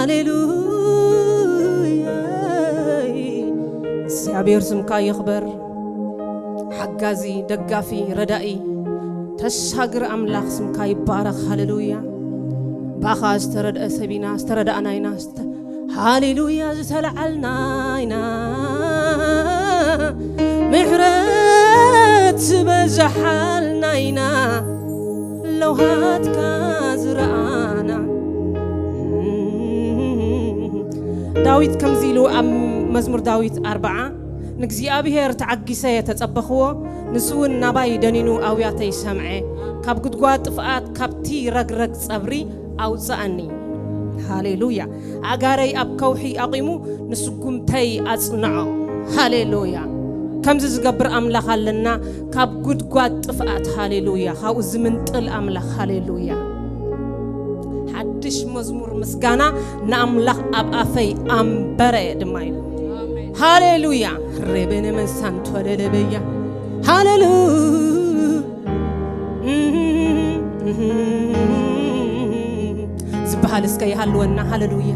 ሃሌሉያ። እግዚኣብሔር ስምካ ይኽበር። ሓጋዚ፣ ደጋፊ፣ ረዳኢ፣ ተሻግር ኣምላኽ ስምካ ይባረኽ። ሃሌሉያ። ብኣኻ ዝተረድአ ሰብ ኢና፣ ዝተረዳእና ኢና። ስተ-፣ ሃሌሉያ ዝተለዓልና ኢና። ምሕረት ዝበዝሓልና ኢና። ለውሃትካ ዝረኣና። ዳዊት ከምዚ ኢሉ ኣብ መዝሙር ዳዊት ኣርብዓ፣ "ንእግዚኣብሔር ተዓጊሰ ተጸበኽዎ፣ ንሱ እውን ናባይ ደኒኑ ኣውያተይ ሰምዐ። ካብ ጉድጓድ ጥፍኣት፣ ካብቲ ረግረግ ጸብሪ ኣውጽኣኒ።" ሃሌሉያ። ኣእጋረይ ኣብ ከውሒ ኣቑሙ፣ ንስጉምተይ ኣጽንዖ። ሃሌሉያ። ከምዚ ዝገብር ኣምላኽ ኣለና፣ ካብ ጉድጓድ ጥፍኣት፣ ሃሌሉያ፣ ካብኡ ዝምንጥል ኣምላኽ፣ ሃሌሉያ። ሓድሽ መዝሙር ምስጋና ንኣምላኽ ኣብ ኣፈይ ኣንበረ ድማ ኢሉ። ሃሌሉያ። ሬቤነ መንሳን ቶለለበያ። ሃሌሉ ዝበሃል እስከ ይሃልወና። ሃሌሉያ።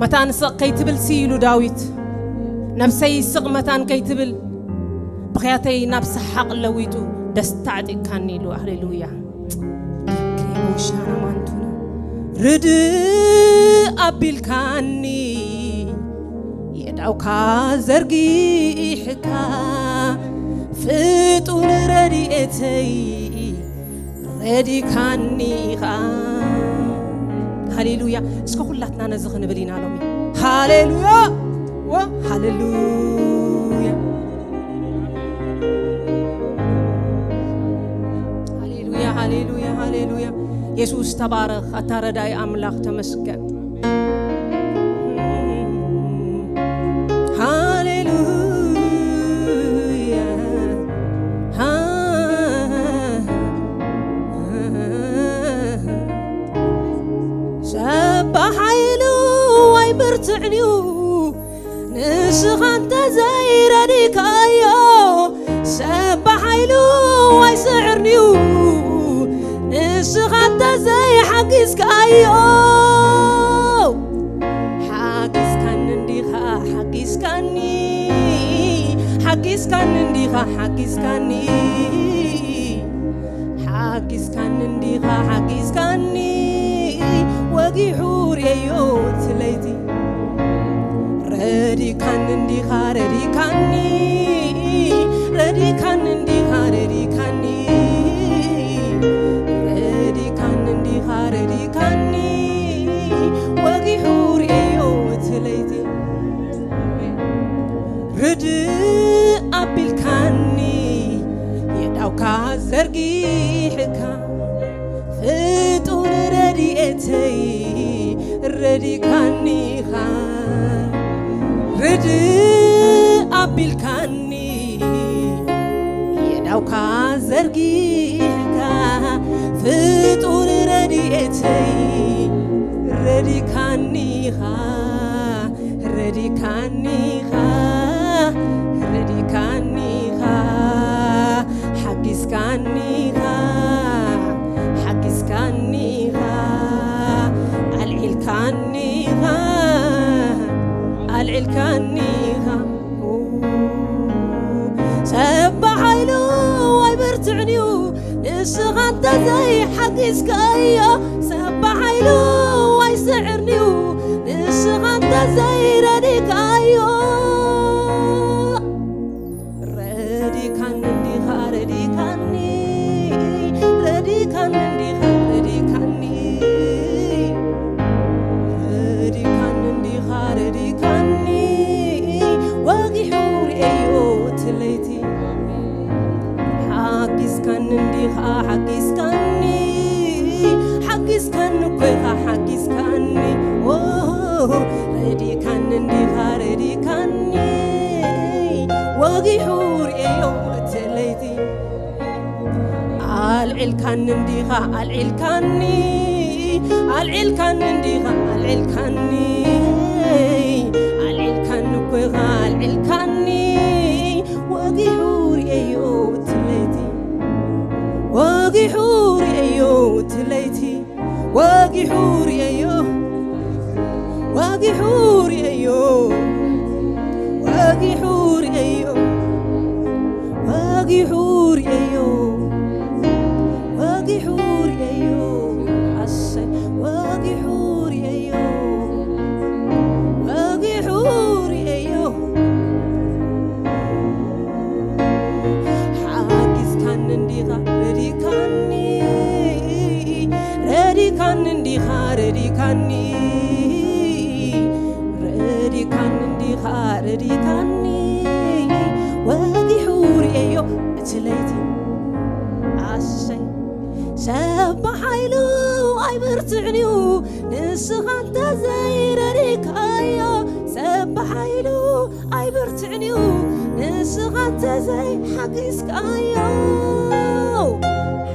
መታን ስቕ ከይትብል ሲ ኢሉ ዳዊት፣ "ነብሰይ ስቕ መታን ከይትብል፣ ብኽያተይ ናብ ሰሓቕ ለዊጡ ደስታ ኣዕጢቕካኒ" ኢሉ። ሃሌሉያ። ዲክሪቦሻና ማንቱና። ርድእ ኣቢልካኒ፣ የዳውካ ዘርጊሕካ፣ ፍጡር ረድኤተይ ረዲካኒ ኢኻ። ሃሌሉያ። እስከ ኩላትና ነዚ ክንብል ኢና ሎሚ። ሃሌሉያ። ወ-፣ ሃሌሉያ። ሃሌሉያ፣ ሃሌሉያ፣ ሃሌሉያ። የሱስ ተባረኽ፣ ኣታ ረዳኢ ኣምላኽ ተመስገን። ሃሌሉያ። ሰብ ብሓይሉ ኣይብርትዕንዩ፣ ንስኻ እንተዘይረዲካዮ፣ ሰብ ብሓይሉ ኣይስዕርንዩ፣ ንስኻ እንተዘይሓጊዝካዮ። ሓጊዝካኒ እንዲኻ፣ ሓጊዝካኒ፣ ሓጊዝካኒ እንዲኻ፣ ሓጊዝካኒ። ሓጊዝካኒ እንዲኻ፣ ሓጊዝካኒ፣ ወጊሑ ርእየዮ እቲ ለይቲ። ረዲካኒ እንዲኻ፣ ረዲካኒ፣ ረዲካኒ እንዲኻ፣ ረዲካኒ፣ ረዲካኒ እንዲኻ፣ ረዲካኒ፣ ወጊሑ ርእየዮ እቲ ለይቲ። ርድእ ኣቢልካኒ፣ የዳውካ ዘርጊሕካ፣ ፍጡር ረድኤተይ ረዲካኒኻ። ርድእ ኣቢልካኒ፣ የዳውካ ዘርጊሕካ፣ ፍጡር ረድኤተይ ረዲካኒኻ። ረዲካኒኻ፣ ረዲካኒኻ፣ ሓጊዝካኒኻ፣ ሓጊዝካኒኻ፣ ኣልዒልካኒኻ፣ ኣልዒልካኒኻ። ሰብ ብሓይሉ ኣይብርትዕንዩ፣ ንስኻ እንተዘይሓጊዝካዮ፣ ሰብ ብሓይሉ ኣይስዕርንዩ፣ ንስኻ እንተዘይረዲካዮ። ረዲካኒ እንዲኻ፣ ረዲካኒ፣ ረዲካኒ እንዲኻ፣ ረዲካኒ፣ ረዲካኒ እንዲኻ፣ ረዲካኒ፣ ወጊሑ ርእየዮ እቲ ለይቲ። ሓጊዝካኒ እንዲኻ፣ ሓጊዝካኒ፣ ሓጊዝካኒ እኮ ኢኻ፣ ሓጊዝካኒ። ኦ፣ ረዲካኒ እንዲኻ፣ ረዲካኒ፣ ወጊሑ ርእየዮ እቲ ለይቲ። ኣልዒልካኒ እንዲኻ፣ ኣልዒልካኒ፣ ኣልዒልካኒ እንዲኻ፣ ኣልዒልካኒ፣ ኣልዒልካኒ እኮ ኢኻ፣ ኣልዒልካኒ፣ ወጊሑ ርእየዮ እቲ ለይቲ፣ ወጊሑ ርእየዮ እቲ ለይቲ፣ ወጊሑ ርእየዮ። ወጊሑ ርእዮ፣ ወጊሑ ርእዮ፣ ወጊሑ ርእዮ፣ ኣሰይ፣ ወጊሑ ርእዮ፣ ወጊሑ ርእዮ። ሓጊዝካኒ እንዲኻ ረዲካኒ፣ ረዲካኒ እንዲኻ ረዲካኒ፣ ረዲካኒ እንዲኻ ረዲካኒ። ወጊሑ ርእዮ እቲ ለይቲ ኣሰይ። ሰብ ብሓይሉ ኣይብርትዕንዩ፣ ንስኻ እንተዘይረዲካዮ። ሰብ ብሓይሉ ኣይብርትዕንዩ፣ ንስኻ እንተዘይሓጊዝካዮ።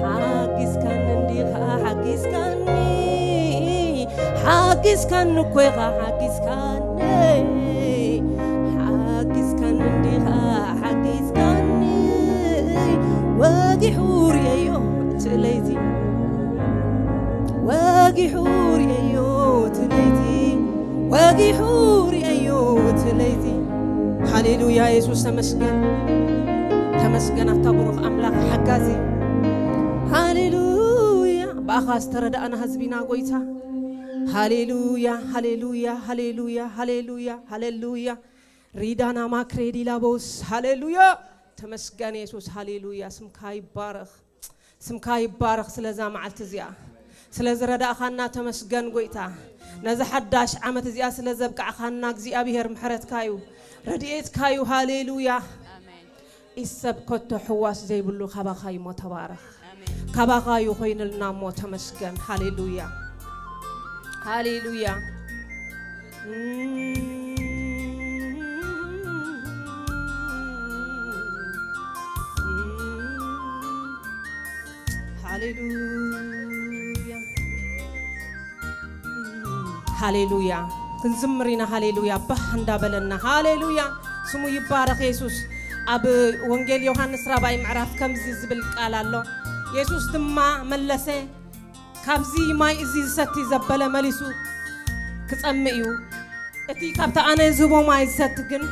ሓጊዝካኒ እንዲኻ ሓጊዝካኒ፣ ሓጊዝካኒ እኮ ኢኻ ሓጊዝካኒ፣ ሓጊዝካኒ እንዲኻ ሓጊዝካኒ። ወጊሑ ርእዮ እቲ ለይቲ፣ ወጊሑ ርእዮ እቲ ለይቲ፣ ወጊሑ ርእዮ እቲ ለይቲ። ሃሌሉያ የሱስ ተመስገን፣ ተመስገን ኣታ ብሩኽ ኣምላኽ ሓጋዚ። ሃሌሉያ ብኣኻ ዝተረዳእና ህዝቢና ጎይታ። ሃሌሉያ ሃሌሉያ ሃሌሉያ ሃሌሉያ ሃሌሉያ። ሪዳና ማክሬዲላ ቦስ። ሃሌሉያ ተመስገን የሱስ። ሃሌሉያ ስምካ ይባረኽ፣ ስምካ ይባረኽ። ስለዛ መዓልቲ እዚኣ ስለ ዝረዳእኻና ተመስገን ጎይታ። ነዚ ሓዳሽ ዓመት እዚኣ ስለ ዘብቃዕኻና እግዚኣብሔር ምሕረትካ እዩ፣ ረድኤትካ እዩ። ሃሌሉያ። ኢሰብ ኮቶ ሕዋስ ዘይብሉ ካባኻ እዩሞ ተባረኽ። ካባኻ እዩ ኮይንልና እሞ ተመስገን። ሃሌሉያ ሃሌሉያ። ሃሌሉያ ሃሌሉያ። ክንዝምር ኢና። ሃሌሉያ ባህ እንዳበለና። ሃሌሉያ ስሙ ይባረኽ የሱስ። ኣብ ወንጌል ዮሃንስ ራባይ ምዕራፍ ከምዚ ዝብል ቃል ኣሎ። የሱስ ድማ መለሰ፣ ካብዚ ማይ እዚ ዝሰቲ ዘበለ መሊሱ ክጸምእ እዩ። እቲ ካብቲ ኣነ ዝህቦ ማይ ዝሰቲ ግን፣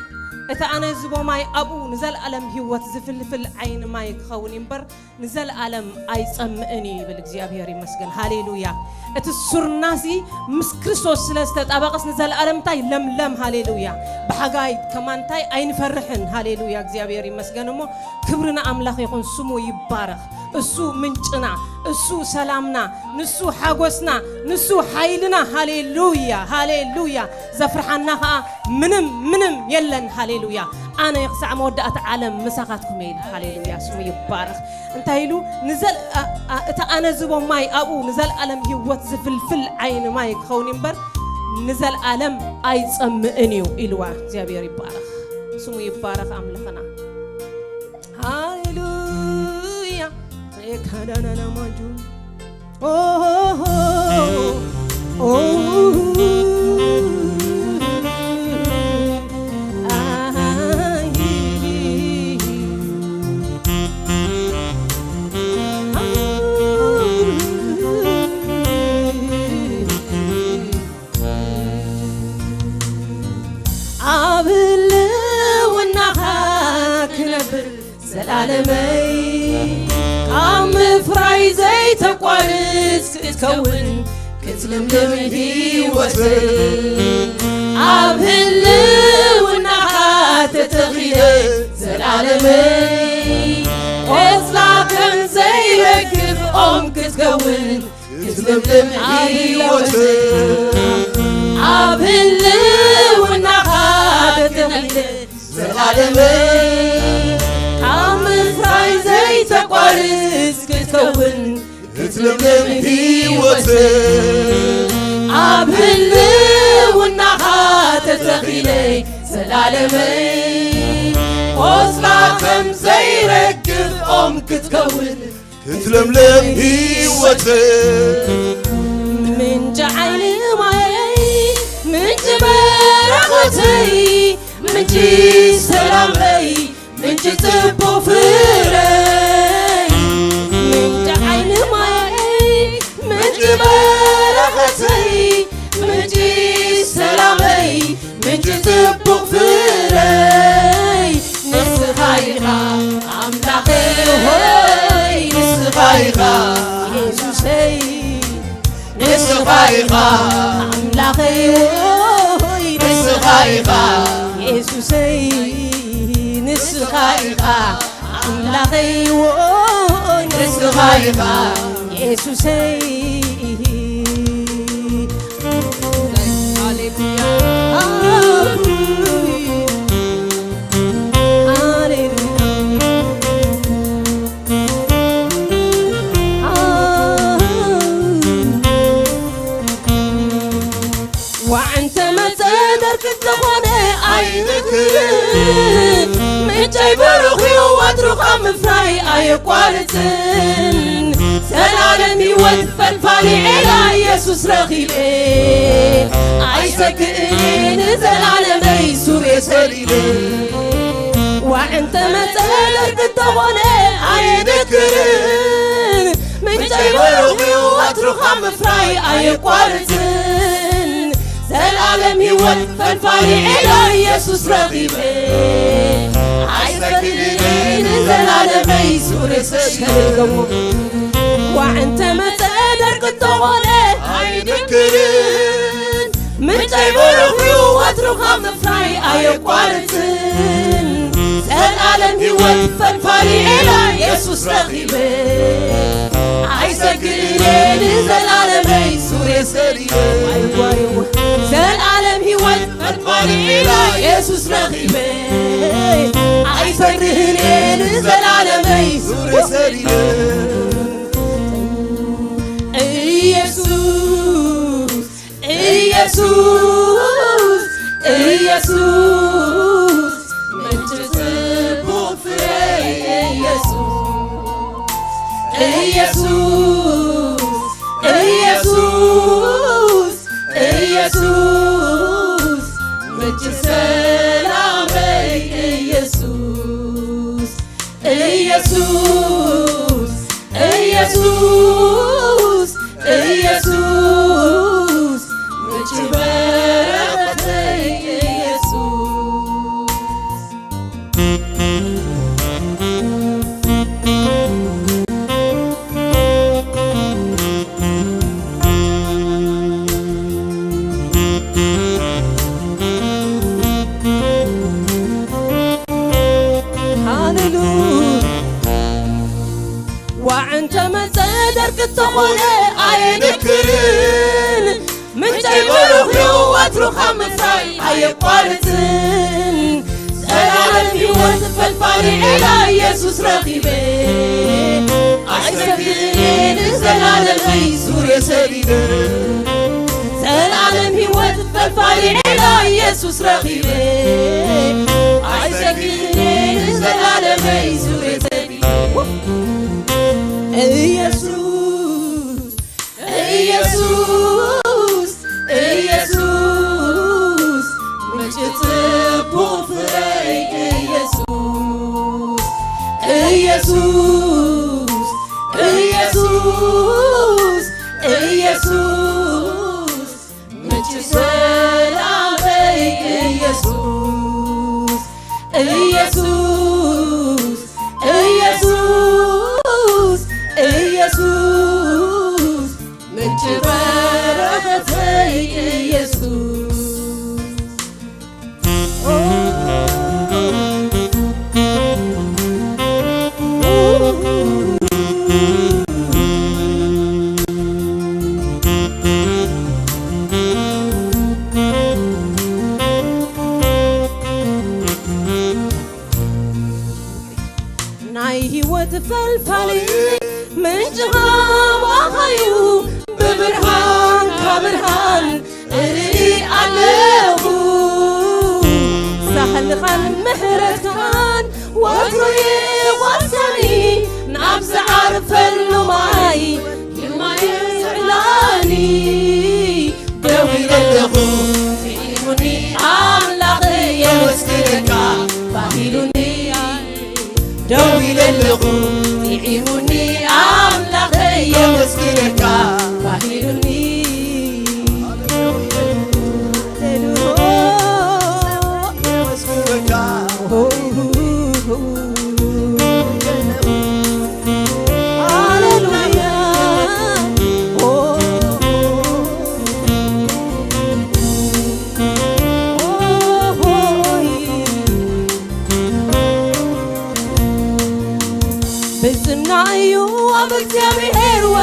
እቲ ኣነ ዝህቦ ማይ ኣብኡ ንዘለኣለም ህይወት ዝፍልፍል ዓይኒ ማይ ክኸውን እዩ እምበር ንዘለኣለም ኣይጸምእን እዩ ይብል። እግዚኣብሔር ይመስገን። ሃሌሉያ። እቲ ሱርናሲ ምስ ክርስቶስ ስለ ዝተጣበቐስ ንዘለኣለም እንታይ ለምለም። ሃሌሉያ። ብሓጋይ ከማን እንታይ ኣይንፈርሕን። ሃሌሉያ። እግዚኣብሔር ይመስገን። እሞ ክብሪ ንኣምላኽ ይኹን፣ ስሙ ይባረኽ። እሱ ምንጭና፣ እሱ ሰላምና፣ ንሱ ሓጎስና፣ ንሱ ሓይልና። ሃሌሉያ ሃሌሉያ። ዘፍርሓና ኸኣ ምንም ምንም የለን። ሃሌሉያ። ኣነ ክሳዕ መወዳእታ ዓለም ምሳኻትኩም እየ ኢሉ። ሃሌሉያ ስሙ ይባረኽ። እንታይ ኢሉ? ንዘል-፣ ኣ-፣ ኣ-፣ እቲ ኣነ ዝቦ ማይ ኣብኡ ንዘለኣለም ህይወት ዝፍልፍል ዓይኒ ማይ ክኸውን እምበር ንዘለኣለም ኣይጸምእን እዩ ኢልዋ። እግዚኣብሔር ይባረኽ። ስሙ ይባረኽ ኣምላኽና። ሃሌሉያ። ሬካዳናና ማጁ። ኦ፣ ኦ፣ ኦ፣ ኣይ። ኣብ ህልውናኻ ክነብር ዘላለመይ፣ ካብ ምፍራይ ዘይተቋርጽ ክትከውን ክትልምልም ህይወተይ። ኣብ ህልውናኻ ተተኺለ ዘላለመይ፣ ቆጽላ ከም ዘይረግፍ ኦም ክትከውን ክትልምልም ህይወተይ። ኣብ ህልውናኻ ተተኺለ ዘላለመይ፣ ካብ ምፍራይ ዘይተቋርጽ ክትከውን ክትልምልም ህይወተይ። ኣብ ህልውናኻ ተተኺለ ዘላለመይ፣ ቆጽላ ከም ዘይረግፍ ኦም ክትከውን ክትለምለም ህይወተይ። ምንጪ ዓይኒ ማየይ፣ ምንጪ በረኸተይ፣ ምንጪ ሰላመይ፣ ምንጪ ጽቡቕ ፍረይ። ምንጪ ዓይኒ ማየይ፣ ምንጪ በረኸተይ፣ ምንጪ ሰላመይ፣ ምንጪ ጽቡቕ ፍረ። ንስኻ ኢኻ ኣምላኸይ፣ ወይ ንስኻ ኢኻ የሱሰይ፣ ንስኻ ኢኻ ኣምላኸይ፣ ወይ ንስኻ ኢኻ የሱሰይ። ሃሌሉያ፣ ሃሌሉያ። ዋዕ እንተ መጸ ደርቂ እንተኾነ ኣይንክርን፣ ምንጨይ ብሩኽ እዩ ወትሩ ካብ ምፍራይ ኣየቋርጽን። ዘላለም ህይወት ፈልፋሊ ዒላ ኢየሱስ ረኺበ፣ ኣይሰግእን እየ ንዘላለመይ ሱር የሰሪበ። ዋዕ እንተ መጸ ደርቂ እንተኾነ ኣይንክርን፣ ምንጨይ ብሩኽ እዩ ወትሩ ካብ ምፍራይ ኣየቋርጽን። ዘላለም ህይወት ፈልፋሊ ዒላ ኢየሱስ ረኺበ፣ ኣይሰግእን እየ ንዘላለመይ ሱር የሰሪበ። ዋዕ እንተ መጸ ደርቂ እንተኾነ ኣይንክርን፣ ምንጨይ ብሩኽ እዩ ወትሩ ካብ ምፍራይ ኣየቋርጽን። ዘላለም ህይወት ፈልፋሊ ዒላ ኢየሱስ ረኺበ፣ ኣይሰግእን እየ ንዘላለመይ ሱር የሰሪበ። ዋይ ዋይ ዋይ። ዘላለም ህይወት ፈልፋሊ ዒላ ኢየሱስ ረኺበ፣ ኣይፈርህን እየ ንዘላለመይ ሱር የሰሪበ። ኢየሱስ፣ ኢየሱስ፣ ኢየሱስ፣ ምንጪ ጽቡቕ ፍረይ ኢየሱስ። ኢየሱስ፣ ኢየሱስ፣ ኢየሱስ፣ ምንጪ ሰላመይ ኢየሱስ። ኢየሱስ፣ ኢየሱስ፣ ኢየሱስ፣ ምንጪ በረኸተይ ኢየሱስ። ሃሌሉያ። ዋዕ እንተ መጸ ደርቂ እንተኾነ ኣየንክርን፣ ምንጨይ ብሩኽ እዩ ወትሩ ካብ ምፍራይ ኣየቋርጽን። ዘላለም ህይወት ፈልፋሊ ዒላ ኢየሱስ ረኺበ፣ ኣይሰግእን ንዘላለመይ ዙርየ ሰሪበ። ዘላለም ህይወት ፈልፋሊ ዒላ ኢየሱስ ረኺበ፣ ኣይሰግእን ንዘላለመይ ዙርየ ሰሪበ። ኢየሱስ፣ ኢየሱስ፣ ኢየሱስ፣ ምንጪ ጽቡቕ ፍረይ ኢየሱስ። ኢየሱስ፣ ኢየሱስ፣ ኢየሱስ፣ ምንጪ ሰላመይ ኢየሱስ። ኢየሱስ፣ ኢየሱስ፣ ኢየሱስ፣ ምንጪ በረኸተይ ኢየሱስ። ናይ ህይወት ፈልፋሊ ምንጭኻ ባኻዩ፣ ብብርሃንካ ብርሃን እርኢ ኣለኹ። ሳህልኻን ምሕረትካን ወትሩ ይቖሰኒ፣ ናብ ዝዓርፈሉ ማይ ድማ የዕላኒ። ደው ኢለ ኣለኹ፣ ጥዒሙኒ ኣምላኸይ፣ የመስግነካ ባህ ኢሉኒ። ደው ኢለ ኣለኹ፣ ጥዒሙኒ ኣምላኸይ፣ የመስግነካ ባህ ኢሉኒ። ሃሌሉያ።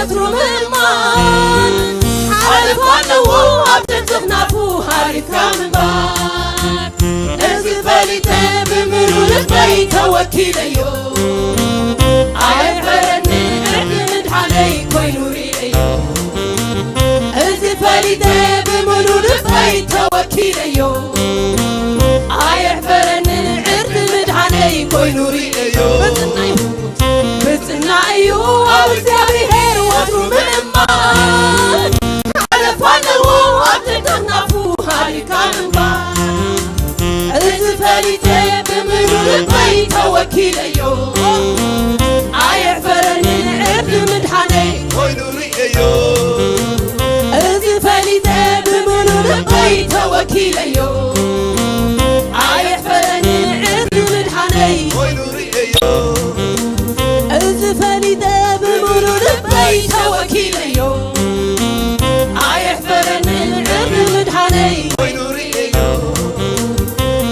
ወትሩ ምእማን ሓለፋ ኣለዎ ኣብ ትሕቲ ክናፉ ሃሪፍካ ምንባር። እዚ ፈሊጠ ብምሉ ልበይ ተወኪለዮ። ኣየሕፈረኒ ዕርዲ ምድሓነይ ኮይኑ ርእየዮ። እዚ ፈሊጠ ብምሉ ልበይ ተወኪለዮ። ኣየሕፈረኒ ዕርዲ ምድሓነይ ኮይኑ ርእየዮ። ብጽናይ ብጽና እዩ ኣብ እግዚኣብሔር ወትሩ ምእማን። ሓለፋ ኣለዎ ኣብ ትሕቲ ክናፉ ሃሪካ ምንባር። እዚ ፈሊጠ ብምሉ ልበይ ተወኪለዮ። ኣየሕፈረኒ ዕርዲ ምድሓነይ ኮይኑ ርእየዮ። እዚ ፈሊጠ ብምሉ ልበይ ተወኪለዮ። ኣየሕፈረኒ ዕርዲ ምድሓነይ ኮይኑ ርእየዮ። እዚ ፈሊጠ ብምሉ ልበይ ተወኪለዮ። ኣየሕፈረኒ ዕርዲ ምድሓነይ ኮይኑ ርእየዮ።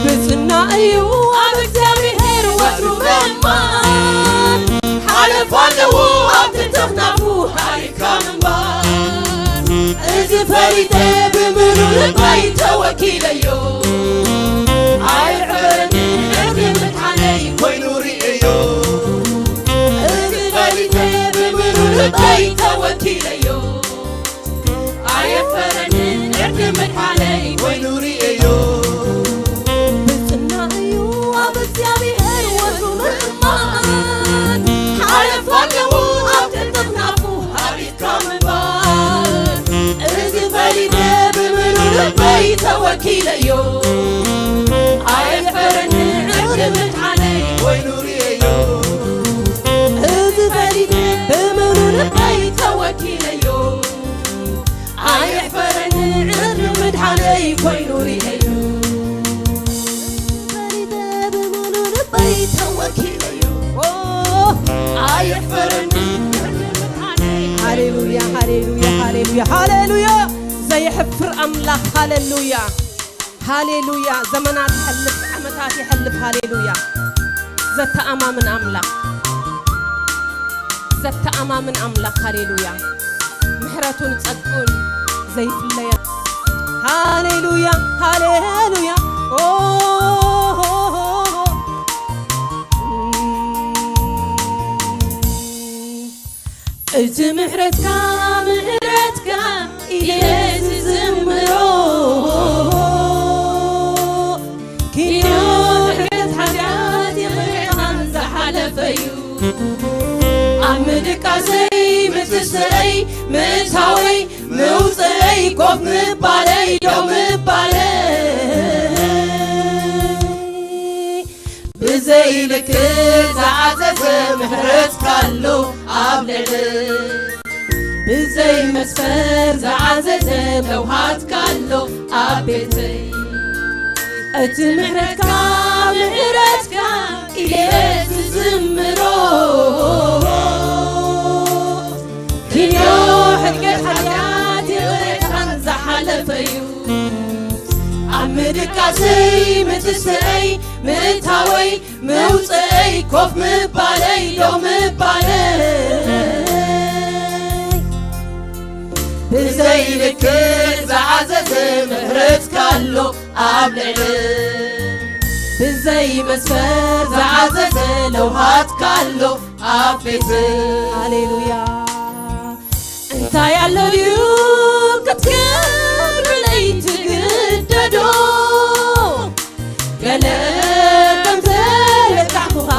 ብጽና እዩ ኣብ እግዚኣብሔር ወትሩ ምእማን። ሓለፋ ኣለዎ ኣብ ትሕቲ ክናፉ ሃሪካ ምንባር። እዚ ፈሊጠ ብምሉ ልበይ ተወኪለዮ። ኣየሕፈረኒ ዕርዲ ምድሓነይ ኮይኑ ርእየዮ። እዚ ፈሊጠ ብምሉ ልበይ ተወኪለዮ። ኣየሕፈረኒ ዕርዲ ምድሓነይ ኮይኑ ርእየዮ። ብጽና እዩ ኣብ እግዚኣብሔር ወትሩ ምእማን። ሓለፋ ኣለዎ ኣብ ትሕቲ ክናፉ ሃሪካ ምንባር። እዚ ፈሊጠ ብምሉ ልበይ ተወኪለዮ። ኣየሕፈረኒ ዕርዲ ምድሓነይ ኮይኑ ርእየዮ። እዚ ፈሊጠ ብምሉ ልበይ ተወኪለዮ። ኣየሕፈረኒ ዕርዲ ምድሓነይ ኮይኑ ርእየዮ። ፈሊጠ ብምሉ ልበይ ተወኪለዮ። ኦ፣ ኣየሕፈረኒ ዕርዲ ምድሓነይ። ሃሌሉያ፣ ሃሌሉያ፣ ሃሌሉያ፣ ሃሌሉያ። ዘየሕፍር ኣምላኽ፣ ሃሌሉያ፣ ሃሌሉያ። ዘመናት ይሐልፍ፣ ዓመታት ይሐልፍ፣ ሃሌሉያ። ዘተኣማምን ኣምላኽ፣ ዘተኣማምን ኣምላኽ፣ ሃሌሉያ። ምሕረቱን ጸግኡን ዘይፍለያ። ሃሌሉያ፣ ሃሌሉያ። ኦ፣ እቲ ምሕረትካ፣ ምሕረትካ ኢለ ዝዝምሮ፣ ኪኖ ምሕረት ሓጢኣት ይቕሬታን ዝሓለፈዩ። ኣብ ምድቃሰይ ምትስእይ ምእታወይ ምውፅእይ ኮፍ ምባለይ ደው ምባለይ ብዘይልክዕ ዝዓዘዘ ምሕረትካ ኣሎ ኣብ ልዕሊ ብዘይ መስፈር ዝዓዘዘ ለውሃትካ ኣሎ ኣብ ቤተይ። እቲ ምሕረትካ ምሕረትካ ኢለ ዝዝምሮ ክንዮ ሕድገት ሓጢኣት ይቕሬታን ዝሓለፈዩ ኣብ ምድቃሰይ ምትስእይ ምእታወይ ምውፅእይ ኮፍ ምባለይ ደው ምባለይ ብዘይ ልክዕ ዝዓዘዘ ምሕረትካ ኣሎ ኣብ ልዕሊ ብዘይ መስፈር ዝዓዘዘ ለውሃትካ ኣሎ ኣብ ቤት ሃሌሉያ እንታይ ኣሎ ድዩ ክትገብርለይ ትግደዶ ገለ ከም ተረዳዕኩኻ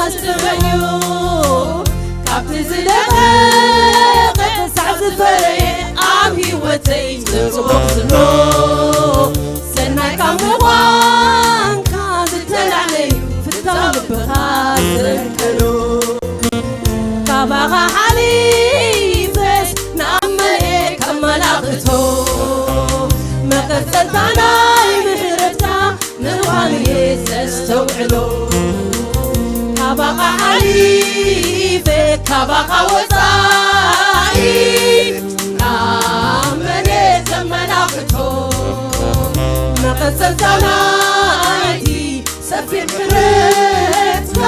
ኣስተውዕልዮ ካብቲ ዝደቐቐ ሳዕ ዝፈረየ ኣብ ህይወተይ ዝጽቡቕ ዝብሎ ሰናይ ካብ ምዃንካ ዝተላዕለዩ ፍታው ልብኻ ዘንቀሎ ካባኻ ሓሊፈስ ንኣመነ ከመላኽቶ መቐጸልታ ናይ ምሕረትካ ምዃኑየ ዘስተውዕሎ ካባኻ ሓሊፈ ካባኻ ወጻኢ ንኣመነ ዘመላኽቶ መቐጸልታ ናይቲ ሰፊሕ ምሕረትካ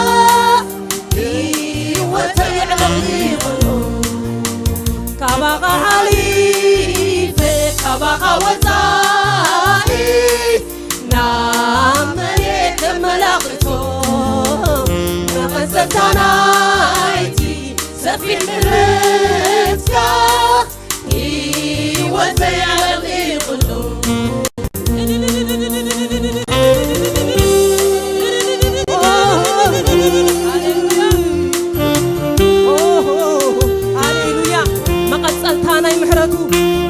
ህይወተይ የዕለቕሊቑ ወጻኢ ናብ መሬት ከመላኽቶ መቐጸልታ ናይቲ ሰፊሕ ምሕረትካ ህይወተይ ኣለቒቑሉ። ሃሌሉያ። መቐጸልታ ናይ ምሕረቱ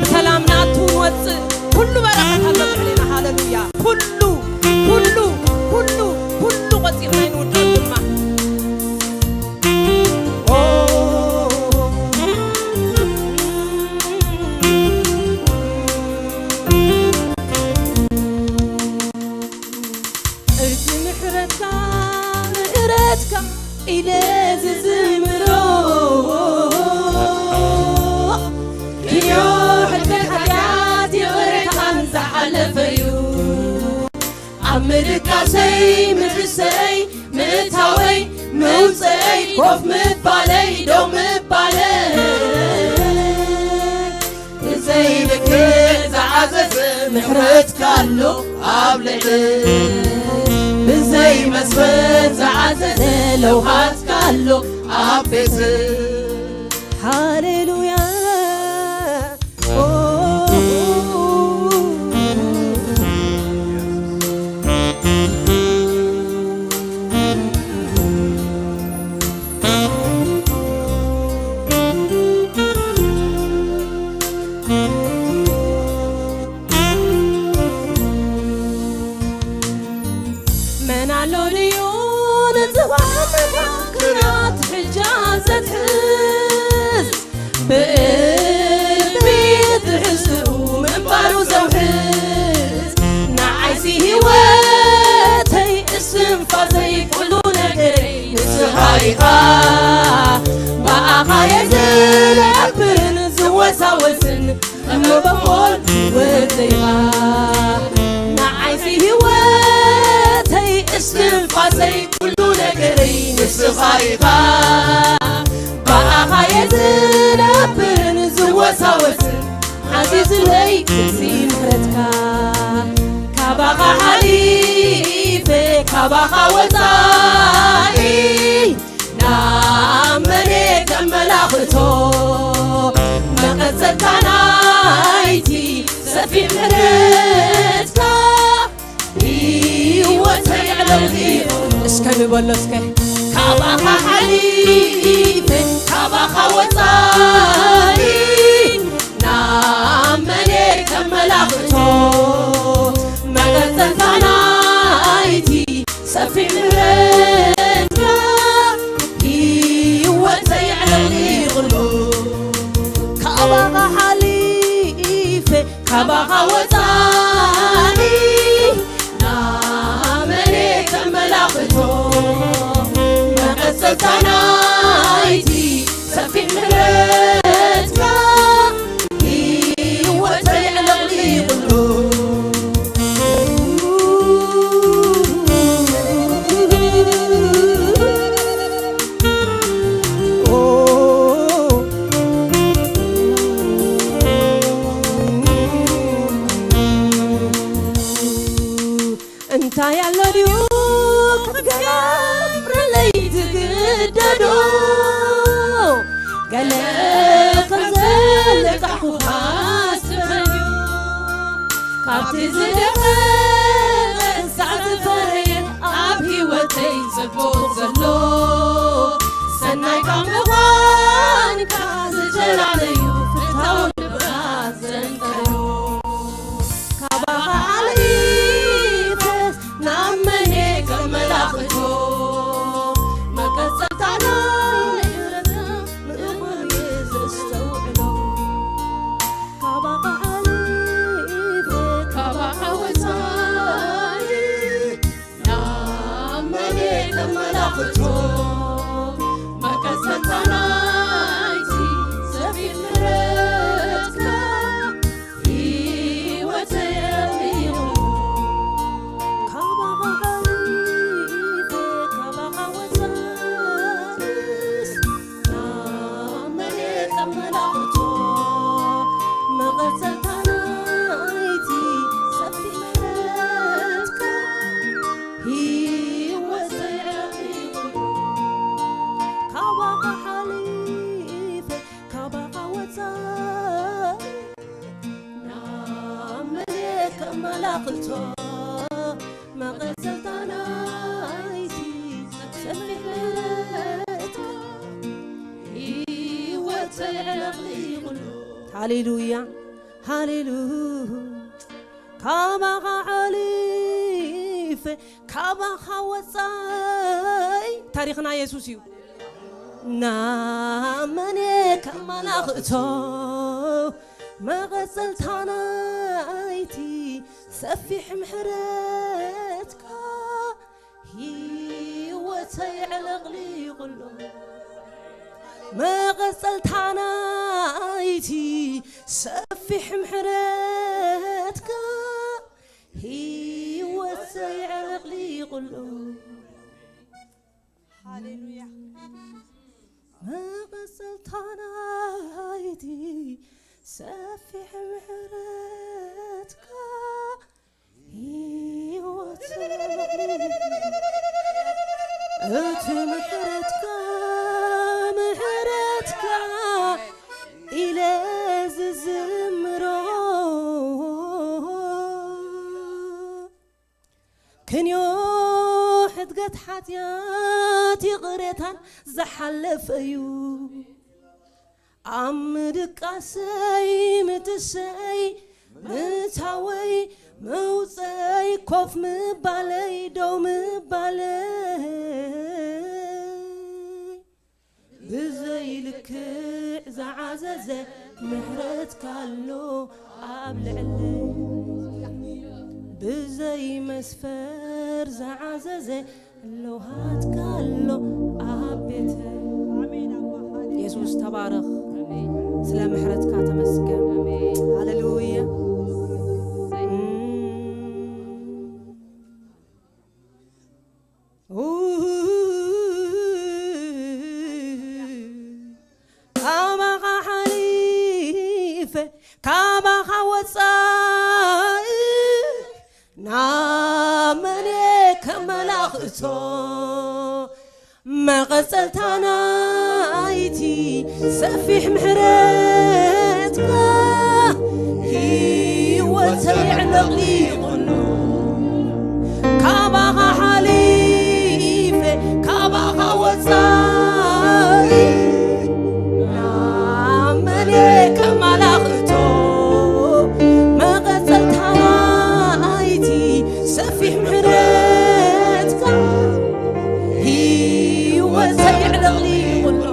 ብሰላም ንኣቱ ንወጽእ። ኩሉ በረኸት ኣሎ ልዕሌና። ሃሌሉያ። ኩሉ፣ ኩሉ፣ ኩሉ፣ ኩሉ ቆጺርና ኣይንውድኦን ድማ። እቲ ምሕረትካ፣ ምሕረትካ ኢለ ዝዝምሮ፣ ክንዮ ሕድገት ሓጢኣት ይቕሬታን ዝሓለፈዩ። ኣብ ምድቃሰይ፣ ምድሰይ፣ ምእታወይ፣ ምውፅእይ፣ ኮፍ ምባለይ፣ ደው ምባለይ፣ ብዘይ ልክዕ ዝዓዘዘ ምሕረትካ ኣሎ ኣብ ልዕለይ። ብዘይ መስፈር ዝዓዘዘ ለውሃትካ ኣሎ ኣብ ቤተይ። ሃሌሉያ። መን ኣሎ ድዩ ንጽዋዕ መታን ግራት ሕጃ ዘትሕዝ? ብእልፊ ትሕዝኡ ምንባሩ ዘውሕዝ። ንዓይሲ ህይወተይ እስትንፋሰይ ኩሉ ነገረይ ንስኻ ኢኻ። ብኣኻ እየ ዝነብርን ዝወሳወስን እሞ በሞል ወደይኻ። ንዓይሲ ህይወተይ እስትንፋሰይ ኩሉ ነገረይ ንስኻ ኢኻ። ብኣኻ እየ ዝነብርን ዝወሳወስን ዓዚዝለይ እዚ ምሕረትካ። ካባኻ ሓሊፈ ካባኻ ወጻኢ ናብ መን ከመላኽቶ መቐጸልታ ናይቲ ሰፊሕ ምሕረትካ ህይወተይ ኣዕለቕሊቑ። እስከ ንበሎ እስከ። ካባኻ ሓሊፈ ካባኻ ወጻኢ ናብ መን ከመላኽቶ መቐጸልታ ናይቲ ሰፊሕ ምሕረትካ ህይወተይ ኣዕለቕሊቑሉ። ካባኻ ሓሊፈ ካባኻ ወጻኢ ናብ መን ከመላኽቶ መቐጸልታ ናይቲ ሰፊሕ ምሕረትካ ህይወተይ ኣዕለቕሊቑሉ። እንታይ ኣሎ ድዩ ክትገብረለይ ትግደዶ? ገለ ከም ዘለቃኹኻ ስፈርዮ ካብቲ ዝደኸመ ክሳዕ ዝፈረየ ኣብ ህይወተይ ጽቡቕ ዘሎ ሰናይ ካብ ምዃንካ ዝጀላለዩ ፍታው ንብራት ዘንቀዮ። ካባኻ ሓሊፈ ናብ መን ከመላኽቶ መቀጸልታ ናይ ምሕረትካ ምእኹል እዩ ዘስተውዕሎ። ካባኻ ሓሊፈ ካባኻ ወጻኢ ናብ መን ከመላኽቶ መቀጸልታ ናይቲ ሰፊሕ ምሕረት ከመላኽቶ መቐጸልታ ናይቲ ሰፊሕ ምሕረትካ ህይወተይ ዕለቕሊቑሉ። ሃሌሉያ፣ ሃሌሉ ካባኻ ሓሊፈ ካባኻ ወጻኢ ታሪኽና የሱስ እዩ። ናመን ከመላኽቶ መቐጸልታ ናይቲ ሰፊሕ ምሕረትካ ህይወተይ ዕለቕሊቑሎ። መቐጸልታ ናይቲ ሰፊሕ ምሕረትካ ህይወተይ ዕለቕሊቑሎ። ሃሌሉያ። መቐጸልታ ናይቲ ሰፊሕ ምሕረትካ ህይወት እቲ ምሕረትካ፣ ምሕረትካ ኢለ ዝዝምሮ ክንዮ ሕድገት ሓጢኣት ይቕሬታን ዝሓለፈ እዩ። ኣብ ምድቃሰይ ምትሰይ ምታወይ መውፀይ ኮፍ ምባለይ ደው ምባለይ ብዘይ ልክዕ ዝዓዘዘ ምሕረትካ ኣሎ ኣብ ልዕለይ። ብዘይ መስፈር ዝዓዘዘ ለውሃትካ ኣሎ ኣብ ቤተይ። ኣሜን ኣባ፣ ሃሌሉያ። የሱስ ተባረኽ። ኣሜን። ስለ ምሕረትካ ተመስገን። ኣሜን። ሃሌሉያ። ካባኻ ሓሊፈ ካባኻ ወፃኢ ናብ መን ከመላኽቶ መቐጸልታ ናይቲ ሰፊሕ ምሕረትካ ህይወተይ ዕለቕሊቑሉ። ካባኻ ሓሊፈ ካባኻ ወጻኢ ናብ መን ከመላኽቶ መቐጸልታ ናይቲ ሰፊሕ ምሕረትካ ህይወተይ ዕለቕሊቑሉ።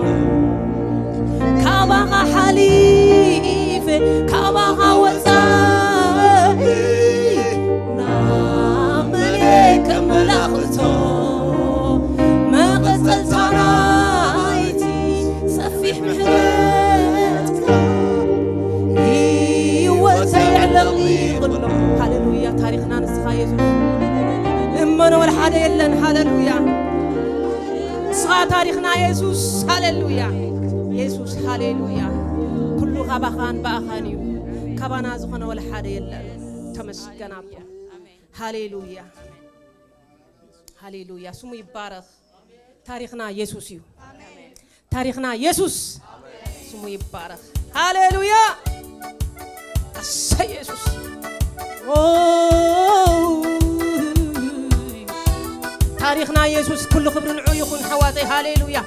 ካባኻ ሓሊፈ ካባኻ ወጻኢ ናብ መን ከመላኽቶ መቐጸልታ ናይቲ ሰፊሕ ምሕረትካ ህይወተይ ዕለቕሊቑሎ። ሃሌሉያ። ታሪኽና ንስኻ የሱስ። እመኖ ወላ ሓደ የለን። ሃሌሉያ። ንስኻ ታሪኽና የሱስ። ሃሌሉያ። የሱስ፣ ሃሌሉያ። ኩሉ ካባኻን ብኣኻን እዩ። ካባና ዝኾነ ወላ ሓደ የለን። ተመስገን ኣቦ። ሃሌሉያ። ሃሌሉያ። ስሙ ይባረኽ። ታሪኽና የሱስ እዩ። ታሪኽና የሱስ ስሙ ይባረኽ። ሃሌሉያ። ኣሰይ የሱስ። ኦ፣ ታሪኽና የሱስ ኩሉ ክብሪ ንዑ ይኹን። ሓዋተይ ሃሌሉያ።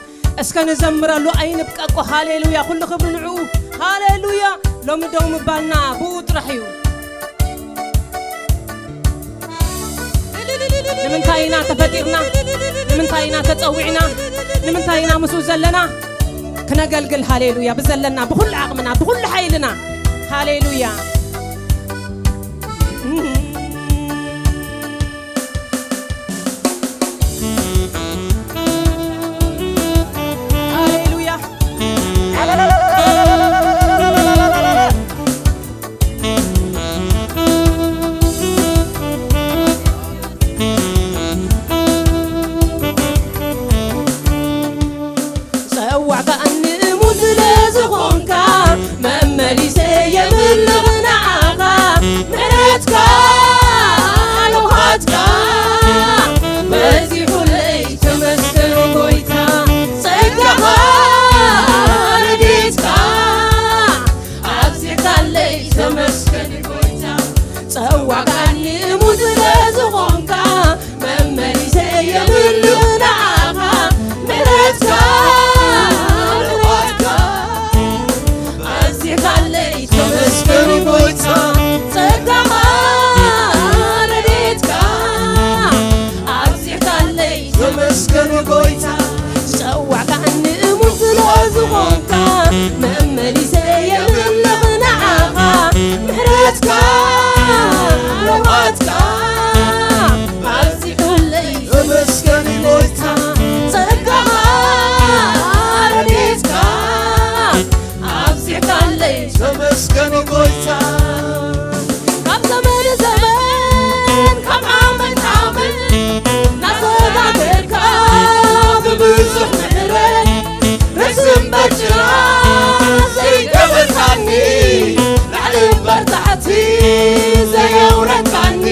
እስከ ንዘምረሉ ኣይንብቀቆ። ሃሌሉያ። ኩሉ ክብሪ ንዑ። ሃሌሉያ። ሎሚ ደው ምባልና ብኡ ጥራሕ እዩ። ንምንታይ ኢና ተፈጢርና? ንምንታይ ኢና ተጸዊዕና? ንምንታይ ኢና ምስኡ ዘለና? ክነገልግል። ሃሌሉያ። ብዘለና ብኹሉ ዓቕምና ብኹሉ ሓይልና። ሃሌሉያ። ሃሌሉያ። ጸዋዕካኒ እሙን ስለ ዝኾንካ፣ መመሊሰ የምልኽ ንዓኻ። ምሕረትካ፣ ለውሃትካ በዚሑለይ፣ ተመስገን ጎይታ። ጸጋኻ፣ ረድኤትካ ኣብዚሕካለይ፣ ተመስገን ጎይታ። ጸዋዕካኒ እሙን ስለ ዝኾንካ፣ መመሊሰ የምልኽ ንዓኻ። ምሕረትካ፣ ምሕረትካ ኣብዚሕካለይ፣ ተመስገን ጎይታ። ጸጋኻ፣ ረድኤትካ ኣብዚሕካለይ፣ ተመስገን ጎይታ። ጸዋዕካኒ እሙን ስለ ዝኾንካ፣ መመሊሰ የምልኽ ንዓኻ። ምሕረትካ፣ ለውሃትካ ኣብዚሑለይ፣ ተመስገን ጎይታ። ጸጋኻ፣ ረድኤትካ ኣብዚሕካለይ፣ ተመስገን ጎይታ። ካብ ዘመን ዘመን፣ ካብ ዓመት ዓመት እናተዛዘምካ፣ ብብዙሕ ምሕረት ርእሲ እምበር ጭራ ዘይገበርካኒ፣ ላዕሊ እምበር ታሕቲ ዘየውረድካኒ።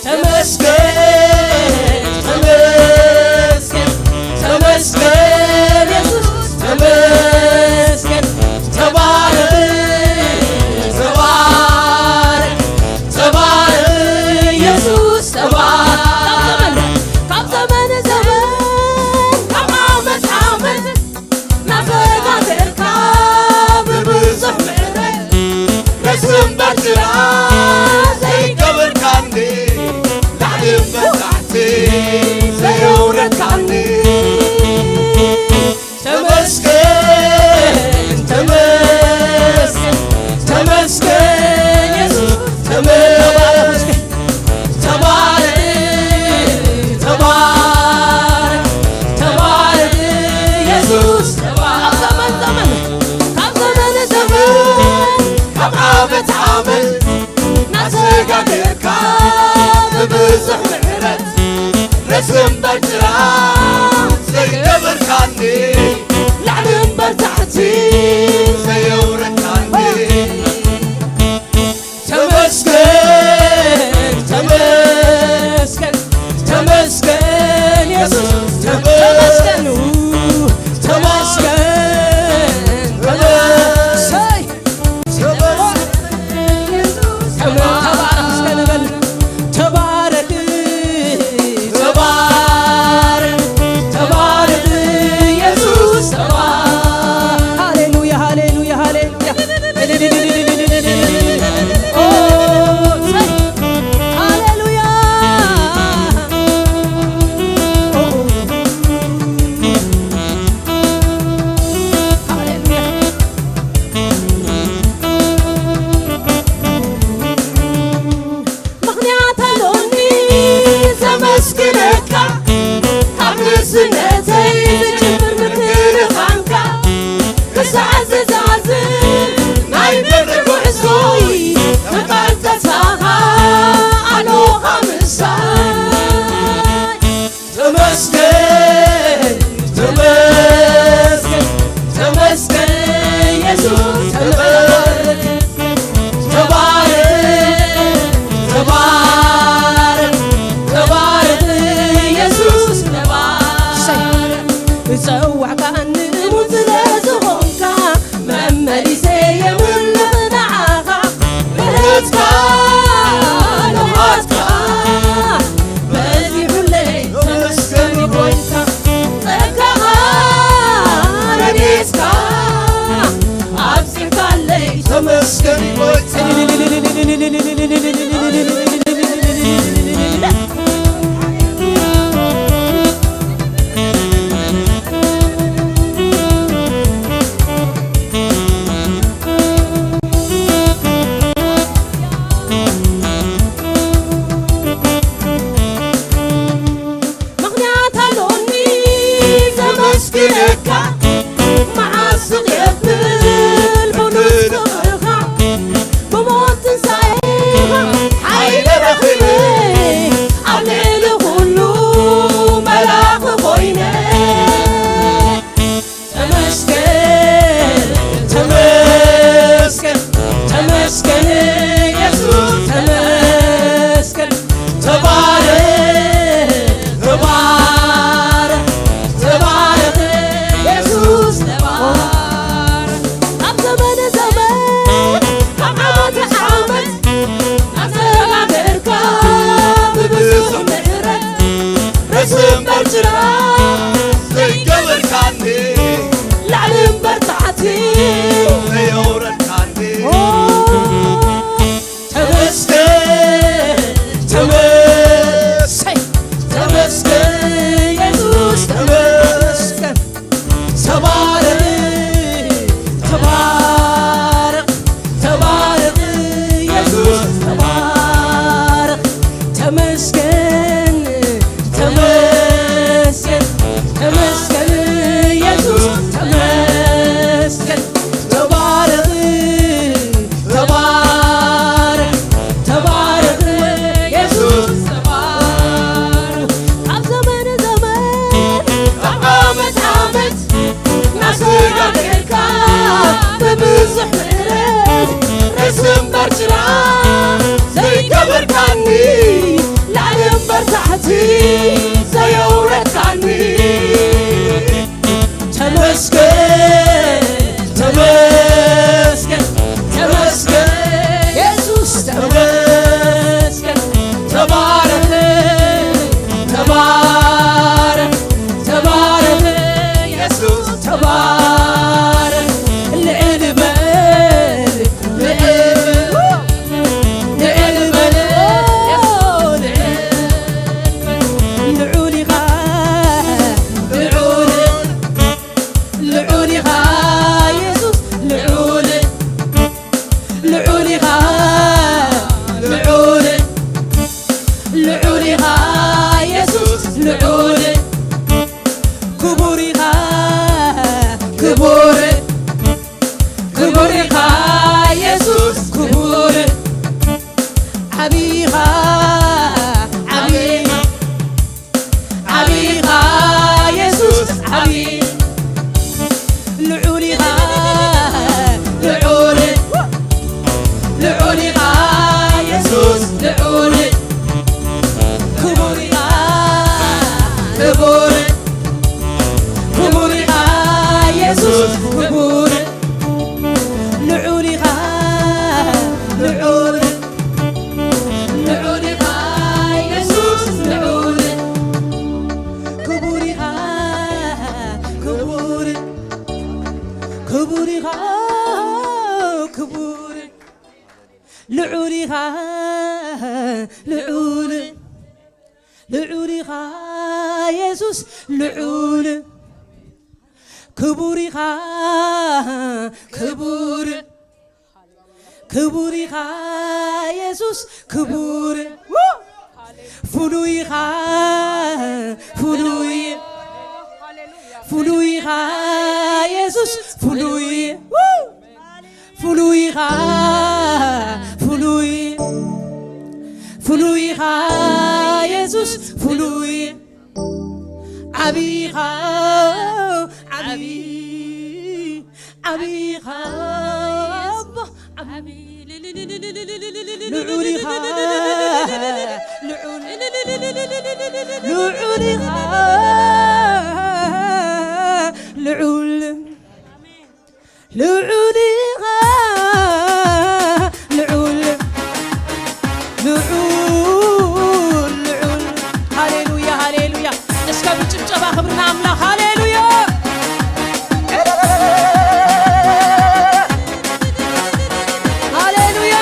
ተመስገን፣ ተመስገን፣ ተመስገን የሱስ፣ ተመስገን። ተባረክ፣ ተባረክ፣ ተባረክ የሱስ፣ ተባረክ። ካብ ዘመን፣ ካብ ዘመን ዘመን፣ ካብ ዓመት ዓመት እናተዛዘምካ ብብዙሕ ምሕረት፣ ርእሲ እምበር ጭራ ዘይገበርካኒ፣ ላዕሊ እምበር ታሕቲ ዘየውረድካኒ። ተመስገን፣ ተመስገን፣ ተመስገን የሱስ፣ ተመስገን። ተባረክ፣ ተባረክ፣ ተባረክ የሱስ፣ ተባረክ። ካብ ዘመን ዘመን፣ ካብ ዘመን ዘመን፣ ካብ ዓመት ዓመት እናተጋገርካ ብብዙሕ ምሕረት፣ ርእሲ እምበር ጭራ ዘይገበርካኒ፣ ላዕሊ እምበር ታሕቲ ዘየውረድካኒ። ተመስገን፣ ተመስገን፣ ተመስገን የሱስ፣ ተመስገን፣ ተመስገን፣ ተመስገን። ተባረክ እስከ ንበል። ተባረክ፣ ተባረክ፣ ተባረክ ኢየሱስ፣ ተባረክ። ሃሌሉያ፣ ሃሌሉያ፣ ሃሌሉያ። ኦ፣ ሃሌሉያ። ሃሌሉያ። ምኽንያት ኣሎኒ ዘመስግነካ፣ ካብ ንእስነተይ ዝጅምር ምክንኻንካ፣ ክሳዕ ዝዛዝም ናይ ምድሪ ጉዕዞይ፣ መቃል ተስፋኻ ኣሎኻ ምሳይ። ተመስገን፣ ተመስገን፣ ተመስገን የሱስ፣ ተባረክ፣ ተባረክ፣ ተባረክ፣ ተባረክ የሱስ፣ ተባረክ። ዝጸዋዕካኒ እሙን ስለ ዝኾንካ፣ መመሊሰ የምልኽ ንዓኻ። ምሕረትካ፣ ልምዓትካ በዚሑለይ፣ ተመስገን ጎይታ። ጸጋኻ፣ ረድኤትካ ኣብዚሕካለይ፣ ተመስገን ጎይታ። ምኽንያት ኣሎኒ ዘመስግነካ፣ መዓስ ክብል ብሉጽ ክብርኻ፣ ብሞት ትንሳኤኻ ሓይሊ ረኺበ፣ ዘየውረድካኒ። ተመስገን፣ ተመስገን፣ ተመስገን፣ የሱስ ተመስገን። ተባረክ፣ ተባረክ፣ ተባረክ፣ የሱስ ተባረክ። ልዕል በል፣ ልዕል፣ ልዕል በል፣ ልዕል፣ ልዑል ኢኻ፣ ልዑል፣ ልዑል ኢኻ የሱስ፣ ልዑል፣ ልዑል ኢኻ፣ ልዑል፣ ልዑል ኢኻ የሱስ፣ ልዑል፣ ክቡር ኢኻ፣ ክቡር፣ ክቡር ኢኻ የሱስ፣ ክቡር፣ ዓቢ ኢኻ፣ ዓቢ፣ ዓቢ ኢኻ የሱስ፣ ዓቢ፣ ልዑል ኢኻ፣ ልዑል፣ ልዑል ኢኻ የሱስ፣ ልዑል፣ ክቡር ኢኻ፣ ክቡር፣ ክቡር ኢኻ የሱስ፣ ክቡር፣ ልዑል ኢኻ፣ ልዑል፣ ልዑል ኢኻ የሱስ፣ ልዑል፣ ክቡር ኢኻ፣ ክቡር፣ ክቡር ኢኻ፣ ክቡር፣ ልዑል ኢኻ፣ ልዑል፣ ልዑል ኢኻ የሱስ፣ ልዑል፣ ክቡር ኢኻ፣ ክቡር፣ ክቡር ኢኻ የሱስ፣ ክቡር፣ ፍሉይ ኢኻ፣ ፍሉይ፣ ፍሉይ ኢኻ የሱስ፣ ፍሉይ፣ ፍሉይ ኢኻ፣ ፍሉይ፣ ፍሉይ ኢኻ የሱስ፣ ፍሉይ፣ ዓቢ ኢኻ፣ ዓቢ፣ ዓቢ ኢኻ ኣቦ፣ ዓቢ፣ ልዑል ኢኻ፣ ልዑል፣ ልዑል ኢኻ፣ ልዑል፣ ልዑል ኢኻ፣ ልዑል፣ ልዑል፣ ልዑል። ሃሌሉያ፣ ሃሌሉያ። እስከ ብጭብጨባ ክብሪ ንኣምላኽ። ሃሌሉያ፣ ሃሌሉያ።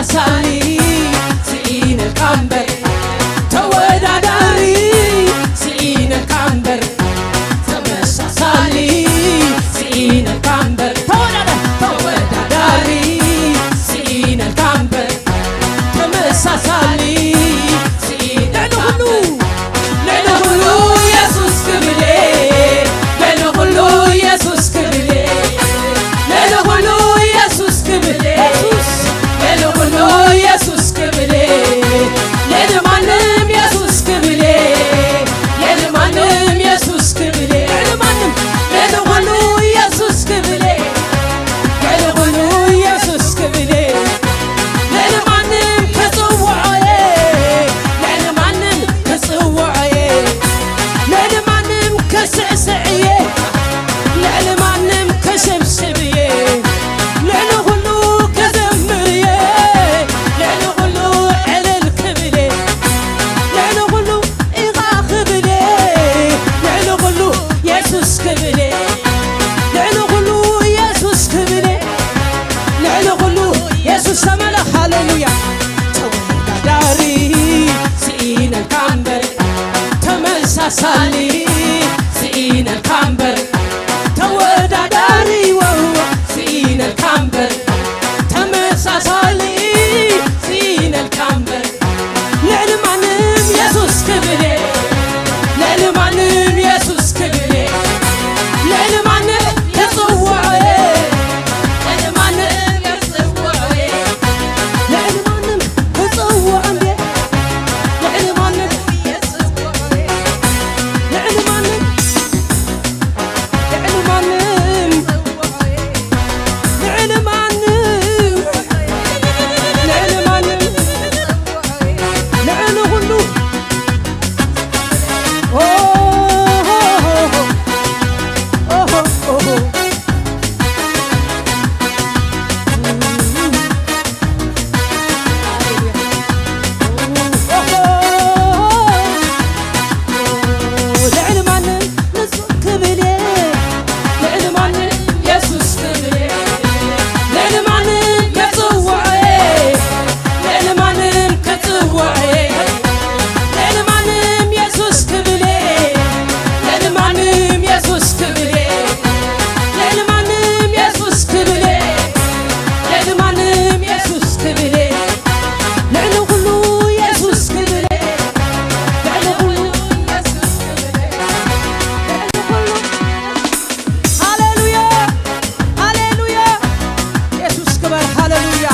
ሳሊ ስኢነልካ እምበር፣ ተወዳዳሪ ስኢነልካ እምበር፣ ተመሳሳሊ ስኢነልካ እምበር፣ ተወዳዳ-፣ ተወዳዳሪ ስኢነልካ እምበር፣ ተመሳሳሊ ስኢነልካ እምበር። ልዕሊ ኩሉ ኢየሱስ ክብል፣ ልዕሊ ኩሉ ኢየሱስ ክብል፣ ልዕሊ ኩሉ ኢየሱስ ክብል፣ ኢየሱስ፣ ልዕሊ ኩሉ ኢየሱስ ክብል፣ ልዕሊ ማንም ኢየሱስ ክብል፣ ልዕሊ ማንም ኢየሱስ ክብል፣ ልዕሊ ማንም፣ ልዕሊ ኩሉ ኢየሱስ ክብል፣ ልዕሊ ኩሉ ኢየሱስ ክብል፣ ልዕሊ ማንም ክጽውዖ እየ፣ ልዕሊ ማንም ክጽውዖ እየ፣ ልዕሊ ማንም ክስዕስዕ እየ፣ ልዕሊ ማንም ክስብስብ እየ፣ ልዕሊ ኩሉ ክዘምር እየ፣ ልዕሊ ኩሉ ዕልል ክብል እየ፣ ልዕሊ ኩሉ ኢኻ ክብል እየ፣ ልዕሊ ኩሉ ኢየሱስ ክብል እየ፣ ልዕሊ ኩሉ ኢየሱስ ክብል እየ፣ ልዕሊ ኩሉ ኢየሱስ ተመለኽ። ሃሌሉያ። ተወዳዳሪ ስኢነልካ እምበር፣ ተመሳሳሊ ስኢነልካ እምበር፣ ተወዳዳሪ ወወ ስኢነልካ እምበር፣ ተመሳሳሊ ስኢነልካ እምበር፣ ልዕሊ ማንም ኢየሱስ ክብል፣ ልዕሊ ማንም ኢየሱስ ክብል፣ ልዕሊ ማንም ክጽውዖ፣ ልዕሊ ማንም ክጽውዖ፣ ልዕሊ ማንም ክጽውዖ እንዴ፣ ልዕሊ ማንም፣ ልዕሊ ማንም፣ ልዕሊ ማንም፣ ልዕሊ ማንም፣ ልዕሊ ማንም፣ ልዕሊ ኩሉ። ኦ፣ ኦ፣ ኦ፣ ኦ፣ ኦ። ልዕሊ ማንም ንሱ ክብል እየ፣ ልዕሊ ማንም የሱስ ክብል እየ፣ ልዕሊ ማንም ክጽውዖ እየ፣ ልዕሊ ማንም ክጽውዖ እየ፣ ልዕሊ ማንም የሱስ ክብል እየ፣ ልዕሊ ማንም የሱስ ክብል እየ፣ ልዕሊ ማንም የሱስ ክብል እየ፣ ልዕሊ ማንም የሱስ ክብል እየ፣ ልዕሊ ኩሉ የሱስ ክብል እየ፣ ልዕሊ ኩሉ የሱስ ክብል እየ፣ ልዕሊ ኩሉ። ሃሌሉያ፣ ሃሌሉያ። የሱስ ክበር። ሃሌሉያ።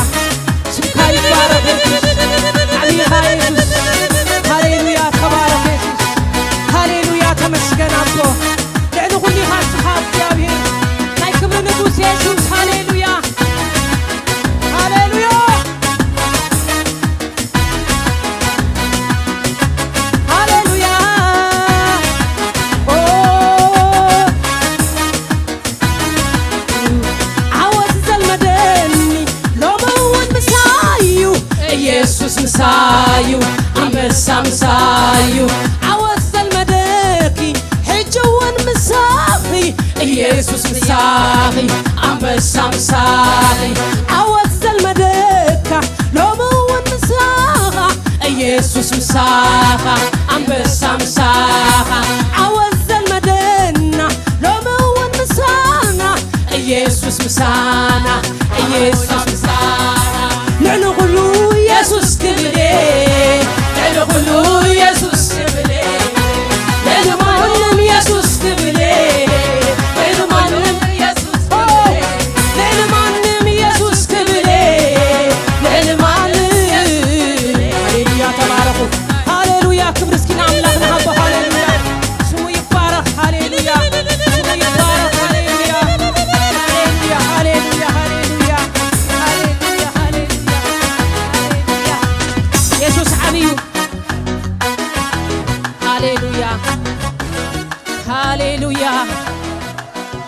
ስምካ ይባረኽ የሱስ። ዓቢኻ የሱስ። ሃሌሉያ። ተባረኽ የሱስ። ሃሌሉያ። ተመስገን ኣቦ። ልዕሊ ኩሉ ኢኻ ንስኻ እግዚኣብሔር። ናይ ክብሪ ንጉስ የሱስ። ሃሌሉያ። ሃሌሉያ። ሃሌሉያ። ኦ፣ ዓወት ዘልመደኒ ሎሚ እውን ምሳዩ፣ ኢየሱስ ምሳዩ፣ ኣንበሳ ምሳዩ። ዓወት ዘልመደኪ ሕጂ እውን ምሳኺ፣ ኢየሱስ ምሳኺ፣ ኣንበሳ ምሳኺ። ዓወት ዘልመደካ ሎሚ እውን ምሳኻ፣ ኢየሱስ ምሳኻ፣ ኣንበሳ ምሳኻ። ዓወት ዘልመደና ሎሚ እውን ምሳና፣ ኢየሱስ ምሳና፣ ኢየሱስ ምሳና። ልዕሊ ኩሉ ኢየሱስ ክብል፣ ልዕሊ ኩሉ ኢየሱስ ክብል፣ ልዕሊ ማንም ኢየሱስ ክብል፣ ልዕሊ ማንም ኢየሱስ ክብል፣ ልዕሊ ማንም ኢየሱስ ክብል፣ ልዕሊ ማንም። ሃሌሉያ፣ ተባረኹ። ሃሌሉያ፣ ክብሪ እስኪ ንኣምላኽ ንሃቦ። ሃሌሉያ፣ ስሙ ይባረኽ። ሃሌሉያ፣ ስሙ ይባረኽ። ሃሌሉያ፣ ሃሌሉያ፣ ሃሌሉያ፣ ሃሌሉያ፣ ሃሌሉያ፣ ሃሌሉያ፣ ሃሌሉያ። የሱስ ዓብዩ። ሃሌሉያ፣ ሃሌሉያ።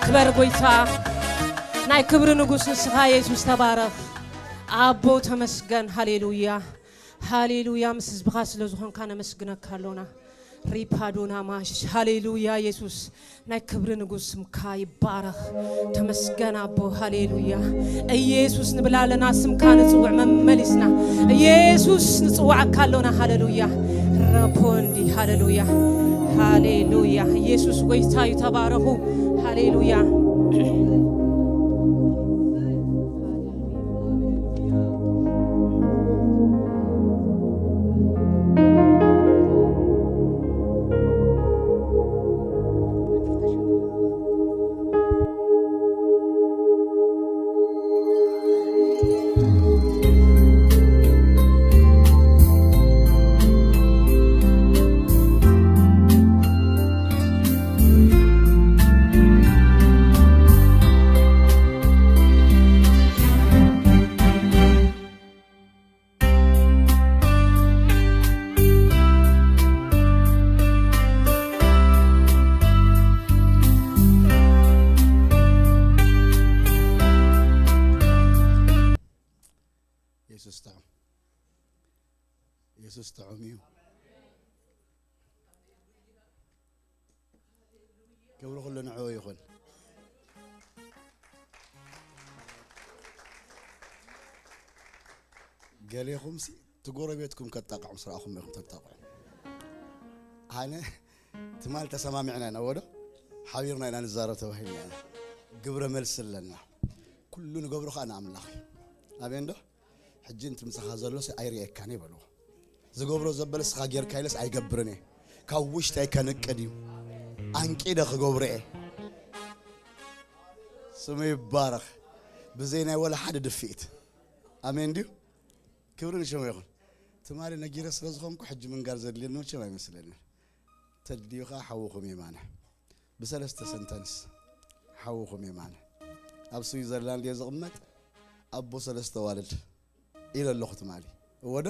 ክበር ጎይታ፣ ናይ ክብሪ ንጉስ ንስኻ የሱስ ተባረኽ። ኣቦ ተመስገን። ሃሌሉያ፣ ሃሌሉያ። ምስ ህዝብኻ ስለ ዝኾንካ ነመስግነካ ኣሎና። ሪፓዶና ማሽ። ሃሌሉያ። ኢየሱስ ናይ ክብሪ ንጉስ፣ ስምካ ይባረኽ። ተመስገን ኣቦ። ሃሌሉያ። ኢየሱስ ንብል ኣለና፣ ስምካ ንጽውዕ መመሊስና። ኢየሱስ ንጽውዓካ ኣሎና። ሃሌሉያ። ረፖንዲ። ሃሌሉያ። ሃሌሉያ። ኢየሱስ ጎይታ እዩ። ተባረኹ። ሃሌሉያ። የሱስ ጥዑም፣ የሱስ ጥዑም እዩ። ክብሪ ኩሉ ንዕኡ ይኹን። ገሌኹምሲ እቲ ጎረቤትኩም ከጣቕዑ ምስ ረኣኹም ኢኹም ተጣቕዑ። ኣነ ትማል ተሰማሚዕና ኢና፣ ወዶ ሓቢርና ኢና ንዛረብ ተባሂልና ኢና። ግብረ መልሲ ኣለና። ኩሉ ንገብሮ ኸኣ ንኣምላኽ እዩ። ኣሜን ዶ? ሕጂ እቲ ምሳኻ ዘሎ ሲ ኣይርእየካን እየ በልዎ። ዝገብሮ ዘበለ ስኻ ጌርካ ኢለስ ኣይገብርን እየ። ካብ ውሽጠይ ከንቅድ እዩ። ኣንቂደ ክገብሮ እየ። ስሙ ይባረኽ። ብዘይ ናይ ወላ ሓደ ድፍኢት። ኣሜን ድዩ? ክብሪ ንሽሙ ይኹን። ትማሊ ነጊረ ስለ ዝኾንኩ ሕጂ ምንጋር ዘድልየኒ መቸም ኣይመስለንን። ተድልዩ ኸዓ ሓውኹም የማነ። ብሰለስተ ሰንተንስ ሓውኹም የማነ። ኣብ ስዊዘርላንድ እየ ዝቕመጥ። ኣቦ ሰለስተ ዋልድ ኢለ ኣለኹ ትማሊ። እወ ዶ?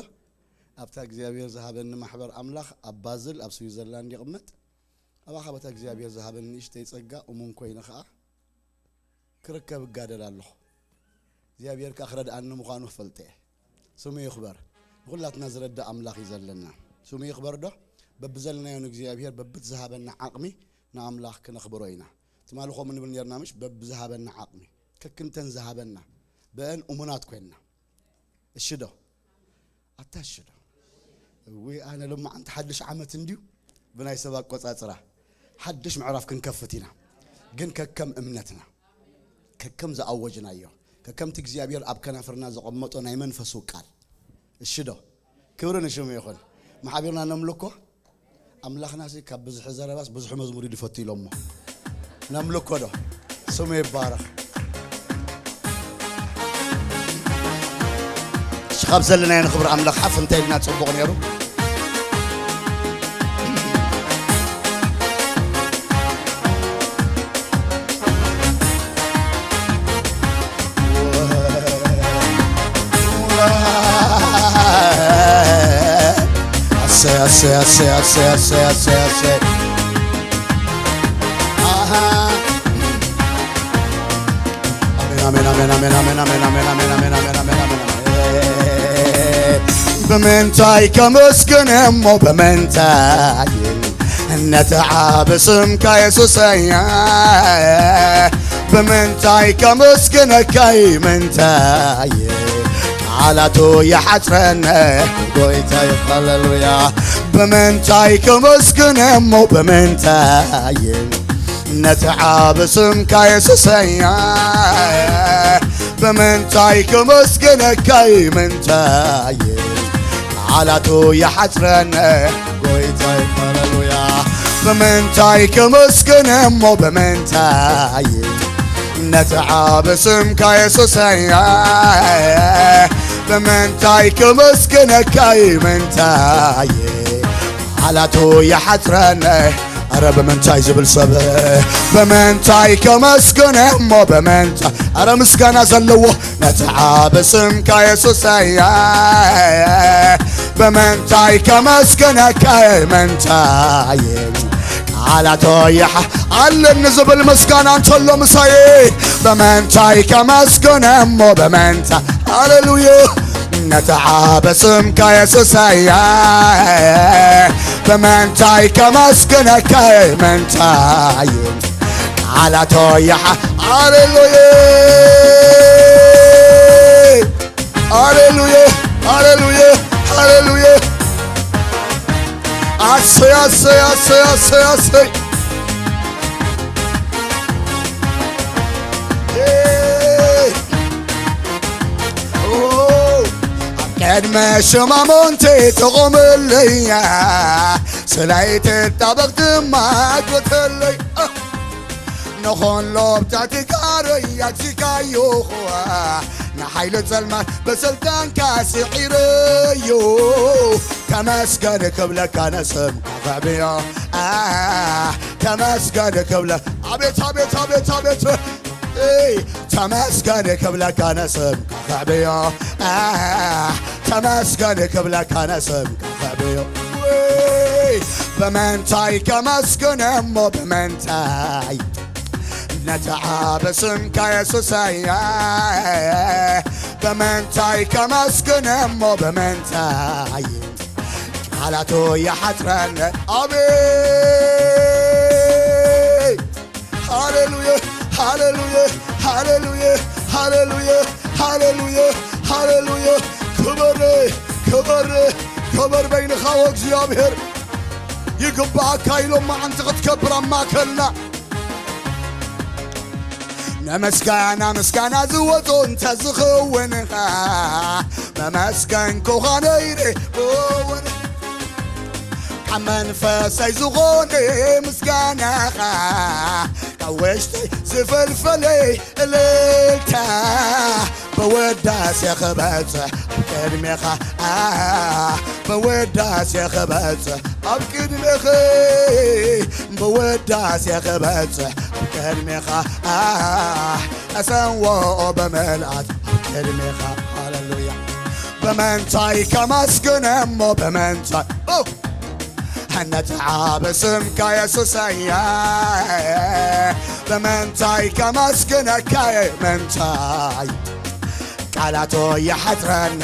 ኣብታ እግዚኣብሔር ዝሃበኒ ማሕበር ኣምላኽ ኣብ ባዝል ኣብ ስዊዘርላንድ ይቕመጥ። ኣብኣ ኻብ እታ እግዚኣብሔር ዝሃበኒ ንእሽተይ ጸጋ እሙን ኮይነ ኸዓ ክርከብ እጋደል ኣለኹ። እግዚኣብሔር ከኣ ክረድኣኒ ምዃኑ ክፈልጥ እየ። ስሙ ይኽበር። ንኹላትና ዝረድእ ኣምላኽ እዩ ዘለና። ስሙ ይኽበር ዶ? በብዘለናዮ ንእግዚኣብሔር በብዝሃበና ዓቕሚ ንኣምላኽ ክነኽብሮ ኢና። ትማሊ ከምኡ ንብል ኔርና ምሽ? በብዝሃበና ዓቕሚ ከክንተን ዝሃበና ብአን እሙናት ኮይንና። እሺ ዶ? ኣታ እሺ ዶ? እዊ ኣነ ሎማዓንቲ ሓድሽ ዓመት እንድዩ ብናይ ሰብ ኣቆጻጽራ ሓድሽ ምዕራፍ ክንከፍት ኢና። ግን ከከም እምነትና፣ ከከም ዝኣወጅናዮ፣ ከከምቲ እግዚኣብሔር ኣብ ከናፍርና ዘቐመጦ ናይ መንፈሱ ቃል። እሺ ዶ? ክብሪ ንሽሙ ይኹን። መሓቢርና ነምልኮ። ኣምላኽናሲ ካብ ብዝሒ ዘረባስ ብዙሕ መዝሙር እዩ ዝፈቱ ኢሎሞ። ነምልኮ ዶ? ስሙ ይባረኽ። እሺ፣ ካብ ዘለናዮ ንኽብሪ ኣምላኽ ሓፍ እንተ ኢልና ጽቡቕ ነይሩ። ኣሰይ፣ ኣሰይ፣ ኣሰይ፣ ኣሰይ፣ ኣሰይ፣ ኣሰይ፣ ኣሰይ። ኣሃ። ኣሜን፣ ኣሜን፣ ኣሜን። ብምንታይ ከመስግን እሞ ብምንታይ ነቲ ዓቢ ስምካ የሱሰየ፣ ብምንታይ ከመስግነካ ምንታይ ቃላቱ ይሓጽረነ ጎይታይ፣ ሃሌሉያ። ብምንታይ ከመስግን እሞ ብምንታይ ነቲ ዓቢ ስምካ የሱሰየ፣ ብምንታይ ከመስግነካ ምንታይ ቃላቱ ይሓጽረነ ጎይታይ፣ ሃሌሉያ። ብምንታይ ከመስግን እሞ ብምንታይ ነቲ ዓቢ ስምካ የሱሰየ፣ ብምንታይ ከመስግነካ ምንታይ ቃላቱ ይሓጽረነ። ኣረ ብምንታይ ዝብል ሰብ ብምንታይ ከመስግን እሞ ብምንታይ፣ ኣረ ምስጋና ዘለዎ ነቲ ዓቢ ስምካ የሱሰየ፣ ብምንታይ ከመስግነካ ምንታይ ቃላቶ ይሓ ኣለኒ ዝብል ምስጋና እንተሎ ምሳየ፣ ብምንታይ ከመስግን እሞ ብምንታይ፣ ሃሌሉያ። ነቲ ዓቢ ስምካ የሱሰየ፣ ብምንታይ ከመስግነካ፣ ምንታይ ቃላቶ ይሓ-፣ ሃሌሉያ፣ ሃሌሉያ፣ ሃሌሉያ፣ ሃሌሉያ። ኣሰይ፣ ኣሰይ፣ ኣሰይ፣ ኣሰይ፣ ኣሰይ። ኣብ ቅድሚ ሽማሙንቲ ትቑምለይ፣ ስለይቲ ጣበቕ ድማ ጎተለይ። ንኾን ሎብታ ትጋረይ ኣግዚካዮ፣ ንሓይሊ ጸልማት ብስልጣንካ ስዒረዮ። ተመስገን ክብለካ ነስምካ ከዕብዮ። ኣ፣ ተመስገን ክብለ-፣ ኣቤት፣ ኣቤት፣ ኣቤት፣ ኣቤት። እይ፣ ተመስገን ክብለካ ነስምካ ከዕብዮ። ኣ፣ ተመስገን ክብለካ ነስምካ ከዕብዮ። ውይ፣ ብምንታይ ከመስግን እሞ ብምንታይ ነቲ ዓቢ ስምካ የሱሰየ፣ ብምንታይ ከመስግን እሞ ብምንታይ ቃላቱ ይሓጽረኒ። ኣቤት! ሃሌሉያ፣ ሃሌሉያ፣ ሃሌሉያ፣ ሃሌሉያ፣ ሃሌሉያ፣ ሃሌሉያ። ክብር፣ ክብር፣ ክብር በይንኻ ወእግዚኣብሔር። ይግባኣካ ኢሎም መዓንቲ ክትከብር ኣብ ማእከልና። ንምስጋና ምስጋና ዝወጾ እንተ ዝኸውን፣ መመስገንኩኻ ነይረ እውን። ካብ መንፈሰይ ዝኾነ ምስጋናኻ፣ ካብ ውሽጠይ ዝፈልፈለይ እልልታ፣ ብውዳሴ ክበጽሕ ኣብ ቅድሜኻ፣ ኣ፣ ብውዳሴ ክበጽሕ ኣብ ቅድሜኺ፣ ብውዳሴ ክበጽሕ ኣብ ቅድሜኻ፣ ኣ፣ እሰንዎ ብምልኣት ኣብ ቅድሜኻ። ሃሌሉያ። ብምንታይ ከመስግን እሞ ብምንታይ፣ ኦ፣ ነቲ ዓቢ ስምካ የሱሰየ፣ ብምንታይ ከመስግነካ፣ ምንታይ ቃላቶ ይሓጽረኒ።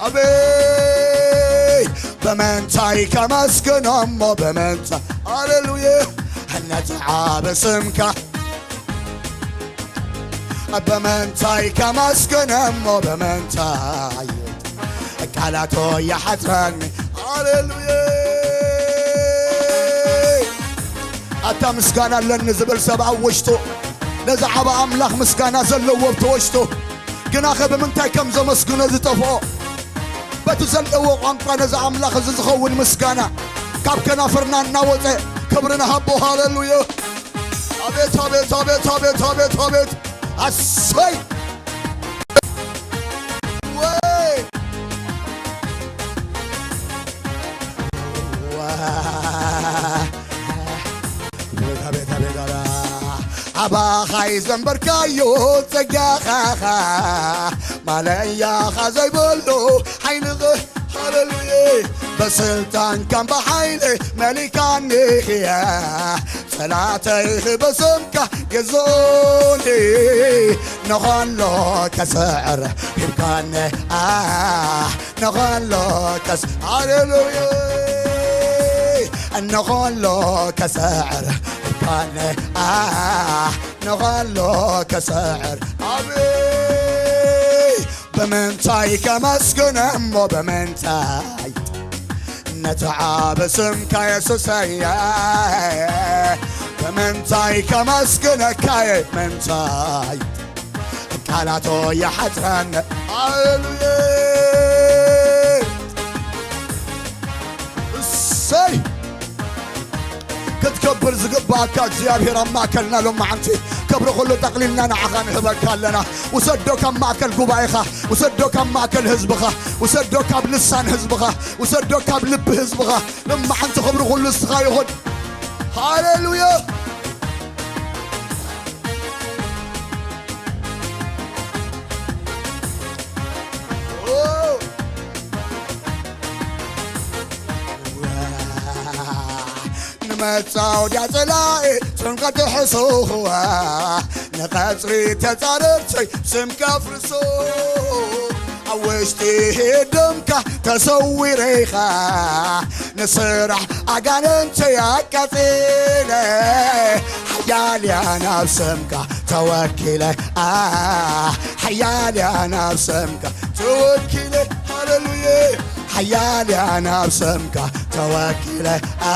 ኣቤት! ብምንታይ ከመስግኖ እሞ ብምንታይ፣ ሃሌሉያ፣ ነቲ ዓቢ ስምካ ብምንታይ ከመስግን እሞ ብምንታይ ቃላቶ ይሓጽረኒ። ሃሌሉያ። ኣታ ምስጋና ኣለኒ ዝብል ሰብ ኣብ ውሽጡ ነዚ ዓቢ ኣምላኽ ምስጋና ዘለዎ ኣብቲ ውሽጡ ግናኸ ብምንታይ ከም ዘመስግኖ ዝጠፍኦ በቲ ዘለዎ ቋንቋ ነዚ ኣምላኽ እዚ ዝኸውን ምስጋና ካብ ከናፍርና እናወጸ ክብሪ ንሃቦ። ሃሌሉያ። ኣቤት፣ ኣቤት፣ ኣቤት፣ ኣቤት፣ ኣቤት፣ ኣቤት። ኣሰይ! ወይ! ዋ! ኣቤት፣ ኣቤት፣ ኣቤት፣ ኣላ። ኣባኻ ይዘንበርካዮ ጸጋኻ፣ ማለያኻ ዘይብሉ ሓይልኻ። ሃሌሉያ። ብስልጣንካን ብሓይሊ መሊካኒ ኢኻ። ጸላተይ ብስምካ ገዝኡኒ። ንኸሎ ከስዕር ሂብካኒ። ኣ፣ ንኸሎ ከስ-፣ ሃሌሉያ። ንኸሎ ከስዕር ሂብካኒ። ኣ፣ ንኸሎ ከስዕር። ኣቤት! ብምንታይ ከመስግን እሞ ብምንታይ ነቲ ዓቢ ስምካ የሱሰየ፣ ብምንታይ ከመስግነካ ምንታይ ቃላቶ ይሓጽረኒ። ሃሌሉያ። እሰይ! ክትከብር ዝግባኣካ እግዚኣብሔር ኣብ ማእከልና ሎማዓንቲ ክብሪ ኩሉ ጠቕሊልና ንዓኻ ንህበካ ኣለና። ውሰዶ ካብ ማእከል ጉባኤኻ፣ ውሰዶ ካብ ማእከል ህዝብኻ፣ ውሰዶ ካብ ልሳን ህዝብኻ፣ ውሰዶ ካብ ልቢ ህዝብኻ። ሎማዓንቲ ክብሪ ኩሉ ንስኻ ይኹን። ሃሌሉያ። ንመጻወድያ ጸላኢ ጽንቀት ሕሱኽዋ፣ ንቐጽሪ ተጻረርተይ ስምካ ኣፍርሶ። ኣብ ውሽጢ ህድምካ ተሰዊረ ኢኻ፣ ንስራሕ ኣጋንንቲ ኣቃጺለ። ሓያል እያ ናብ ስምካ ተወኪለ፣ ኣ፣ ሓያል እያ ናብ ስምካ ተወኪለ። ሃሌሉያ። ሓያል እያ ናብ ስምካ ተወኪለ፣ ኣ፣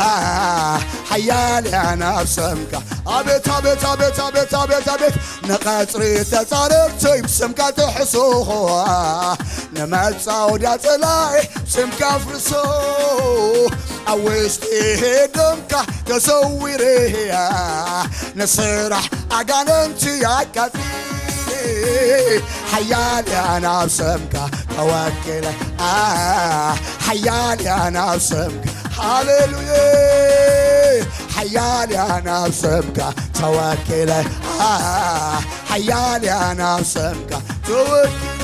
ሓያል እያ ናብ ስምካ። ኣቤት፣ ኣቤት፣ ኣቤት፣ ኣቤት፣ ኣቤት፣ ኣቤት። ንቐጽሪ ተጻረርተይ ብስምካ ትሕስኹዋ፣ ንመጻወድያ ጸላኢ ብስምካ ኣፍርሶ። ኣብ ውሽጢ ህድምካ ተሰዊረ እያ፣ ንስራሕ ኣጋንንቲ ኣቃጺለ። ሓያል እያ ናብ ስምካ ተወኪለ፣ ኣ፣ ሓያል እያ ናብ ስምካ። ሃሌሉያ። ሓያል እያ ናብ ስምካ ተወኪለ፣ ኣ፣ ሓያል እያ ናብ ስምካ ተወኪለ።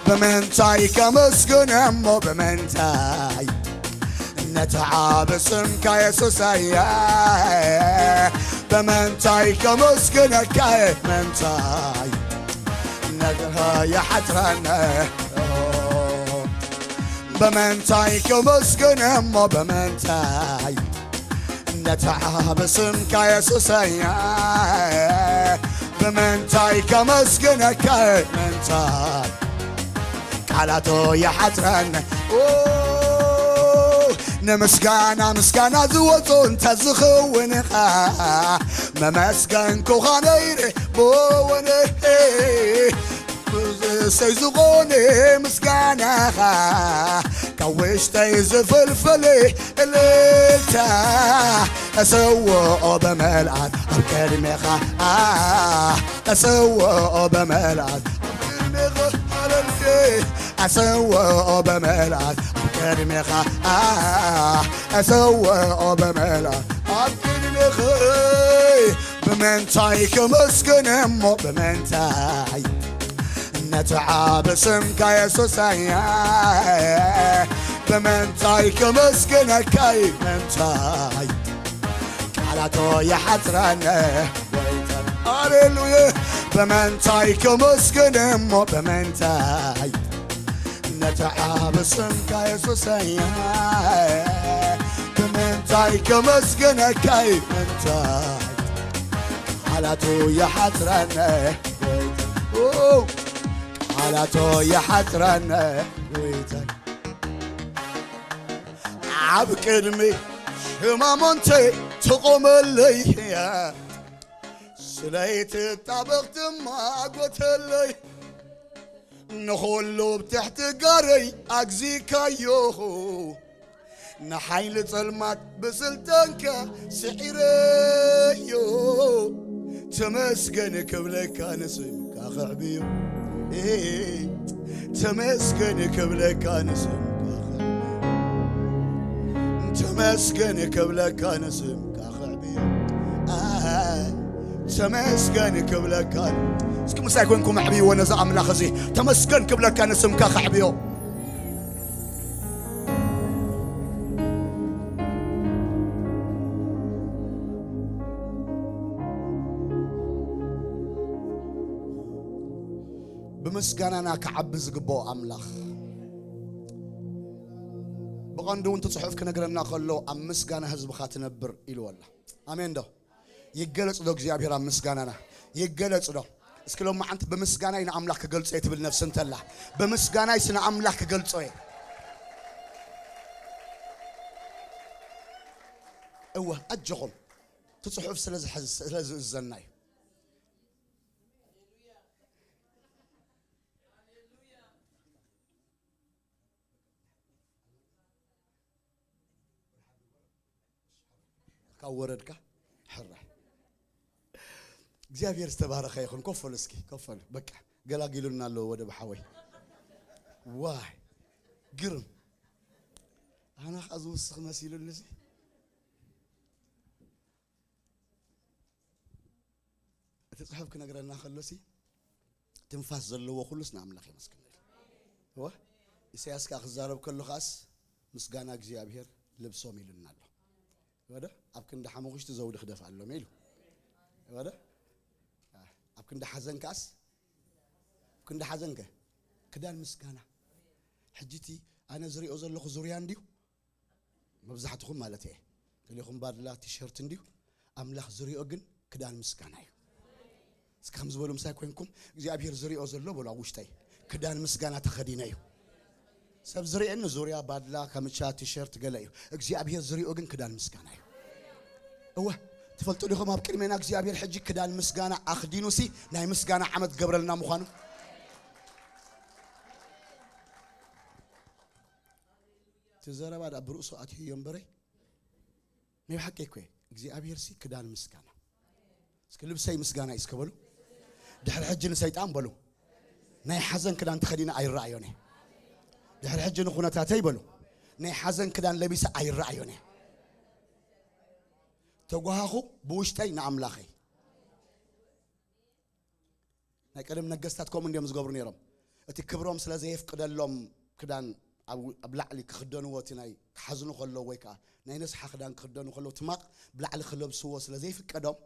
ብምንታይ ከመስግን እሞ ብምንታይ ነቲ ዓቢ ስምካ የሱሰየ? ብምንታይ ከመስግነካ? ምንታይ ነገር ይሓጽረኒ? ብምንታይ ከመስግን እሞ ብምንታይ ነቲ ዓቢ ስምካ የሱሰየ? ብምንታይ ከመስግነካ? ምንታይ ቃላቶ ይሓጽረኒ። ኦ፣ ንምስጋና ምስጋና ዝወጾ እንተ ዝኸውን ኢኻ፣ መመስገንኩኻ ነይረ ብወነ። ብዝሰይ ዝኾነ ምስጋናኻ ካብ ውሽጠይ ዝፈልፈል እልልታ፣ እሰውኦ በመልኣት ኣብ ቅድሜኻ፣ ኣ፣ እሰውኦ በመልኣት ኣብ ቅድሜኻ። ሃሌሉያ። እሰውኦ በመልኣት ኣብ ቅድሜኻ፣ ኣ፣ እሰውኦ በመልኣት ኣብ ቅድሜኻ። ብምንታይ ከመስግን እሞ ብምንታይ ነቲ ዓቢ ስምካ የሱሰየ? ብምንታይ ከመስግነካ? ምንታይ ቃላቶ ይሓጽረኒ። ሃሌሉያ። ብምንታይ ከመስግን እሞ ብምንታይ ነቲ ዓቢ ስምካ የሱሰየ? ብምንታይ ከመስግነካ? ምንታይ ቃላቱ ይሓጽረኒ ጎይታ፣ ቃላቱ ይሓጽረኒ ጎይታ። ኣብ ቅድሚ ሽማሞንተይ ትቖመለይ፣ ስለይ ትጣበቕ ትማጎተለይ፣ ንኹሉ ብትሕቲ ጋረይ ኣግዚካዮ። ንሓይሊ ጸልማት ብስልጣንካ ስዒረዮ። ተመስገን ክብለካ ንስምካ ከዕብዮ። ኤ፣ ተመስገን ክብለካ ንስምካ ከዕብዮ። ተመስገን ክብለካ ንስምካ ከዕብዮ። ኣ፣ ተመስገን ክብለካ። እስኪ ምሳይ ኮንኩም ኣዕብይዎ ነዚ ኣምላኽ እዚ። ተመስገን ክብለካ ንስምካ ከዕብዮ። ብምስጋናና ክዓቢ ዝግብኦ ኣምላኽ። ብቐንዱ እውን እቲ ጽሑፍ ክነግረና ከሎ፣ "ኣብ ምስጋና ህዝብኻ ትነብር" ኢልዎ ኣሎ። ኣሜን ዶ? ይገለጽ ዶ እግዚኣብሔር ኣብ ምስጋናና? ይገለጽ ዶ? እስኪ ሎማዓንቲ፣ "ብምስጋናይ ንኣምላኽ ክገልጾ እየ" ትብል ነፍሲ እንተላ፣ "ብምስጋናይስ ንኣምላኽ ክገልጾ እየ"። እወ፣ ኣጆኹም። እቲ ጽሑፍ ስለ ዝሕዝ-፣ ስለ ዝእዘና እዩ። ካብ ወረድካ ሕራይ። እግዚኣብሔር ዝተባረኸ ይኹን። ኮፍ በሉ እስኪ፣ ኮፍ በሉ። በቃ፣ ገላጊሉና ኣለዎ ወደ ብሓወይ። ዋይ፣ ግርም። ኣና ኸኣ ዝውስኽ መሲሉኒ እዚ። እቲ ጽሑፍ ክነግረና ከሎሲ፣ ትንፋስ ዘለዎ ኩሉስ ንኣምላኽ የመስግን። እወ፣ ኢሳያስ ከኣ ክዛረብ ከሎ ከኣስ፣ ምስጋና እግዚኣብሔር ልብሶም ኢሉና ኣሎ። እወ ዶ? ኣብ ክንዲ ሓሙኽሽቲ ዘውዲ ክደፍኣሎም ኢሉ። እወ ዶ? ኣብ ክንዲ ሓዘን ከኣስ፣ ኣብ ክንዲ ሓዘን ከ? ክዳን ምስጋና። ሕጂ እቲ ኣነ ዝሪኦ ዘለኹ ዙርያ እንድዩ፣ መብዛሕትኹም ማለት እየ፣ ገሊኹም ባድላ ቲሸርት እንድዩ፣ ኣምላኽ ዝሪኦ ግን ክዳን ምስጋና እዩ። እስኪ ከም ዝበሉ ምሳይ ኮይንኩም እግዚኣብሔር ዝሪኦ ዘሎ በሉ ኣብ ውሽጠይ ክዳን ምስጋና ተኸዲነ እዩ። ሰብ ዝርእየኒ ዙርያ ባድላ፣ ካምቻ፣ ቲሸርት ገለ እዩ። እግዚኣብሔር ዝሪኦ ግን ክዳን ምስጋና እዩ። እወ፣ ትፈልጡ ዲኹም ኣብ ቅድሜና እግዚኣብሔር ሕጂ ክዳን ምስጋና ኣኽዲኑሲ ናይ ምስጋና ዓመት ገብረልና ምዃኑ? እቲ ዘረባ ደኣ ብርእሱ ኣትዮ እዮ እምበረይ። ናይ ብሓቂ እኮ እግዚኣብሔር ሲ ክዳን ምስጋና። እስኪ ልብሰይ ምስጋና እዩ እስከ በሉ። ድሕሪ ሕጂ ንሰይጣን በሉ ናይ ሓዘን ክዳን ተኸዲነ ኣይረኣዮን እየ። ድሕሪ ሕጂ ንኹነታተይ በሉ ናይ ሓዘን ክዳን ለቢሰ ኣይረኣዮን እየ። ተጓሃኹ ብውሽጠይ ንኣምላኸይ። ናይ ቀደም ነገስታት ከምኡ እንዲዮም ዝገብሩ ነይሮም። እቲ ክብሮም ስለ ዘየፍቅደሎም ክዳን ኣብ ኣብ ላዕሊ ክኽደንዎ፣ እቲ ናይ ክሓዝኑ ከለዉ ወይ ከዓ ናይ ንስሓ ክዳን ክኽደኑ ከለዉ ትማቕ ብላዕሊ ክለብስዎ ስለ ዘይፍቀዶም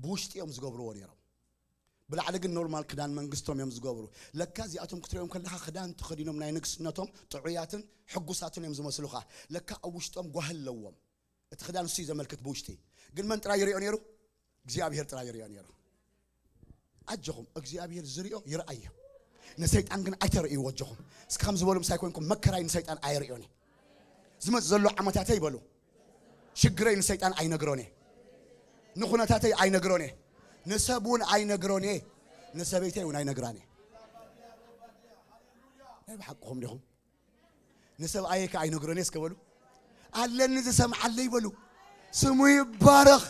ብውሽጢ እዮም ዝገብርዎ ነይሮም። ብላዕሊ ግን ኖርማል ክዳን መንግስቶም እዮም ዝገብሩ። ለካ እዚኣቶም ክትሪኦም ከለኻ ክዳን ተኸዲኖም ናይ ንግስነቶም ጥዑያትን ሕጉሳትን እዮም ዝመስሉኻ። ለካ ኣብ ውሽጦም ጓሂ ኣለዎም። እቲ ክዳን እሱ እዩ ዘመልክት ብውሽጢ። ግን መን ጥራይ ይሪኦ ነይሩ? እግዚኣብሔር ጥራይ ይሪኦ ነይሩ። ኣጆኹም፣ እግዚኣብሔር ዝሪኦ ይርኣዮ። ንሰይጣን ግን ኣይተርእይዎ። ኣጆኹም እስኪ ከም ዝበሉ ምሳይ ኮይንኩም፣ መከራይ ንሰይጣን ኣይርእዮን እየ። ዝመጽእ ዘሎ ዓመታተይ በሉ፣ ሽግረይ ንሰይጣን ኣይነግሮን እየ። ንኹነታተይ ኣይነግሮን እየ። ንሰብ እውን ኣይነግሮን እየ። ንሰበይተይ እውን ኣይነግራን እየ። ናይ ብሓቅኹም ዲኹም? ንሰብኣየይ ከኣ ኣይነግሮን እየ እስከ በሉ። ኣለኒ ዝሰምዓለይ በሉ። ስሙ ይባረኽ።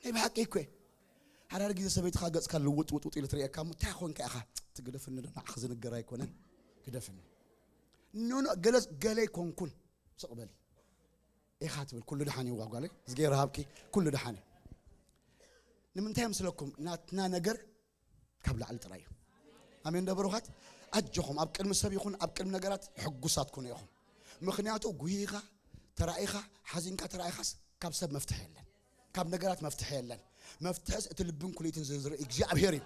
ናይ ብሓቂ እኮ እየ። ሓዳር ግዜ ሰበይትኻ ገጽካ ልውጥ ውጥ ውጥ ኢሉ ትርእየካ እሞ፣ እንታይ ኮንካ ኢኻ? ትግደፍኒ ዶ ንዓኺ ዝንገር ኣይኮነን። ግደፍኒ። ኖ፣ ኖ፣ ገለ፣ ገለ ኣይኮንኩን። ስቕ በሊ። ኢኻ ትብል፣ ኩሉ ደሓን እዩ ጓጓለይ። እዝጌር ሃብኪ፣ ኩሉ ደሓን እዩ። ንምንታይ ምስለኩም? ናትና ነገር ካብ ላዕሊ ጥራይ እዩ። ኣሜን ዶ ብሩኻት? ኣጆኹም፣ ኣብ ቅድሚ ሰብ ይኹን ኣብ ቅድሚ ነገራት ሕጉሳት ኩኑ ኢኹም። ምኽንያቱ ጉሂኻ፣ ተራኢኻ፣ ሓዚንካ ተራኢኻስ ካብ ሰብ መፍትሒ የለን። ካብ ነገራት መፍትሒ የለን። መፍትሕስ እቲ ልብን ኩሊትን ዝርኢ እግዚኣብሔር እዩ።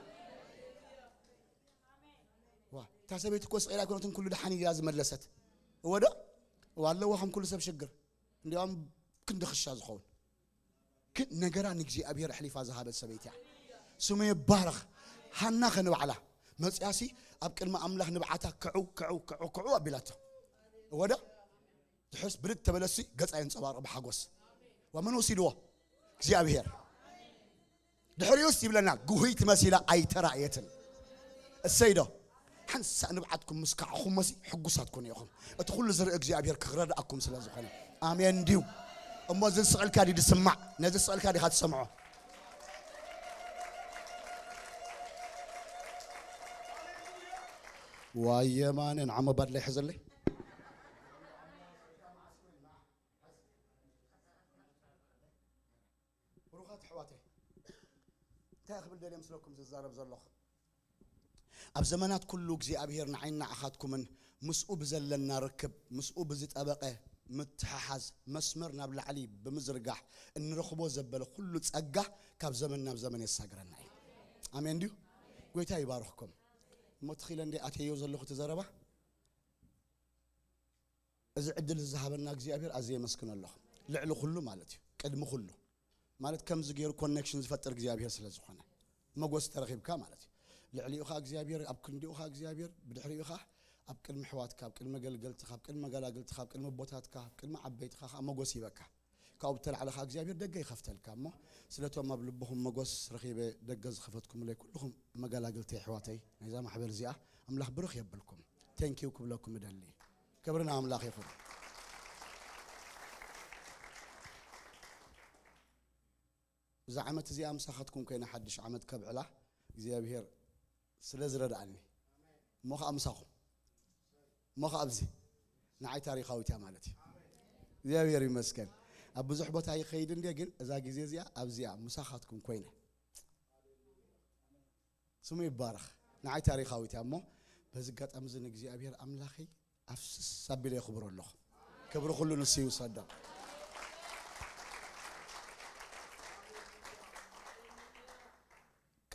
ዋ፣ እታ ሰበይቲ እኮ ስቕ ኢላ ኣይኮነትን ኩሉ ደሓን ኢላ ዝመለሰት። እወ ዶ? እወ ኣለዋ ከም ኩሉ ሰብ ሽግር። እንዲያውም ክንዲ ክሻ ዝኸውን። ግን ነገራ ንእግዚኣብሔር ኣሕሊፋ ዝሃበት ሰበይቲ እያ። ስሙ ይባረኽ። ሃና ከ ንባዕላ መጽያሲ ኣብ ቅድሚ ኣምላኽ ንብዓታ ክዑ፣ ክዑ፣ ክዑ፣ ክዑ ኣቢላቶ። እወ ዶ? ድሕርስ ብድድ ተበለሲ ገጻ የንጸባርቕ ብሓጎስ። ወመን ወሲድዎ? እግዚኣብሔር። ድሕሪኡስ ይብለና፣ ጉህይቲ መሲላ ኣይተራእየትን። እሰይ ዶ? ሓንሳእ ንብዓትኩም ምስ ከዓኹሞሲ ሕጉሳት ኩኑ ኢኹም። እቲ ኩሉ ዝርኢ እግዚኣብሔር ክረድኣኩም ስለ ዝኾነ። ኣሜን ድዩ? እሞ እዚ ስቕ ኢልካ ድዩ ዝስማዕ? ነዚ ስቕ ኢልካ ዲኻ ትሰምዖ? ዋየ ማነ፣ ንዓሞ ባድላይ ሕዘለይ። ብሩኻት ኣሕዋተይ፣ እንታይ ክብል ደልየ ምስለኩም ዝዛረብ ዘለኹ? ኣብ ዘመናት ኩሉ እግዚኣብሔር ንዓይን ንዓኻትኩምን ምስኡ ብዘለና ርክብ፣ ምስኡ ብዝጠበቐ ምትሕሓዝ፣ መስመር ናብ ላዕሊ ብምዝርጋሕ እንረኽቦ ዘበለ ኩሉ ጸጋ ካብ ዘመን ናብ ዘመን የሳግረና እዩ። ኣሜን ድዩ? ጎይታ ይባርኽኩም። እሞ ትኺለ እንደ ኣተዮ ዘለኹ እቲ ዘረባ፣ እዚ ዕድል ዝሃበና እግዚኣብሔር ኣዝየ የመስግኖ ኣለኹ። ልዕሊ ኩሉ ማለት እዩ፣ ቅድሚ ኩሉ ማለት ከምዚ ገይሩ ኮኔክሽን ዝፈጥር እግዚኣብሔር ስለ ዝኾነ፣ መጎስ ተረኺብካ ማለት እዩ። ልዕሊኡ ኸዓ እግዚኣብሔር፣ ኣብ ክንዲኡ ኸዓ እግዚኣብሔር፣ ብድሕሪኡ ኸዓ ኣብ ቅድሚ ኣሕዋትካ፣ ኣብ ቅድሚ ኣገልገልትኻ፣ ኣብ ቅድሚ መገላግልትኻ፣ ኣብ ቅድሚ ኣቦታትካ፣ ኣብ ቅድሚ ዓበይትኻ ኸዓ መጎስ ይበካ። ካብኡ ብተላዕሊ ኸዓ እግዚኣብሔር ደገ ይኸፍተልካ እሞ፣ ስለቶም ኣብ ልብኹም መጎስ ረኺበ ደገ ዝኸፈትኩምለይ ኩልኹም መገላግልተይ ኣሕዋተይ ናይዛ ማሕበር እዚኣ ኣምላኽ ብሩኽ የብልኩም። ቴንኪው ክብለኩም እደሊ። ክብሪ ንኣምላኽ ይኹን። እዛ ዓመት እዚኣ ምሳኻትኩም ኮይነ ሓድሽ ዓመት ከብዕላ እግዚኣብሔር ስለ ዝረድኣኒ፣ እሞ ኸዓ ምሳኹም፣ እሞ ኸዓ ኣብዚ ንዓይ ታሪኻዊት እያ ማለት እዩ። እግዚኣብሔር ይመስገን። ኣብ ብዙሕ ቦታ ይኸይድ እንድየ፣ ግን እዛ ግዜ እዚኣ ኣብዚኣ ምሳኻትኩም ኮይነ፣ ስሙ ይባረኽ። ንዓይ ታሪኻዊት እያ እሞ፣ በዚ ኣጋጣሚ እዚ ንእግዚኣብሔር ኣምላኸይ ኣፍስስ ኣቢለ የኽብሮ ኣለኹ። ክብሪ ኩሉ ንሱ ይውሰዶ።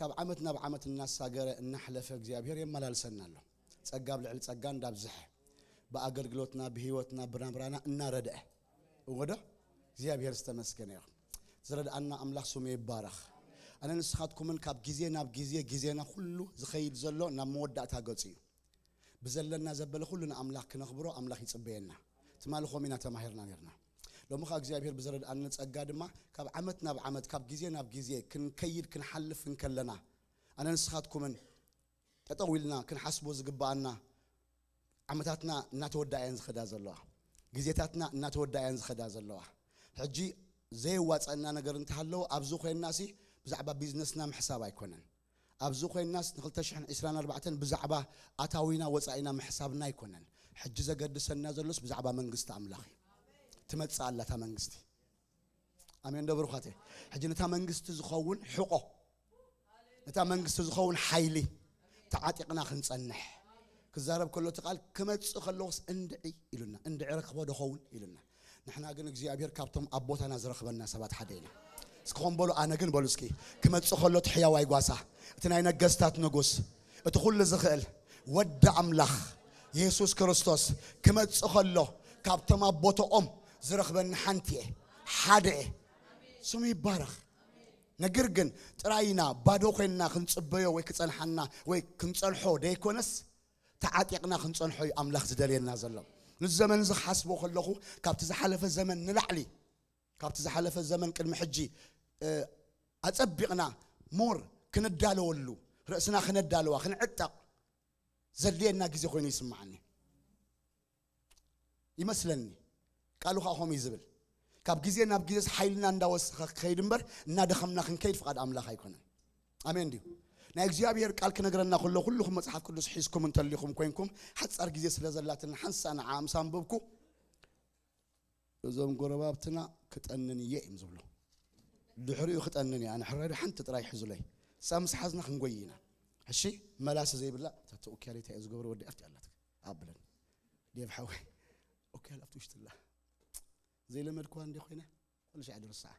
ካብ ዓመት ናብ ዓመት እናሳገረ እናሕለፈ እግዚኣብሔር የመላልሰና ኣሎ። ጸጋ ኣብ ልዕሊ ጸጋ እንዳብዝሐ፣ ብኣገልግሎትና፣ ብህይወትና፣ ብናብራና እናረድአ። እወ ዶ? እግዚኣብሔር ዝተመስገነ ይኹን። ዝረድኣና ኣምላኽ ስሙ ይባረኽ። ኣነ ንስኻትኩምን ካብ ግዜ ናብ ግዜ፣ ግዜና ኩሉ ዝኸይድ ዘሎ ናብ መወዳእታ ገጹ እዩ። ብዘለና ዘበለ ኩሉ ንኣምላኽ ክነኽብሮ ኣምላኽ ይጽበየና። ትማሊ ኾም ኢና ተማሂርና ነርና። ሎሚ ኸዓ እግዚኣብሔር ብዝረድኣኒ ጸጋ ድማ ካብ ዓመት ናብ ዓመት፣ ካብ ግዜ ናብ ግዜ ክንከይድ ክንሓልፍ እንከለና፣ ኣነ ንስኻትኩምን ጠጠው ኢልና ክንሓስቦ ዝግባኣና፣ ዓመታትና እናተወዳእየን ዝኸዳ ዘለዋ፣ ግዜታትና እናተወዳእየን ዝኸዳ ዘለዋ፣ ሕጂ ዘየዋጸና ነገር እንተሃለወ ኣብዚ ኮይንናሲ ብዛዕባ ቢዝነስና ምሕሳብ ኣይኮነን። ኣብዚ ኮይንናስ ን ክልተ ሽሕን ዕስራን ኣርባዕተን ብዛዕባ ኣታዊና ወጻኢና ምሕሳብና ኣይኮነን። ሕጂ ዘገድሰና ዘሎስ ብዛዕባ መንግስቲ ኣምላኽ እዩ። ትመጽእ ኣላ እታ መንግስቲ። ኣሜን ዶ ብሩኻተይ? ሕጂ ነታ መንግስቲ ዝኸውን ሕቆ፣ ነታ መንግስቲ ዝኸውን ሓይሊ ተዓጢቕና ክንጸንሕ። ክዛረብ ከሎ እቲ ቃል ክመጽእ ከለዎስ እንድዒ ኢሉና፣ እንድዒ ረክቦ ዶ ኸውን ኢሉና። ንሕና ግን እግዚኣብሔር ካብቶም ኣቦታና ዝረኽበና ሰባት ሓደ ኢና። እስኪ ኾን በሉ፣ ኣነ ግን በሉ እስኪ፣ ክመጽእ ከሎ እቲ ሕያዋይ ጓሳ፣ እቲ ናይ ነገስታት ንጉስ፣ እቲ ኩሉ ዝኽእል ወዲ ኣምላኽ የሱስ ክርስቶስ ክመጽእ ከሎ ካብቶም ኣቦቶኦም ዝረኽበኒ ሓንቲ እየ፣ ሓደ እየ። ስሙ ይባረኽ። ነገር ግን ጥራይና ባዶ ኮይንና ክንጽበዮ ወይ ክጸንሓና ወይ ክንጸንሖ ደይኮነስ፣ ተዓጢቕና ክንጸንሖ እዩ ኣምላኽ ዝደልየና ዘሎ። ንዘመን እዚ ክሓስቦ ከለኹ፣ ካብቲ ዝሓለፈ ዘመን ንላዕሊ፣ ካብቲ ዝሓለፈ ዘመን ቅድሚ ሕጂ፣ እ፣ ኣጸቢቕና ሞር ክንዳለወሉ፣ ርእስና ክነዳለዋ፣ ክንዕጠቕ ዘድልየና ግዜ ኮይኑ ይስምዓኒ። ይመስለኒ። ቃሉ ኸዓ ከምኡ እዩ ዝብል። ካብ ግዜ ናብ ግዜስ ሓይልና እንዳወሰኸ ክኸይድ እምበር፣ እናደኸምና ክንከይድ ፍቓድ ኣምላኽ ኣይኮነን። ኣሜን ድዩ? ናይ እግዚኣብሔር ቃል ክነግረና ከሎ፣ ኩልኹም መጽሓፍ ቅዱስ ሒዝኩም እንተሊኹም ኮይንኩም፣ ሓጻር ግዜ ስለ ዘላትና፣ ሓንሳእ ንዓ ምስ ኣንበብኩ፣ እዞም ጎረባብትና ክጠንን እየ እዮም ዝብሉ። ድሕሪኡ ክጠንን እየ፣ ኣነ ሕራይ ዶ ሓንቲ ጥራይ ሕዙለይ። እሳ ምስ ሓዝና ክንጎይ ኢና። እሺ፣ መላሲ ዘይብላ፣ እታ ተወኪያለይ እንታይ እየ ዝገብሮ፣ ወዲ ኣፍቲ ኣላት ኣብለን። ዴቭ ሓወይ፣ ኦኬ፣ ኣብቲ ውሽጢ ኣላ። ዘይለመድኩዋ እንደ ኮይነ፣ ኩሉ ሻዕ ድርስዓ።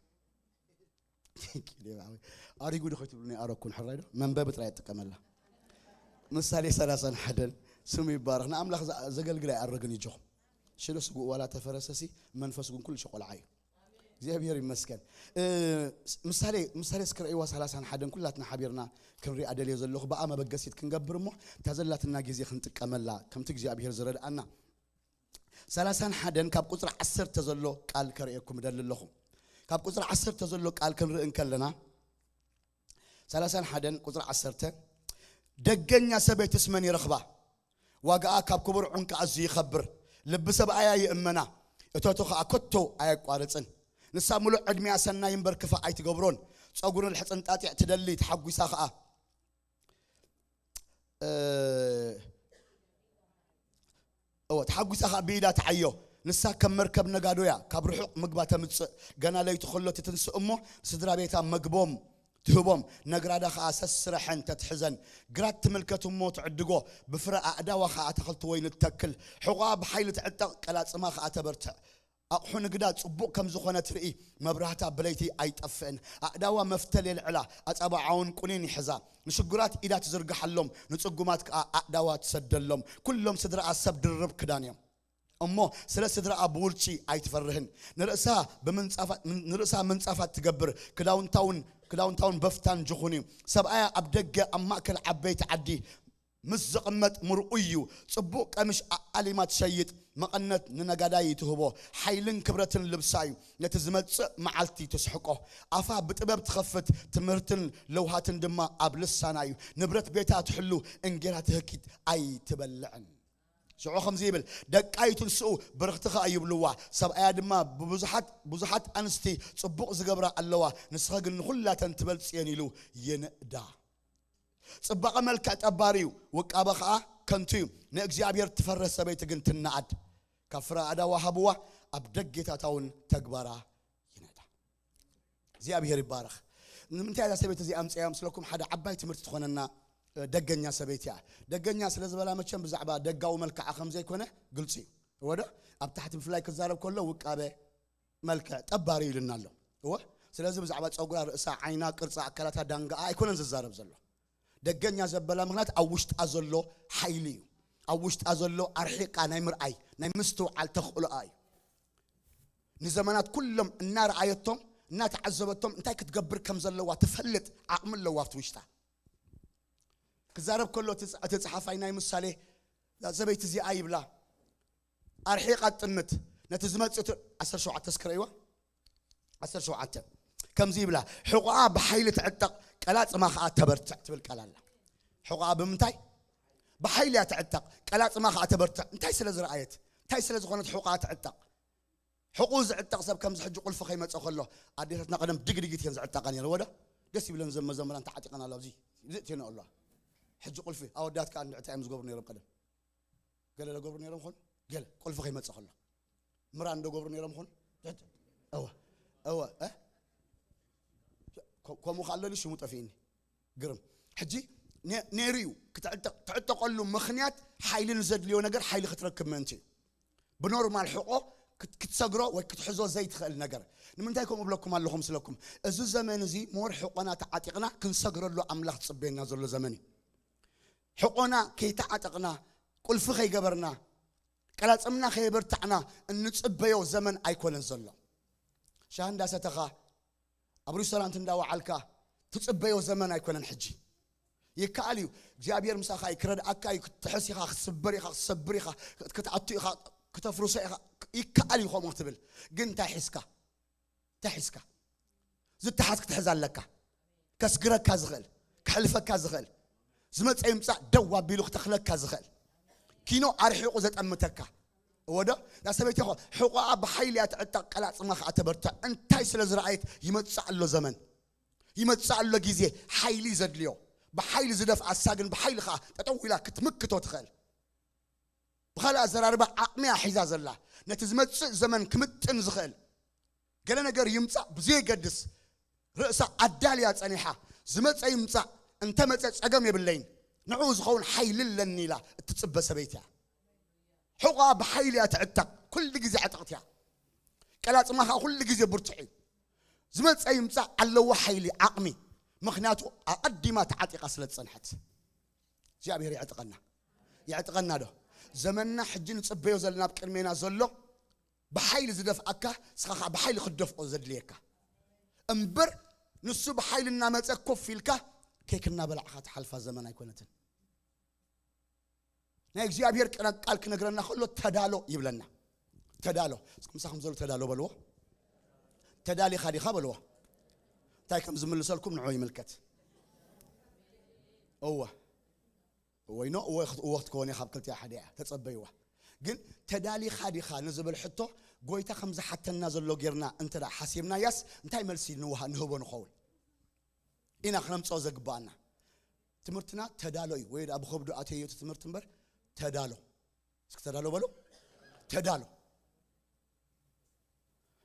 ዴቭ ሓወይ፣ ኣሪጉ ዶ ከይትብሉኒ ኣረኩን፣ ሕራይ ዶ? መንበቢ ጥራይ እጥቀመላ። ምሳሌ ሰላሳን ሓደን፣ ስሙ ይባረኽ። ንኣምላኽ ዘ-፣ ዘገልግል ኣይኣረግን እዩ፣ ጆኹም። ሽለ ስጉኡ ዋላ ተፈረሰሲ፣ መንፈስ ግን ኩሉ ሸቆልዓ እዩ። እግዚኣብሔር ይመስገን። እ፣ ምሳሌ፣ ምሳሌ እስከ ርእይዋ ሰላሳን ሓደን ኩላትና ሓቢርና ክንሪኣ ደልየ ዘለኹ፣ ብኣ መበገሲት ክንገብር እሞ፣ እታ ዘላትና ግዜ ክንጥቀመላ፣ ከምቲ እግዚኣብሔር ዝረድኣና። ሰላሳን ሓደን ካብ ቁጽሪ ዓሰርተ ዘሎ ቃል ከርእየኩም እደሊ ኣለኹ። ካብ ቁጽሪ ዓሰርተ ዘሎ ቃል ክንርኢ እንከለና፣ ሰላሳን ሓደን ቁጽሪ ዓሰርተ፣ ደገኛ ሰበይትስ መን ይረኽባ? ዋጋኣ ካብ ክቡር ዑንቂ ኣዝዩ ይኸብር። ልቢ ሰብኣያ ይእመና፣ እቶቱ ኸኣ ከቶ ኣየቋርጽን። ንሳ ምሉእ ዕድሚኣ ሰናይ እምበር ክፋእ ኣይትገብሮን። ጸጉሪ ልሕጽን ጣጢዕ ትደሊ፣ ተሓጒሳ ኸኣ፣ እ፣ እወ፣ ተሓጒሳ ኸኣ ብኢዳ ትዓዮ። ንሳ ከም መርከብ ነጋዶ እያ፣ ካብ ርሑቕ ምግባ ተምጽእ። ገና ለይቲ ከሎ ትትንስእ እሞ፣ ስድራ ቤታ መግቦም ትህቦም፣ ነግራዳ ኸኣ ሰስረሐን ተትሕዘን። ግራት ትምልከት እሞ ትዕድጎ፣ ብፍረ ኣእዳዋ ኸኣ ኣታኽልቲ ወይኒ ትተክል። ሕቖኣ ብሓይሊ ትዕጠቕ፣ ቀላጽማ ኸኣ ተበርትዕ። ኣቕሑ ንግዳ ጽቡቕ ከም ዝኾነ ትርኢ፣ መብራህታ ብለይቲ ኣይጠፍእን። ኣእዳዋ መፍተል የልዕላ፣ ኣጻብዓውን ቁኒን ይሕዛ። ንሽጉራት ኢዳ ትዝርግሓሎም፣ ንጽጉማት ከኣ ኣእዳዋ ትሰደሎም። ኩሎም ስድራኣ ሰብ ድርብ ክዳን እዮም። እሞ ስለ ስድራኣ ብውርጪ ኣይትፈርህን። ንርእሳ ብምንጻፋ-፣ ንርእሳ ምንጻፋት ትገብር፣ ክዳውንታውን፣ ክዳውንታውን በፍታን ጅኹን እዩ። ሰብኣያ ኣብ ደገ ኣብ ማእከል ዓበይቲ ዓዲ ምስ ዝቕመጥ ምርኡይ እዩ። ጽቡቕ ቀምሽ ኣኣሊማ ትሸይጥ፣ መቐነት ንነጋዳይ ትህቦ። ሓይልን ክብረትን ልብሳ እዩ። ነቲ ዝመጽእ መዓልቲ ትስሕቆ። ኣፋ ብጥበብ ትኸፍት፣ ትምህርትን ለውሃትን ድማ ኣብ ልሳና እዩ። ንብረት ቤታ ትሕሉ፣ እንጌራ ትህኪት ኣይትበልዕን። ሽዑ ከምዚ ይብል፣ ደቃ ይትንስኡ፣ ብርኽቲ ኸኣ ይብልዋ። ሰብኣያ ድማ ብብዙሓት፣ ብዙሓት ኣንስቲ ጽቡቕ ዝገብራ ኣለዋ፣ ንስኺ ግን ንኹላተን ትበልጽየን ኢሉ ይንእዳ። ጽባቐ መልክዕ ጠባሪ እዩ፣ ውቃበ ኸኣ ከንቱ እዩ። ንእግዚኣብሔር ትፈርህ ሰበይቲ ግን ትነኣድ። ካብ ፍረ ኣእዳዋ ሃብዋ፣ ኣብ ደጌታታ እውን ተግባራ ይነዳ። እግዚኣብሔር ይባረኽ። ንምንታይ እዛ ሰበይቲ እዚኣ ኣምፅያ ምስለኩም? ሓደ ዓባይ ትምህርቲ ትኾነና፣ እ፣ ደገኛ ሰበይቲ እያ። ደገኛ ስለ ዝበላ መቸም ብዛዕባ ደጋዊ መልክዓ ከም ዘይኮነ ግልፂ እዩ። እወ ዶ? ኣብ ታሕቲ ብፍላይ ክዛረብ ከሎ ውቃበ መልክዕ ጠባሪ ኢሉና ኣሎ። እወ። ስለዚ ብዛዕባ ፀጉራ፣ ርእሳ፣ ዓይና፣ ቅርፃ ኣካላታ፣ ዳንጋኣ ኣይኮነን ዝዛረብ ዘሎ። ደገኛ ዘበላ ምኽንያት ኣብ ውሽጣ ዘሎ ሓይሊ እዩ። ኣብ ውሽጣ ዘሎ ኣርሒቃ ናይ ምርኣይ ናይ ምስትውዓል ተኽእሎኣ እዩ። ንዘመናት ኩሎም እናረኣየቶም እናተዓዘበቶም እንታይ ክትገብር ከም ዘለዋ ትፈልጥ ዓቕሚ ኣለዋ ኣብቲ ውሽጣ። ክዛረብ ከሎ እቲ ጸ- እቲ ጸሓፋይ ናይ ምሳሌ፣ እዛ ሰበይቲ እዚኣ ይብላ፣ ኣርሒቓ ትጥምት፣ ነቲ ዝመጽእ ት- ዓሰርተ ሸውዓተ እስክረይዋ ዓሰርተ ሸውዓተ ከምዚ ይብላ፣ ሕቖኣ ብሓይሊ ትዕጠቕ፣ ቀላጽማ ኸኣ ተበርትዕ ትብል ቃል ኣላ። ሕቖኣ ብምንታይ? ብሓይሊ እያ ትዕጠቕ፣ ቀላጽማ ኸኣ ተበርትዕ። እንታይ ስለ ዝረኣየት? እንታይ ስለ ዝኾነት ሕቖኣ ትዕጠቕ? ሕቑኡ ዝዕጠቕ ሰብ ከምዚ ሕጂ ቁልፊ ከይመጸ ከሎ፣ ኣዴታትና ቀደም ድግድጊት እየን ዝዕጠቓ ነይረ። ወደ ደስ ይብለን ዘመ ዘመራን ተዓጢቐን ኣሎ ኣብዚ ዝእትየን ኣለዋ። ሕጂ ቁልፊ ኣወዳት ከኣ እንድዕታ እዮም ዝገብሩ ነይሮም ቀደም። ገለ ለገብሩ ነይሮም ኾኑ፣ ገለ ቁልፊ ከይመጸ ከሎ ምራ እንዶ ገብሩ ነይሮም ኾኑ። እወ እወ እ? ኮ- ከምኡ ከኣ ኣሎ ሽሙ ጠፊእኒ። ግርም። ሕጂ ነ- ነይሩ እዩ ክትዕጠቕ- ትዕጠቐሉ ምኽንያት ሓይሊ ንዘድልዮ ነገር ሓይሊ ክትረክብ ምእንቲ እዩ። ብኖርማል ሕቆ ክት- ክትሰግሮ ወይ ክትሕዞ ዘይትኽእል ነገር። ንምንታይ ከምኡ እብለኩም ኣለኹም ስለኩም? እዚ ዘመን እዚ ሞር ሕቆና ተዓጢቕና ክንሰግረሉ ኣምላኽ ዝጽበየና ዘሎ ዘመን እዩ። ሕቆና ከይተዓጠቕና፣ ቁልፊ ከይገበርና፣ ቀላጽምና ከየበርታዕና እንጽበዮ ዘመን ኣይኮነን ዘሎ። ሻሂ እንዳሰተኻ፣ ኣብ ሪስቶራንት እንዳወዓልካ ትጽበዮ ዘመን ኣይኮነን ሕጂ። ይከኣል እዩ። እግዚኣብሔር ምሳኻ እዩ፣ ክረድኣካ እዩ። ክትጥሕስ ኢኻ፣ ክትስበር ኢኻ፣ ክትሰብር ኢኻ፣ ክትኣቱ ኢኻ፣ ክተፍርሶ ኢኻ። ይከኣል እዩ ከምኡ ክትብል። ግን እንታይ ሒዝካ? እንታይ ሒዝካ? ዝተሓዝ ክትሕዝ ኣለካ። ከስግረካ ዝኽእል፣ ከሕልፈካ ዝኽእል፣ ዝመጸ ይምጻእ ደው ኣቢሉ ክተኽለካ ዝኽእል፣ ኪኖ ኣርሒቑ ዘጠምተካ። እወ ዶ? እዛ ሰበይቲ ኸ ሕቖኣ ብሓይሊ እያ ትዕጠቕ፣ ቀላጽማ ኸኣ ተበርትዕ። እንታይ ስለ ዝረኣየት? ይመጽእ ኣሎ ዘመን፣ ይመጽእ ኣሎ ግዜ፣ ሓይሊ ዘድልዮ፣ ብሓይሊ ዝደፍኣሳ ግን ብሓይሊ ኸኣ ጠጠው ኢላ ክትምክቶ ትኽእል። ብኻልእ ኣዘራርባ ዓቕሚ እያ ሒዛ ዘላ፣ ነቲ ዝመጽእ ዘመን ክምጥን ዝኽእል። ገለ ነገር ይምጻእ ብዘየገድስ ርእሳ ኣዳልያ ጸኒሓ፣ ዝመጸ ይምጻእ፣ እንተመጸ ጸገም የብለይን፣ ንዕኡ ዝኸውን ሓይሊ ኣለኒ ኢላ እትጽበ ሰበይቲ እያ። ሕቖኣ ብሓይሊ እያ ትዕጠቕ፣ ኩሉ ግዜ ዕጥቕቲ እያ። ቀላጽማ ኸኣ ኩሉ ግዜ ብርቱዕ እዩ። ዝመጸ ይምጻእ ኣለዎ ሓይሊ፣ ዓቕሚ። ምኽንያቱ ኣቐዲማ ተዓጢቓ ስለ ዝጸንሐት። እግዚኣብሔር የዕጥቐና። የዕጥቐና ዶ? ዘመንና ሕጂ ንጽበዮ ዘለና ኣብ ቅድሜና ዘሎ ብሓይሊ ዝደፍኣካ፣ ንስኻ ኸዓ ብሓይሊ ክትደፍኦ ዘድልየካ እምበር፣ ንሱ ብሓይሊ እናመጸ ኮፍ ኢልካ ኬክ እናበላዕኻ ትሓልፋ ዘመን ኣይኮነትን። ናይ እግዚኣብሔር ቅነ- ቃል ክነግረና ከሎ ተዳሎ ይብለና። ተዳሎ። እስኪ ምሳኹም ዘሎ ተዳሎ በልዎ። ተዳሊኻ ዲኻ በልዎ። እንታይ ከም ዝምልሰልኩም ንዑ ይምልከት። እወ። እወ ኢኖ፣ እወ ክት- እወ ክትከውን እያ፣ ካብ ክልቲኣ ሓደ እያ። ተጸበይዋ። ግን ተዳሊኻ ዲኻ ንዝብል ሕቶ፣ ጎይታ ከም ዝሓተና ዘሎ ጌርና እንተ ደኣ ሓሲብናያስ፣ እንታይ መልሲ ንውሃ- ንህቦ ንኸውን? ኢና ክነምጽኦ ዘግባኣና። ትምህርትና ተዳሎ እዩ፣ ወይ ደኣ ብኸብዱ ኣተዮ እቲ ትምህርቲ እምበር፣ ተዳሎ። እስኪ ተዳሎ በሉ። ተዳሎ።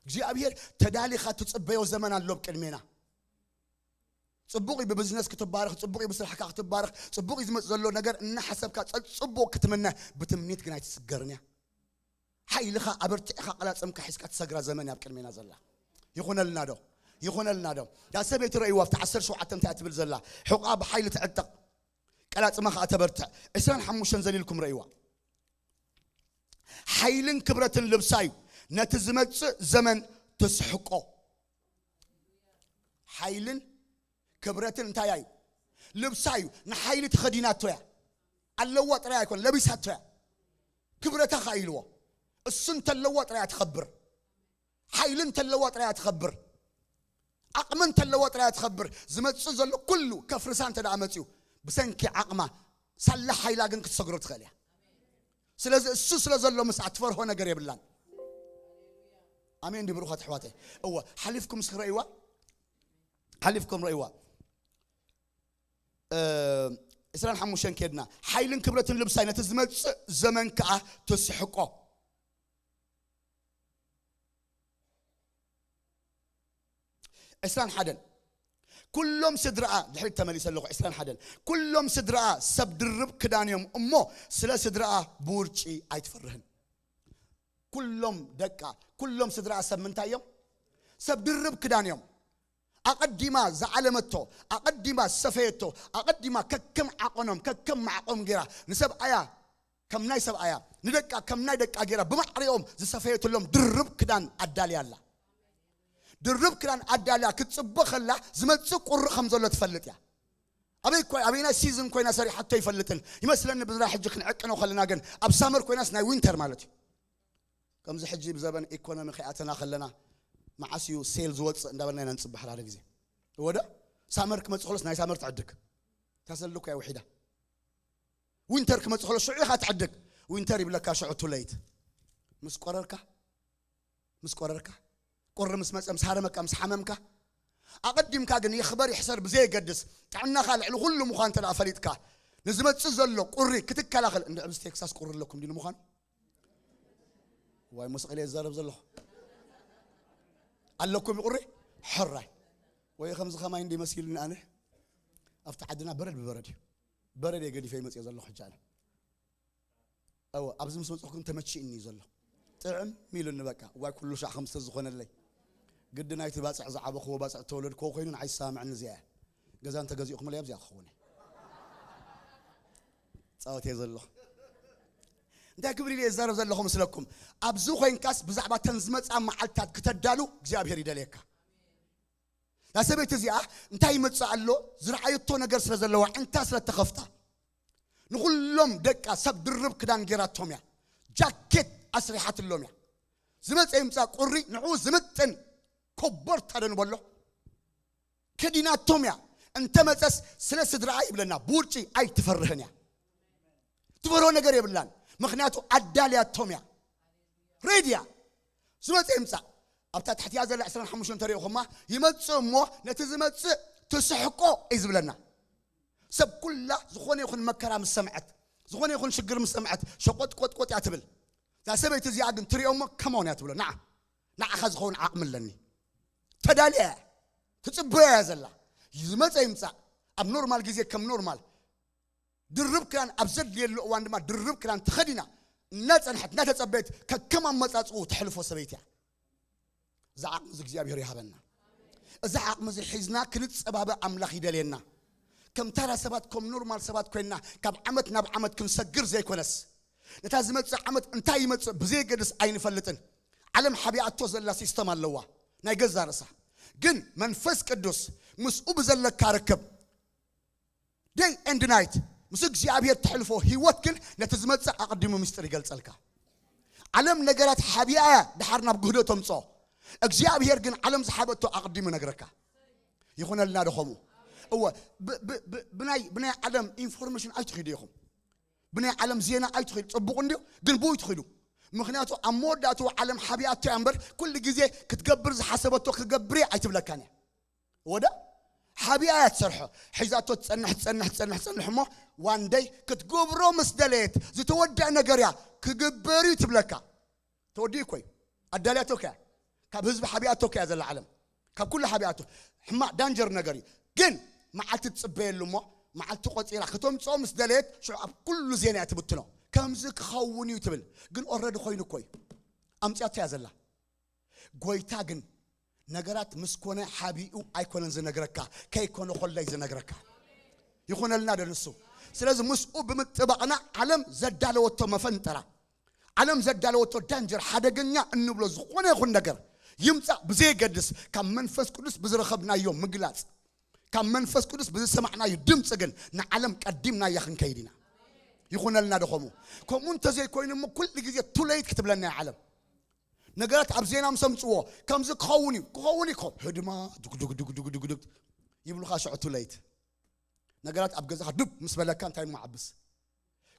እግዚኣብሔር ተዳሊኻ ትጽበዮ ዘመን ኣሎ ኣብ ቅድሜና። ጽቡቕ እዩ ብብዝነስ ክትባረኽ፣ ጽቡቕ እዩ ብስራሕካ ክትባረኽ፣ ጽቡቕ እዩ ዝመጽእ ዘሎ ነገር እናሓሰብካ ጸ- ጽቡቕ ክትምነ፣ ብትምኒት ግን ኣይትስገርን እያ። ሓይልኻ ኣበርቲዕኻ ቀላጽምካ ሒዝካ ትሰግራ ዘመን እያ ኣብ ቅድሜና ዘላ። ይኹነልና ዶ? ይኹነልና ዶ? እዛ ሰበይቲ ረእይዋ ኣብቲ ዓሰርተ ሸውዓተ እንታይ እያ ትብል ዘላ? ሕቖኣ ብሓይሊ ትዕጠቕ፣ ቀላጽማ ኸኣ ተበርትዕ። ዕስራን ሓሙሽተን ዘሊልኩም ረእይዋ። ሓይልን ክብረትን ልብሳ እዩ፣ ነቲ ዝመጽእ ዘመን ትስሕቆ። ሓይልን ክብረትን እንታይ እዩ? ልብሳ እዩ። ንሓይሊ ተኸዲናቶ እያ። ኣለዋ ጥራይ ኣይኮን፣ ለቢሳቶ እያ። ክብረታ ኸኣ ኢልዎ። እሱ እንተለዋ ጥራይ እያ ትኸብር። ሓይሊ እንተለዋ ጥራይ እያ ትኸብር። ዓቕሚ እንተለዋ ጥራይ እያ ትኸብር። ዝመጽእ ዘሎ ኩሉ ከፍርሳ እንተ ደኣ መጺኡ፣ ብሰንኪ ዓቕማ ሳላ ሓይላ ግን ክትሰግሮ ትኽእል እያ። ስለዚ እሱ ስለ ዘሎ ምስኣ ትፈርሆ ነገር የብላን። ኣሜን ድዩ ብሩኻት ኣሕዋተይ? እወ፣ ሓሊፍኩም እስኪ ረእይዋ። ሓሊፍኩም ረእይዋ። እ፣ ዕስራን ሓሙሽተን ኬድና። ሓይልን ክብረትን ልብሳይ ነቲ ዝመጽእ ዘመን ከኣ ትስሕቆ። ዕስራን ሓደን። ኩሎም ስድራኣ፣ ድሕሪት ተመሊሰ ኣለኹ፣ ዕስራን ሓደን። ኩሎም ስድራኣ ሰብ ድርብ ክዳን እዮም እሞ ስለ ስድራኣ ብውርጪ ኣይትፈርህን። ኩሎም ደቃ፣ ኩሎም ስድራኣ ሰብ ምንታይ እዮም? ሰብ ድርብ ክዳን እዮም። ኣቐዲማ ዝዓለመቶ፣ ኣቐዲማ ዝሰፈየቶ፣ ኣቐዲማ ከከም ዓቐኖም ከከም ማዕቆም ገይራ ንሰብኣያ ከም ናይ ሰብኣያ፣ ንደቃ ከም ናይ ደቃ ገይራ ብማዕሪኦም ዝሰፈየትሎም ድርብ ክዳን ኣዳልያ ኣላ። ድርብ ክዳን ኣዳልያ ክትጽቦ ከላ ዝመጽእ ቁሪ ከም ዘሎ ትፈልጥ እያ። ኣበይ ኮ-፣ ኣበይናይ ሲዝን ኮይና ሰሪሓቶ ኣይፈልጥን። ይመስለኒ ብዝራ ሕጂ ክንዕቅኖ ከለና ግን ኣብ ሳመር ኮይናስ ናይ ዊንተር ማለት እዩ። ከምዚ ሕጂ ብዘበን ኢኮኖሚ ከይኣተና ከለና መዓስ እዩ ሴል ዝወጽእ እንዳበልና ኢና ንጽባሕ ሓደ ግዜ። ወደ ሳመር ክመጽእ ከሎስ ናይ ሳመር ትዕድግ። እታ ሰልዲ እኮ እያ ውሒዳ። ዊንተር ክመጽእ ከሎ ሽዑ ኢኻ ትዕድግ። ዊንተር ይብለካ ሽዑ ቱ ሌት። ምስ ቆረርካ፣ ምስ ቆረርካ፣ ቁሪ ምስ መጸ፣ ምስ ሃረመካ፣ ምስ ሓመምካ፣ ኣቐዲምካ ግን ይኽበር ይሕሰር ብዘየገድስ ጥዕናኻ ልዕሊ ኩሉ ምዃን እንተ ደኣ ፈሊጥካ፣ ንዝመጽእ ዘሎ ቁሪ ክትከላኸል፣ እንድዒ ኣብዚ ቴክሳስ ቁሪ ኣለኩም ድዩ ንምዃኑ? ዋይ፣ መስ ኢለ እዛረብ ዘለኹ? ኣለኩም ቁሪ? ሕራይ። ወይ ከምዚ ከማይ እንዲ መሲሉኒ ኣነ። ኣብቲ ዓድና በረድ ብበረድ እዩ። በረድ እየ ገዲፈ ይመጽእ ዘለኹ ሕጂ ኣነ። እወ፣ ኣብዚ ምስ መጽኹ ግን ተመቺእኒ እዩ ዘሎ። ጥዕም ኢሉኒ በቃ። ዋይ፣ ኩሉ ሻዕ ከም ዝተዝኾነለይ። ግዲ ናይቲ ባጽዕ ዝዓበኽዎ ባጽዕ ተወለድክዎ ኮይኑ ንዓይ ዝሰማምዕኒ እዚኣ እያ። ገዛ እንተገዚእኹምለይ ኣብዚኣ ክኸውን እየ። ጻወት እየ ዘለኹ። እንታይ ክብል ኢለ እዛረብ ዘለኹ ምስለኩም? ኣብዚ ኮይንካስ ብዛዕባ ተን ዝመጻ መዓልታት ክተዳሉ እግዚኣብሔር ይደልየካ። እዛ ሰበይቲ እዚኣ እንታይ ይመጽእ ኣሎ? ዝረኣየቶ ነገር ስለ ዘለዋ፣ ዕንታ ስለ ተኸፍታ፣ ንኹሎም ደቃ ሰብ ድርብ ክዳን ጌራቶም እያ። ጃኬት ኣስሪሓትሎም እያ። ዝመጸ ይምጻእ ቁሪ ንዕኡ ዝምጥን ኮቦርታ ዶ ንበሎ? ከዲናቶም እያ። እንተ መጸስ ስለ ስድራኣ ይብለና፣ ብውርጪ ኣይትፈርህን እያ። ትፈርሆ ነገር የብላን። ምኽንያቱ ኣዳልያቶም እያ። ሬድያ። ዝመጽእ ይምጻእ። ኣብታ ታሕቲያ ዘላ ዕስራን ሓሙሽተን እንተሪእኹማ፣ ይመጽእ እሞ ነቲ ዝመጽእ ትስሕቆ እዩ ዝብለና። ሰብ ኩላ ዝኾነ ይኹን መከራ ምስ ሰምዐት፣ ዝኾነ ይኹን ሽግር ምስ ሰምዐት፣ ሸቆጥቆጥቆጥ እያ ትብል። እዛ ሰበይቲ እዚኣ ግን ትሪኦ እሞ ከማውን እያ ትብሎ። ንዓ፣ ንዓኻ ዝኸውን ዓቕሚ ኣለኒ። ተዳልያ እያ። ትጽበያ እያ ዘላ። ዝመጸ ይምጻእ። ኣብ ኖርማል ግዜ ከም ኖርማል ድርብ ክዳን ኣብ ዘድልየሉ እዋን ድማ ድርብ ክዳን ተኸዲና እናጸንሐት እናተጸበየት ከከም ኣመጻጽኡ ተሕልፎ ሰበይቲ እያ። እዚ ዓቕሚ እዚ እግዚኣብሔር ይሃበና። እዚ ዓቕሚ እዚ ሒዝና ክንጸባበ ኣምላኽ ይደልየና። ከም ታራ ሰባት፣ ከም ኖርማል ሰባት ኮይንና ካብ ዓመት ናብ ዓመት ክንሰግር ዘይኮነስ፣ ነታ ዝመጽእ ዓመት እንታይ ይመጽእ ብዘየገድስ ኣይንፈልጥን። ዓለም ሓቢኣቶ ዘላ ሲስተም ኣለዋ ናይ ገዛ ርእሳ። ግን መንፈስ ቅዱስ ምስኡ ብዘለካ ርክብ ደይ ኤንድ ናይት ምስ እግዚኣብሔር ተሕልፎ ህይወት ግን ነቲ ዝመጽእ ኣቐዲሙ ምስጢር ይገልጸልካ። ዓለም ነገራት ሓቢኣ እያ ድሓር ናብ ግህዶ ተምጽኦ። እግዚኣብሔር ግን ዓለም ዝሓበቶ ኣቐዲሙ ነግረካ። ይኹነልና ዶ ኸምኡ? እወ፣ ብ-፣ ብ-፣ ብ-፣ ብናይ፣ ብናይ ዓለም ኢንፎርሜሽን ኣይትኺዱ ኢኹም። ብናይ ዓለም ዜና ኣይትኺዱ። ጽቡቕ እንድዩ፣ ግን ብኡ ኣይትኺዱ። ምኽንያቱ ኣብ መወዳእትኡ ዓለም ሓቢኣቶ እያ እምበር፣ ኩሉ ግዜ ክትገብር ዝሓሰበቶ ክገብር እየ ኣይትብለካን እያ። ወደ ሓቢኣ እያ ትሰርሖ። ሒዛቶ ትጸንሕ፣ ትጸንሕ፣ ትጸንሕ፣ ትጸንሕ እሞ ዋን ደይ ክትገብሮ ምስ ደለየት ዝተወደአ ነገር እያ ክግበር እዩ ትብለካ። ተወዲኡ እኮ እዩ። ኣዳልያቶ ከያ። ካብ ህዝቢ ሓቢኣቶ ከያ ዘላ ዓለም። ካብ ኩሉ ሓቢኣቶ። ሕማቕ ዳንጀር ነገር እዩ። ግን መዓልቲ ትጽበየሉ እሞ መዓልቲ ቆጺራ ከተምጽኦ ምስ ደለየት ሽዑ ኣብ ኩሉ ዜና እያ ትብትኖ። ከምዚ ክኸውን እዩ ትብል። ግን ኦረዲ ኮይኑ እኮ እዩ። ኣምጽያቶ እያ ዘላ። ጎይታ ግን ነገራት ምስ ኮነ ሓቢኡ ኣይኮነን ዝነግረካ፣ ከይኮነ ኮለይ ዝነግረካ። ይኾነልና ዶ ንሱ? ስለዚ ምስኡ ብምጥባቕና ዓለም ዘዳለወቶ መፈንጠራ፣ ዓለም ዘዳለወቶ ዳንጀር፣ ሓደገኛ እንብሎ ዝኾነ ይኹን ነገር ይምጻእ ብዘየገድስ፣ ካብ መንፈስ ቅዱስ ብዝረኸብናዮ ምግላጽ፣ ካብ መንፈስ ቅዱስ ብዝሰማዕናዮ ድምፂ ግን ንዓለም ቀዲምናያ ክንከይድ ኢና። ይኹነልና ዶ ከምኡ? ከምኡ እንተዘይኮይኑ እሞ ኩሉ ግዜ ቱ ሌት ክትብለና እያ ዓለም። ነገራት ኣብ ዜና ምስ ኣምጽዎ ከምዚ ክኸውን እዩ፣ ክኸውን እዩ፣ ክኸውን፣ ህድማ፣ ዱግ፣ ዱግ፣ ዱግ፣ ዱግ፣ ዱግ፣ ዱግ ይብሉኻ፣ ሽዑ ቱ ሌት። ነገራት ኣብ ገዛኻ ዱብ ምስ በለካ እንታይ እሞ ዓብስ?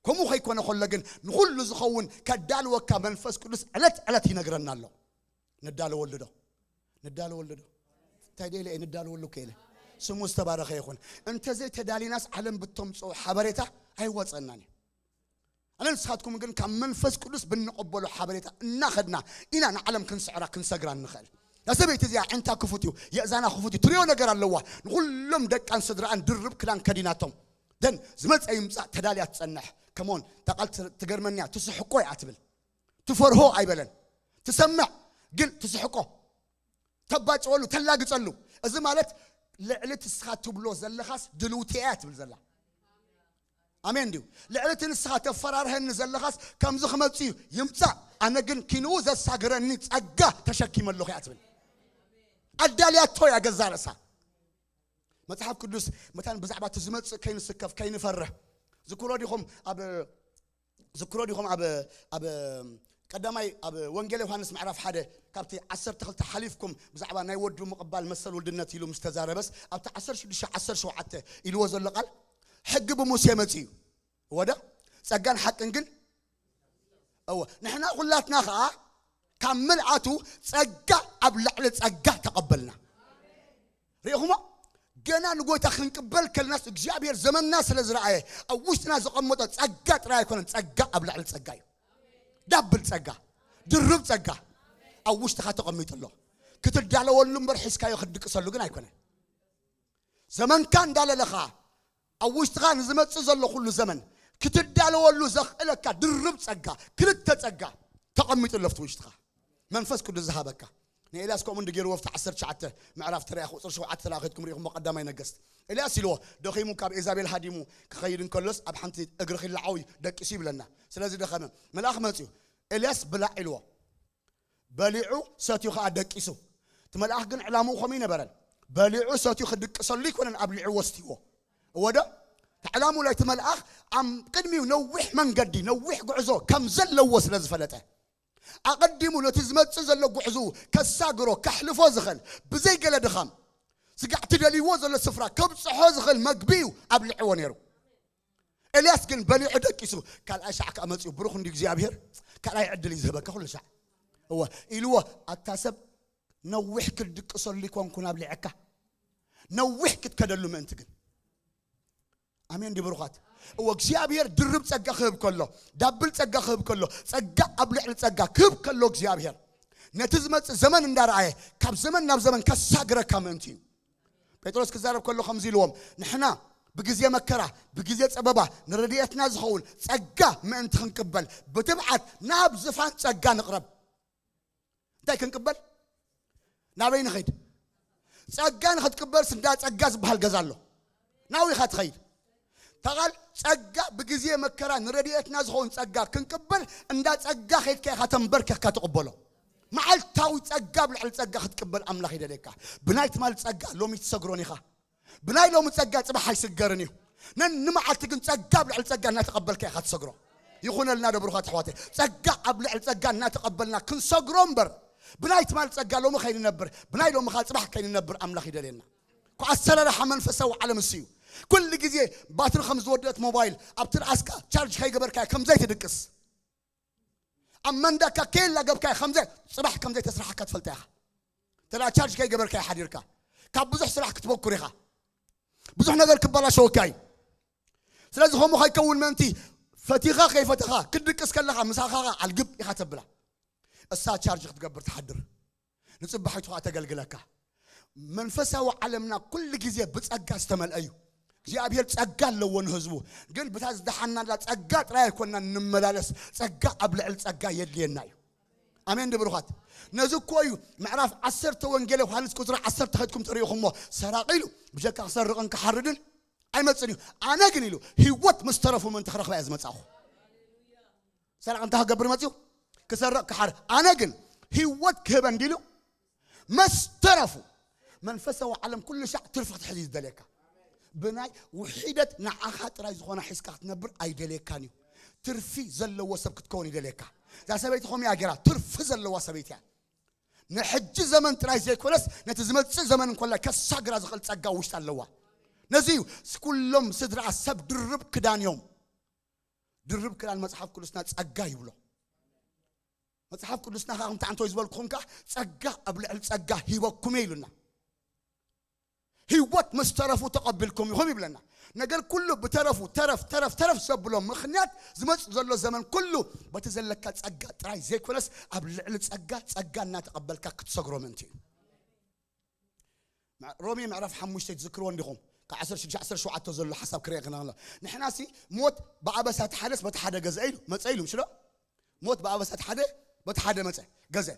ከምኡ ከይኮነ ከሎ ግን ንኹሉ ዝኸውን ከዳልወካ መንፈስ ቅዱስ ዕለት ዕለት ይነግረና ኣሎ። ንዳለወሉ ዶ? ንዳለወሉ ዶ? እንታይ ደለ እየ ንዳለወሉ እኮ ኢለ። ስሙ ዝተባረኸ ይኹን። እንተዘይተዳሊናስ ዓለም ብተምጽኦ ሓበሬታ ኣይወጸናን እዩ። ኣነ ንስኻትኩም ግን ካብ መንፈስ ቅዱስ ብንቐበሎ ሓበሬታ እናኸድና ኢና ንዓለም ክንስዕራ ክንሰግራ እንኽእል። እዛ ሰበይቲ እዚኣ ዓይንታ ክፉት እዩ፣ የእዛና ክፉት እዩ፣ ትሪኦ ነገር ኣለዋ። ንኹሎም ደቃን ስድራኣን ድርብ ክዳን ከዲናቶም። ደን ዝመጸ ይምጻእ ተዳልያ ትጸንሕ። ከሞን፣ እታ ቃል ት-፣ ትገርመኒ እያ፣ ትስሕቆ እያ ትብል። ትፈርሆ ኣይበለን። ትሰምዕ፣ ግን ትስሕቆ። ተባጭወሉ፣ ተላግጸሉ። እዚ ማለት ልዕሊ እቲ ንስኻ ትብሎ ዘለኻስ ድልውቲ እያ ትብል ዘላ። ኣሜን ድዩ? ልዕሊ እቲ ንስኻ ተፈራርሀኒ ዘለኻስ ከምዚ ክመጽእ እዩ፣ ይምጻእ፣ ኣነ ግን ኪንኡ ዘሳግረኒ ጸጋ ተሸኪመ ኣለኹ እያ ትብል። ኣዳልያቶ እያ ገዛ ርእሳ። መጽሓፍ ቅዱስ መታን ብዛዕባ እቲ ዝመጽእ ከይንስከፍ ከይንፈርህ። ዝክሮ ዲኹም ኣብ ዝክሮ ዲኹም ኣብ ኣብ ቀዳማይ ኣብ ወንጌል ዮሃንስ ምዕራፍ ሓደ ካብቲ ዓሰርተ ክልተ ሓሊፍኩም ብዛዕባ ናይ ወዱ ምቕባል መሰል ውልድነት ኢሉ ምስ ተዛረበስ ኣብቲ ዓሰርተ ሽዱሽተ ዓሰርተ ሸውዓተ ኢልዎ ዘሎ ቃል ሕጊ ብሙሴ መጺኡ ወደ ጸጋን ሓቅን ግን እወ ንሕና ኩላትና ኸዓ ካብ ምልኣቱ ጸጋ ኣብ ልዕሊ ጸጋ ተቐበልና። ሪኢኹሞ? ገና ንጎይታ ክንቅበል ከለናስ እግዚኣብሔር ዘመንና ስለ ዝረኣየ ኣብ ውሽጥና ዘቐመጦ ጸጋ ጥራይ ኣይኮነን፣ ጸጋ ኣብ ልዕሊ ጸጋ እዩ። ዳብል ጸጋ፣ ድርብ ጸጋ ኣብ ውሽጥኻ ተቐሚጡ ኣሎ። ክትዳለወሉ እምበር ሒዝካዮ ክትድቅሰሉ ግን ኣይኮነን። ዘመንካ እንዳለለኻ ኣብ ውሽጥኻ ንዝመጽእ ዘሎ ኩሉ ዘመን ክትዳለወሉ ዘኽእለካ ድርብ ጸጋ፣ ክልተ ጸጋ ተቐሚጡ ኣሎ ኣብቲ ውሽጥኻ። መንፈስ ቅዱስ ዝሃበካ ንኤልያስ ከምኡ እንዲ ገይርዎ ኣብቲ ዓሰርተ ትሽዓተ ምዕራፍ ተራእያ ቁፅሪ ሸውዓተ ተላኺትኩም ሪኢኹሞ ቀዳማይ ነገስት ኤልያስ ኢልዎ ደኺሙ ካብ ኤዛቤል ሃዲሙ ክኸይድ እንከሎስ ኣብ ሓንቲ እግሪ ኺላዓው እዩ ደቂሱ ይብለና። ስለዚ ደኸመ። መልኣኽ መፅዩ ኤልያስ ብላዕ ኢልዎ በሊዑ ሰትዩ ከዓ ደቂሱ። እቲ መልኣኽ ግን ዕላምኡ ከምኡ ይነበረን በሊዑ ሰትዩ ክድቅሰሉ ይኮነን ኣብሊዑ ወስትይዎ እወዶ ተዕላሙ ላይ እቲ መልኣኽ ኣብ ቅድሚው ነዊሕ መንገዲ ነዊሕ ጉዕዞ ከም ዘለዎ ስለ ዝፈለጠ ኣቐዲሙ ነቲ ዝመጽእ ዘሎ ጉዕዝኡ ከሳግሮ ከሕልፎ ዝኽእል ብዘይ ገለ ድኻም ስጋዕ ትደልይዎ ዘሎ ስፍራ ከብጽሖ ዝኽእል መግቢ እዩ ኣብልዕዎ ነይሩ። ኤልያስ ግን በሊዑ ደቂሱ ካልኣይ ሻዕ ከዓ መጺኡ ብሩኽ እንዲ እግዚኣብሔር ካልኣይ ዕድል እዩ ዝህበካ ኩሉ ሻዕ እወ ኢልዎ ኣታ ሰብ ነዊሕ ክትድቅሰሉ ይኮንኩን ኣብሊዐካ ነዊሕ ክትከደሉ ምእንቲ ግን ኣሜን ዲ ብሩኻት እወ እግዚኣብሔር ድርብ ጸጋ ክህብ ከሎ ዳብል ጸጋ ክህብ ከሎ ጸጋ ኣብ ልዕሊ ጸጋ ክህብ ከሎ እግዚኣብሔር ነቲ ዝመጽእ ዘመን እንዳረኣየ ካብ ዘመን ናብ ዘመን ከሳግረካ ምእንቲ እዩ። ጴጥሮስ ክዛረብ ከሎ ከምዚ ኢልዎም ንሕና ብግዜ መከራ ብግዜ ጸበባ ንረድኤትና ዝኸውን ጸጋ ምእንቲ ክንቅበል ብትብዓት ናብ ዝፋን ጸጋ ንቕረብ። እንታይ ክንቅበል ናበይ ንኸይድ? ጸጋ ንኽትቅበል ስንዳ ጸጋ ዝበሃል ገዛ ኣሎ ናው ኢኻ ትኸይድ ተቓል ጸጋ ብግዜ መከራ ንረድኤትና ዝኸውን ጸጋ ክንቅበል እንዳ ጸጋ ኸይድካ ኢኻ ተንበርከኽካ ትቕበሎ። መዓልታዊ ጸጋ ኣብ ልዕሊ ጸጋ ክትቅበል ኣምላኽ ይደልየካ። ብናይ ትማል ጸጋ ሎሚ ትሰግሮን ኢኻ። ብናይ ሎሚ ጸጋ ጽባሕ ኣይስገርን እዩ። ነንመዓልቲ ግን ጸጋ ኣብ ልዕሊ ጸጋ እናተቐበልካ ኢኻ ትሰግሮ። ይኹነልና ዶ ብሩኻት ኣሕዋተይ፣ ጸጋ ኣብ ልዕሊ ጸጋ እናተቐበልና ክንሰግሮ እምበር ብናይ ትማል ጸጋ ሎሚ ከይንነብር ብናይ ሎሚ ኸዓ ጽባሕ ከይንነብር ኣምላኽ ይደልየና። እኮ ኣሰራርሓ መንፈሳዊ ዓለም እሱ እዩ። ኩሉ ግዜ ባትሪ ከም ዝወደአት ሞባይል ኣብቲ ርኣስካ ቻርጅ ከይገበርካ ከም ዘይትድቅስ ኣብ መንዳካ ከየላገብካ ከምዘ ጽባሕ ከም ዘይተስራሓካ ትፈልጣ ኢኻ። ተዳ ቻርጅ ከይገበርካ ሓዲርካ ካብ ብዙሕ ስራሕ ክትበኩር ኢኻ። ብዙሕ ነገር ክበላሸወካ እዩ። ስለዚ ከምኡ ከይከውን ምእንቲ ፈቲኻ ከይፈተኻ ክትድቅስ ከለኻ ምሳኻ ኣልግብ ኢኻ ተብላ። እሳ ቻርጅ ክትገብር ትሓድር። ንጽባሒቱ ኸኣ ተገልግለካ። መንፈሳዊ ዓለምና ኩሉ ግዜ ብጸጋ ዝተመልአ እዩ። እግዚኣብሔር ጸጋ ኣለዎ ንህዝቡ። ግን ብታ ዝደሓናላ ጸጋ ጥራይ ኣይኮንና እንመላለስ፣ ጸጋ ኣብ ልዕሊ ጸጋ የድልየና እዩ። ኣሜን ድብሩኻት። ነዚ እኮ እዩ ምዕራፍ ዓሰርተ ወንጌል ዮሃንስ ቁጽሪ ዓሰርተ ኸድኩም ተሪእኹሞ፣ ሰራቒ ኢሉ ብጀካ ክሰርቕን ክሓርድን ኣይመጽን እዩ። ኣነ ግን ኢሉ ህይወት ምስ ተረፉ ምእንቲ ክረኽባ እየ ዝመጻኹ። ሰራቕ እንታይ ክገብር መጽዩ? ክሰርቕ ክሓር። ኣነ ግን ህይወት ክህበ እንዲሉ መስተረፉ መንፈሳዊ ዓለም ኩሉ ሻዕ ትርፊ ክትሕዝ እዩ ዝደልየካ። ብናይ ውሒደት ንዓኻ ጥራይ ዝኾነ ሒዝካ ክትነብር ኣይደልየካን እዩ። ትርፊ ዘለዎ ሰብ ክትከውን ይደልየካ። እዛ ሰበይቲ ከምኡ እያ ገይራ፣ ትርፊ ዘለዋ ሰበይቲ እያ። ንሕጂ ዘመን ጥራይ ዘይኮነስ ነቲ ዝመጽእ ዘመን እንኮላ ከሳግራ ዝኽእል ጸጋ ውሽጥ ኣለዋ። ነዚ እዩ ኩሎም ስድራ ሰብ ድርብ ክዳን እዮም። ድርብ ክዳን መጽሓፍ ቅዱስና ጸጋ ይብሎ። መጽሓፍ ቅዱስና ከዓ ከምቲ ኣንቶይ ዝበልኩኹም ከዓ ጸጋ ኣብ ልዕሊ ጸጋ ሂበኩም እየ ኢሉና። ህይወት ምስ ተረፉ ተቐቢልኩም ኢኹም ይብለና። ነገር ኩሉ ብተረፉ ተረፍ ተረፍ ተረፍ ዘብሎ ምኽንያት ዝመጽእ ዘሎ ዘመን ኩሉ በቲ ዘለካ ጸጋ ጥራይ ዘይኮነስ ኣብ ልዕሊ ጸጋ ጸጋ እናተቐበልካ ክትሰግሮ ምእንቲ እዩ። ሮሜ ምዕራፍ ሓሙሽተ ትዝክርዎ እንዲኹም ካብ ዓሰርተ ሽዱሽተ ዓሰርተ ሸውዓተ ዘሎ ሓሳብ ክረኤ ክነሎ ንሕናሲ ሞት ብኣበሳት ሓደስ በቲ ሓደ ገዛ ኢሉ መፀ ኢሉ ምሽሎ ሞት ብኣበሳት ሓደ በቲ ሓደ መፀ ገዘ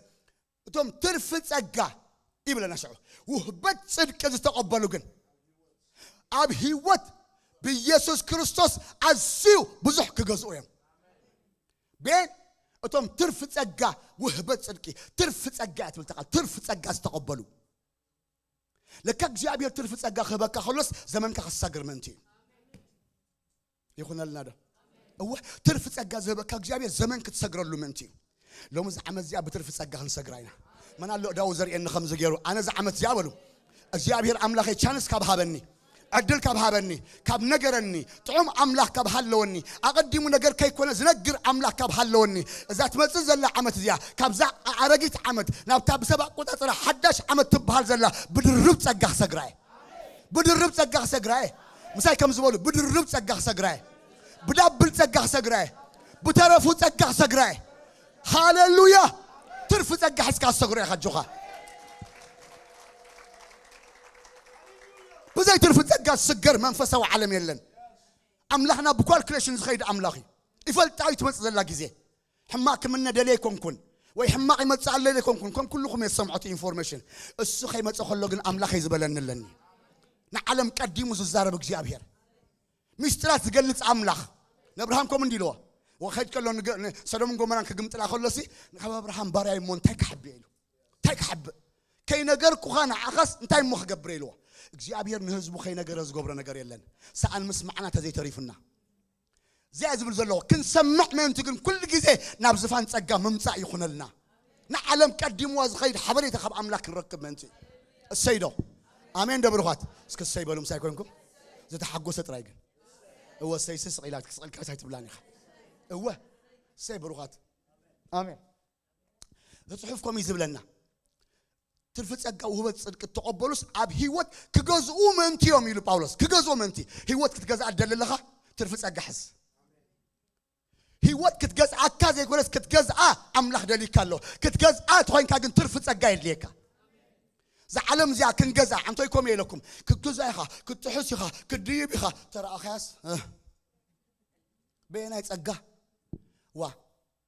እቶም ትርፊ ጸጋ ይብለና ሽዑ። ውህበት ጽድቂ ዝተቐበሉ ግን ኣብ ህይወት ብኢየሱስ ክርስቶስ ኣዝዩ ብዙሕ ክገዝኡ እዮም። ቤን እቶም ትርፊ ጸጋ፣ ውህበት ጽድቂ ትርፊ ጸጋ እያ ትብል እታ ቃል። ትርፊ ጸጋ ዝተቐበሉ። ለካ እግዚኣብሔር ትርፊ ጸጋ ክህበካ ከሎስ ዘመንካ ክሳግር ምእንቲ እዩ። ይኹነልና ዶ? እወ፣ ትርፊ ጸጋ ዝህበካ እግዚኣብሔር ዘመን ክትሰግረሉ ምእንቲ እዩ። ሎሚ እዚ ዓመት እዚኣ ብትርፊ ጸጋ ክንሰግራ ኢና። መን ኣሎ እዳው ዘርእየኒ ከምዚ ገይሩ? ኣነ እዚ ዓመት እዚኣ በሉ፣ እግዚኣብሔር ኣምላኸይ ቻንስ ካብ ሃበኒ፣ ዕድል ካብ ሃበኒ፣ ካብ ነገረኒ፣ ጥዑም ኣምላኽ ካብ ሃለወኒ፣ ኣቐዲሙ ነገር ከይኮነ ዝነግር ኣምላኽ ካብ ሃለወኒ፣ እዛ ትመጽእ ዘላ ዓመት እዚኣ ካብዛ ኣረጊት ዓመት ናብታ ብሰብ ኣቆጻጽራ ሓዳሽ ዓመት ትበሃል ዘላ ብድርብ ጸጋ ክሰግራ እየ። ብድርብ ጸጋ ክሰግራ እየ። ምሳይ ከም ዝበሉ ብድርብ ጸጋ ክሰግራ እየ። ብዳብል ጸጋ ክሰግራ እየ። ብተረፉ ጸጋ ክሰግራ እየ። ሃሌሉያ! ትርፊ ጸጋ ሒዝካ ክሰግሮ ኢኻ ኣጆኻ። ብዘይ ትርፊ ጸጋ ዝስገር መንፈሳዊ ዓለም የለን። ኣምላኽና ብኳልኩሌሽን ዝኸይድ ኣምላኽ እዩ። ይፈልጣ እዩ ትመጽእ ዘላ ግዜ። ሕማቕ ክምነ ደልየ ኣይኮንኩን፣ ወይ ሕማቕ ይመጽእ ኣሎ ኢለ ኣይኮንኩን። ከም ኩልኹም እየ ዝሰምዖ እቲ ኢንፎርሜሽን። እሱ ከይመጸ ከሎ ግን ኣምላኸይ ዝበለኒ ኣለኒ። ንዓለም ቀዲሙ ዝዛረብ እግዚኣብሔር፣ ሚስጥራት ዝገልጽ ኣምላኽ። ንኣብርሃም ከምኡ እንዲ ኢልዎ፣ ወኸይድ ከሎ ንገ-፣ ን-፣ ሰዶምን ጎመራን ክግምጥላ ከሎሲ፣ ካብ ኣብርሃም ባርያ እሞ እንታይ ክሓብእ ኢሉ። እንታይ ክሓብእ? ከይነገርኩኻ ንዓኻስ እንታይ እሞ ክገብር ኢልዎ። እግዚኣብሔር ንህዝቡ ከይነገረ ዝገብሮ ነገር የለን። ሰኣን ምስማዕና ተዘይተሪፉና። እዚኣ ዝብል ዘለዎ ክንሰምዕ ምእንቲ ግን ኩሉ ግዜ ናብ ዝፋን ጸጋ ምምጻእ ይኹነልና። ንዓለም ቀዲምዋ ዝኸይድ ሓበሬታ ካብ ኣምላኽ ክንረክብ ምእንቲ። እሰይ ዶ? ኣሜን ዶ ብሩኻት? እስኪ እሰይ በሉ ምሳይ ኮንኩም። ዝተሓጎሰ ጥራይ ግን። እወ እሰይ ስቅ ኢላ ክትስቀልካ ኣይትብላን ኢኻ። እወ እሰይ ብሩኻት። ኣሜን። እቲ ጽሑፍ ከምኡ እዩ ዝብለና። ትርፊ ጸጋ ውህበት ጽድቂ እተቐበሉስ ኣብ ህይወት ክገዝኡ ምእንቲ እዮም ኢሉ ጳውሎስ። ክገዝኡ ምእንቲ። ህይወት ክትገዝኣ ትደሊ ኣለኻ? ትርፊ ጸጋ ሕዝ። ህይወት ክትገዝኣካ ዘይኮነስ ክትገዝኣ ኣምላኽ ደልዩካ ኣሎ። ክትገዝኣ ተኾይንካ ግን ትርፊ ጸጋ የድልየካ። እዛ ዓለም እዚኣ ክንገዝኣ፣ ኣንቶይ ኮም ኢለኩም፣ ክትገዝኣ ኢኻ፣ ክትጥሕስ ኢኻ፣ ክትድይብ ኢኻ፣ ተረኣኻያስ፣ እ፣ በየናይ ጸጋ? ዋ፣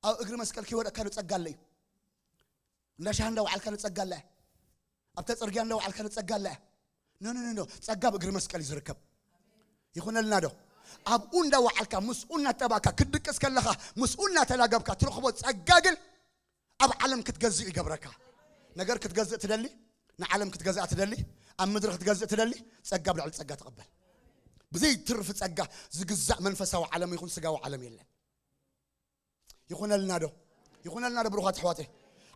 ኣብ እግሪ መስቀል ከይወደቅካ ዶ ጸጋ ኣሎ እዩ? እንዳ ሻሂ እንዳ ወዓልካ ዶ ጸጋ ኣለ? ኣብታ ጽርግያ እንዳ ወዓልካ ዶ ጸጋ ኣለ? ኖ፣ ኖ፣ ኖ፣ ኖ። ጸጋ ኣብ እግሪ መስቀል እዩ ዝርከብ። ይኹነልና ዶ? ኣብኡ እንዳ ወዓልካ፣ ምስኡ እናተባእካ፣ ክትድቅስ ከለኻ፣ ምስኡ እናተላገብካ ትረኽቦ ጸጋ ግን ኣብ ዓለም ክትገዝእ ይገብረካ። ነገር ክትገዝእ ትደሊ፣ ንዓለም ክትገዝኣ ትደሊ፣ ኣብ ምድሪ ክትገዝእ ትደሊ፣ ጸጋ ኣብ ልዕሊ ጸጋ ትቐበል። ብዘይ ትርፊ ጸጋ ዝግዛእ መንፈሳዊ ዓለም ይኹን ስጋዊ ዓለም የለን። ይኹነልና ዶ? ይኹነልና ዶ ብሩኻት ኣሕዋተይ?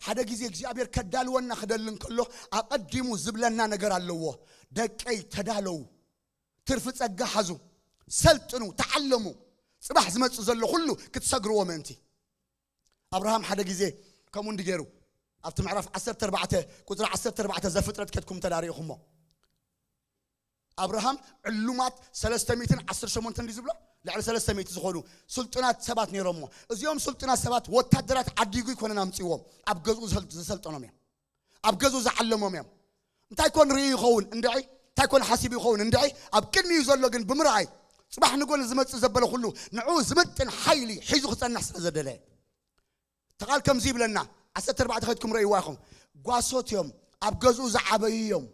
ሓደ ግዜ እግዚኣብሔር ከዳልወና ክደሊ እንከሎ ኣቐዲሙ ዝብለና ነገር ኣለዎ። ደቀይ ተዳለዉ፣ ትርፊ ጸጋ ሓዙ፣ ሰልጥኑ፣ ተዓለሙ፣ ጽባሕ ዝመጽእ ዘሎ ኩሉ ክትሰግርዎ ምእንቲ። ኣብርሃም ሓደ ግዜ ከምኡ እንዲ ገይሩ ኣብቲ ምዕራፍ ዓሰርተ ኣርባዕተ ቁጽሪ ዓሰርተ ኣርባዕተ ዘፍጥረት ከድኩም ተዳሪእኹሞ ኣብርሃም ዕሉማት ሰለስተ ሚእትን ዓሰርተ ሸሞንተን ድዩ ዝብሎ? ልዕሊ ሰለስተ ሚእቲ ዝኾኑ ስልጡናት ሰባት ነይሮሞ። እዚኦም ስልጡናት ሰባት ወታደራት ዓዲጉ ይኮነን ኣምፅዎም፣ ኣብ ገዝኡ ዝሰል-፣ ዝሰልጠኖም እዮም። ኣብ ገዝኡ ዝዓለሞም እዮም። እንታይ ኮን ርኢ ይኸውን እንድዒ፣ እንታይ ኮን ሓሲቡ ይኸውን እንድዒ፣ ኣብ ቅድሚኡ ዘሎ ግን ብምርኣይ፣ ፅባሕ ንጎን ዝመፅእ ዘበለ ኩሉ ንዕኡ ዝምጥን ሓይሊ ሒዙ ክፀንሕ ስለ ዘደለየ። ተቓል ከምዚ ይብለና፣ ዓሰርተ ኣርባዕተ ከድኩም ረእይዋ ኢኹም። ጓሶት እዮም፣ ኣብ ገዝኡ ዝዓበዩ እዮም።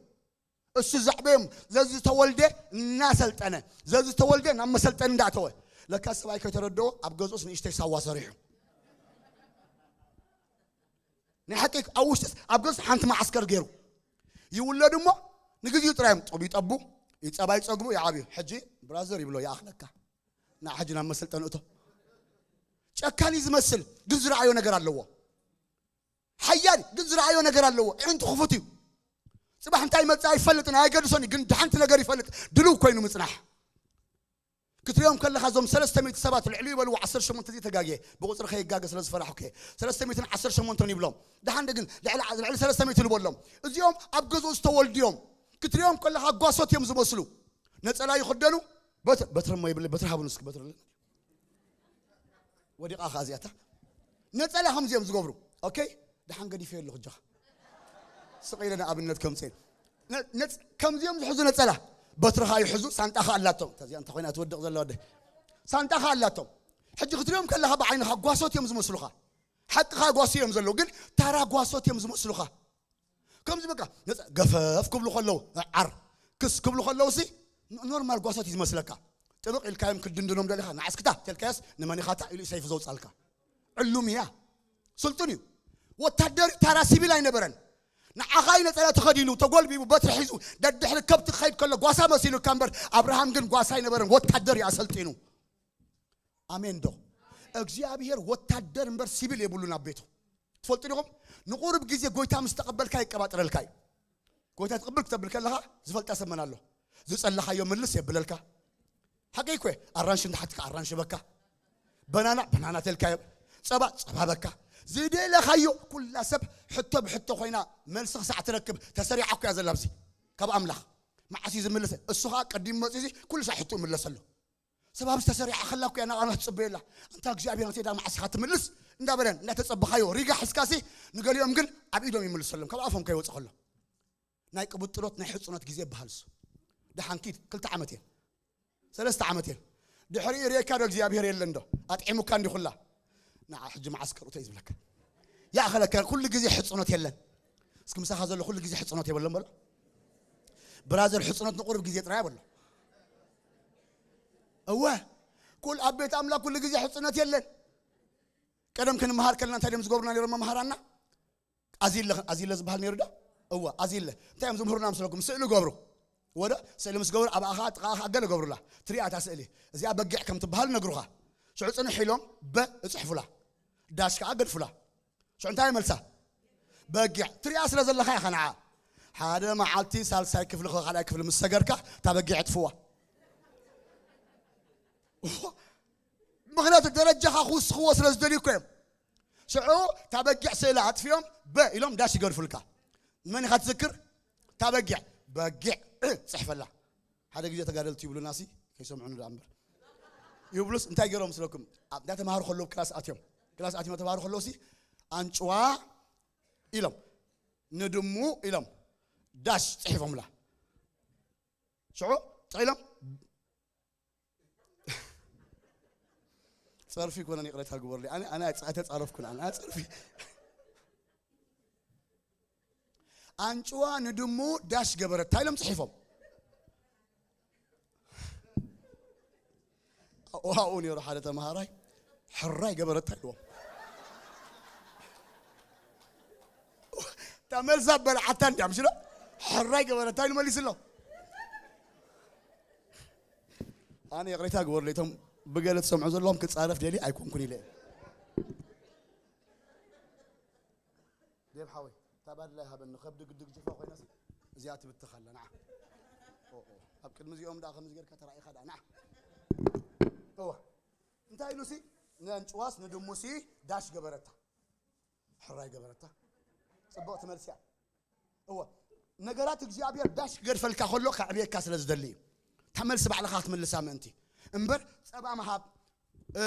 እሱ ዘዕበዮም፣ ዘዝተወልደ እናሰልጠነ፣ ዘዝተወልደ ናብ መሰልጠኒ እንዳእተወ። ለካ ሰብኣይ ከይተረድኦ ኣብ ገዝኡስ ንእሽተይ ሳዋ ሰሪሑ። ናይ ሓቂ ኣብ ውሽጥስ ኣብ ገዝኡስ ሓንቲ መዓስከር ገይሩ። ይውለዱ እሞ ንግዚኡ ጥራይ እዮም ጡብ ይጠቡ፣ ይጸባ ይጸግቡ፣ ይዓብዩ። ሕጂ ብራዘር ይብሎ፣ ይኣኽለካ። ና ሕጂ ናብ መሰልጠኒ እቶ። ጨካን እዩ ዝመስል፣ ግን ዝረኣዮ ነገር ኣለዎ። ሓያል ግን ዝረኣዮ ነገር ኣለዎ። ኣዒንቱ ክፉት እዩ። ጽባሕ እንታይ ይመጽእ ኣይፈልጥን፣ ኣየገድሶን እዩ፣ ግን ደሓንቲ ነገር ይፈልጥ፣ ድልው ኮይኑ ምጽናሕ። ክትሪኦም ከለኻ እዞም ሰለስተ ሚእቲ ሰባት ልዕሊ ይበልዎ ዓሰርተ ሸሞንተ ዘይተጋግየ፣ ብቁጽሪ ከይጋገ ስለ ዝፈራሕኩ እየ። ሰለስተ ሚእትን ዓሰርተ ሸሞንተን ይብሎም። ደሓን ግን ልዕሊ፣ ልዕሊ ሰለስተ ሚእቲ ልበሎም። እዚኦም ኣብ ገዝኡ ዝተወልዱ እዮም። ክትሪኦም ከለኻ ጓሶት እዮም ዝመስሉ። ነጸላ ይኽደኑ። በት-፣ በትሪ እሞ ይብል፣ በትሪ ሃቡን እስኪ በትሪ። ወዲቓ ኸዓ እዚኣታ። ነጸላ ከምዚኦም ዝገብሩ። ኦኬ? ደሓን ገዲፈዮ ኣለኹ እጃኻ። ስቕ ኢለ ንኣብነት ከምጽእ። ነ-፣ ነጽ-፣ ከምዚኦም ዝሕዙ ነጸላ። በትሪ ኸዓ ይሕዙ፣ ሳንጣ ኸዓ ኣላቶም። እታ እዚኣ እንተኾይና ትወድቕ ዘላ ወደይ። ሳንጣ ኸዓ ኣላቶም። ሕጂ ክትሪኦም ከለኻ ብዓይንኻ ጓሶት እዮም ዝመስሉኻ። ሓቅኻ ጓሶት እዮም ዘለዉ፣ ግን ታራ ጓሶት እዮም ዝመስሉኻ። ከምዚ በቃ ነፃ ገፈፍ ክብሉ ከለዉ፣ ዓር ክስ ክብሉ ከለዉ ሲ ኖርማል ጓሶት እዩ ዝመስለካ። ጥብቕ ኢልካዮም ክድንድኖም ደሊኻ፣ ንዓስክታ ተልካዮስ ንመኒኻታ ኢሉ ሰይፍ ዘውፃልካ። ዕሉም እያ። ስልጡን እዩ። ወታደር ታራ ሲቪል ኣይነበረን። ንዓኻ እዩ ነፀላ ተኸዲኑ፣ ተጎልቢቡ፣ በትሪ ሒዙ፣ ደድሕሪ ከብቲ ክኸይድ ከሎ ጓሳ መሲሉ እካ እምበር፣ ኣብርሃም ግን ጓሳ ኣይነበረን። ወታደር እዩ ኣሰልጢኑ። ኣሜን ዶ? እግዚኣብሔር ወታደር እምበር ሲቪል የብሉን ኣብ ቤቱ። ትፈልጡ ዲኹም? ንቑሩብ ግዜ ጎይታ ምስ ተቐበልካ የቀባጥረልካ እዩ። ጎይታ ትቕብል ክተብል ከለኻ ዝፈልጣ ሰብ መን ኣሎ? ዝጸለኻዮ ምልስ የብለልካ። ሓቂ እኮ እዩ። ኣራንሽ እንተሓትካ ኣራንሽ በካ። በናና፣ በናና ተልካዮ። ጸባ፣ ጸባ በካ። ዝደለኻዮ ኩላ ሰብ ሕቶ ብሕቶ ኮይና መልሲ ክሳዕ ትረክብ ተሰሪዓ እኮ እያ ዘላ ኣብዚ። ካብ ኣምላኽ። መዓስ እዩ ዝምልሰ? እሱ ኸኣ ቀዲሙ መጺኡ እዚ ኩሉ ሳዕ ሕቶ ይምለሰሉ። ሰብ ኣብዚ ተሰሪዓ ከላ እኮ እያ ናባና ትጽበየላ። ኣንታ እግዚኣብሔር፣ ኣንተ ዳ መዓስ ኢኻ ትምልስ? እንዳበለን እንዳተጸበኻዮ ሪጋ ሒዝካሲ፣ ንገሊኦም ግን ኣብ ኢዶም ይምልሰሎም፣ ካብ ኣፎም ከይወጽእ ከሎ። ናይ ቅብጥሎት ናይ ሕጽኖት ግዜ ይበሃል እሱ። ደሓን ኪድ፣ ክልተ ዓመት እየን። ሰለስተ ዓመት እየን። ድሕሪኡ ርእየካ ዶ እግዚኣብሔር የለን ዶ? ኣጥዒሙካ እንዲ ኩላ። ንዓ ሕጂ መዓስ ከርኡቶ እዩ ዝብለካ። ይኣኸለካ፣ ኩሉ ግዜ ሕጽኖት የለን። እስኪ ምሳኻ ዘሎ ኩሉ ግዜ ሕጽኖት የበሎም በሎ። ብራዘር፣ ሕጽኖት ንቁሩብ ግዜ ጥራይ በሎ። እወ፣ ኩል ኣብ ቤት ኣምላኽ ኩሉ ግዜ ሕጽኖት የለን። ቀደም ክንመሃር ከለና እንታይ ድዮም ዝገብሩና ነይሮም መምሃራና? ኣዚለ፣ ኣዚለ ዝበሃል ነይሩ ዶ? እወ፣ ኣዚለ። እንታይ እዮም ዝምህሩና ምስለኩም? ስእሊ ገብሩ። ወደ ስእሊ ምስ ገብሩ፣ ኣብኣ ኸዓ፣ ጥቓኣ ኸዓ ገለ ገብሩላ። ትሪኣ እታ ስእሊ። እዚኣ በጊዕ ከም ትበሃል ነግሩኻ። ሽዑ ጽንሕ ኢሎም በ እጽሕፉላ። ዳሽ ከኣ ገድፉላ። ሽዑ እንታይ መልሳ? በጊዕ። ትሪኣ ስለ ዘለኻ ኢኻ ንዓ። ሓደ መዓልቲ ሳልሳይ ክፍሊ፣ ካልኣይ ክፍሊ ምስ ሰገርካ፣ እታ በጊዕ ኣጥፍዋ። ምኽንያቱ ደረጃኻ ክውስኽዎ ስለ ዝደልዩ እኮ እዮም። ሽዑ እታ በጊዕ ስእሊ ኣጥፊኦም በ ኢሎም ዳሽ ይገድፉልካ። ንመን ኢኻ ትዝክር? እታ በጊዕ። በጊዕ እ ጽሕፈላ። ሓደ ግዜ ተጋደልቲ ይብሉና ሲ፣ ከይሰምዑኒ ደኣ እምበር። ይብሉስ እንታይ ገይሮም መስለኩም? ኣብ እንዳተማሃሩ ከለዉ ክላስ ኣትዮም። ክላስ ኣትዮም ተማሃሩ ከለዉ ሲ፣ ኣንጭዋ ኢሎም፣ ንድሙ ኢሎም፣ ዳሽ ጽሒፎምላ። ሽዑ ጥቕ ኢሎም፣ ጸርፊ ይኮነን፣ ይቕሬታ ግበሩለይ። ኣነ፣ ኣነ ኣይተ-፣ ኣይተጻረፍኩን፣ ኣነ፣ ኣነ ጸርፊ። ኣንጭዋ ንድሙ ዳሽ ገበረታ ኢሎም ጽሒፎም። ኣብኡ፣ ኣብኡ ነይሩ ሓደ ተምሃራይ፣ ሕራይ ገበረታ ኢልዎም። እታ መልሳ በልዓታ እንድያ፣ ምሽ ዶ? ሕራይ ገበረታ ኢሉ መሊስሎም። ኣነ ይቕሬታ ግበሩለይ፣ እቶም ብገለ ትሰምዑ ዘለኹም ክጻረፍ ደልየ ኣይኮንኩን ኢለ። ዴብ ሓወይ፣ እታ ባድላ ይሃበኒ፣ ከብዲ ግድግጅፋ ኮይናሲ፣ እዚኣ ትብትኽ ኣላ፣ ንዓ። ኦ፣ ኦ። ኣብ ቅድሚ እዚኦም ደኣ ከምዚ ጌርካ ተራኢኻ ደኣ፣ ንዓ። እዋ። እንታይ ኢሉሲ? ንኣንጭዋስ ንድሙሲ ዳሽ ገበረታ። ሕራይ ገበረታ። ጽብቕቲ መልሲ እያ። እወ፣ ነገራት እግዚኣብሔር ዳሽ ክገድፈልካ ከሎ ከዕብየካ ስለ ዝደሊ እዩ። እታ መልሲ ባዕልኻ ክትምልሳ ምእንቲ። እምበር ጸባ ምሃብ፣ እ፣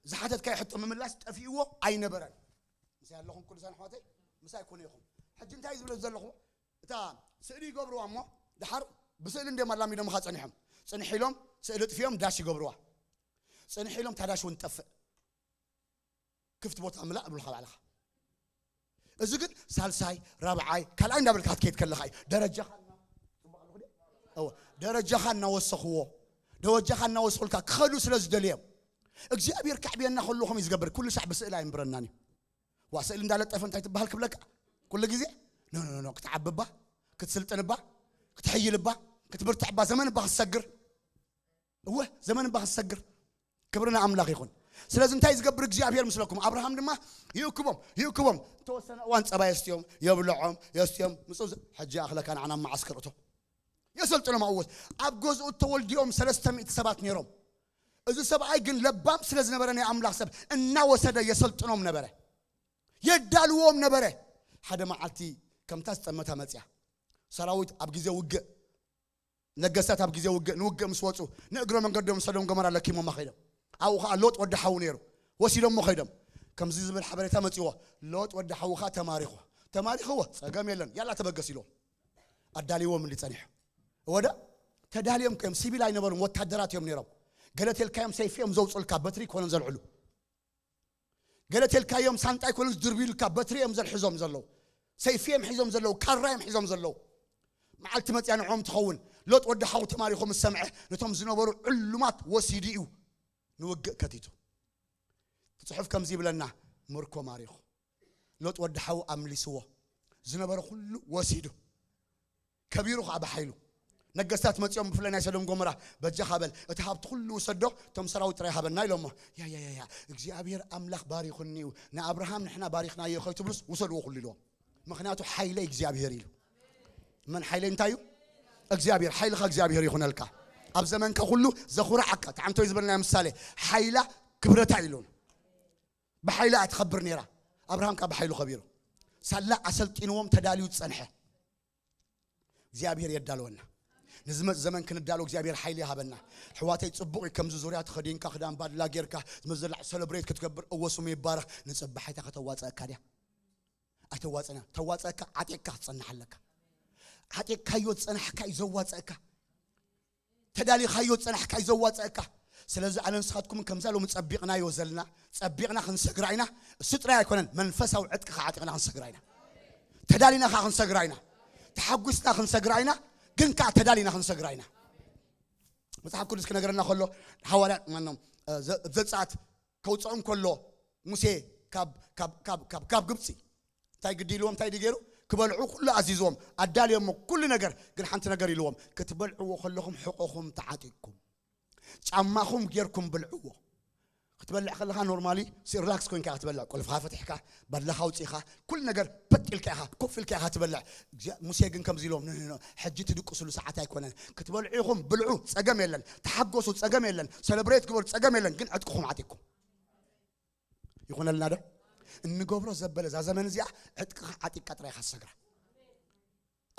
ዝሓተትካዮ ሕቶ ምምላስ ጠፊእዎ ኣይነበረን። ምሳይ ኣለኹም ቅዱሳን ኣሕዋተይ? ምሳይ ኩኑ ኢኹም። ሕጂ እንታይ ዝብለ ዘለኹ? እታ ስእሊ ይገብርዋ እሞ፣ ድሓር ብስእሊ እንድዮም ኣላሚዶምኻ ጸኒሖም። ጽንሕ ኢሎም ስእሊ ጥፊኦም ዳሽ ይገብርዋ። ጽንሕ ኢሎም እታ ዳሽ እውን ትጠፍእ። ክፍቲ ቦታ ምላእ ብሉኻ ባዕልኻ። እዚ ግን ሳልሳይ፣ ራብዓይ፣ ካልኣይ እንዳበልካ ክትከይድ ከለኻ እዩ። ደረጃኻ እና-፣ ጽቡቕ ኣለኹ ድየ? እወ፣ ደረጃኻ እናወሰኽዎ፣ ደረጃኻ እናወሰኹልካ ክኸዱ ስለ ዝደልዮም። እግዚኣብሔር ከዕብየና ከሎ ከምኡ እዩ ዝገብር። ኩሉ ሳዕ ብስእሊ ኣይንብረናን እዩ። ዋ፣ ስእሊ እንዳለጠፈ እንታይ ትበሃል ክብለካ? ኩሉ ግዜ፣ ኖ፣ ኖ፣ ኖ፣ ኖ፣ ክትዓብባ፣ ክትስልጥንባ፣ ክትሕይልባ፣ ክትብርትዕባ፣ ዘመንባ ክትሰግር። እወ፣ ዘመንባ ክትሰግር። ክብሪ ንኣምላኽ ይኹን። ስለዚ እንታይ ዝገብር እግዚኣብሔር ምስለኩም? ኣብርሃም ድማ ይእክቦም፣ ይእክቦም። ዝተወሰነ እዋን ጸባ የስትዮም፣ የብልዖም፣ የስትዮም። ምጽኡ ዝ-፣ ሕጂ ኣኽለካ ንዓና መዓስከር እቶ። የሰልጥኖም ኣብኡ። ኣብ ገዝኡ ተወልዲኦም ሰለስተ ሚእቲ ሰባት ነይሮም። እዚ ሰብኣይ ግን ለባም ስለ ዝነበረ ናይ ኣምላኽ ሰብ እናወሰደ የሰልጥኖም ነበረ። የዳልዎም ነበረ። ሓደ መዓልቲ ከምታ ዝጠመታ መጽያ። ሰራዊት ኣብ ግዜ ውግእ፣ ነገስታት ኣብ ግዜ ውግእ፣ ንውግእ ምስ ወጹ፣ ንእግረ መንገዶም ሰዶም ገሞራ ለኪሞማ ኸይዶም። ኣብኡ ኸዓ ሎጥ ወዲ ሓዉ ነይሩ። ወሲዶሞ ኸይዶም። ከምዚ ዝብል ሓበሬታ መጺዎ። ሎጥ ወዲ ሓዉ ኸዓ ተማሪኹ። ተማሪኽዎ፣ ጸገም የለን፣ ያላ ተበገስ ኢልዎም። ኣዳልዎም እንዲ ጸኒሑ። ወደ ተዳልዮም ከዮም፣ ሲቪል ኣይነበሩን፣ ወታደራት እዮም ነይሮም። ገለ ተልካዮም ሰይፊ እዮም ዘውጹልካ፣ በትሪ ኮነን ዘልዕሉ። ገለ ተልካዮም ሳንጣ ኣይኮኑን ዝድርብዩልካ፣ በትሪ እዮም ዘልሕዞም ዘለዉ። ሰይፊ እዮም ሒዞም ዘለዉ፣ ካራ እዮም ሒዞም ዘለዉ። መዓልቲ መፅያ ንዕኦም ትኸውን። ሎጥ ወዲ ሓው ተማሪኹ ምስ ሰምዐ፣ ነቶም ዝነበሩ ዕሉማት ወሲዱ እዩ ንውግእ ከቲቱ። እቲ ጽሑፍ ከምዚ ይብለና፣ ምርኮ ማሪኹ፣ ሎጥ ወዲ ሓው ኣምሊስዎ፣ ዝነበረ ኩሉ ወሲዱ፣ ከቢሩ ኸዓ ብሓይሉ። ነገስታት መጺኦም፣ ብፍላይ ናይ ሰዶም ጎመራ፣ በጃኻ በል፣ እቲ ሃብቲ ኩሉ ውሰዶ፣ እቶም ሰራዊት ጥራይ ሃበና ኢሎሞ። ያ ያ ያ ያ፣ እግዚኣብሔር ኣምላኽ ባሪኹኒ እዩ፣ ንኣብርሃም ንሕና ባሪኽናዮ ከይትብሉስ ውሰድዎ ኩሉ ኢልዎም። ምኽንያቱ ሓይለይ እግዚኣብሔር ኢሉ። መን ሓይለይ እንታይ እዩ? እግዚኣብሔር። ሓይልኻ እግዚኣብሔር ይኹነልካ። ኣብ ዘመንካ ኩሉ ዘኹርዓካ። ተዓንቶይ ዝበልናዮ ምሳሌ፣ ሓይላ ክብረታ ኢሉን። ብሓይላ እያ ትኸብር ነይራ። ኣብርሃም ከኣ ብሓይሉ ከቢሩ። ሳላ ኣሰልጢንዎም ተዳልዩ ዝጸንሐ። እግዚኣብሔር የዳልወና። ንዝመጽእ ዘመን ክንዳሎ እግዚኣብሔር ሓይሊ ይሃበና። ኣሕዋተይ፣ ጽቡቕ እዩ ከምዚ ዙርያ ተኸዲንካ፣ ክዳን ባድላ ጌርካ፣ ዝመዘላዕ ሰለብሬት ክትገብር፣ እወ ስሙ ይባረኽ። ንጽባሒታ ከተዋጽኣካ ድያ? ኣይተዋጽእና። ተዋጽኣካ፣ ዓጢቕካ ክትጸንሕ ኣለካ። ዓጢቕካዮ ዝጸናሕካ እዩ ዘዋጽኣካ። ተዳሊኻዮ ዝጸናሕካ እዩ ዘዋጽኣካ። ስለዚ ኣነ ንስኻትኩምን ከምዛ ሎሚ ጸቢቕናዮ ዘለና፣ ጸቢቕና ክንሰግራ ኢና። እሱ ጥራይ ኣይኮነን፣ መንፈሳዊ ዕጥቂ ከዓ ዓጢቕና ክንሰግራ ኢና። ተዳሊና ከዓ ክንሰግራ ኢና። ተሓጒስና ክንሰግራ ኢና፣ ግን ከዓ ተዳሊና ክንሰግራ ኢና። መጽሓፍ ቅዱስ ክነገረና ከሎ፣ ሃዋርያ፣ ማነው፣ እ፣ ዘ-፣ ዘጸኣት ከውጽኦም ከሎ፣ ሙሴ ካብ፣ ካብ፣ ካብ፣ ካብ፣ ካብ ግብጺ እንታይ ግዲ ኢልዎም፣ እንታይ ድዩ ገይሩ? ክበልዑ ኩሉ ኣዚዝዎም፣ ኣዳልዮሞ ኩሉ ነገር። ግን ሓንቲ ነገር ኢልዎም፣ "ክትበልዕዎ ከለኹም ሕቖኹም ተዓጢቕኩም፣ ጫማኹም ጌርኩም ብልዕዎ። ክትበልዕ ከለኻ ኖርማሊ ሪላክስ ኮይንካ ኢኻ ትበልዕ፣ ቁልፍኻ ፈቲሕካ፣ ባድላኻ ኣውጺእኻ፣ ኩሉ ነገር ፐጥ ኢልካ ኢኻ፣ ኮፍ ኢልካ ኢኻ ትበልዕ። እግዚኣብ-" ሙሴ ግን ከምዚ ኢልዎም፣ "ኖ፣ ኖ፣ ኖ፣ ሕጂ ትድቅስሉ ሰዓት ኣይኮነን። ክትበልዑ ኢኹም፣ ብልዑ፣ ጸገም የለን። ተሓጎሱ፣ ጸገም የለን። ሰለብሬት ግበሩ፣ ጸገም የለን። ግን ዕጥቅኹም ዓጢቕኩም." ይኹነልና ዶ? እንገብሮ ዘበለ እዛ ዘመን እዚኣ ዕጥቅኻ ዓጢቕካ ጥራይ ኢኻ ትሰግራ።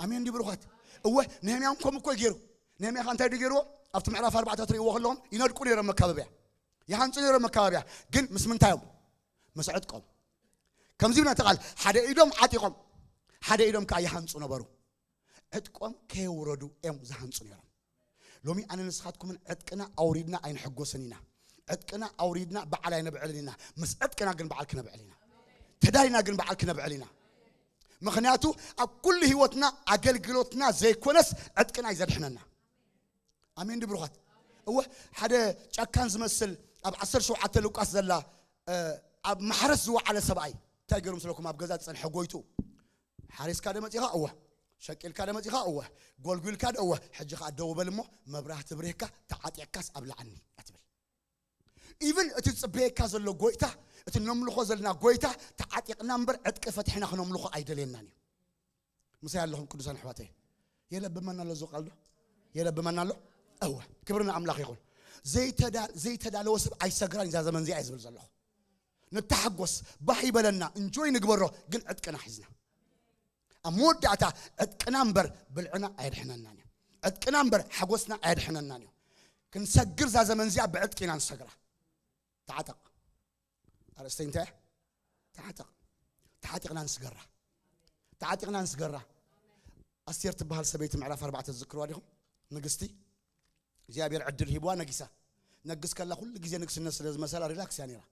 ኣሜን ድዩ ብሩኻት? እወ፣ ነህምያ እውን ከምኡ እኮ እዩ ገይሩ። ነህምያ ኸ እንታይ ድዩ ገይርዎ? ኣብቲ ምዕራፍ ኣርባዕተ ትርእይዎ ከለኹም ይነድቁ ነይሮም መካበብያ። ይሃንጹ ነይሮም መካበብያ። ግን ምስ ምንታዮም? ምስ ዕጥቆም። ከምዚ ይብለና እቲ ቃል፣ ሓደ ኢዶም ዓጢቖም፣ ሓደ ኢዶም ከኣ ይሃንጹ ነበሩ። ዕጥቆም ከየውረዱ እዮም ዝሃንጹ ነይሮም። ሎሚ ኣነ ንስኻትኩምን ዕጥቅና ኣውሪድና ኣይንሕጎስን ኢና። ዕጥቅና ኣውሪድና በዓል ኣይነብዕልን ኢና። ምስ ዕጥቅና ግን በዓል ክነብዕል ኢና። ተዳሊና ግን በዓል ክነብዕል ኢና። ምኽንያቱ ኣብ ኩሉ ህይወትና ኣገልግሎትና ዘይኮነስ ዕጥቅና እዩ ዘድሕነና። ኣሜን ድዩ ብሩኻት? እወ፣ ሓደ ጨካን ዝመስል ኣብ ዓሰርተ ሸውዓተ ሉቃስ ዘላ፣ እ፣ ኣብ ማሕረስ ዝወዓለ ሰብኣይ እንታይ ገይሩ ምስለኩም? ኣብ ገዛ ዝጸንሐ ጎይቱ፣ ሓሪስካ ዶ መጺኻ? እወ። ሸቂልካ ዶ መጺኻ? እወ። ጎልጒልካ ዶ? እወ። ሕጂ ኸኣ ደው በል እሞ መብራህቲ ብሪህካ ተዓጢቕካስ ኣብልዓኒ ኣትብል። ኢቭን እቲ ዝጽበየካ ዘሎ ጎይታ፣ እቲ ነምልኾ ዘለና ጎይታ ተዓጢቕና እምበር ዕጥቂ ፈትሕና ክነምልኾ ኣይደልየናን እዩ። ምሳይ ኣለኹም ቅዱሳን ኣሕዋተይ? የለብመና ኣሎ እዚ ቃል ዶ? የለብመና ኣሎ? እወ። ክብሪ ንኣምላኽ ይኹን። ዘይተዳ-፣ ዘይተዳለወ ሰብ ኣይሰግራን እዛ ዘመን እዚኣ እየ ዝብል ዘለኹ። ንተሓጎስ፣ ባህ ይበለና፣ እንጆይ ንግበሮ፣ ግን ዕጥቅና ሒዝና። ኣብ መወዳእታ ዕጥቅና እምበር ብልዕና ኣየድሕነናን እዩ። ዕጥቅና እምበር ሓጎስና ኣየድሕነናን እዩ። ክንሰግር እዛ ዘመን እዚኣ ብዕጥቂ ኢና ንሰግራ። ተዓጠቕ። ኣርእስተይ እንታይ እያ? ተዓጠቕ። ተዓጢቕና ንስገራ። ተዓጢቕና ንስገራ። ኣስቴር ትበሃል ሰበይቲ ምዕራፍ ኣርባዕተ ትዝክርዋ ዲኹም? ንግስቲ እግዚኣብሔር ዕድል ሂብዋ ነጊሳ። ነግስ ከላ ኩሉ ግዜ ንግስነት ስለ ዝመሰላ ሪላክስ እያ ነይራ።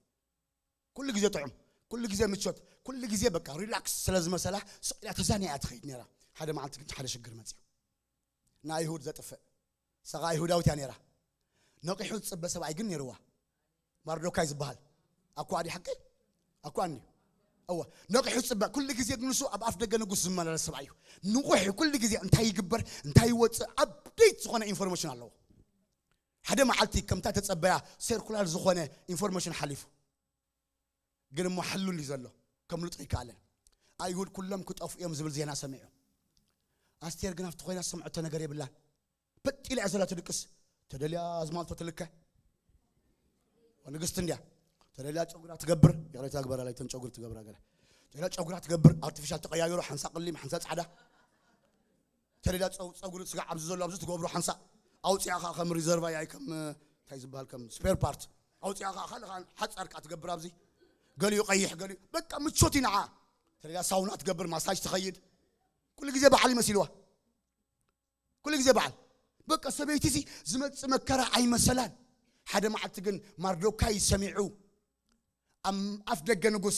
ኩሉ ግዜ ጥዑም፣ ኩሉ ግዜ ምቾት፣ ኩሉ ግዜ በቃ ሪላክስ ስለ ዝመሰላ ስቕ ኢላ ተዛንያ እያ ትኸይድ ነይራ። ሓደ መዓልቲ ግን ሓደ ሽግር መፅዩ። ንኣይሁድ ዘጥፍእ። ሰኻ ኣይሁዳዊት እያ ነይራ። ነቒሑ ዝፅበ ሰብኣይ ግን ነይርዋ። ማርዶካይ ዝበሃል። ኣኳ ኣዲ ሓቀይ? ኣኳ ኣኒ። እወ። ነቒሑ ዝፅበ። ኩሉ ግዜ ግን ንሱ ኣብ ኣፍ ደገ ንጉስ ዝመላለስ ሰብኣይ እዩ። ንቑሕ እዩ። ኩሉ ግዜ እንታይ ይግበር፣ እንታይ ይወፅእ፣ ኣፕዴት ዝኾነ ኢንፎርሜሽን ኣለዎ። ሓደ መዓልቲ ከምታ ተጸበያ ሴርኩላር ዝኾነ ኢንፎርሜሽን ሓሊፉ። ግን እሞ ሓሉል እዩ ዘሎ። ከምልጦ ኣይከኣለን። ኣይሁድ ኩሎም ክጠፍኡ እዮም ዝብል ዜና ሰሚዑ። ኣስቴር ግን ኣብቲ ኮይና ዝሰምዐቶ ነገር የብላን። ፐጥ ኢላ እያ ዘላ ትድቅስ። ተደልያ ዝማልቶ ትልከ። ንግስቲ እንድያ። ተደልያ ጨጉራ ትገብር። ይቕሬታ ግበራለይ፣ እተን ጨጉሪ ትገብራ ገለ። ተደልያ ጨጉራ ትገብር። ኣርቲፊሻል ተቐያይሮ፣ ሓንሳ ቅሊም፣ ሓንሳ ጻዕዳ። ተደልያ ጸው-፣ ጸጉሪ ስጋዕ ኣብዚ ዘሎ ኣብዚ ትገብሮ ሓንሳ። ኣውጺኣ ኸኣ ከም ሪዘርቫ ያይ ከም፣ እንታይ ዝበሃል፣ ከም ስፔር ፓርት። ኣውጺኣ ኸኣ ካልእ ኸኣ ሓጻር ከኣ ትገብር ኣብዚ። ገሊኡ ቀይሕ፣ ገሊኡ በቃ ምቾት እዩ ንዓ። ተደልያ ሳውና ትገብር፣ ማሳጅ ትኸይድ። ኩሉ ግዜ በዓል ይመሲልዋ። ኩሉ ግዜ በዓል። በቃ ሰበይቲ እዚ ዝመጽእ መከራ ኣይመሰላን። ሓደ መዓልቲ ግን ማርዶካይ ሰሚዑ ኣብ ኣፍ ደገ ንጉስ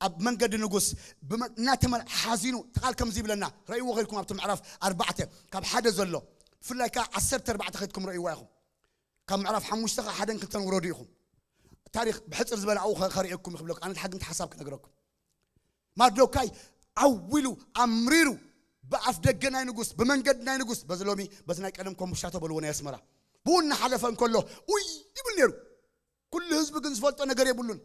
ኣብ መንገዲ ንጉስ ብመ- እናተመ ሓዚኑ፣ እቲ ቃል ከምዚ ይብለና። ረእይዎ ከድኩም ኣብቲ ምዕራፍ ኣርባዕተ ካብ ሓደ ዘሎ፣ ብፍላይ ከዓ ዓሰርተ ኣርባዕተ ከድኩም ረእይዋ ኢኹም። ካብ ምዕራፍ ሓሙሽተ ከዓ ሓደን ክልተን ውረዱ ኢኹም። ታሪክ ብሕፅር ዝበለ ኣብኡ ከ- ከርእየኩም ይኽብለኩም። ኣነ ሓግንቲ ሓሳብ ክነግረኩም። ማርዶካይ ዓው ኢሉ ኣምሪሩ ብኣፍ ደገ ናይ ንጉስ፣ ብመንገዲ ናይ ንጉስ፣ በዚ ሎሚ በዚ ናይ ቀደም ኮምቡሻቶ በልዎ ናይ ኣስመራ፣ ብኡ እናሓለፈ እንከሎ ኡይ ይብል ነይሩ። ኩሉ ህዝቢ ግን ዝፈልጦ ነገር የብሉን።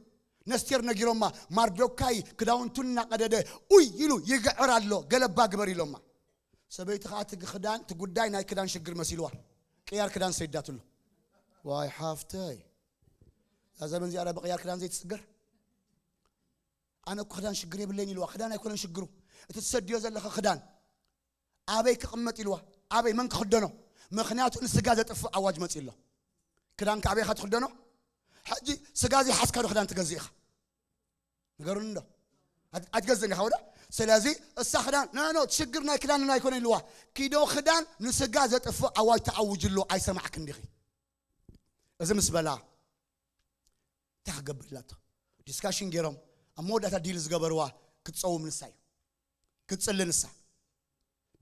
ነስቴር ነጊሮማ፣ ማርዶካይ ክዳውንቱ እናቐደደ ኡይ ኢሉ ይግዕር ኣሎ፣ ገለባ ግበር ኢሎማ። ሰበይቲ ኸዓ እቲ ክዳን፣ እቲ ጉዳይ ናይ ክዳን ሽግር መሲልዋ፣ ቅያር ክዳን ሰይዳትሉ። ዋይ ሓፍተይ፣ እዛ ዘመን እዚኣ ብቕያር ክዳን ዘይትስገር? ኣነ እኮ ክዳን ሽግር የብለይን ኢልዋ። ክዳን ኣይኮነን ሽግሩ፣ እቲ ትሰድዮ ዘለኸ ክዳን ኣበይ ክቕመጥ ኢልዋ። ኣበይ፣ መን ክኽደኖ? ምኽንያቱ ንስጋ ዘጥፍእ ኣዋጅ መፂ ኣሎ። ክዳንካ ኣበይ ኢኻ ትኽደኖ? ሕጂ ስጋ ዘይሓዝካ ዶ ክዳን ትገዝእ ኢኻ? ንገሩኒ እንዶ። ኣት- ኣትገዝእን ኢኻ ወደ? ስለዚ እሳ ክዳን፣ ኖ፣ ኖ፣ ሽግር ናይ ክዳን ኣይኮነ ኢልዋ። ኪዶ ክዳን ንስጋ ዘጥፍእ ኣዋጅ ተኣውጅ ኣሎ፣ ኣይሰማዕክን ዲኺ? እዚ ምስ በላ፣ እንታይ ክገብር ኢላቶ? ዲስካሽን ገይሮም፣ ኣብ መወዳእታ ዲል ዝገበርዋ ክትፀውም ንሳ እዩ። ክትፅሊ ንሳ።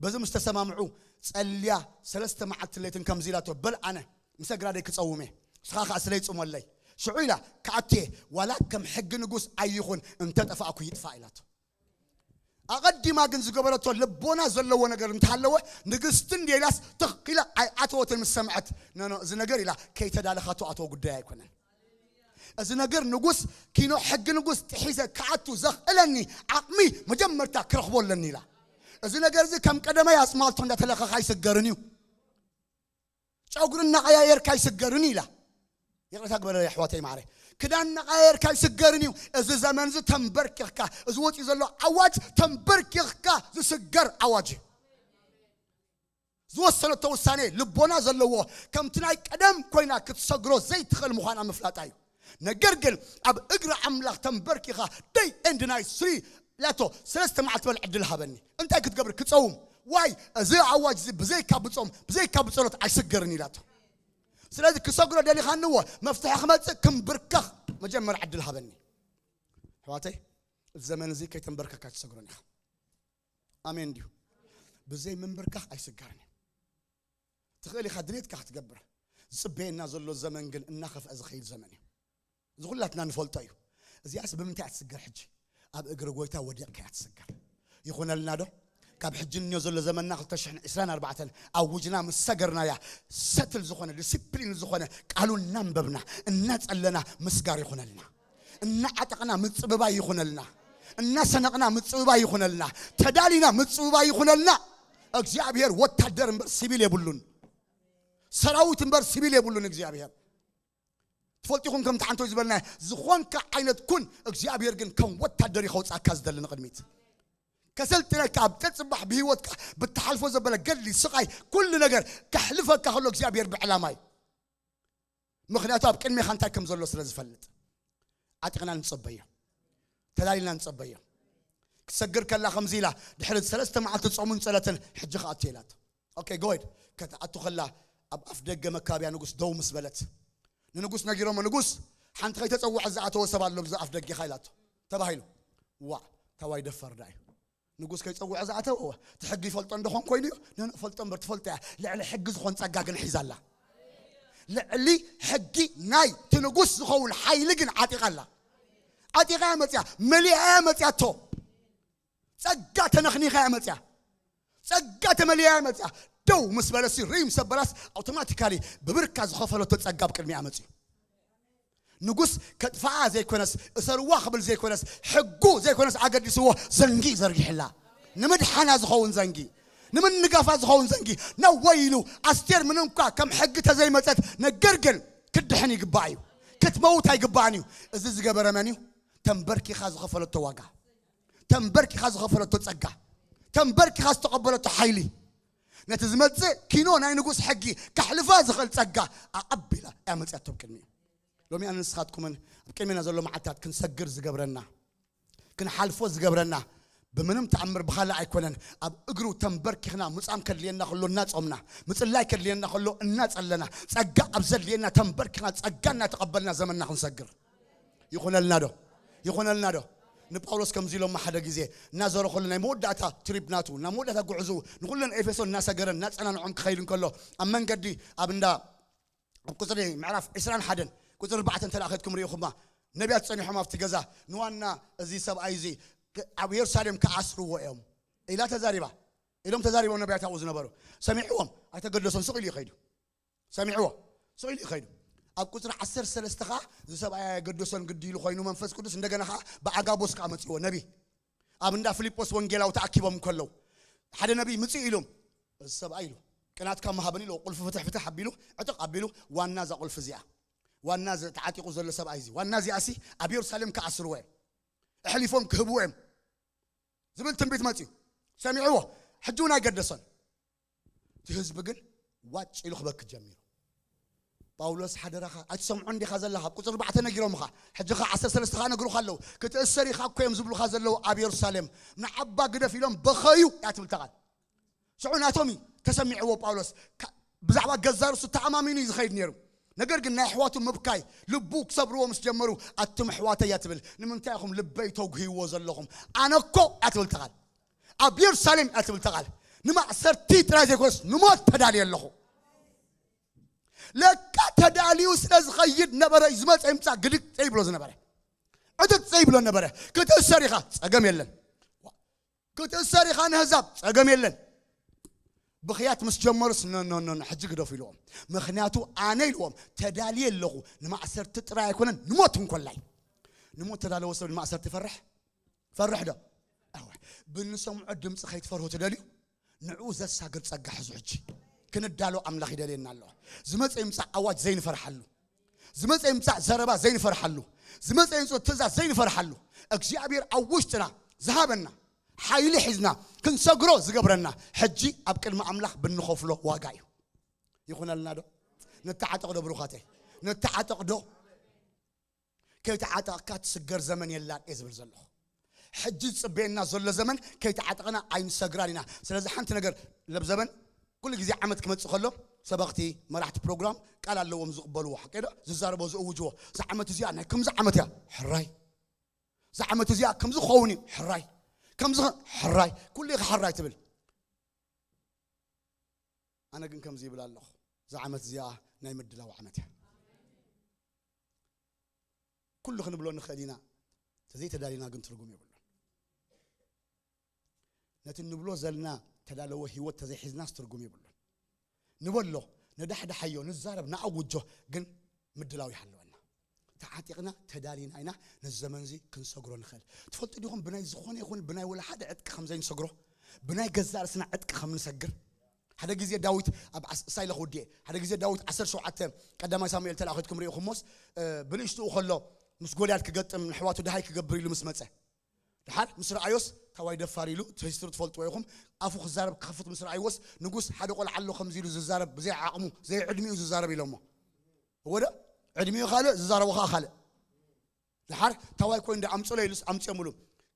በዚ ምስ ተሰማምዑ፣ ጸልያ ሰለስተ መዓልቲ ለይትን ከምዚ ኢላቶ፣ በል ኣነ ምስ ኣግራደይ ክጸውም እየ፣ ንስኻ ኸኣ ስለይ ጽሞለይ። ሽዑ ኢላ፣ ክኣቱ እየ፣ ዋላ ከም ሕጊ ንጉስ ኣይኹን፣ እንተ ጠፋእኩ ይጥፋእ ኢላቶ። ኣቐዲማ ግን ዝገበረቶ ልቦና ዘለዎ ነገር እንተሃለወ፣ ንግስቲ እንድየ ኢላስ ትኽ ኢላ ኣይኣተወትን ምስ ሰምዐት፣ ኖ፣ ኖ፣ እዚ ነገር ኢላ ከይተዳለኻቶ ኣተወ ጉዳይ ኣይኮነን። እዚ ነገር ንጉስ፣ ኪኖ ሕጊ ንጉስ ጥሒሰ ክኣቱ ዘኽእለኒ ዓቕሚ መጀመርታ ክረኽቦ ኣለኒ ኢላ። እዚ ነገር እዚ ከም ቀደማይ ኣጽማልቶ እንዳተለኸኻ ኣይስገርን እዩ። ጨጉሪ እናቐያየርካ ኣይስገርን ኢላ። ይቕሬታ ግበረ ኣሕዋተይ ማዕረ። ክዳን እናቐያየርካ ኣይስገርን እዩ። እዚ ዘመን እዚ ተንበርኪኽካ፣ እዚ ወፂኡ ዘሎ ኣዋጅ ተንበርኪኽካ ዝስገር ኣዋጅ እዩ። ዝወሰነቶ ውሳኔ ልቦና ዘለዎ፣ ከምቲ ናይ ቀደም ኮይና ክትሰግሮ ዘይትኽእል ምዃና ምፍላጣ እዩ። ነገር ግን ኣብ እግሪ ኣምላኽ ተንበርኪኻ፣ ደይ ኤንድ ናይ ስሪ ላቶ ሰለስተ መዓልቲ በል ዕድል ሃበኒ። እንታይ ክትገብር? ክጸውም። ዋይ፣ እዚ ኣዋጅ እዚ ብዘይካ ብጾም፣ ብዘይካ ብጸሎት ኣይስገርን ኢላቶ። ስለዚ ክሰግሮ ደሊኻንዎ፣ መፍትሒ ክመጽእ ክምብርከኽ መጀመርያ ዕድል ሃበኒ። ኣሕዋተይ፣ እዚ ዘመን እዚ ከይተንበርከካ ትሰግሮን ኢኻ። ኣሜን ድዩ? ብዘይ ምንብርካኽ ኣይስገርን እዩ። ትኽእል ኢኻ ድሌትካ ክትገብር። ዝጽበየና ዘሎ ዘመን ግን እናኸፍአ ዝኸይድ ዘመን እዩ። እዚ ኩላትና ንፈልጦ እዩ። እዚኣስ ብምንታይ እያ ትስገር ሕጂ? ኣብ እግሪ ጎይታ ወዲቕካ እያ ትስገር። ይኹነልና ዶ? ካብ ሕጂ እንዮ ዘሎ ዘመንና ክልተ ሽሕን ዕስራን ኣርባዕተን ኣውጅና ምስ ሰገርናያ፣ ሰትል ዝኾነ፣ ዲሲፕሊን ዝኾነ ቃሉ እናንበብና፣ እናጸለና ምስጋር ይኹነልና። እናዓጠቕና ምጽብባይ ይኹነልና። እናሰነቕና ምጽብባይ ይኹነልና። ተዳሊና ምጽብባይ ይኹነልና። እግዚኣብሔር ወታደር እምበር ሲቪል የብሉን። ሰራዊት እምበር ሲቪል የብሉን እግዚኣብሔር። ትፈልጡ ኢኹም ከምቲ ሓንቶይ ዝበልና፣ ዝኾንካ ዓይነት ኩን፣ እግዚኣብሔር ግን ከም ወታደር እዩ ከውፅኣካ ዝደሊ ንቕድሚት። ከሰልጥነካ፣ ኣብ ተፅባሕ ብህይወትካ ብትሓልፎ ዘበለ ገድሊ፣ ስቓይ፣ ኩሉ ነገር ከሕልፈካ ከሎ እግዚኣብሔር ብዕላማ እዩ። ምኽንያቱ ኣብ ቅድሜኻ እንታይ ከም ዘሎ ስለ ዝፈልጥ። ዓጢቕና ንጸበዮ። ተዳሊልና ንጸበዮ። ክትሰግር ከላ ከምዚ ኢላ፣ ድሕሪ ሰለስተ መዓልቲ ጾምን ጸለትን፣ "ሕጂ ክኣቱ" ኢላቶ። ኦኬ፣ ጎይድ። ከተኣቱ ከላ፣ ኣብ ኣፍ ደገ መካብያ ንጉስ ደው ምስ በለት፣ ንንጉስ ነጊሮሞ፣ "ንጉስ፣ ሓንቲ ከይተጸውዐ ዝኣተወ ሰብ ኣሎ ኣብዚ ኣፍ ደገኻ" ኢላቶ። ተባሂሉ። ዋእ፣ ታዋይ ደፋር ደኣ እዩ። ንጉስ ከይጸውዐ ዝኣተወ፣ እቲ ሕጊ ይፈልጦ እንደኾን ኮይኑ እዩ። ነን ፈልጦ እምበር ትፈልጦ እያ። ልዕሊ ሕጊ ዝኾን ጸጋ ግን ሒዛ ኣላ። ልዕሊ ሕጊ ናይ እቲ ንጉስ ዝኸውን ሓይሊ ግን ዓጢቓ ኣላ። ዓጢቓ እያ መጽያ፣ መሊኣ እያ መጽያቶ። ጸጋ ተነኽኒኻ እያ መጽያ። ጸጋ ተመሊኣ እያ መጽያ። ደው ምስ በለሲ፣ ሪም ሰበላስ፣ ኣውቶማቲካሊ ብብርካ ዝኸፈለቶ ጸጋ ኣብ ቅድሚኣ መጽዩ። ንጉስ ከጥፍኣ ዘይኮነስ፣ እሰርዋ ክብል ዘይኮነስ፣ ሕጉ ዘይኮነስ ኣገዲስዎ፣ ዘንጊ ዘርጊሕላ። ንምድሓና ዝኸውን ዘንጊ፣ ንምንጋፋ ዝኸውን ዘንጊ። ነወይ ኢሉ፣ ኣስቴር ምንም እኳ ከም ሕጊ ተዘይመጸት፣ ነገር ግን ክድሕን ይግባእ እዩ። ክትመውት ኣይግባእን እዩ። እዚ ዝገበረ መን እዩ? ተንበርኪኻ ዝኸፈለቶ ዋጋ። ተንበርኪኻ ዝኸፈለቶ ጸጋ። ተንበርኪኻ ዝተቐበለቶ ሓይሊ። ነቲ ዝመጽእ ኪኖ ናይ ንጉስ ሕጊ ከሕልፋ ዝኽእል ጸጋ ኣቐቢላ እያ መጽያቶ ኣብ ቅድሚኡ። ሎሚ ኣነ ንስኻትኩምን ኣብ ቅድሜና ዘሎ መዓልታት ክንሰግር ዝገብረና፣ ክንሓልፎ ዝገብረና፣ ብምንም ተኣምር ብኻልእ ኣይኮነን። ኣብ እግሩ ተንበርኪኽና ምጻም ከድልየና ከሎ እናጾምና፣ ምጽላይ ከድልየና ከሎ እናጸለና፣ ጸጋ ኣብ ዘድልየና ተንበርኪኽና ጸጋ እናተቐበልና ዘመንና ክንሰግር። ይኹነልና ዶ? ይኹነልና ዶ? ንጳውሎስ ከምዚ ኢሎሞ ሓደ ግዜ እናዘረ ከሎ፣ ናይ መወዳእታ ትሪፕ ናቱ፣ ናይ መወዳእታ ጉዕዞኡ፣ ንኹለን ኤፌሶን እናሰገረ እናጸናንዖም ክኸይድ እንከሎ፣ ኣብ መንገዲ ኣብ እንዳ ኣብ ቁጽሪ ምዕራፍ ዕስራን ሓደን ቁጽሪ ኣርባዕተ እንተ ደኣ ከድኩም ርኢኹማ፣ ነቢያት ጸኒሖም ኣብቲ ገዛ ንዋና እዚ ሰብኣይ እዚ ክ- ኣብ የሩሳሌም ክኣስርዎ እዮም ኢላ ተዛሪባ ኢሎም ተዛሪቦም ነቢያት ኣብኡ ዝነበሩ። ሰሚዕዎም ኣይተገደሶን፣ ስቕ ኢሉ ይኸይዱ። ሰሚዕዎ ስቕ ኢሉ ይኸይዱ። ኣብ ቁጽሪ ዓሰርተ ሰለስተ ኸዓ እዚ ሰብኣይ ኣይገደሶን፣ ግዲ ኢሉ ኮይኑ መንፈስ ቅዱስ እንደገና ኸዓ ብኣጋቦስ ከኣ መጺዎ ነቢ ኣብ እንዳ ፊልጶስ ወንጌላዊ ተኣኪቦም ከለዉ ሓደ ነቢ ምጽእ ኢሉ እዚ ሰብኣይ ኢሉ ቅናትካ መሃበኒ ኢሉ ቁልፊ ፍትሕ ፍትሕ ኣቢሉ ዕጥቕ ኣቢሉ ዋና እዛ ቁልፊ እዚኣ ዋና እዚ ተዓጢቑ ዘሎ ሰብኣይ እዚ ዋና እዚኣ ሲ ኣብ የሩሳሌም ክኣስርዎ እዮም ኣሕሊፎም ክህብዎ እዮም ዝብል ትንቢት መጽዩ ሰሚዕዎ ሕጂ እውን ኣይገደሶን እቲ ህዝቢ ግን ዋጭ ኢሉ ክበክ ጀሚሩ ጳውሎስ ሓደራኻ ኣይትሰምዖ እንዲኻ ዘለኻ ኣብ ቁፅሪ ኣርባዕተ ነጊሮምኻ ሕጂ ኸ ዓሰርተ ሰለስተ ኸዓ ነግሩኻ ኣለዉ ክትእሰር ኢኻ እኮ እዮም ዝብሉኻ ዘለዉ ኣብ የሩሳሌም ንዓባ ግደፍ ኢሎም በኸዩ እያ ትብል ተቓል ሽዑ ናቶም እዩ ተሰሚዕዎ ጳውሎስ ብዛዕባ ገዛ ርሱ ተኣማሚኑ እዩ ዝኸይድ ነይሩ ነገር ግን ናይ ኣሕዋቱ ምብካይ ልቡ ክሰብርዎ ምስ ጀመሩ ኣቱም ኣሕዋተይ እያ ትብል ንምንታይ ኢኹም ልበይ ተጉህይዎ ዘለኹም ኣነ እኮ እያ ትብል ተቓል ኣብ የሩሳሌም እያ ትብል ተቓል ንማእሰርቲ ጥራይ ዘይኮነስ ንሞት ተዳልየ ኣለኹ ለካ ተዳልዩ ስለ ዝኸይድ ነበረ እዩ ዝመፀ ይምፃእ ግድግ ዘይብሎ ዝነበረ ዕጥጥ ዘይብሎ ነበረ ክትእሰር ኢኻ ፀገም የለን ክትእሰር ኢኻ ንህዛብ ፀገም የለን ብኽያት ምስ ጀመሩስ ኖኖኖኖ ሕጂ ግደፉ ኢልዎም ምኽንያቱ ኣነ ኢልዎም ተዳልየ ኣለኹ ንማእሰርቲ ጥራይ ኣይኮነን ንሞት እንኮላይ ንሞት ተዳለወ ሰብ ንማእሰርቲ ይፈርሕ ፈርሕ ዶ ብንሰምዖ ድምፂ ከይትፈርሁ ትደልዩ ንዕኡ ዘሳግር ጸጋ ሕዙ ሕጂ ክንዳሎ ኣምላኽ ይደልየና ኣሎ ዝመፀ ይምፃእ ኣዋጅ ዘይንፈርሓሉ ዝመፀ ይምፃእ ዘረባ ዘይንፈርሓሉ ዝመፀ ይምፅእ ትእዛዝ ዘይንፈርሓሉ እግዚኣብሔር ኣብ ውሽጥና ዝሃበና ሓይሊ ሒዝና ክንሰግሮ ዝገብረና ሕጂ ኣብ ቅድሚ ኣምላኽ ብንኸፍሎ ዋጋ እዩ ይኹነልና ዶ ንተዓጠቕ ዶ ብሩኻተይ ንተዓጠቕ ዶ ከይተዓጠቕካ ትስገር ዘመን የላን እየ ዝብል ዘለኹ ሕጂ ዝፅበየና ዘሎ ዘመን ከይተዓጠቕና ኣይንሰግራን ኢና ስለዚ ሓንቲ ነገር ለብ ዘመን ኩሉ ግዜ ዓመት ክመፅእ ከሎ ሰበኽቲ መራሕቲ ፕሮግራም ቃል ኣለዎም ዝቕበልዎ ሓቀዶ ዝዛረቦ ዝእውጅዎ እዛ ዓመት እዚኣ ናይ ከምዚ ዓመት እያ ሕራይ እዛ ዓመት እዚኣ ከምዚ ክኸውን እዩ ሕራይ ከምዚ ሕራይ ኩሉ ኢኻ ሕራይ ትብል ኣነ ግን ከምዚ ይብል ኣለኹ እዛ ዓመት እዚኣ ናይ ምድላው ዓመት እያ ኩሉ ክንብሎ ንኽእል ኢና ተዘይተዳሊና ግን ትርጉም የብሉን ነቲ ንብሎ ዘለና ተዳለወ ህይወት ተዘይሒዝናስ ትርጉም የብሉን ንበሎ ንዳሕዳሓዮ ንዛረብ ንኣውጆ ግን ምድላው ይሃለወና ተዓጢቕና ተዳሊና ኢና ነዚ ዘመን እዚ ክንሰግሮ ንኽእል ትፈልጡ ዲኹም ብናይ ዝኾነ ይኹን ብናይ ወላ ሓደ ዕጥቂ ከም ዘይንሰግሮ ብናይ ገዛእ ርእስና ዕጥቂ ከም ንሰግር ሓደ ግዜ ዳዊት ኣብ እሳይ ለኽውድኤ ሓደ ግዜ ዳዊት ዓሰርተ ሸውዓተ ቀዳማይ ሳሙኤል ተላኣኺትኩም ርኢኹሞስ ብንእሽትኡ ከሎ ምስ ጎልያድ ክገጥም ንሕዋቱ ድሃይ ክገብር ኢሉ ምስ መፀ ድሓር ምስ ረኣዮስ ታዋይ ደፋር ኢሉ እቲ ሂስትሪ ትፈልጥዎ ኢኹም ኣፉ ክዛረብ ክኸፍት ምስ ረኣይዎስ ንጉስ ሓደ ቆልዓ ኣሎ ከምዚ ኢሉ ዝዛረብ ብዘይ ዓቕሙ ዘይ ዕድሚኡ ዝዛረብ ኢሎሞ እወ ዶ ዕድሚኡ ካልእ ዝዛረቦ ከዓ ካልእ ድሓር ታዋይ ኮይኑ ኣምፅሎ ኢሉስ ኣምፅዮምሉ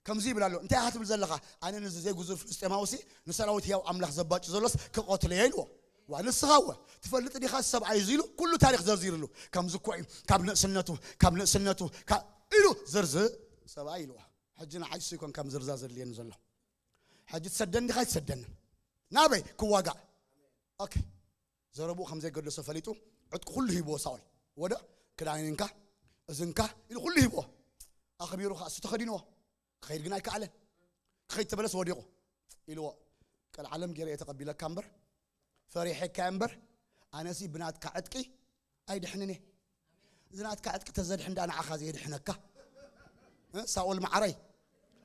ከምዚ ይብል ኣሎ እንታይ ኢኻ ትብል ዘለኻ ኣነ ነዚ ዘይጉዙር ፍልስጤማዊ ሲ ንሰራዊት ህያው ኣምላኽ ዘባጭ ዘሎስ ክቐትሎ እየ ኢልዎ ዋ ንስኻ እወ ትፈልጥ ዲኻ ሰብኣይ እዚ ኢሉ ኩሉ ታሪክ ዘርዚርሉ ከምዚ እኮ እዩ ካብ ንእስነቱ ካብ ንእስነቱ ኢሉ ዝርዝር ሰብኣይ ኢልዋ ሕጂ ንዓይ እሱ ይኮን ከም ዝርዛ ዘድልየኒ ዘሎ ሕጂ ትሰደኒ ዲኻ ኣይትሰደኒ ናበይ ክዋጋእ ኦኬ ዘረብኡ ከም ዘይገደሶ ፈሊጡ ዕጥቂ ኩሉ ሂብዎ ሳኦል ወደ ክዳንንካ እዝንካ ኢሉ ኩሉ ሂብዎ ኣኽቢሩ ከዓ እሱ ተኸዲንዎ ክኸይድ ግን ኣይከኣለን ክኸይድ ተበለስ ወዲቑ ኢልዎ ቀልዓለም ገይረ እየ ተቐቢለካ እምበር ፈሪሐካ እምበር ኣነሲ ብናትካ ዕጥቂ ኣይድሕንን እየ ዝናትካ ዕጥቂ ተዘድሕን ዳ ንዓኻ ዘየድሕነካ ሳኦል መዓረይ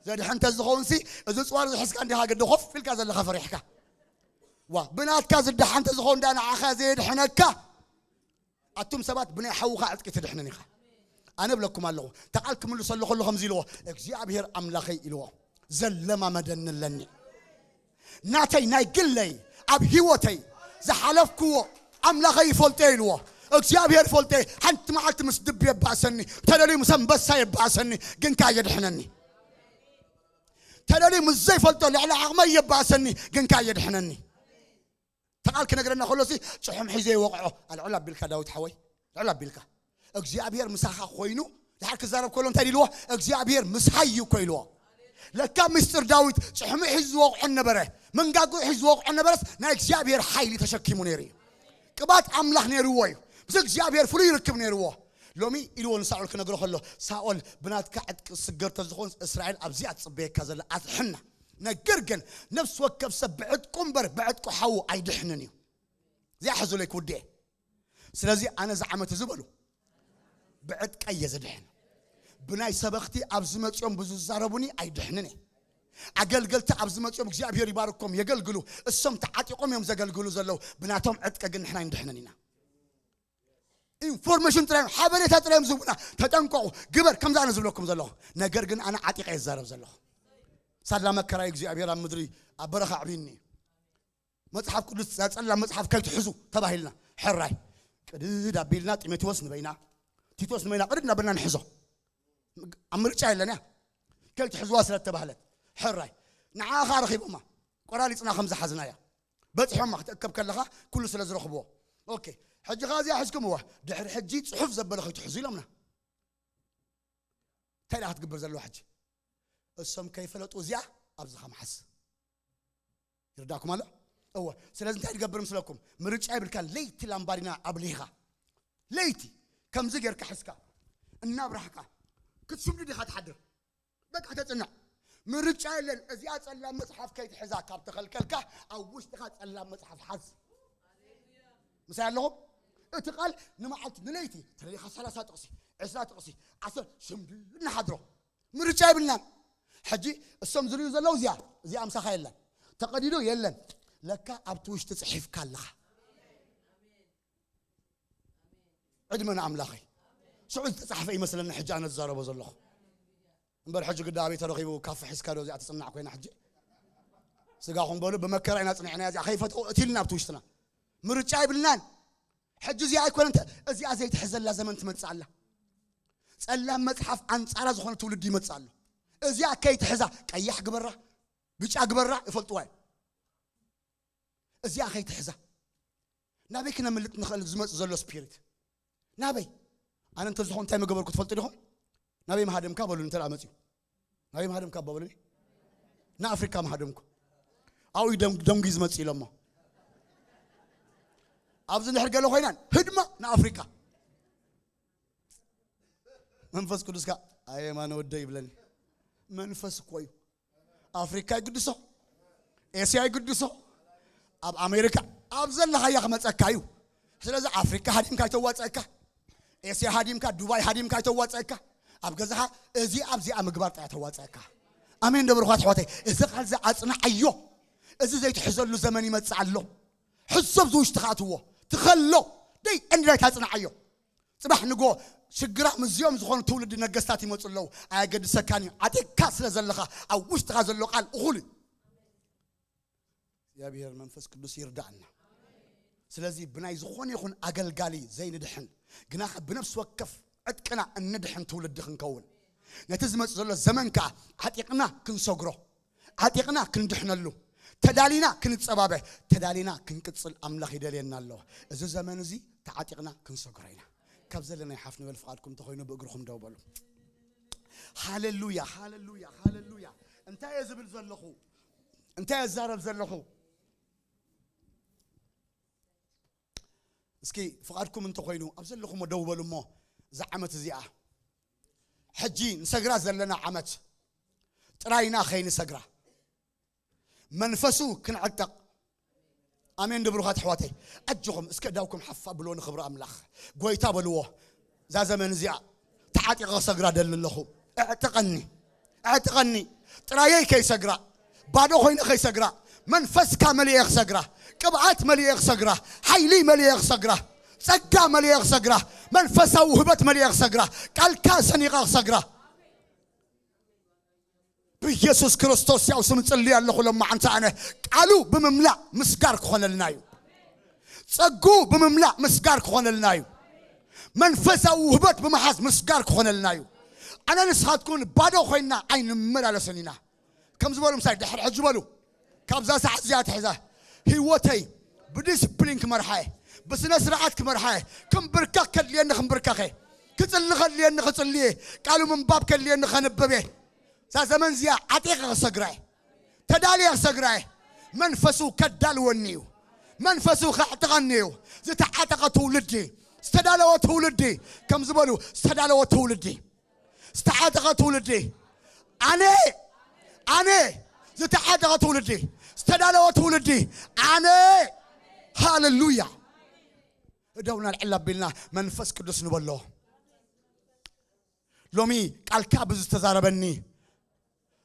ዘድሕን ተዝኸውን ሲ እዚ ፅዋር ዝሕዝካ እንዲኻ ገደ ኮፍ ኢልካ ዘለኻ ፈሪሕካ ዋ ብናትካ ዝደሓን ተዝኸውን ዳ ንዓኻ ዘየድሕነካ ኣቱም ሰባት ብናይ ሓውኻ ዕጥቂ ትድሕንን ኢኻ ኣነ ብለኩም ኣለኹ ተቓል ክምልሰሉ ከሎ ከምዚ ኢልዎ እግዚኣብሔር ኣምላኸይ ኢልዎ ዘለማመደኒ ኣለኒ ናተይ ናይ ግለይ ኣብ ህይወተይ ዝሓለፍክዎ ኣምላኸይ ይፈልጦ ኢልዎ እግዚኣብሔር ይፈልጦ ሓንቲ መዓልቲ ምስ ድብ የባእሰኒ ተደልዩ ምስ ኣንበሳ የባእሰኒ ግን ከኣ የድሕነኒ ተደልዩ ምስ ዘይፈልጦ ልዕሊ ዓቕመይ የባእሰኒ ግን ከኣ የድሕነኒ ተቓል ክነግረና ከሎሲ ጭሑም ሒዘ ይወቕዖ ኣልዕል ኣቢልካ ዳዊት ሓወይ ልዕል ኣቢልካ እግዚኣብሔር ምሳኻ ኮይኑ ድሓር ክዛረብ ከሎ እንታይ ኢልዎ? እግዚኣብሔር ምሳይ እዩ እኮ ኢልዎ። ለካ ምስጢር ዳዊት ጭሕሙ ሒዙ ዝወቕዖ ነበረ፣ መንጋጉ ሒዙ ዝወቕዖ ነበረስ ናይ እግዚኣብሔር ሓይሊ ተሸኪሙ ነይሩ እዩ። ቅባት ኣምላኽ ነይርዎ እዩ። ምስ እግዚኣብሔር ፍሉይ ርክብ ነይርዎ። ሎሚ ኢልዎ ንሳኦል ክነግሮ ከሎ፣ ሳኦል ብናትካ ዕጥቂ ስገር ተዝኾን እስራኤል ኣብዚኣ ትጽበየካ ዘላ ኣትሕና። ነገር ግን ነፍሲ ወከፍ ሰብ ብዕጥቁ እምበር ብዕጥቁ ሓዉ ኣይድሕንን እዩ። እዚኣ ሕዙለይ ክውድኤ። ስለዚ ኣነ እዚ ዓመት እዚ በሉ ብዕጥቀይ እየ ዝድሕን። ብናይ ሰበኽቲ ኣብዚ መጺኦም ብዙ ዝዛረቡኒ ኣይድሕንን እየ። ኣገልገልቲ ኣብዚ መጺኦም እግዚኣብሔር ይባርኮም የገልግሉ። እሶም ተዓጢቖም እዮም ዘገልግሉ ዘለዉ። ብናቶም ዕጥቀ ግን ንሕና ኣይንድሕንን ኢና። ኢንፎርሜሽን ጥራይ እዮም፣ ሓበሬታ ጥራይ እዮም ዝህቡና። ተጠንቀቑ፣ ግበር፣ ከምዚ ኣነ ዝብለኩም ዘለኹ። ነገር ግን ኣነ ዓጢቐ እየ ዝዛረብ ዘለኹ። ሳላ መከራይ እግዚኣብሔር ኣብ ምድሪ ኣብ በረኻ ኣዕብዩኒ። መጽሓፍ ቅዱስ ጸላም መጽሓፍ ከይትሕዙ ተባሂልና። ሕራይ ቅድድ ኣቢልና ጢሞቴዎስ ንበይና ቲቶስ ንበይና ቅድድ እናበልና ንሕዞ። ኣብ ምርጫ የለን እያ። ከይትሕዝዋ ስለ እተባህለት። ሕራይ ንዓ ኸዓ ረኺቦማ። ቆራሪጽና ከም ዝሓዝና እያ። በጺሖማ ክትእከብ ከለኻ ኩሉ ስለ ዝረኽብዎ። ኦኬ፣ ሕጂ ኸዓ እዚኣ ሒዝኩምዋ። ድሕሪ ሕጂ ጽሑፍ ዘበለ ከይትሕዙ ኢሎምና። እንታይ ደኣ ክትግበር ዘለዋ ሕጂ? እሶም ከይፈለጡ እዚኣ ኣብዚኻ ምሓዝ። ይርዳኩም ኣሎ? እወ። ስለዚ እንታይ ትገብር ምስለኩም? ምርጫ ይብልካን። ለይቲ ላምባዲና ኣብሊኻ፣ ለይቲ ከምዚ ጌርካ ሒዝካ እናብራህካ ክትስምዱ ዲኻ ትሓድር? በቃ ተጽናዕ። ምርጫ የለን። እዚኣ ጸላም መጽሓፍ ከይትሕዛ ካብ ተኸልከልካ፣ ኣብ ውሽጥኻ ጸላም መጽሓፍ ሓዝ። ምሳይ ኣለኹም? እቲ ቃል ንመዓልቲ ንለይቲ ተለሊኻ ሰላሳ ጥቕሲ፣ ዕስራ ጥቕሲ፣ ዓሰርተ ስምዱ እናሓድሮ። ምርጫ የብልናን። ሕጂ እሶም ዝርእዩ ዘለዉ እዚኣ፣ እዚኣ ምሳኻ የለን። ተቐዲዱ የለን። ለካ ኣብቲ ውሽጢ ጽሒፍካ ኣለኻ። ዕድመ ንኣምላኸይ። ሽዑ ዝተጻሕፈ ይመስለኒ ሕጂ ኣነ ዝዛረቦ ዘለኹ። እምበር ሕጂ ግዳ ኣበይ ተረኺቡ? ካፈ ሒዝካ ዶ እዚኣ ትጽናዕ ኮይና ሕጂ? ስጋኹም በሉ፣ ብመከራ ኢና ጽኒዕና፣ እዚኣ ከይፈተው እትልና ኣብቲ ውሽጥና። ምርጫ የብልናን። ሕጂ እዚኣ ኣይኮነን ተ-፣ እዚኣ ዘይትሕዘላ ዘመን ትመጽእ ኣላ። ጸላም መጽሓፍ ኣንጻራ ዝኾነ ትውልዲ ይመጽእ ኣሎ። እዚኣ ከይትሕዛ፣ ቀያሕ ግበራ፣ ብጫ ግበራ፣ ይፈልጥዋ እዩ። እዚኣ ከይትሕዛ። ናበይ ክነምልጥ ንኽእል ዝመጽእ ዘሎ ስፒሪት? ናበይ? ኣነ እንተ ዝኾን እንታይ መገበርኩ ትፈልጡ ዲኹም? ናበይ መሃደምካ በሉኒ እንተ ደኣ መጺኡ። ናበይ መሃደምካ በሉኒ? ንኣፍሪካ መሃደምኩ። ኣብኡ እዩ ደም-፣ ደንጉዩ ዝመጽእ ኢሎሞ። ኣብዚ እንድሕር ገለ ኮይናን ህድማ ንኣፍሪካ። መንፈስ ቅዱስ ከኣ ኣየ ማነ ወደይ ይብለኒ። መንፈስ እኮ እዩ። ኣፍሪካ ይግድሶ፣ ኤስያ ይግድሶ፣ ኣብ ኣሜሪካ ኣብ ዘለኻያ ክመጸካ እዩ። ስለዚ ኣፍሪካ ሃዲምካ ኣይተዋጸእካ፣ ኤስያ ሃዲምካ፣ ዱባይ ሃዲምካ ኣይተዋጸእካ። ኣብ ገዛኻ እዚ ኣብዚኣ ምግባር ጥራይ ተዋጸእካ። ኣሜን ዶ ብሩኻት ኣሕዋተይ? እዚ ቃል እዚ ኣጽንዓዮ። እዚ ዘይትሕዘሉ ዘመን ይመጽእ ኣሎ። ሕሰብ ዝውሽጥኻ ኣትዎ። ትኸሎ ደይ እንድላይ ታጽንዓዮ። ጽባሕ ንጎ ሽግራ ምስዚኦም ዝኾኑ ትውልዲ ነገስታት ይመጹ ኣለዉ። ኣየገድሰካን እዩ። ዓጢቕካ ስለ ዘለኻ ኣብ ውሽጥኻ ዘሎ ቃል እኹል እዩ። እግዚኣብሔር መንፈስ ቅዱስ ይርዳእና። ስለዚ ብናይ ዝኾነ ይኹን ኣገልጋሊ ዘይንድሕን፣ ግና ብነፍሲ ወከፍ ዕጥቅና እንድሕን ትውልዲ ክንከውን፣ ነቲ ዝመጽእ ዘሎ ዘመን ከኣ ዓጢቕና ክንሰግሮ፣ ዓጢቕና ክንድሕነሉ፣ ተዳሊና ክንጸባበ፣ ተዳሊና ክንቅጽል ኣምላኽ ይደልየና ኣሎ። እዚ ዘመን እዚ ተዓጢቕና ክንሰግሮ ኢና። ካብ ዘለናይ ሓፍ ንበል ፍቓድኩም እንተኾይኑ ብእግርኹም ደው በሉ። ሃሌሉያ፣ ሃሌሉያ፣ ሃሌሉያ። እንታይ እየ ዝብል ዘለኹ? እንታይ እየ ዝዛረብ ዘለኹ? እስኪ ፍቓድኩም እንተኾይኑ ኣብ ዘለኹሞ ደው በሉ እሞ፣ እዛ ዓመት እዚኣ ሕጂ ንሰግራ ዘለና ዓመት ጥራይና ከይንሰግራ፣ መንፈሱ ክንዕጠቕ። ኣሜን ዶ ብሩኻት ኣሕዋተይ? ኣጆኹም እስከ እዳውኩም ሓፍ ኣብልዎ ንኽብሪ ኣምላኽ። ጎይታ በልዎ፣ እዛ ዘመን እዚኣ ተዓጢቐ ክሰግራ ደሊ ኣለኹ። እዕጥቐኒ፣ እዕጥቐኒ። ጥራየይ ከይሰግራ፣ ባዶ ኮይነ ከይሰግራ፣ መንፈስካ መሊኤ ክሰግራ፣ ቅብኣት መሊኤ ክሰግራ፣ ሓይሊ መሊኤ ክሰግራ፣ ጸጋ መሊኤ ክሰግራ፣ መንፈሳዊ ውህበት መሊኤ ክሰግራ፣ ቃልካ ሰኒቐ ክሰግራ። ብኢየሱስ ክርስቶስ ያው ስም ጽልይ ኣለኹ። ለማዓንቲ ኣነ ቃሉ ብምምላእ ምስጋር ክኾነልና እዩ። ጸጉ ብምምላእ ምስጋር ክኾነልና እዩ። መንፈሳዊ ውህበት ብምሓዝ ምስጋር ክኾነልና እዩ። ኣነ ንስኻትኩን ባዶ ኮይና ኣይንመላለስን ኢና። ከም ዝበሉ ምሳይ ድሕሪ ሕጂ በሉ፣ ካብዛ ሰዓት እዚኣ ትሕዛ ህይወተይ ብዲስፕሊን ክመርሓ እየ፣ ብስነ ስርዓት ክመርሓ እየ። ክምብርከኽ ከድልየኒ ክምብርከኽ እየ። ክጽሊ ከድልየኒ ክጽልየ፣ ቃሉ ምንባብ ከድልየኒ ከንብብ እየ። እዛ ዘመን እዚኣ ዓጢቐ ክሰግራ እየ። ተዳልየ ክሰግራ እየ። መንፈሱ ከዳልወኒ እዩ። መንፈሱ ከዕጥቐኒ እዩ። ዝተዓጠቐ ትውልዲ፣ ዝተዳለወ ትውልዲ፣ ከም ዝበሉ ዝተዳለወ ትውልዲ፣ ዝተዓጠቐ ትውልዲ፣ ኣነ፣ ኣነ፣ ዝተዓጠቐ ትውልዲ፣ ዝተዳለወ ትውልዲ፣ ኣነ። ሃሌሉያ። እደውና ልዕል ኣቢልና መንፈስ ቅዱስ ንበሎ። ሎሚ ቃልካ ብዝተዛረበኒ፣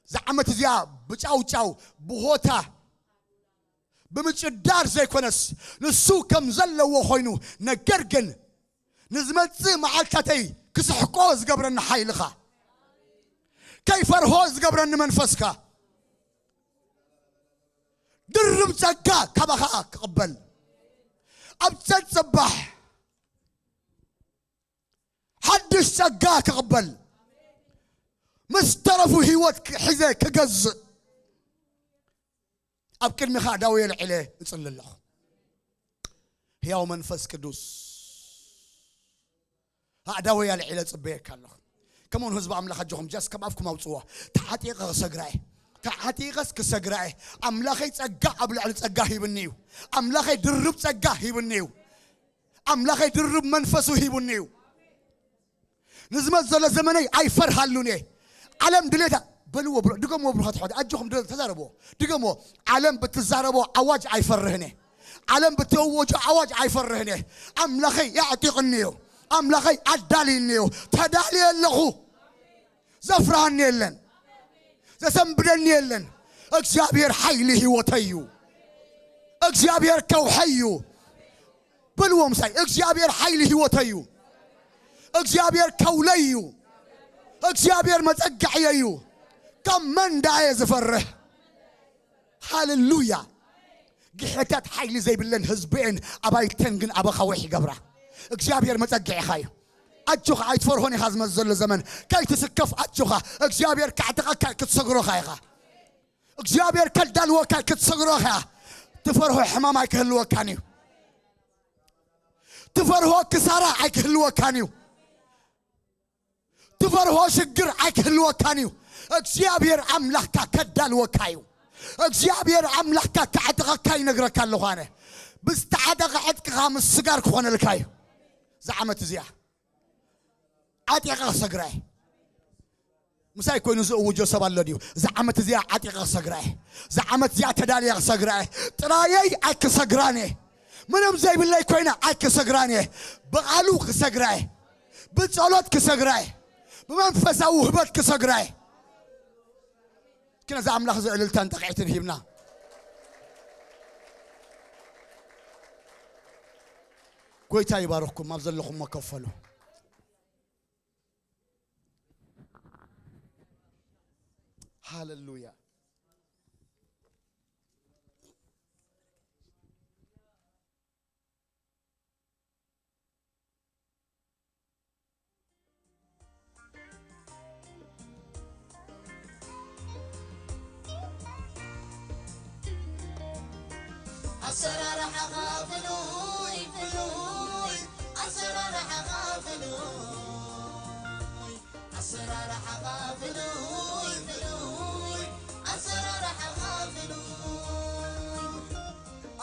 እዛ ዓመት እዚኣ ብጫውጫው፣ ብሆታ፣ ብምጭዳር ዘይኮነስ፣ ንሱ ከም ዘለዎ ኮይኑ፣ ነገር ግን ንዝመጽእ መዓልታተይ ክስሕቆ ዝገብረኒ ሓይልኻ፣ ከይፈርሆ ዝገብረኒ መንፈስካ፣ ድርብ ጸጋ ካባኻ ክቕበል፣ ኣብ ጸጽባሕ ሓድሽ ጸጋ ክቕበል፣ ምስ ተረፉ ህይወት ክ-፣ ሒዘ ክገዝእ፣ ኣብ ቅድሚኻ ኣእዳወይ ኣልዒለ እጽሊ ኣለኹ። ህያው መንፈስ ቅዱስ፣ ኣእዳወይ ኣልዒለ ጽበየካ ኣለኹ። ከምኡውን ህዝቢ ኣምላኽ ኣጆኹም፣ ጃስ ካብ ኣፍኩም ኣውጽዋ። ተዓጢቐ ክሰግራ እየ። ተዓጢቐስ ክሰግራ እየ። ኣምላኸይ ጸጋ ኣብ ልዕሊ ጸጋ ሂብኒ እዩ። ኣምላኸይ ድርብ ጸጋ ሂብኒ እዩ። ኣምላኸይ ድርብ መንፈሱ ሂቡኒ እዩ። ንዝመጽእ ዘሎ ዘመነይ ኣይፈርሃሉን እየ። ዓለም ድሌታ በልዎ ብሎ-፣ ድገምዎ ብሩኻት ኣሕዋት፣ ኣጆኹም ድ-፣ ተዛረብዎ። ድገምዎ። ዓለም ብትዛረቦ ኣዋጅ ኣይፈርህን እየ። ዓለም ብትእወጆ ኣዋጅ ኣይፈርህን እየ። ኣምላኸይ ኣዕጢቕኒ እዩ። ኣምላኸይ ኣዳልይኒ እዩ። ተዳልየ ኣለኹ። ዘፍርሃኒ የለን። ዘሰንብደኒ የለን። እግዚኣብሔር ሓይሊ ህይወተይ እዩ። እግዚኣብሔር ከውሐይ እዩ። በልዎ ምሳይ፣ እግዚኣብሔር ሓይሊ ህይወተይ እዩ። እግዚኣብሔር ከውለይ እዩ። እግዚኣብሔር መጸግዕየይ እዩ። ካብ መን ደኣ እየ ዝፈርህ? ሃሌሉያ። ግሕታት ሓይሊ ዘይብለን ህዝቢ እየን፣ ኣባይተን ግን ኣባኻዊሕ ይገብራ። እግዚኣብሔር መጸግዒኻ እዩ። ኣጆኻ ኣይትፈርሆን ኢኻ። ዝመጽእ ዘሎ ዘመን ከይትስከፍ ኣጆኻ። እግዚኣብሔር ከዕጥቐካ ክትሰግሮ ኢኻ። እግዚኣብሔር ከዳልወካ ክትሰግሮ ኢኻ። ትፈርሆ ሕማም ኣይክህልወካን እዩ። ትፈርሆ ክሳራ ኣይክህልወካን እዩ። ትፈርሆ ሽግር ኣይክህልወካን እዩ። እግዚኣብሔር ኣምላኽካ ከዳልወካ እዩ። እግዚኣብሔር ኣምላኽካ ከዕጥቐካ ይነግረካ ኣለኹ ኣነ። ብዝተዓጠቐ ዕጥቅኻ ምስጋር ክኾነልካ እዩ። እዛ ዓመት እዚኣ ዓጢቐ ክሰግራ እየ። ምሳይ ኮይኑ ዝእውጆ ሰብ ኣሎ ድዩ? እዛ ዓመት እዚኣ ዓጢቐ ክሰግራ እየ። እዛ ዓመት እዚኣ ተዳልየ ክሰግራ እየ። ጥራየይ ኣይክሰግራን እየ። ምንም ዘይብለይ ኮይነ ኣይክሰግራን እየ። ብቓሉ ክሰግራ እየ። ብጸሎት ክሰግራ እየ። ብመንፈሳዊ ውህበት ክሰግራ እየ። እስኪ ነዚ ኣምላኽ እዚ ዕልልታን ጠቕዒትን ሂብና። ጎይታ ይባርኽኩም፣ ኣብ ዘለኹሞ ከፈሉ። ሃሌሉያ። ኣሰራርሓኻ ፍሉይ ፍሉይ፣ ኣሰራርሓኻ ፍሉይ፣ ኣሰራርሓኻ ፍሉይ ፍሉይ፣ ኣሰራርሓኻ ፍሉይ፣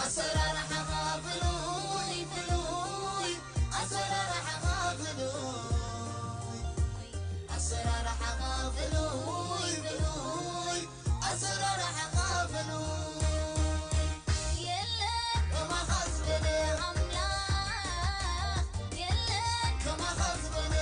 ኣሰራርሓኻ ፍሉይ ፍሉይ፣ ኣሰራርሓኻ ፍሉይ፣ ኣሰራርሓኻ ፍሉይ ፍሉይ፣ ኣሰራርሓኻ ፍሉይ። የለን ከማኻ ዝበለ ኣምላኽ፣ የለን ከማኻ ዝበለ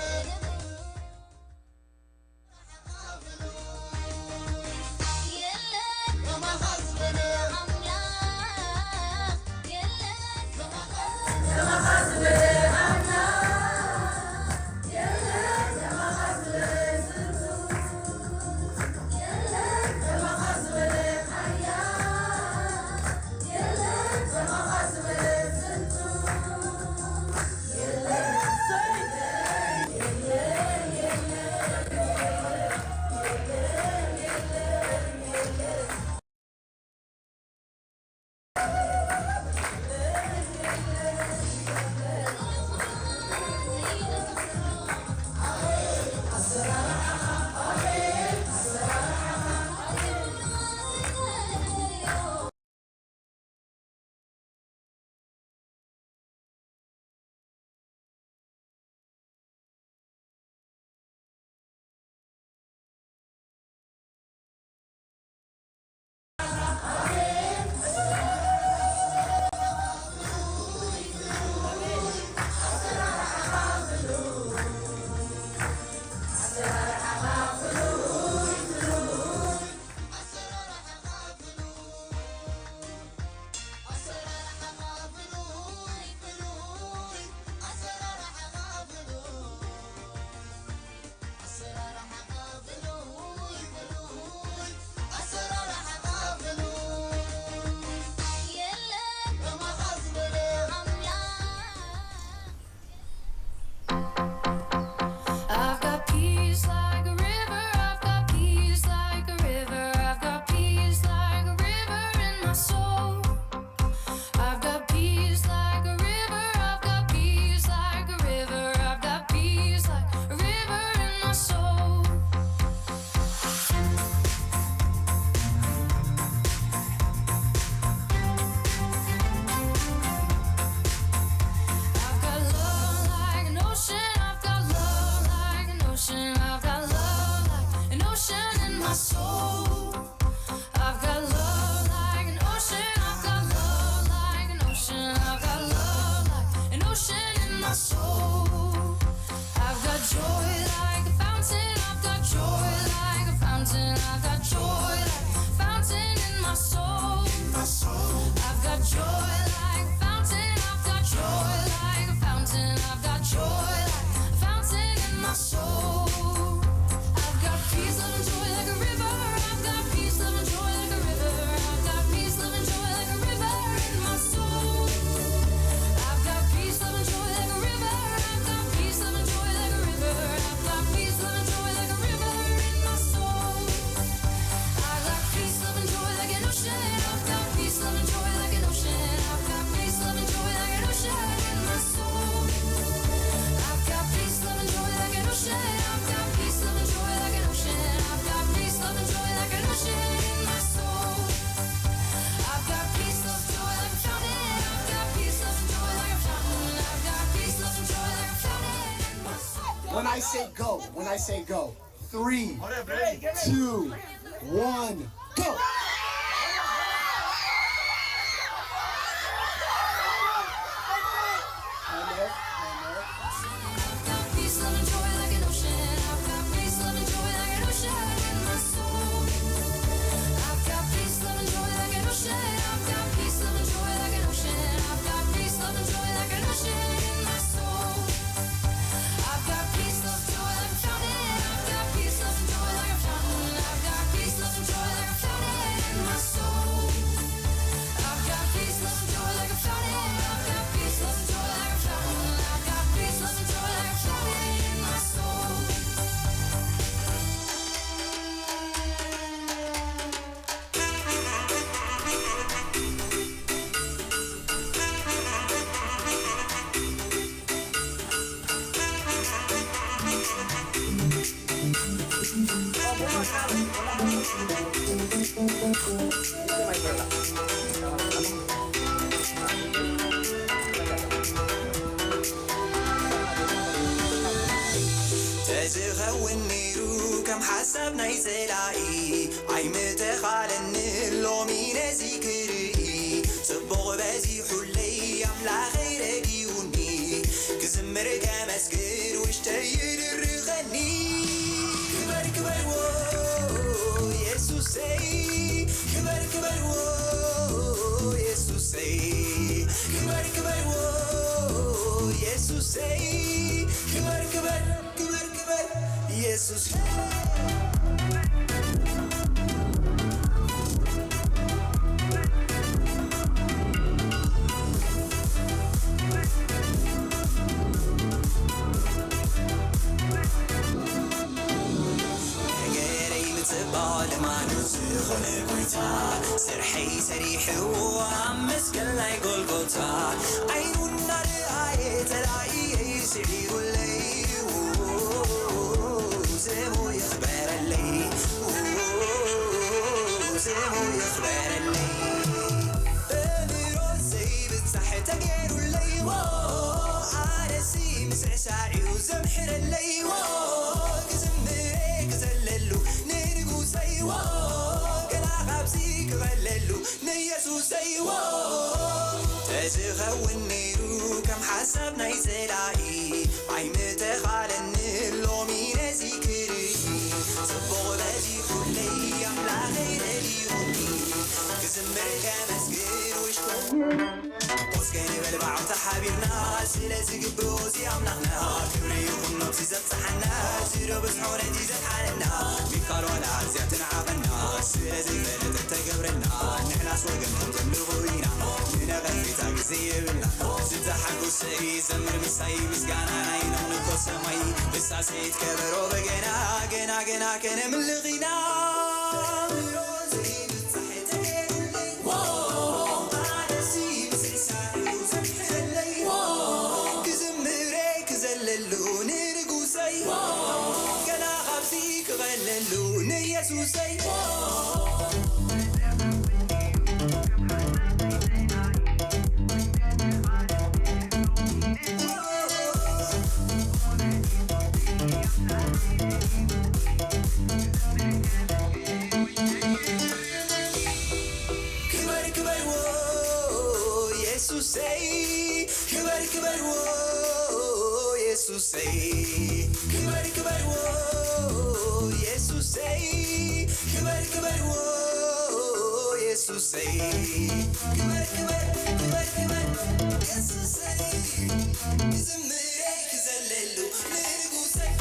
my soul. I've got love like an ocean. I've got love like an ocean. I've got love like an ocean in my soul. I've got joy like a fountain. I've got joy like a fountain. I've got joy like a fountain in my soul. I've got joy like a fountain. I've got joy like a fountain. I've got joy like a fountain in my soul. I've got peace, love, and joy like a river. I've got peace, love, and joy like a river. I've got peace, love, and joy like a river in my soul. I've got peace, love, and joy like a river. I've got peace, love, and joy like a river. I've got peace, love, and joy like a river in my soul. I've got peace, love, and joy like an ocean. I've got peace, love, and joy like an ocean. I've got peace, love, and joy like an ocean in my soul. I've got peace, love, and joy like an ocean. I've got peace, love, and joy like an ocean. I've got peace, love, and joy like an ocean in my soul. I've got peace, love, joy like a fountain. I've got peace, love, and joy like a fountain. I've got peace, love, and joy like a fountain in my soul. When I say go, when I say go, three, two, one, go. ተዝኸውን ነይሩ ከም ሓሳብ ናይ ጸላኢ ኣይምተኻለኒ ሎሚ ነዚ ክርኢ ጽቡቕ በዚሑለይ ኣምላኸይ ረድዩኒ ክዝምር ከመስግን ውሽጠይ ይድርኸኒ ክበር ክበር ዎ የሱሰይ ክበር ክበር ዎ የሱሰይ ክበር ክበር ዎ የሱሰይ ክበር ክበር ክበር ክበር የሱስ ነገረይ ምጽባቕ ልማዱ ዝኾነ ጎይታ ስርሐይ ሰሪሕዎ ኣብ መስቀል ናይ ጎልጎታ ዓይኑ እናረኣየ ጸላኢየይ ስዒሩለይ ስሙ ይኽበረለይ ስሙ ይኽበረለይ እምሮ ዘይብጻሕ ተገይሩለይ ኣነሲ ምስዕሳዕዩ ዘምሕረለይ ክዝምሬ ክዘለሉ ንንጉሰይ ገና ካብዚ ክቐለሉ ንየሱሰይ ተዝኸውን ነይሩ ከም ሓሳብ ናይ ጸላኢ ኣይምተኻለኒ ሎሚ ነዚ ክርኢ ጽቡቕ በዚሑለይ ኣምላኸይ ረዲኡኒ ክዝምር ከመስግን ውሽጡ ኦስከ ንበል ባዕታ ሓቢርና ስለ ዝግብኦ እዚ ኣምላኽና ክብሪ ይኹን ነብሲ ዘብጽሓና ዝዶ ብዝሖ ነቲ ዘድሓነና ሚካል ዋላ እዚኣ ትንዓቐና ስለ ዘይፈለጠ ተገብረልና ንሕናስ ወገን ተምልኹ ኢና ንነቐፌታ ግዜ የብልና ዝተሓጎሰ ይዘምር ምሳይ ምስጋና ናይ ነቕንቆ ሰማይ እሳሰይት ከበሮ በገና ገና ገና ከነምልኽ ኢና ክዘለሉ ንንጉሰይ ገና ካብዚ ክቐለሉ ንየሱሰይ ሰይ ክበር ክበርዎ የሱሰይ ክበር ክበርዎ የሱሰይ ክበር ክበርዎ የሱሰይ ክበር ክበር ክበር ክበር የሱሰይ ክዝምረይ ክዘለሉ ንንጉሰይ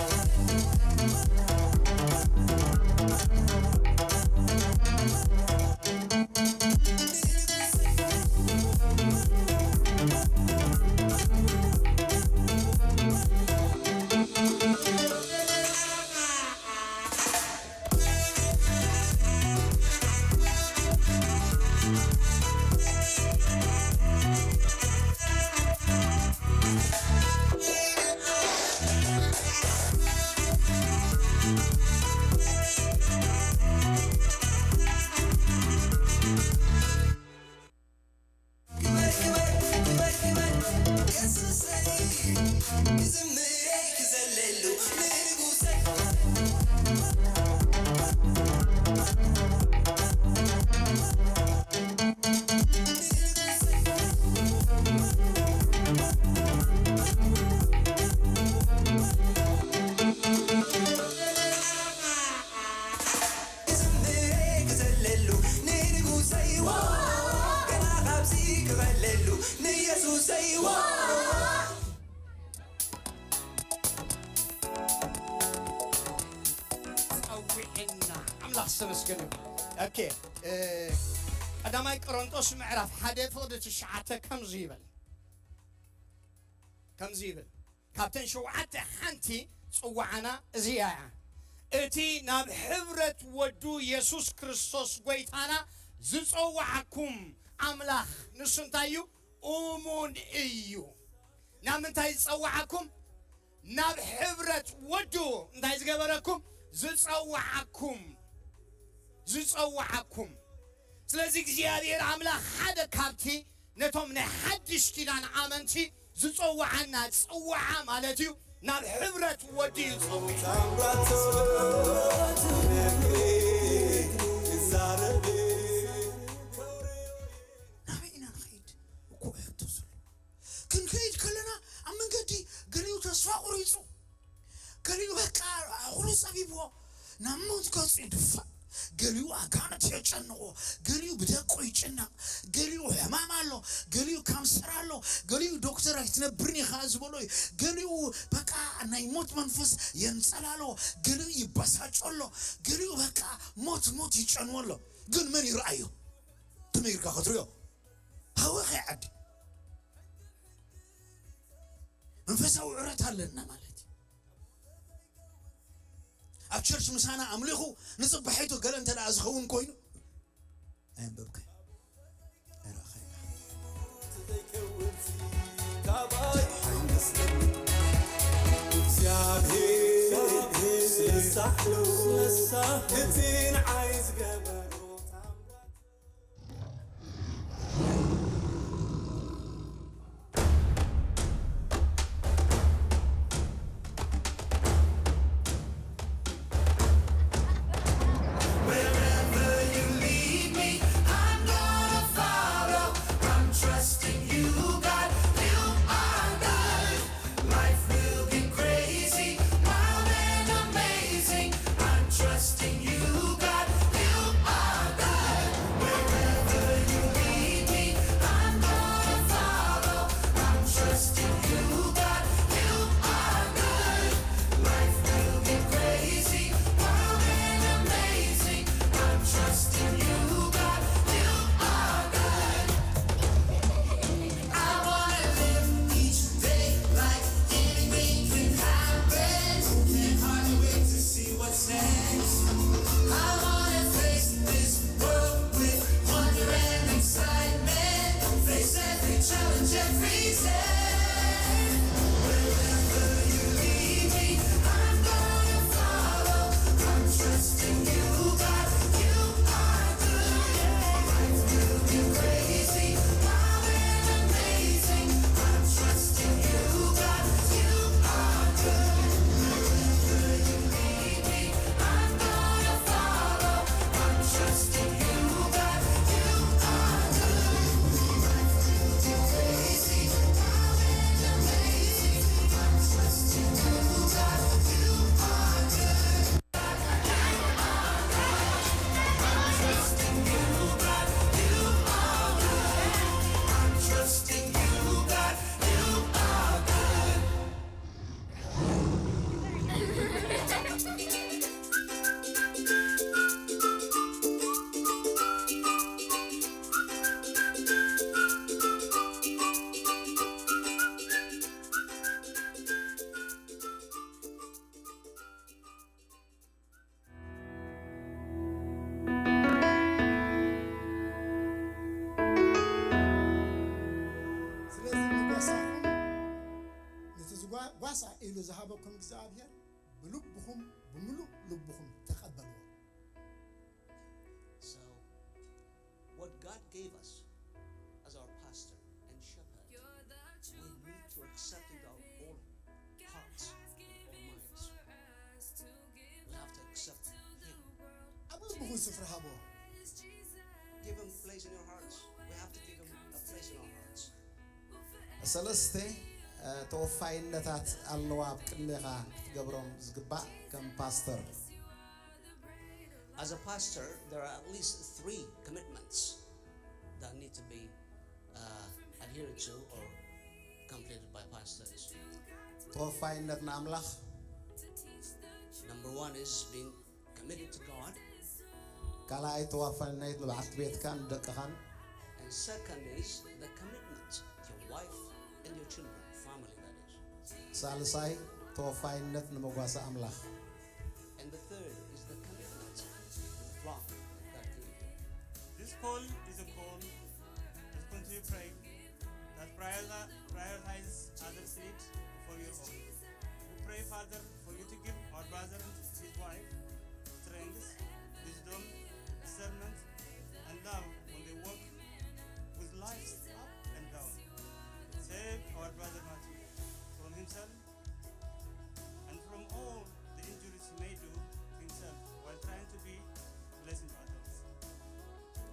ክዘምር ክዘለሉ ንንጉሰይ ዎ ገና ካብዚ ክቐለሉ ንየሱሰይ ዎ ጸዊዕና ኣምላኽ ዝተመስገነ ይሁን። ኦኬ፣ እ፣ ቀዳማይ ቆሮንጦስ ምዕራፍ ሓደ ፍቕዲ ትሽዓተ ከምዚ ይብል፣ ከምዚ ይብል፣ ካብተን ሸውዓተ ሓንቲ ጽዋዓና እዚኣ እያ። እቲ ናብ ሕብረት ወዱ የሱስ ክርስቶስ ጐይታና ዝጸዋዓኩም ኣምላኽ ንሱ እንታይ እዩ? እሙን እዩ። ናብ ምንታይ ዝጸዋዓኩም? ናብ ሕብረት ወዱ እንታይ ዝገበረኩም? ዝጸዋዓኩም፣ ዝጸዋዓኩም። ስለዚ እግዚኣብሔር ኣምላኽ ሓደ ካብቲ ነቶም ናይ ሓድሽ ኪዳን ኣመንቲ ዝጸዋዓና ጽዋዓ ማለት እዩ። ናብ ሕብረት ወዲ እዩ ዝጸውዕ። ታምራቱ ክዛረብ ናበይ ኢና ንኸይድ እኮ ሕቶ ዘሎ። ክንከይድ ከለና ኣብ መንገዲ ገሊኡ ተስፋ ቁሪፁ፣ ገሊኡ በቃ ኣእኽሉ ፀቢብዎ ናብ ሞት ገፁ ይድፋእ። ገሊኡ ኣጋንንት የጨንቆ፣ ገሊኡ ብደቁ ይጭነቕ፣ ገሊኡ ሕማም ኣሎ፣ ገሊኡ ካንሰር ኣሎ፣ ገሊኡ ዶክተር ኣይትነብርን ኢኻ ዝበሎ እዩ፣ ገሊኡ በቃ ናይ ሞት መንፈስ የንጸላሎ፣ ገሊኡ ይበሳጮ ኣሎ፣ ገሊኡ በቃ ሞት ሞት ይጨንዎ ኣሎ። ግን መን ይረኣዮ? ከመይ ኢልካ ክትሪኦ? ሃወኸ ዓዲ መንፈሳዊ ዕረት ኣለና ማለት እዩ። ኣብ ቸርች ምሳና ኣምሊኹ ንጽባሒቱ ገለ እንተ ደኣ ዝኸውን ኮይኑ ኣየንበብካዮ ኣይረኣኻዮ። እግዚኣብሔር ስለሳሕሉ እቲ ንዓይ ዝገበሮ ታምራት Wherever you lead me, I'm gonna follow. I'm trusting you, God. You are good. Life will be crazy, wild and amazing. I'm trusting you, God. ንዝሃበኩም እግዚኣብሔር ብልብኹም ብምሉእ ልብኹም ተቐበልዎ። So, what God gave us as our pastor and shepherd, we need to accept it with our whole hearts and our minds. We have to accept Him. ኣብ ልብኹም ስፍራ ሃብዎ። Give Him place in your hearts. We have to give Him a place in our hearts. ሰለስተ ተወፋይነታት ኣለዋ ኣብ ቅድሜኻ ክትገብሮም ዝግባእ ከም ፓስተር። As a pastor, there are at least three commitments that need to be uh, adhered to or completed by pastors. ተወፋይነት ንኣምላኽ። Number one is being committed to God. ካልኣይ ተወፋይነት ንበዓልቲ ቤትካን ንደቅኻን። And second is the commitment to your wife and your children, family that is. ሳልሳይ ተወፋይነት ንመጓሰ ኣምላኽ። And the third is the commitment to the flock that God gave you. This call is a call to continue praying that prioritize others' needs before your own. We pray, Father, for you to give our brother and his wife strength, wisdom, discernment, and love when they walk with life up and down. Save our brother Matthew from himself and from all the injuries he may do to himself while trying to be blessing to others.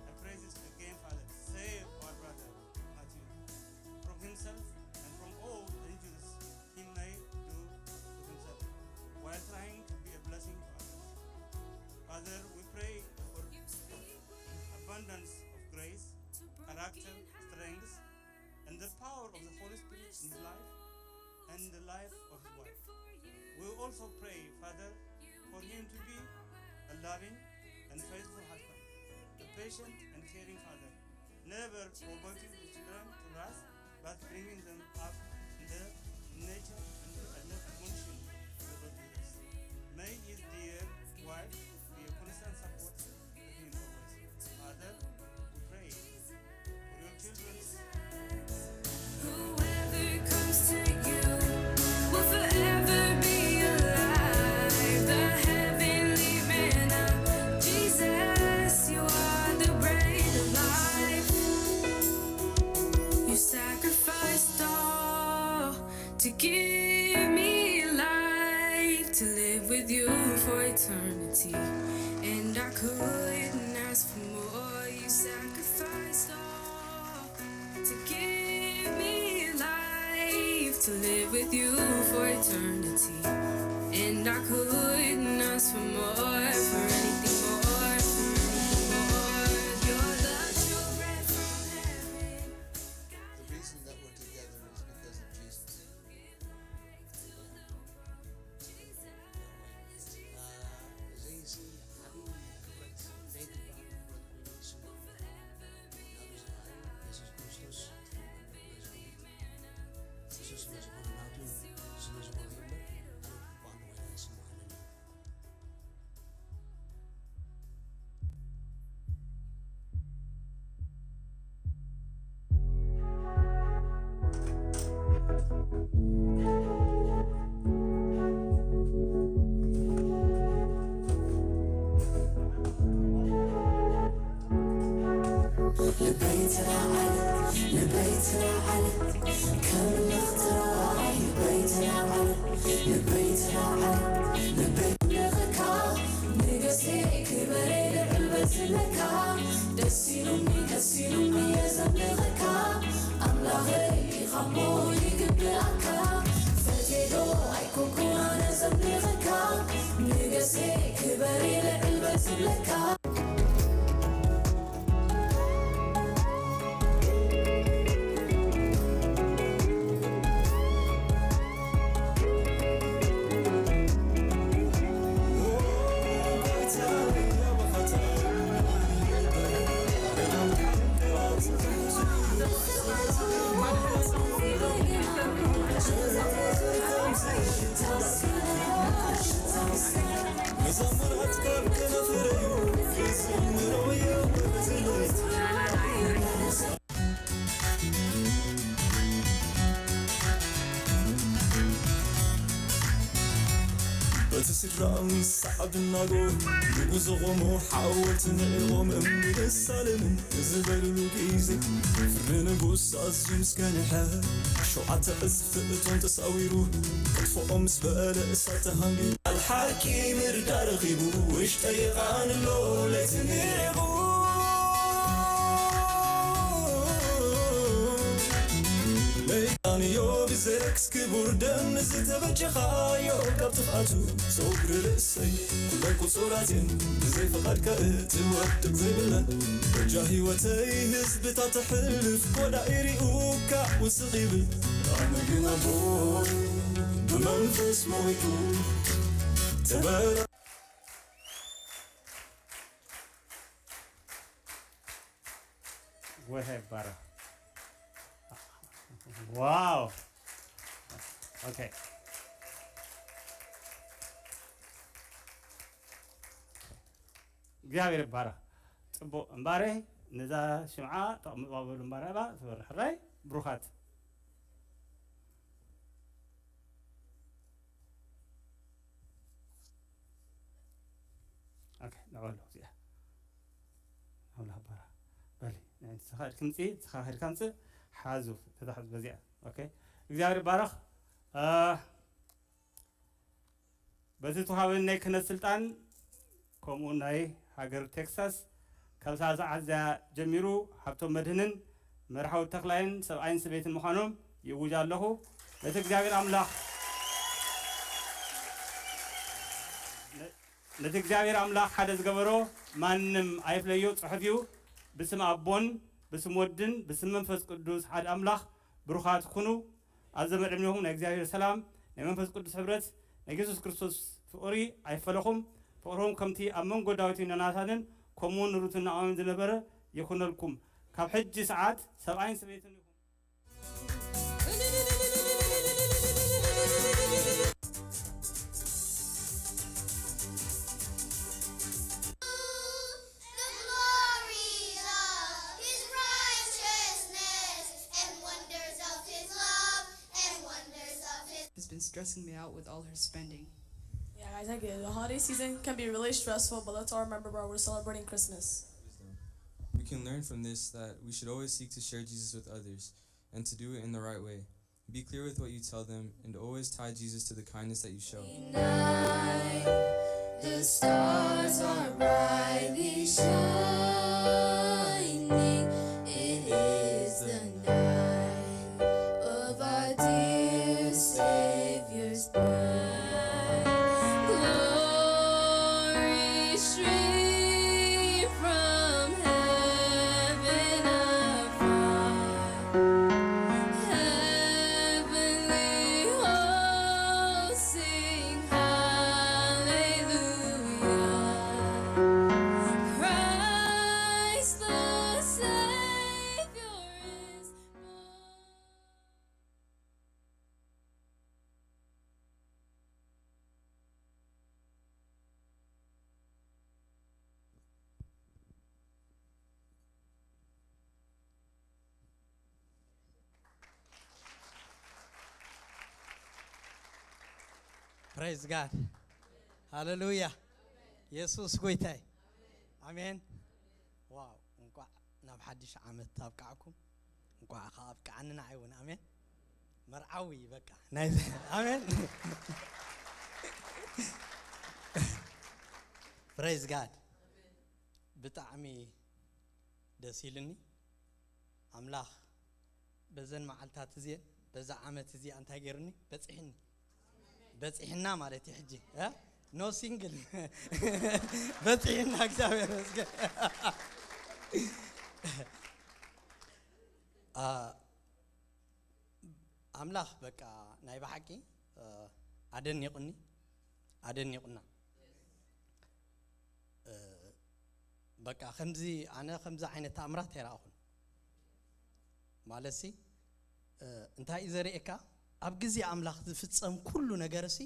I pray this again, Father. Save our brother Matthew from himself and from all the injuries he may do to himself while trying to be a blessing to others. Father, we pray for abundance of grace, character, strength, and the power of the Holy Spirit in his life and the life of his wife. We also pray, Father, for him to be a loving and faithful husband, a patient and caring father, never provoking his children to wrath, but bringing them up in the nature and admonition of God Jesus. May his dear wife be a constant support to him always. Father, we pray for your children's Whoever comes to you will forever be alive. The heavenly manna, Jesus, you are the bread of life. You sacrificed all to give me life to live with you for eternity, and I couldn't ask for more. You sacrificed all to give me life to live with you for eternity, and I couldn't ask for more, for anything more, for anything more. You're the true bread from heaven. The reason that we're together is because of Jesus. እዚ ዓቢ ክብረት ዘይግባእ ክብረት ኮይኑ ይስምዖ። ምኽንያቱ ዝለዓለ የሱስ ክርስቶስ ስለ ዝኾነ፣ የሱስ ስለ ዝኾነ፣ ናቱ ስለ ዝኾነ እምበር ኣነ ክባእ እንተኾይነ ኣይስምዓንን እዩ። ልበይ ተላዓለ፣ ልበይ ተላዓለ፣ ከም ነኽትራ ልበይ ተላዓለ፣ ልበይ ተላዓለ፣ ልበይ ነኸካ ንገሴ ክበሬ ልዕል በዝለካ ደስ ኢሉኒ፣ ደስ ኢሉኒ የዘምረኻ ኣምላኸይ ኢኻ እሞ ይግብኣካ ፈቴዶ ኣይኮንኩን ኣነ ዘምረኻ ንገሴ ክበሬ ልዕል በዝለካ መዘሙራት ካብ ከነፍረዩ ስድራኦም ይሰዓብ እናጎ ንጉዞ ቆሞ ሓወልቲ ንዒቖም እምኒ ንሳለምን ንዝበልሉ ግዜ ፍሪ ንጉስ ኣዝዩ ምስ ከንሐ ሸውዓተ ዕጽፊ እቶም ተሳዊሩ ክትፍኦም ምስ በለ እሳተ ሃንጊ ኣልሓቂ ምርዳ ረኺቡ ውሽጠይ ይቓንሎ ለይቲ ንዒቑ ለይቃንዮ ብዘክስ ክቡር ደም ዝተበጀኻዮ ካብ ጥፍኣቱ ጸጉሪ ርእሰይ ኩለን ቁጹራትን ብዘይ ፍቓድካ እትወድቕ ዘይብለን በጃ ህይወተይ ህዝብታት ተሕልፍ ጎዳኢ ሪኡካ ውስቕ ይብል ኣነ ግን ኣቦ ብመንፈስ ሞይቱ ተበራ ወሀ ይባረክ። ዋው። ኦኬ። እግዚኣብሔር ይባረክ። ጽቡቅ እምባረ። ነዛ ሽምዓ ተቐምጥዋ በሉ እምባረ እባ ትበርሕ ራይ ብሩኻት። ኦኬ ንበሉ እዚኣ ኣምላኽ ባራ በሊ ንስኻ ኢድኪ ምፂ ንስኻ ከድካ ምፅእ ሓዙ ተታሕዙ በዚኣ ኦኬ እግዚኣብሔር ይባረኽ በዚ ተዋሃበኒ ናይ ክህነት ስልጣን ከምኡ ናይ ሃገር ቴክሳስ ካብ ሳልሳ ዓዝያ ጀሚሩ ሃብቶም መድህንን መርሓዊ ተኽላይን ሰብኣይን ሰበይትን ምዃኖም ይእውጅ ኣለኹ ነቲ እግዚኣብሔር ኣምላኽ ነቲ እግዚኣብሔር ኣምላኽ ሓደ ዝገበሮ ማንም ኣይፍለዮ ጽሑፍ እዩ ብስም ኣቦን ብስም ወድን ብስም መንፈስ ቅዱስ ሓደ ኣምላኽ ብሩኻት ኩኑ ኣብ ዘመን ዕድሜኹም ናይ እግዚኣብሔር ሰላም ናይ መንፈስ ቅዱስ ሕብረት ናይ የሱስ ክርስቶስ ፍቕሪ ኣይፈለኹም ፍቕሮም ከምቲ ኣብ መንጎ ዳዊትን ዮናታንን ከምኡውን ንሩትን ናኦምን ዝነበረ ይኹነልኩም ካብ ሕጂ ሰዓት ሰብኣይን ሰበይትን has been stressing me out with all her spending. Yeah, guys, I get it. The holiday season can be really stressful, but let's all remember why we're celebrating Christmas. We can learn from this that we should always seek to share Jesus with others and to do it in the right way. Be clear with what you tell them and always tie Jesus to the kindness that you show. Night, the stars are brightly shining. It is the night of our dear Savior's birth. Glory stream from heaven afar. Heavenly hosts sing hallelujah. Christ the Savior is born. Praise God. ሃሌሉያ። የሱስ ጎይታይ። ኣሜን። ዋው፣ እንቋዕ ናብ ሓድሽ ዓመት ኣብቃዕኩም። እንቋዕ ከኣ ኣብቃዓኒ ንዓይ እውን። ኣሜን። መርዓዊ በቃ ናይ ኣሜን። Praise God። ብጣዕሚ ደስ ኢልኒ ኣምላኽ በዘን መዓልታት እዚአን በዛ ዓመት እዚኣ እንታይ ገይሩኒ በፂሕኒ በፂሕና ማለት እዩ ሕጂ እ no single በፂሕና እግዚኣብሔር መስገን ኣምላኽ በቃ ናይ ብሓቂ ኣደኒቑኒ ኣደኒቑና በቃ ከምዚ ኣነ ከምዚ ዓይነት ተኣምራት ኣይረኣኹን ማለት ሲ እንታይ እዩ ዘርእየካ ኣብ ግዜ ኣምላኽ ዝፍፀም ኩሉ ነገር ሲ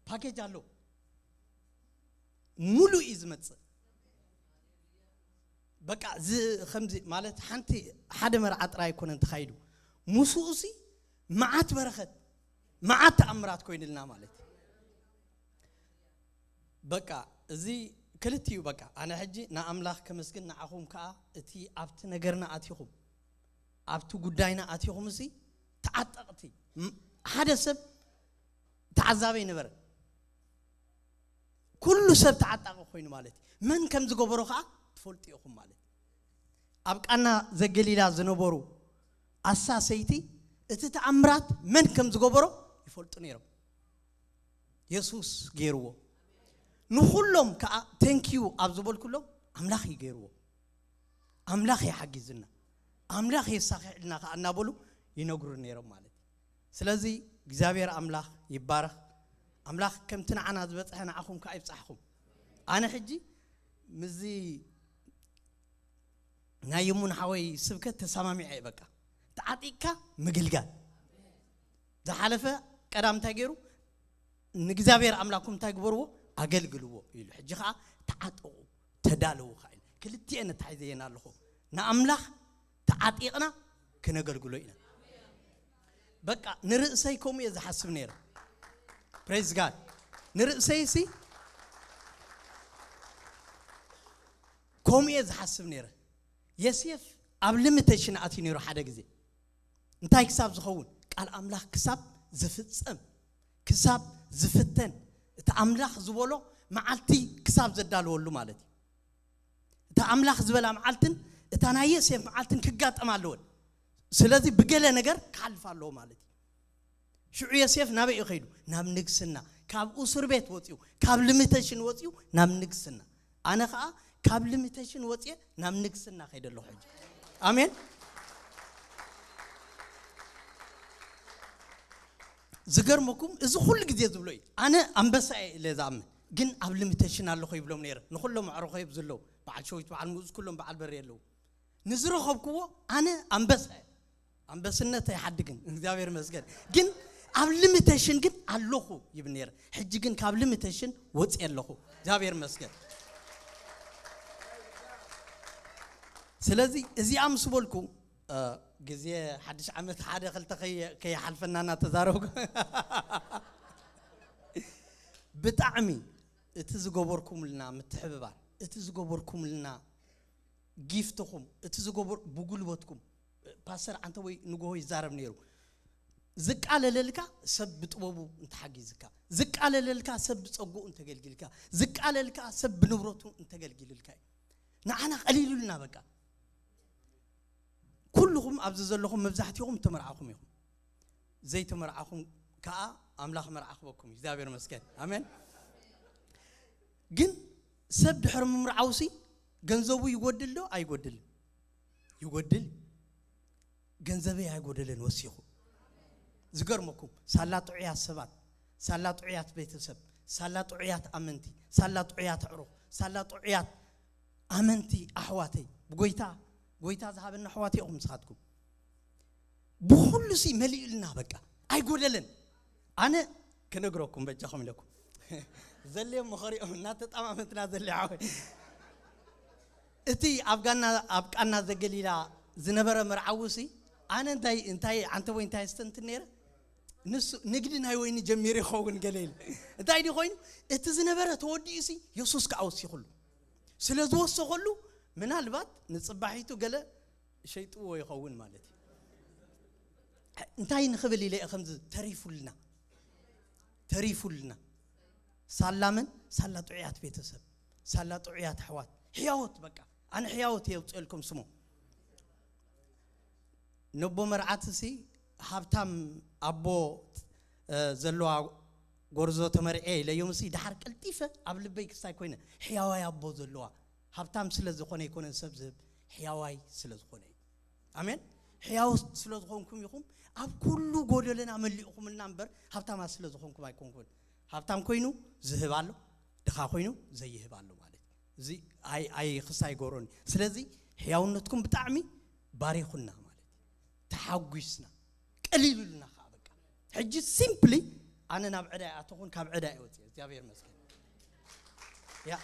ፓኬጅ ኣሎ ሙሉእ እዩ ዝመፅእ በቃ ከምዚ ማለት ሓንቲ ሓደ መርዓ ጥራይ ኣይኮነን ተኻይዱ ምስኡ ሲ መዓት በረኸት መዓት ተኣምራት ኮይኑልና ማለት እዩ በቃ እዚ ክልቲኡ በቃ ኣነ ሕጂ ንኣምላኽ ከመስግን ንዓኹም ከኣ እቲ ኣብቲ ነገርና ኣቲኹም ኣብቲ ጉዳይና ኣቲኹም እዚ ተዓጠቕቲ ሓደ ሰብ ተዓዛበይ ነበረ ኩሉ ሰብ ተዓጣቂ ኮይኑ ማለት እዩ መን ከም ዝገበሮ ከዓ ትፈልጡ ኢኹም ማለት እዩ ኣብ ቃና ዘገሊላ ዝነበሩ ኣሳ ሰይቲ እቲ ተኣምራት መን ከም ዝገበሮ ይፈልጡ ነይሮም የሱስ ገይርዎ ንኹሎም ከዓ thank you ኣብ ዝበልኩሎም ኣምላኽ እዩ ገይርዎ ኣምላኽ ይሓጊዝና ኣምላኽ የሳኺዕልና ከዓ እናበሉ ይነግሩ ነይሮም ማለት እዩ ስለዚ እግዚኣብሔር ኣምላኽ ይባረኽ ኣምላኽ ከምቲ ንዓና ዝበፅሐ ንዓኹም ከዓ ይብፃሕኹም ኣነ ሕጂ ምዚ ናይ ይሙን ሓወይ ስብከት ተሰማሚዐ እየ በቃ ተዓጢቅካ ምግልጋል ዝሓለፈ ቀዳም እንታይ ገይሩ ንእግዚኣብሔር ኣምላኩም እንታይ ግበርዎ ኣገልግልዎ ኢሉ ሕጂ ከዓ ተዓጠቁ ተዳለዉ ከዓ ኢሉ ክልቲኤን ኣተሓሒዘየን ኣለኹ ንኣምላኽ ተዓጢቕና ክነገልግሎ ኢና በቃ ንርእሰይ ከምኡ እየ ዝሓስብ ነይረ praise God ንርእሰይ ሲ ከምኡ እየ ዝሓስብ ነይረ የሴፍ ኣብ limitation ኣትዩ ነይሩ ሓደ ግዜ እንታይ ክሳብ ዝኸውን ቃል ኣምላኽ ክሳብ ዝፍጸም ክሳብ ዝፍተን እቲ ኣምላኽ ዝበሎ መዓልቲ ክሳብ ዘዳለወሉ ማለት እዩ እታ ኣምላኽ ዝበላ መዓልትን እታ ናይ የሴፍ መዓልትን ክጋጠም ኣለወን ስለዚ ብገለ ነገር ክሓልፍ ኣለዎ ማለት እዩ ሽዑ ዮሴፍ ናበይ እዩ ከይዱ ናብ ንግስና ካብ ኡስር ቤት ወፂኡ ካብ limitation ወፂኡ ናብ ንግስና ኣነ ከዓ ካብ limitation ወፂኤ ናብ ንግስና ከይደ ኣለኹ ሕጂ ኣሜን ዝገርመኩም እዚ ኩሉ ግዜ ዝብሎ እዩ ኣነ ኣንበሳ እየ ኢለ ዝኣምን ግን ኣብ limitation ኣለኹ ይብሎም ነይረ ንኩሎም ኣዕሩኸይ ብዝለው በዓል ሸዊት በዓል ምኡዝ ኩሎም በዓል በሪ ኣለዉ ንዝረኸብክዎ ኣነ ኣንበሳ እየ ኣንበስነት ኣይሓድግን እግዚኣብሔር መስገን ግን ኣብ limitation ግን ኣለኹ ይብል ነይረ ሕጂ ግን ካብ limitation ወፅየ ኣለኹ እግዚኣብሔር መስገን ስለዚ እዚኣ ምስ በልኩ ግዜ ሓድሽ ዓመት ሓደ ክልተ ከይሓልፈና እናተዛረብኩ ብጣዕሚ እቲ ዝገበርኩምልና ምትሕብባር እቲ ዝገበርኩምልና ጊፍትኹም እቲ ዝገበር ብጉልበትኩም ፓስተር ዓንተ ወይ ንጎሆ ይዛረብ ነይሩ ዝቃለለልካ ሰብ ብጥበቡ እንተሓጊዝካ ዝቃለለልካ ሰብ ብፀጉኡ እንተገልጊልካ ዝቃለልካ ሰብ ብንብረቱ እንተገልጊልልካ እዩ ንዓና ቀሊሉልና በቃ ኩልኹም ኣብዚ ዘለኹም መብዛሕትኹም ተመርዓኹም ኢኹም ዘይተመርዓኹም ከዓ ኣምላኽ መርዓ ክበኩም እግዚኣብሔር መስገን ኣሜን ግን ሰብ ድሕሪ ምምርዓውሲ ገንዘቡ ይጎድል ዶ ኣይጎድልን ይጎድል ገንዘበይ ኣይጎደለን ወሲኹ ዝገርመኩም ሳላ ጥዑያት ሰባት ሳላ ጥዑያት ቤተሰብ ሳላ ጥዑያት ኣመንቲ ሳላ ጥዑያት ኣዕሩኽ ሳላ ጥዑያት ኣመንቲ ኣሕዋተይ ብጎይታ ጎይታ ዝሃበና ኣሕዋት ኢኹም ንስኻትኩም ብኩሉ ሲ መሊኡልና በቃ ኣይጎደለን ኣነ ክነግረኩም በጃኹም ኢለኩም ዘልዮም መኸሪኦም እናተጠማመትና ዘለ ዓወ እቲ ኣብ ጋና ኣብ ቃና ዘገሊላ ዝነበረ መርዓዊ ሲ ኣነ እንታይ እንታይ ዓንተ ወይ እንታይ ስተንት ነይረ ንሱ ንግዲ ናይ ወይኒ ጀሚሩ ይኸውን ገለ ኢለ እንታይ ዲ ኮይኑ እቲ ዝነበረ ተወዲኡ ሲ የሱስ ከዓ ወሲኹሉ ስለ ዝወሰኸሉ ምናልባት ንፅባሒቱ ገለ ሸይጥዎ ይኸውን ማለት እዩ እንታይ ንኽብል ኢለ ከምዚ ተሪፉልና ተሪፉልና ሳላ መን ሳላ ጥዑያት ቤተሰብ ሳላ ጥዑያት ኣሕዋት ሕያወት በቃ ኣነ ሕያወት የውፅአልኩም ስሙ ነቦ መርዓትሲ ሃብታም ኣቦ ዘለዋ ጎርዞ ተመርዕየ ኢለዮም ሲ ድሓር ቀልጢፈ ኣብ ልበይ ክስታይ ኮይነ ሕያዋይ ኣቦ ዘለዋ ሃብታም ስለ ዝኾነ ኣይኮነን ሰብ ዝህብ ሕያዋይ ስለ ዝኾነ እዩ ኣሜን ሕያው ስለ ዝኾንኩም ኢኹም ኣብ ኩሉ ጎደለና መሊእኹምልና እምበር ሃብታማት ስለ ዝኾንኩም ኣይኮንኩን ሃብታም ኮይኑ ዝህብ ኣሎ ድኻ ኮይኑ ዘይህብ ኣሎ ማለት እዚ ኣይ ክስታይ ጎሮኒ ስለዚ ሕያውነትኩም ብጣዕሚ ባሪኹና ማለት ተሓጒስና ቀሊሉልና ከዓ በቃ ሕጂ simply ኣነ ናብ ዕዳ ይኣተኹን ካብ ዕዳ ይወፅእ እግዚኣብሔር መስገን ያ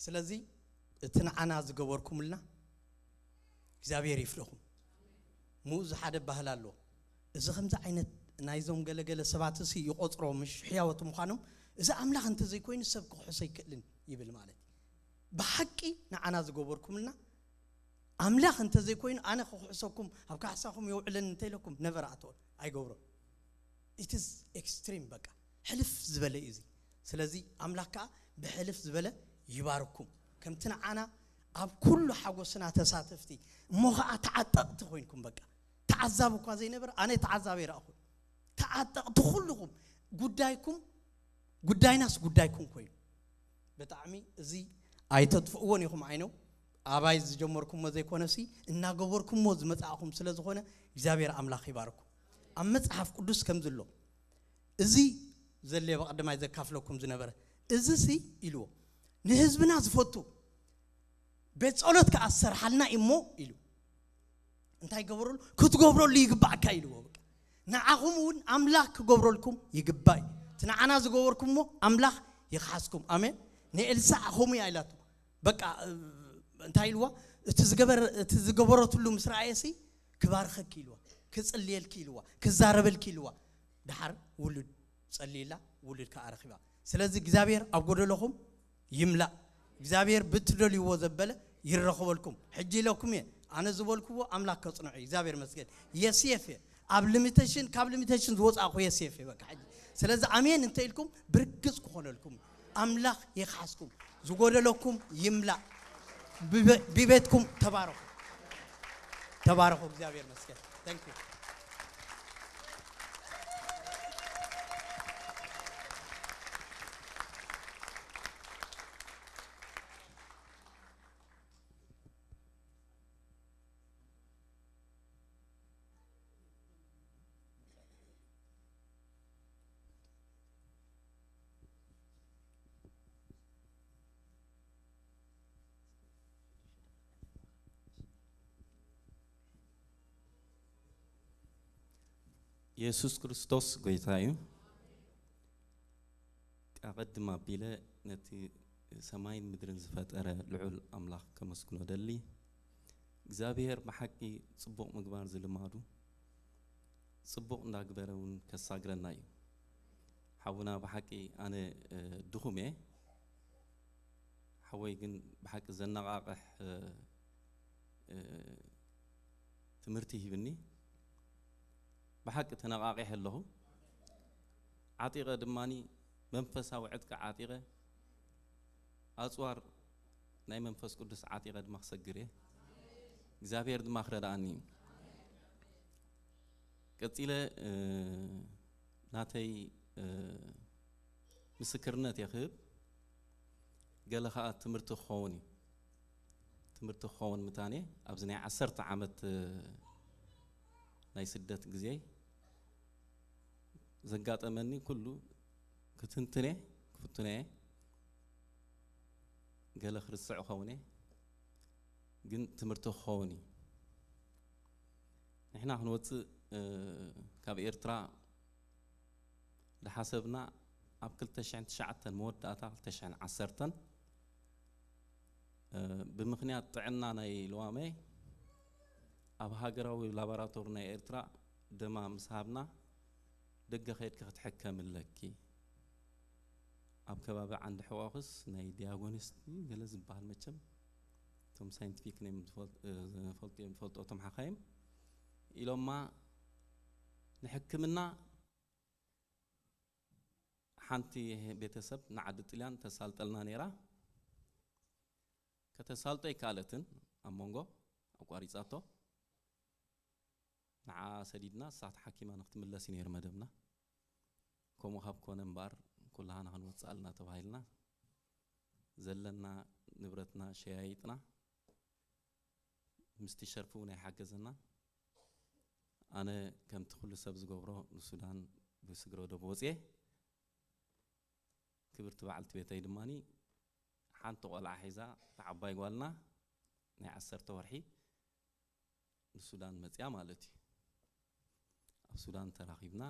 ስለዚ እቲ ንዓና ዝገበርኩምልና እግዚኣብሔር ይፍለኹም ምኡዝ ሓደ ባህል ኣሎ እዚ ከምዚ ዓይነት ናይዞም ገለገለ ሰባት እሲ ይቆጽሮ ምሽ ሕያወት ምዃኖም፣ እዚ ኣምላኽ እንተዘይኮይኑ ሰብ ክሕሶ ኣይክእልን ይብል ማለት እዩ። ብሓቂ ንዓና ዝገበርኩምልና ኣምላኽ እንተዘይኮይኑ ኣነ ክሕሰኩም ኣብ ካሕሳኹም የውዕለኒ እንተኢለኩም ነቨር ኣትኦል ኣይገብሮን። ኢትስ ኤክስትሪም በቃ ሕልፍ ዝበለ እዩ እዚ። ስለዚ ኣምላኽ ከዓ ብሕልፍ ዝበለ ይባርኩም። ከምቲ ንዓና ኣብ ኩሉ ሓጎስና ተሳተፍቲ እሞ ከዓ ተዓጠቕቲ ኮይንኩም በቃ ተዓዛቢ እኳ ዘይነበር ኣነ ተዓዛቢ ይረኣኹ። ተዓጠቕቲ ኩልኹም ጉዳይኩም ጉዳይናስ ጉዳይኩም ኮይኑ ብጣዕሚ እዚ ኣይተጥፍእዎን ኢኹም ዓይነው ኣባይ ዝጀመርኩሞ ዘይኮነሲ እናገበርኩሞ ዝመፃእኹም ስለ ዝኾነ እግዚኣብሔር ኣምላኽ ይባርኩም። ኣብ መፅሓፍ ቅዱስ ከም ዝሎ እዚ ዘለ በቐደማይ ዘካፍለኩም ዝነበረ እዚ ሲ ኢልዎ ንህዝብና ዝፈቱ ቤት ጸሎት ከኣ ዝሰርሓልና እሞ ኢሉ እንታይ ገበረሉ ክትገብረሉ ይግባእካ ኢልዎ በቃ ንዓኹም እውን ኣምላኽ ክገብረልኩም ይግባእ እዩ እቲ ንዓና ዝገበርኩምሞ ኣምላኽ ይኽሓስኩም ኣሜን ንኤልሳዕ ኸሙ እያ ኢላቶ በቃ እንታይ ኢልዋ እቲ ዝገበር እቲ ዝገበረትሉ ምስ ረኣየሲ ክባርኸኪ ኢልዋ ክጽልየልኪ ኢልዋ ክዛረበልኪ ኢልዋ ደሓር ውሉድ ጸልይላ ውሉድ ከኣ ረኺባ ስለዚ እግዚኣብሔር ኣብ ጎደለኹም ይምላእ እግዚኣብሔር ብትደልይዎ ዘበለ ይረኽበልኩም ሕጂ ኢለኩም እየ ኣነ ዝበልክዎ ኣምላክ ከጽንዑ እዩ እግዚኣብሔር መስገን የስየፍ እየ ኣብ ሊሚቴሽን ካብ ሊሚቴሽን ዝወፃእኩ የስየፍ እየ በቃ ሕጂ ስለዚ ኣሜን እንተ ኢልኩም ብርግፅ ክኾነልኩም ኣምላኽ ይኽሓስኩም ዝጎደለኩም ይምላእ ብቤትኩም ተባረኹ ተባረኹ እግዚኣብሔር መስገን Thank you. የሱስ ክርስቶስ ጎይታ እዩ። ኣቐድም ኣቢለ ነቲ ሰማይን ምድርን ዝፈጠረ ልዑል ኣምላኽ ከመስግኖ ደሊ። እግዚኣብሔር ብሓቂ ጽቡቕ ምግባር ዝልማዱ ጽቡቕ እንዳግበረ እውን ከሳግረና እዩ። ሓውና ብሓቂ ኣነ ድኹም እየ። ሓወይ ግን ብሓቂ ዘነቓቕሕ ትምህርቲ ሂብኒ። ብሓቂ ተነቓቒሐ ኣለኹ። ዓጢቐ ድማ መንፈሳዊ ዕጥቂ ዓጢቐ ኣፅዋር ናይ መንፈስ ቅዱስ ዓጢቐ ድማ ክሰግር እየ። እግዚኣብሔር ድማ ክረድኣኒ እዩ። ቀፂለ ናተይ ምስክርነት እየ ክህብ። ገለ ከዓ ትምህርቲ ክኸውን እዩ። ትምህርቲ ክኸውን ምታን እየ። ኣብዚ ናይ ዓሰርተ ዓመት ናይ ስደት ግዜ ዘጋጠመኒ ኩሉ ክትንትነ ክፍትነ እየ። ገለ ክርስዕ እኸውን እየ፣ ግን ትምህርቲ ክኸውን እዩ። ንሕና ክንወፅእ ካብ ኤርትራ ዝሓሰብና ኣብ ክልተ ሽሕን ትሽዓተን መወዳእታ ክልተ ሽሕን ዓሰርተን ብምኽንያት ጥዕና ናይ ልዋመይ ኣብ ሃገራዊ ላቦራቶሪ ናይ ኤርትራ ደማ ምስ ሃብና ደገ ከይድኪ ክትሕከሚ ኣለኪ። ኣብ ከባቢ ዓንዲ ሕቖኽስ ናይ ዲያጎኒስት ገለ ዝበሃል መቸም እቶም ሳይንቲፊክ ናይ ዝፈልጡ እዮም ዝፈልጡ እቶም ሓኻይም ኢሎማ ንሕክምና ሓንቲ ቤተሰብ ንዓዲ ጥልያን ተሳልጠልና ነይራ። ከተሳልጦ ኣይከኣለትን ኣብ መንጎ ኣቋሪፃቶ። ንዓ ሰዲድና እሳ ክትሓኪማ ንክትምለስ እዩ ነይሩ መደብና። ከምኡ ካብ ኮነ እምበኣር ኩላህና ክንወፅእ ኣለና ተባሂልና ዘለና ንብረትና ሸያይጥና ምስቲ ሸርፊ እውን ኣይሓገዘና። ኣነ ከምቲ ኩሉ ሰብ ዝገብሮ ንሱዳን ብስግረ ዶብ ወፅየ። ክብርቲ በዓልቲ ቤተይ ድማ ሓንቲ ቆልዓ ሒዛ እታ ዓባይ ጓልና ናይ ዓሰርተ ወርሒ ንሱዳን መፅያ ማለት እዩ። ኣብ ሱዳን ተራኺብና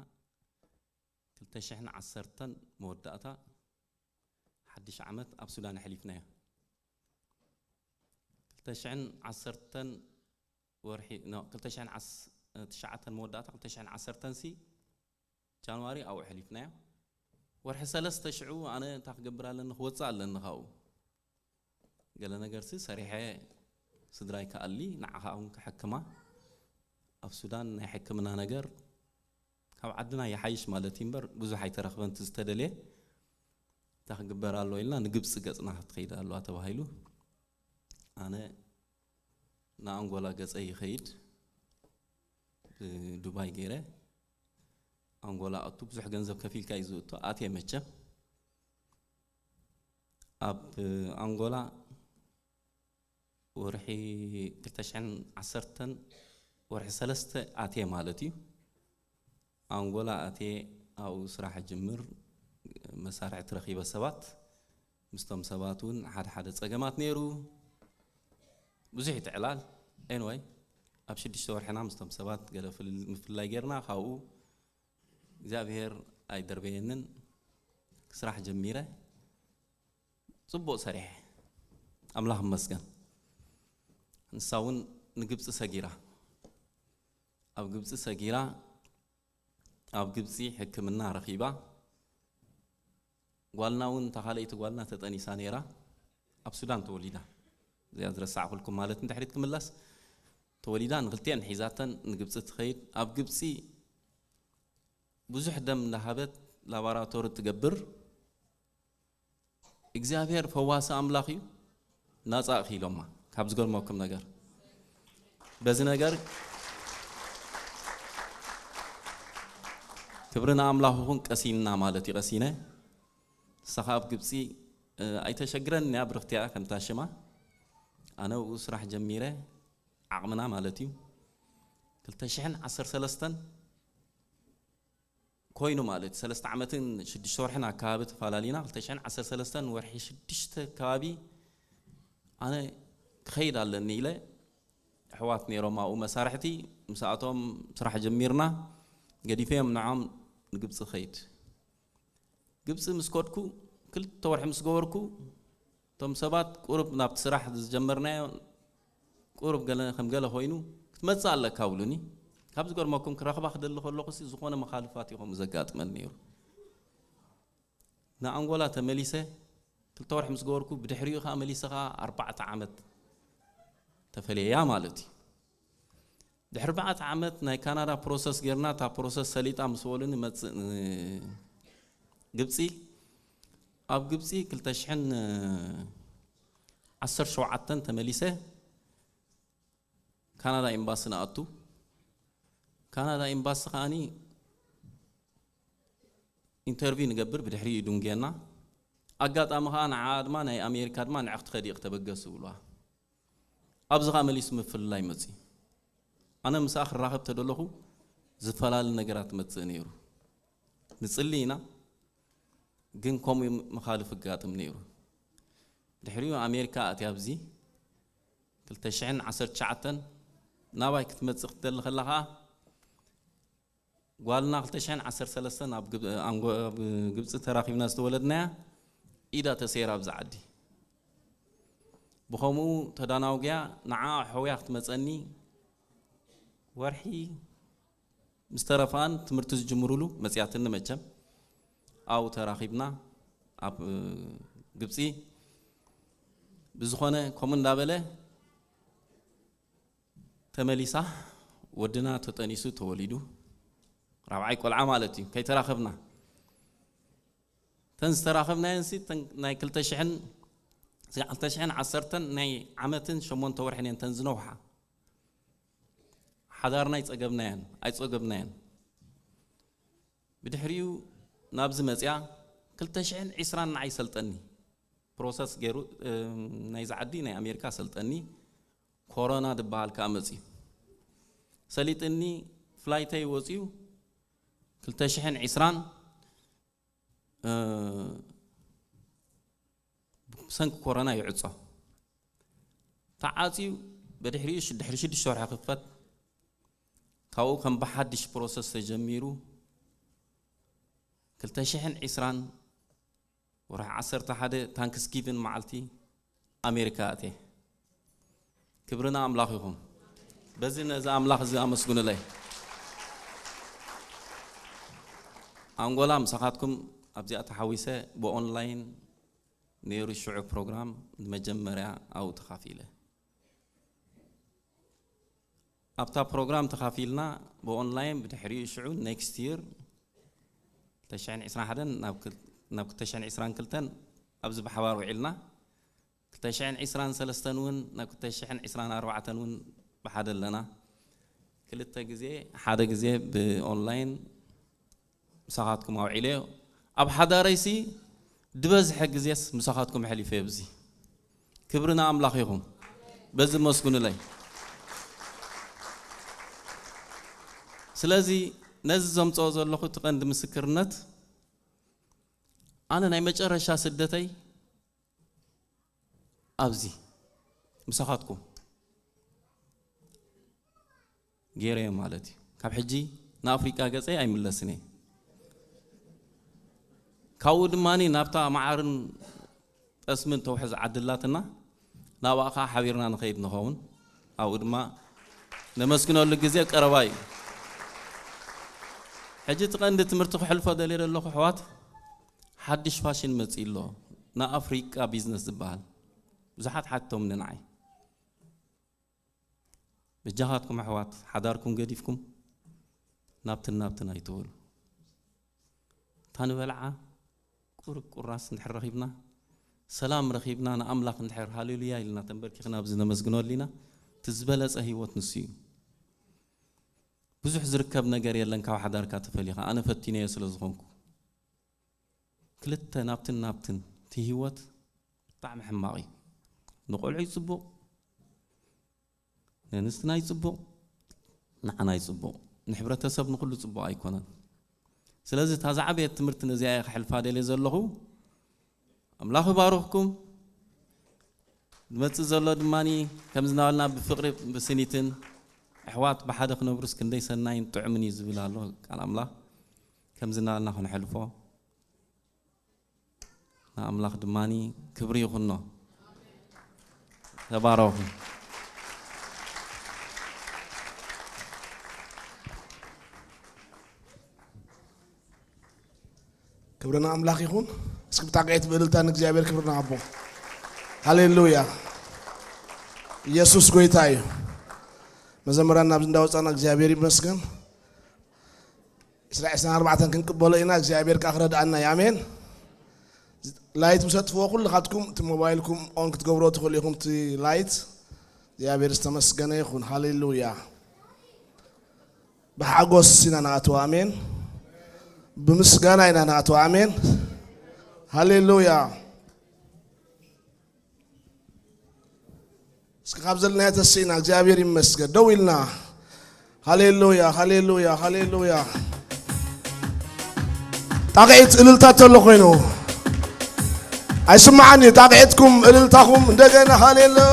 ክልተ ሽሕን ዓሰርተን መወዳእታ ሓድሽ ዓመት ኣብ ሱዳን ኣሕሊፍናዮ። ክልተ ሽሕን ዓሰርተን ወርሒ ኖ ክልተ ሽሕን ትሽዓተን መወዳእታ ክልተ ሽሕን ዓሰርተን ሲ ጃንዋሪ ኣብኡ ሕሊፍናዮ። ወርሒ ሰለስተ ሽዑ ኣነ እንታይ ክገብር ኣለኒ? ክወፅእ ኣለኒ ካብኡ። ገለ ነገርሲ ሰሪሐ ስድራይ ክኣሊ፣ ንዓኻ እውን ክሕክማ። ኣብ ሱዳን ናይ ሕክምና ነገር ካብ ዓድና ይሓይሽ ማለት እዩ እምበር ብዙሕ ኣይተረኽበን። እቲ ዝተደልየ እንታይ ክግበር ኣለዎ ኢልና፣ ንግብፂ ገፅና ክትኸይድ ኣለዋ ተባሂሉ። ኣነ ንኣንጎላ ገፀ ይኸይድ ብዱባይ ገይረ። ኣንጎላ ኣቱ ብዙሕ ገንዘብ ከፊልካ እዩ ዝእቶ። ኣትየ መቸም ኣብ ኣንጎላ ወርሒ ክልተ ሽሕን ዓሰርተን ወርሒ ሰለስተ ኣትየ ማለት እዩ። ኣንጎላ ኣትየ ኣብኡ ስራሕ ጅምር፣ መሳርሕቲ ረኺበ ሰባት። ምስቶም ሰባት እውን ሓደ ሓደ ጸገማት ነይሩ። ብዙሕ ይትዕላል። ኤንወይ ኣብ ሽዱሽተ ወርሕና ምስቶም ሰባት ገለ ፍል- ምፍልላይ ጌርና። ካብኡ እግዚኣብሔር ኣይደርበየንን፣ ስራሕ ጀሚረ። ጽቡቕ ሰሪሐ፣ ኣምላኽ ይመስገን። ንሳ እውን ንግብፂ ሰጊራ፣ ኣብ ግብፂ ሰጊራ፣ ኣብ ግብፂ ሕክምና ረኺባ። ጓልና እውን እታ ካልኣይቲ ጓልና ተጠኒሳ ነይራ፣ ኣብ ሱዳን ተወሊዳ። እዚኣ ዝረሳዕኩልኩም ማለት ንድሕሪት ክምለስ፣ ተወሊዳ፣ ንክልቲአን ሒዛተን ንግብፂ ትኸይድ። ኣብ ግብፂ ብዙሕ ደም እንዳሃበት ላቦራቶሪ ትገብር። እግዚኣብሔር ፈዋሲ ኣምላኽ እዩ። ናጻ እኺሎማ ካብ ዝገርመኩም ነገር። በዚ ነገር ክብሪ ንኣምላኽ ይኹን። ቀሲንና ማለት እዩ። ቀሲነ ንሳኻ ኣብ ግብፂ፣ እ፣ ኣይተሸግረን እያ፣ ብርኽቲ እያ ከምታ ሽማ። ኣነ ኣብኡ ስራሕ ጀሚረ፣ ዓቕምና ማለት እዩ። ክልተ ሽሕን ዓሰርተ ሰለስተን ኮይኑ ማለት ሰለስተ ዓመትን ሽዱሽተ ወርሕን ኣካባቢ ተፈላለዩና። ክልተ ሽሕን ዓሰርተ ሰለስተን ወርሒ ሽዱሽተ ከባቢ ኣነ ክኸይድ ኣለኒ ኢለ፣ ኣሕዋት ነይሮም ኣብኡ መሳርሕቲ፣ ምስኣቶም ስራሕ ጀሚርና። ገዲፈዮም ንዖም ንግብፂ ኸይድ። ግብፂ ምስ ከድኩ ክልተ ወርሒ ምስ ገበርኩ፣ እቶም ሰባት ቁሩብ ናብቲ ስራሕ ዝጀመርናዮ ቁሩብ ገለ ከም ገለ ኮይኑ ክትመጽእ ኣለካ ብሉኒ። ካብ ዝገርመኩም ክረኽባ ክደሊ ከለኹ ሲ ዝኾነ መኻልፋት እዩ ከምኡ ዘጋጥመኒ ነይሩ። ንኣንጎላ ተመሊሰ ክልተ ወርሒ ምስ ገበርኩ፣ ብድሕሪኡ ኸዓ መሊሰ ኸዓ ኣርባዕተ ዓመት ተፈለያ ማለት እዩ። ድሕሪ ኣርባዕተ ዓመት ናይ ካናዳ ፕሮሰስ ጌርና፣ እታ ፕሮሰስ ሰሊጣ ምስ በሉኒ መጽእ ን-፣ ግብጺ። ኣብ ግብጺ ክልተ ሽሕን ዓሰርተ ሸውዓተን ተመሊሰ ካናዳ ኤምባሲ ንኣቱ። ካናዳ ኤምባሲ ከኣኒ ኢንተርቪው ንገብር፣ ብድሕሪኡ ይድንጉየና። ኣጋጣሚ ከኣ ንዓኣ ድማ ናይ ኣሜሪካ ድማ ንዕኺ ትኸዲ ኢኺ ተበገሲ ይብሉዋ። ኣብዚ ከኣ መሊሱ ምፍልላይ መጽዩ። ኣነ ምስኣ ክራኸብ ተደለኹ ዝፈላለ ነገራት መጽእ ነይሩ። ንጽሊ ኢና፣ ግን ከምኡ መኻልፍ ይጋጥም ነይሩ። ድሕሪኡ ኣሜሪካ ኣትያ ኣብዚ ክልተ ሽሕን ዓሰርተ ትሽዓተን ናባይ ክትመጽእ ክትደሊ ከላ ከኣ ጓልና ክልተ ሽሕን ዓሰርተ ሰለስተን ኣብ ግብ-፣ ኣንጎ-፣ ኣብ ግብጺ ተራኺብና ዝተወለድናያ ኢዳ ተሰይራ ኣብዚ ዓዲ። ብኸምኡ ተዳናውግያ ንዓ ኣሕውያ ክትመጸኒ ወርሒ ምስ ተረፋን ትምህርቲ ዝጅምሩሉ መጽያትኒ መቸም ኣብኡ ተራኺብና ኣብ፣ እ፣ ግብጺ። ብዝኾነ ከምኡ እንዳበለ ተመሊሳ ወድና ተጠኒሱ ተወሊዱ ራብዓይ ቆልዓ ማለት እዩ። ከይተራኸብና እተን ዝተራኸብናየን ሲ እተን ናይ ክልተ ሽሕን ክልተ ሽሕን ዓሰርተን ናይ ዓመትን ሸሞንተ ወርሕን እየን እተን ዝነውሓ። ሓዳርና ኣይጸገብናየን፣ ኣይጸገብናየን። ብድሕሪኡ ናብዚ መጽያ ክልተ ሽሕን ዕስራን ንዓይ ሰልጠኒ። ፕሮሰስ ገይሩ፣ እም፣ ናይዚ ዓዲ ናይ ኣሜሪካ ሰልጠኒ። ኮሮና ዝበሃል ከኣ መጽዩ። ሰሊጥኒ ፍላይተይ ወጽዩ ክልተ ሽሕን ዕስራን፣ እ፣ ብሰንኪ ኮሮና ይዕጾ። ተዓጽዩ ብድሕሪኡ ሽ-፣ ድሕሪ ሽዱሽተ ወርሒ ክፈት። ካብኡ ከም ብሓድሽ ፕሮሰስ ተጀሚሩ ክልተ ሽሕን ዕስራን ወርሒ ዓሰርተ ሓደ ታንክስጊቪን መዓልቲ ኣሜሪካ ኣትየ። ክብሪ ንኣምላኽ ይኹን። በዚ ነዚ ኣምላኽ እዚ ኣመስግኑለይ። ኣንጎላ ምሳኻትኩም ኣብዚኣ ተሓዊሰ ብኦንላይን ነይሩ ሽዑ ፕሮግራም ንመጀመርያ ኣብኡ ተኻፊለ። ኣብታ ፕሮግራም ተኻፊልና ብኦንላይን፣ ብድሕሪኡ ሽዑ ኔክስት ይር ክልተ ሽሕን ዕስራን ሓደን ናብ ክል-፣ ናብ ክልተ ሽሕን ዕስራን ክልተን ኣብዚ ብሓባር ውዒልና። ክልተ ሽሕን ዕስራን ሰለስተን እውን ናብ ክልተ ሽሕን ዕስራን ኣርባዕተን እውን ብሓደ ኣለና። ክልተ ግዜ፣ ሓደ ግዜ ብኦንላይን ምሳኻትኩም ኣውዒለዮ። ኣብ ሓዳረይሲ ዝበዝሐ ግዜስ ምሳኻትኩም ኣሕሊፈዮ። ኣብዚ ክብሪ ንኣምላኽ ይኹን። በዚ መስጉንለይ። ስለዚ ነዚ ዘምጽኦ ዘለኹ እቲ ቀንዲ ምስክርነት፣ ኣነ ናይ መጨረሻ ስደተይ ኣብዚ ምሳኻትኩም ገይረዮ ማለት እዩ። ካብ ሕጂ ንኣፍሪቃ ገጸይ ኣይምለስን እየ። ካብኡ ድማ ናብታ መዓርን ጠስምን ተውሕዝ ዓዲ ኣላትና፣ ናብኣ ኸዓ ሓቢርና ንኸይድ ንኸውን። ኣብኡ ድማ ነመስግነሉ ግዜ ቀረባ እዩ። ሕጂ እቲ ቀንዲ ትምህርቲ ክሕልፎ ደልየ ዘለኹ ኣሕዋት፣ ሓድሽ ፋሽን መጺኡ ኣሎ፣ ንኣፍሪቃ ቢዝነስ ዝበሃል። ብዙሓት ሓቲቶምኒ ንዓይ። በጃኻትኩም ኣሕዋት፣ ሓዳርኩም ገዲፍኩም ናብትን ናብትን ኣይትበሉ። እታ ንበልዓ ቁሩብ ቁራስ እንድሕር ረኺብና፣ ሰላም ረኺብና፣ ንኣምላኽ እንድሕር ሃሌሉያ ኢልና ተንበርኪኽና ኣብዚ ነመስግነሉ ኢና፣ እቲ ዝበለጸ ህይወት ንሱ እዩ። ብዙሕ ዝርከብ ነገር የለን ካብ ሓዳርካ ተፈሊኻ፣ ኣነ ፈቲነዮ ስለ ዝኾንኩ። ክልተ ናብትን ናብትን፣ እቲ ህይወት ብጣዕሚ ሕማቕ እዩ። ንቆልዑ ይጽቡቕ፣ ንኣንስትና ይጽቡቕ፣ ንዓና ይጽቡቕ፣ ንሕብረተሰብ ንኹሉ ጽቡቕ ኣይኮነን። ስለዚ እታ ዝዓበየት ትምህርቲ ነዚኣ እየ ክሕልፋ ደልየ ዘለኹ። ኣምላኽ ይባርኽኩም። ዝመጽእ ዘሎ ድማ ከም ዝናበልና ብፍቕሪ ብስኒትን ኣሕዋት ብሓደ ክነብሩስ ክንደይ ሰናይን ጥዑምን እዩ ዝብል ኣሎ ቃል ኣምላኽ። ከም ዝናበልና ክንሕልፎ ንኣምላኽ ድማ ክብሪ ይኹኖ። ተባረኹ። ክብሪ ንኣምላኽ ይኹን። እስኪ ብጣቕዒት ብእልልታ ንእግዚኣብሔር ክብሪ ንሃቦ። ሃሌሉያ። ኢየሱስ ጎይታ እዩ። መዘምራን ናብዚ እንዳወጻና እግዚኣብሔር ይመስገን። ዕስራ ዕስራን ኣርባዕተን ክንቅበሎ ኢና፣ እግዚኣብሔር ከኣ ክረድኣና እዩ። ኣሜን። ላይት ምስ ኣጥፍዎ ኩልኻትኩም እቲ ሞባይልኩም ኦን ክትገብሮ ትኽእሉ ኢኹም። እቲ ላይት እግዚኣብሔር ዝተመስገነ ይኹን። ሃሌሉያ። ብሓጎስ ኢና ንኣትዋ። ኣሜን። ብምስጋና ኢና ንኣትዋ። ኣሜን። ሃሌሉያ። እስኪ ካብ ዘለናዮ ተስኢና እግዚኣብሔር ይመስገን። ደው ኢልና። ሃሌሉያ፣ ሃሌሉያ፣ ሃሌሉያ። ጣቕዒት እልልታ ተሎ ኮይኑ ኣይስምዓን እዩ። ጣቕዒትኩም እልልታኹም እንደገና ሃሌሉያ።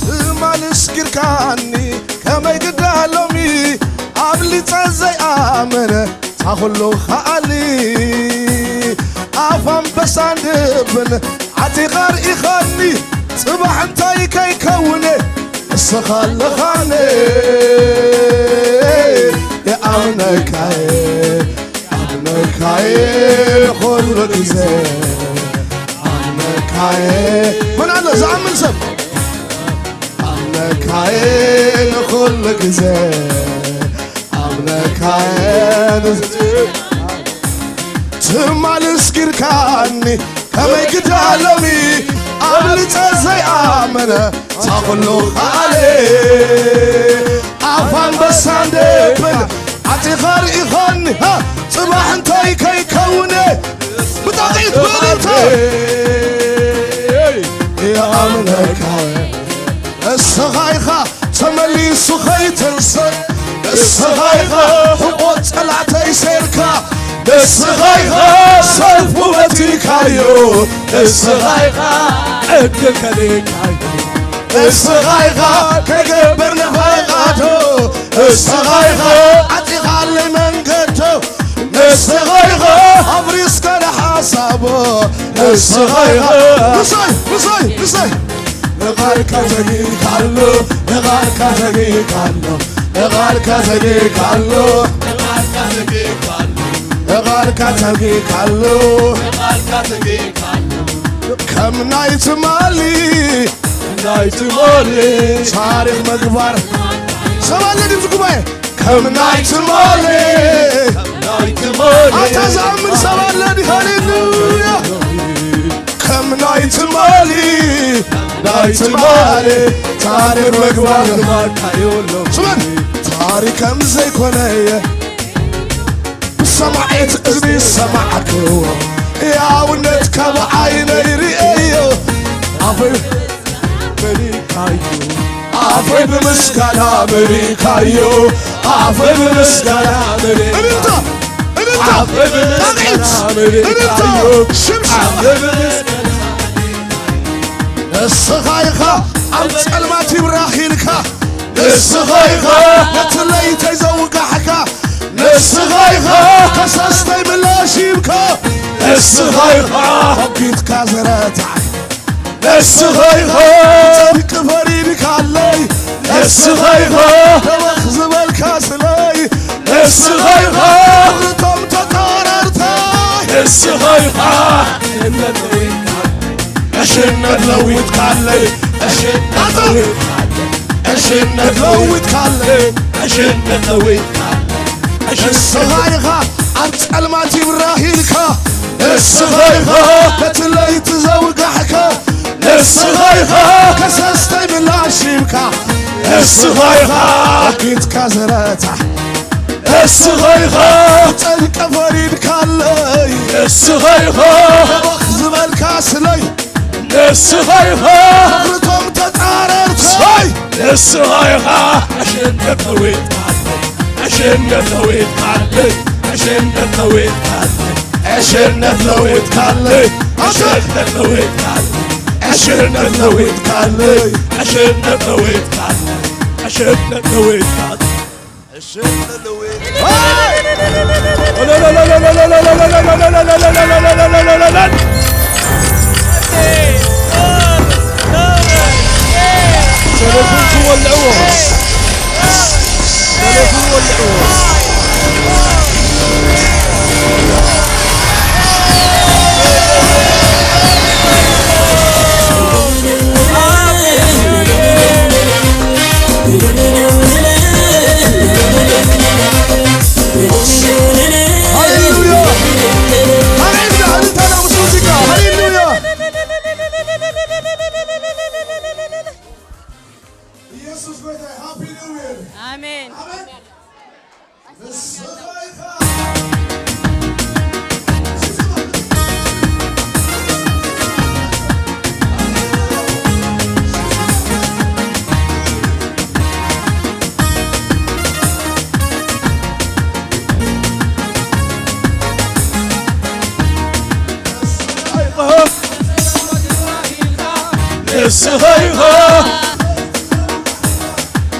ትማሊ ስኪርካኒ ከመይ ግዳ ሎሚ ኣብሊጸ ዘይኣመነ ታ ኩሉ ከኣሊ ኣፍ ኣንበሳን ድብን ዓጢኻ ርኢኻኒ ጽባሕ እንታይ ከይከውነ እስኻ ኣለኻኒ የኣምነካየ ኣምነካየ ኩሉ ግዜ ኣምነካየ መን ኣሎ ዝኣምን ሰብ ኣምነካየ ንኩሉ ግዜ ኣምነካየ ትማሊ ስጊርካኒ ከመይ ግዳ ሎሚ ኣብልጸ ዘይኣመነ ታ ኩሉ ከኣለ ኣፍ ኣንበሳን ድብን ዓጢኻ ርኢኻኒ ጽባሕ እንታይ ከይከውነ ብጣቂት ብእልልታ ይኣምነካ እስኻ ኢኻ ተመሊሱ ኸይትንስእ እስኻ ኢኻ ሕቆ ጸላእተይ ሴርካ ንስኻ ኢኻ ሰልፉ በቲካዮ፣ ንስኻ ኢኻ ዕድል ከሊእካዮ፣ ንስኻ ኢኻ ክገብር ንፈቓዶ፣ ንስኻ ኢኻ ዓጺኻለይ መንገዶ፣ ንስኻ ኢኻ ኣብሪስካ ንሓሳቦ፣ ንስኻ ኢኻ። ምሳይ፣ ምሳይ፣ ምሳይ። ንቓልካ ዘጊእካሉ፣ ንቓልካ ዘጊእካሉ፣ ንቓልካ ዘጊእካሉ፣ ንቓልካ ዘጊእካሉ፣ ከም ናይ ትማሊ፣ ናይ ትማሊ ታሪኽ ምግባር። ሰብ ኣሎ ድምፂ ጉባኤ። ከም ናይ ትማሊ፣ ናይ ትማሊ ኣታ ዝኣምን ሰብ ኣሎ ድዩ? ሃሌሉያ። ከም ናይ ትማሊ፣ ናይ ትማሊ ታሪኽ ምግባር። ስማን ታሪኽ ከም ዘይኮነ እየ ብሰማዒት እዝኒ ዝሰማዕክዎ፣ ሕያውነት ካብ ዓይነይ ርእየዮ። ኣፈይ መሊእካዮ፣ ኣፈይ ብምስጋና መሊእካዮ፣ ኣፈይ ብምስጋና መሊእካዮ። እልልታ፣ እልልታ፣ ኣፈይ ብምስጋና ጣቕዒት፣ መሊእካዮ፣ እልልታ፣ ሽምሻ። ኣፈይ ብምስጋና ንስኻ ኢኻ ኣብ ጸልማት ይብራህ ኢልካ፣ ንስኻ ኢኻ ነቲ ለይተይ ዘውጋሕካ፣ ንስኻ ኢኻ ከሰስተይ ምላሽ ሂብካ፣ ንስኻ ኢኻ ከቢድካ ዝረታዕካ፣ ንስኻ ኢኻ ጽድቂ ፈሪድካለይ፣ ንስኻ ኢኻ ደበኽ ዝበልካ ስለይ፣ ንስኻ ኢኻ ፍቕርቶም ተጻረርታይ፣ ንስኻ ኢኻ ዕሽነት ለዊጥካለይ፣ ዕሽነት ለዊጥካለይ፣ ዕሽነት ለዊጥካለይ፣ ዕሽነት ለዊጥካለይ። ንስኻ ኢኻ ኣብ ጸልማት ይብራህ ኢልካ፣ ንስኻ ኢኻ በቲ ለይቲ ዘውጋሕካ፣ ንስኻ ኢኻ ከሰስተይ ምላሽ ሂብካ፣ ንስኻ ኢኻ ኣኪትካ ዝረታ፣ ንስኻ ኢኻ ጸድቂ ፈሪድካለይ፣ ንስኻ ኢኻ ደበኽ ዝበልካ ስለይ፣ ንስኻ ኢኻ ፍቕርቶም ተጻረርተይ። ንስኻ ኢኻ ዕሽነት ለዊጥካለይ፣ ዕሽነት ለዊጥካለይ፣ ዕሽነት ለዊጥካለይ፣ ዕሽነት ለዊጥካለይ፣ ዕሽነት ለዊጥካለይ፣ ዕሽነት ለዊጥካለይ፣ ዕሽነት ለዊጥካለይ፣ ዕሽነት ለዊጥካለይ። ሰለፉን ትወልዕዎ። ሰለፉን ወልዕዎ። ሃሌሉያ! ሃሌሉያ! እልልታ ነው ምስ ሙዚቃ። ሃሌሉያ! ኢየሱስ ጌታ። ሃፒ ኒው ይር። ኣሜን። ኣሜን። ንስኻ ኢኻ፣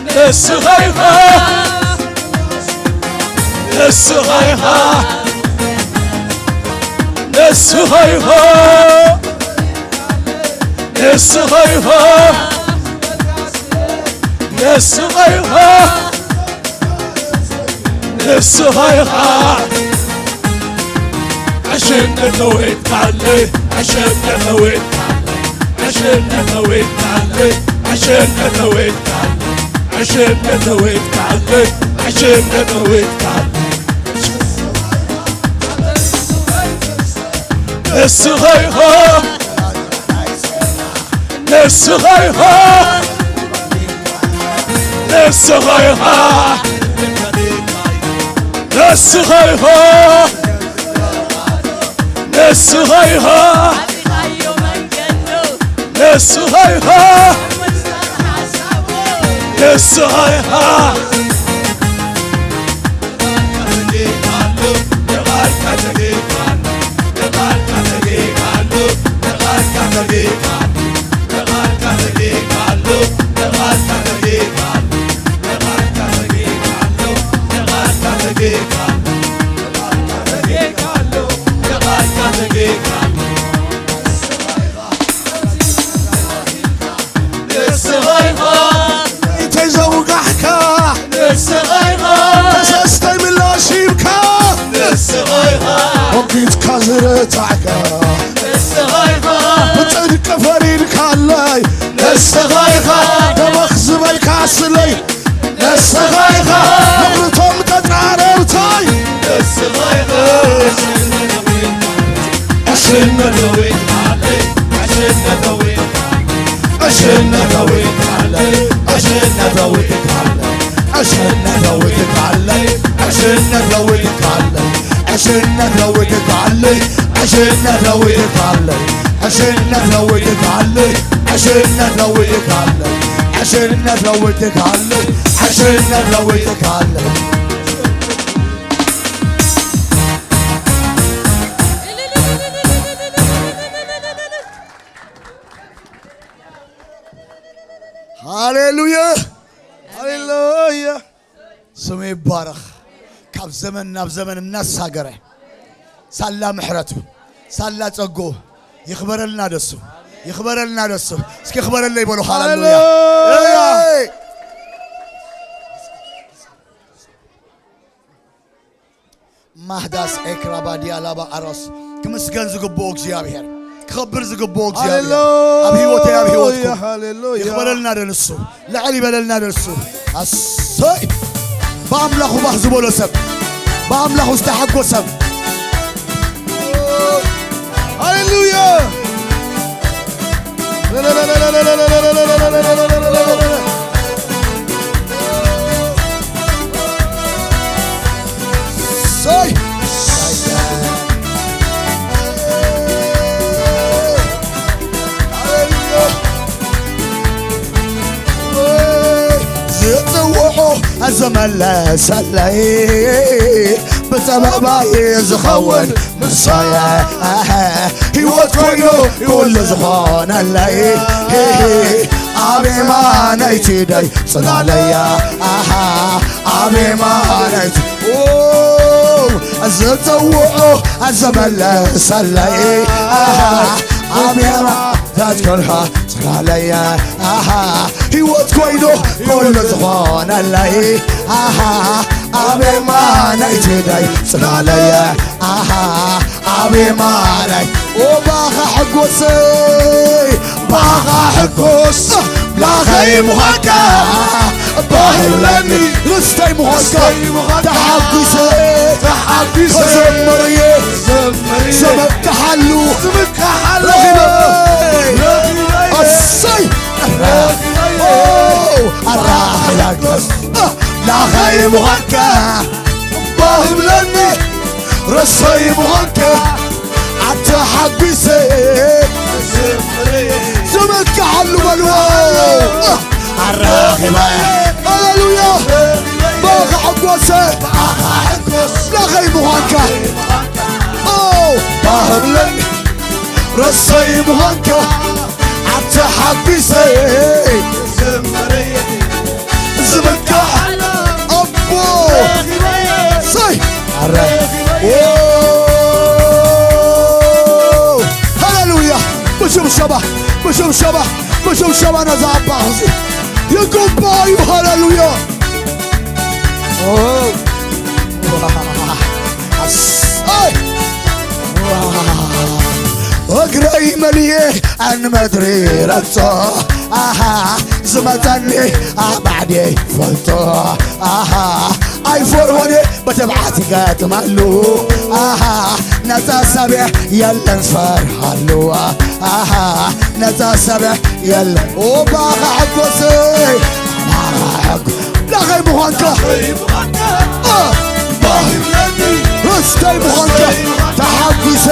ንስኻ ኢኻ፣ ንስኻ ኢኻ፣ ንስኻ ኢኻ፣ ንስኻ ኢኻ፣ ንስኻ ኢኻ። ንስኻ ኢኻ ዕሽነት ለዊጥካለይ፣ ዕሽነት ለዊጥካለይ፣ ዕሽነት ለዊጥካለይ፣ ዕሽነት ለዊጥካለይ፣ ዕሽነት ለዊጥካለይ፣ ዕሽነት ለዊጥካለይ። ንስኻ ኢኻ ንስኻ ኢኻ፣ ንስኻ ኢኻ፣ ንስኻ ኢኻ፣ ንስኻ ኢኻ፣ ንስኻ ኢኻ፣ ንስኻ ኢኻ። ንስኻ ኢኻ እተይ ዘውጋሕካ፣ ንስኻ ኢኻ ተሰስተይ ምላሽ ሂብካ፣ ንስኻ ኢኻ ሞጊትካ ዝረታዕካ፣ ንስኻ ኢኻ ብጽድቂ ፈሪድካለይ፣ ንስኻ ኢኻ ተበኽ ዝበልካ ስለይ፣ ንስኻ ኢኻ ፍቕርቶም ተጻረርታይ፣ ንስኻ ኢኻ ኣሸናፊ፣ ኣሸናፊ፣ ኣሸናፊ፣ ኣሸናፊ። ሃሌሉያ፣ ሃሌሉያ። ስሙ ይባረኽ። ካብ ዘመን ናብ ዘመን እናሳገረ ሳላ ምሕረቱ፣ ሳላ ጸጉ ይኽበረልና ደሱ፣ ይኽበረልና ደሱ። እስኪ ክበረለይ በሉ። ሃሌሉያ። ሃሌሉያ። ማህዳስ ኤክራባዲያ ላባ ኣሮስ። ክምስገን ዝግብኦ እግዚኣብሔር፣ ክኸብር ዝግብኦ እግዚኣብሔር፣ ሃሌሉያ፣ ኣብ ህይወተይ፣ ኣብ ህይወትኩም ሃሌሉያ። ይኽበረልና ደንሱ፣ ልዕል ይበለልና ደንሱ። ኣሰይ። ብኣምላኹ ባህ ዝበሎ ሰብ፣ ብኣምላኹ ዝተሓጎሰ ሰብ። ሃሌሉያ። ሰይ። ዝጽውዖ ዝመለሰለይ፣ ብጸበባይ ዝኸውን ምሳያ፣ ህይወት ኮይኑ ኩሉ ዝኾነለይ፣ ኣቤማ ናይቲ ደይ ጽላለያ፣ ኣቤማ ናይቲ፣ ኦ፣ ዝጽውዖ ዝመለሰለይ፣ ኣቤማ ታትከልካ ጽላለያ፣ ኣሃ፣ ህይወት ኮይኑ ኩሉ ዝኾነለይ፣ ኣሃ፣ ኣቤማ ናይቲ ደይ ጽላለያ፣ ኣሃ፣ ኣቤማ ናይ፣ ኦ፣ ባኻ ሕጎሰይ፣ ባኻ ሕጎስ፣ ላኸይ ምዃንካ፣ ባህብለኒ፣ ርስተይ ምዃንካ፣ ርስተይ ምዃንካ፣ ተሓጒሰ፣ ተሓጒሰ፣ ክዘምር እየ፣ ክዘምር እየ፣ ዘመካሓሉ፣ ዘመካሓሉ፣ ረኺበ፣ ረኺበ፣ ኣሰይ፣ ረኺበ፣ ኦ፣ ኣራኺባከስ፣ ላኸይ ምዃንካ፣ ባህብለኒ፣ ርስተይ ምዃንካ፣ ኣተሓጒሰ፣ ዘመካሓሉ በልዎ፣ ኣራኺበ፣ ሃሌሉያ፣ ባኻ ሕጎሰ፣ ላኸይ ምዃንካ፣ ኦ፣ ባህብለኒ፣ ርስተይ ምዃንካ፣ ኣተሓጒሰ፣ ዝምካ፣ ኣቦ፣ ሰይ፣ ኣረ፣ ኦ፣ ሃሌሉያ፣ ብሽብሸባ፣ ብሽብሸባ፣ ብሽብሸባ ነዛ ኣባ እዚ ይግባእ እዩ፣ ሃሌሉያ። ኦ፣ ኣይ፣ እግረይ መሊኤ ኣን መድሪ ረግጾ፣ ኣሃ፣ ዝመጸኒ ኣብ ባዕዲ ፈልጦ፣ ኣሃ፣ ኣይፈርሆን እየ ብትብዓት ይገጥመሉ፣ ኣሃ፣ ነጻ ሰብ የለን ዝፈርሃሉ፣ ኣሃ፣ ነጻ ሰብ የለን። ኦ፣ ባኻ ሕጎሰይ፣ ባኻ ሕጎ-፣ ላኸይ ምዃንካ፣ እ፣ ርስተይ ምዃንካ፣ ተሓጒሰ፣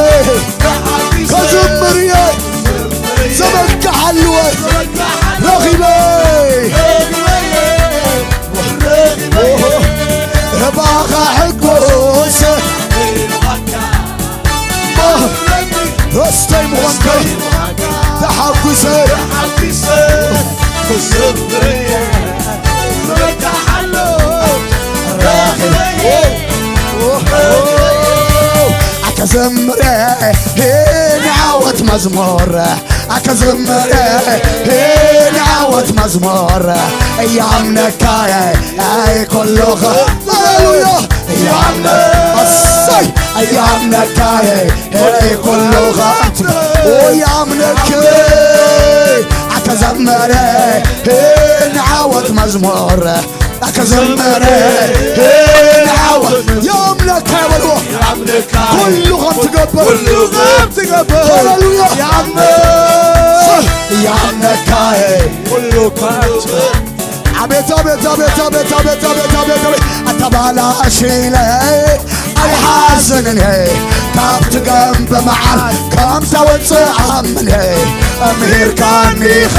ከዝምር እየ፣ ዘመካሓሉ እየ፣ ረኺበ፣ ኦሆ፣ ባኻ ሕጎሰ፣ ዘምረ ንዓወት መዝሙር ኣከዘምረ ንዓወት መዝሙር እያምነካየ ኣይ ኮሎኸ ሃሌሉያ እያምነ ኣሳይ እያምነካየ ኣይ ኮሎኸ እያምነክ ኣከዘምረ ንዓወት መዝሙር ኣከዘመረ ንዓወት የምለካ በልዎ ኩሉ ከም ትገብር ሃሌሉያ ያምለካ ኩሉ ከም አቤት አቤት አቤት አቤት አቤት አቤት አቤት አቤት አተባላሽለ ኣይሓዝንን ካብቲ ገንብ መዓር ከም ተወፅእ ኣምን እምሂርካኒኻ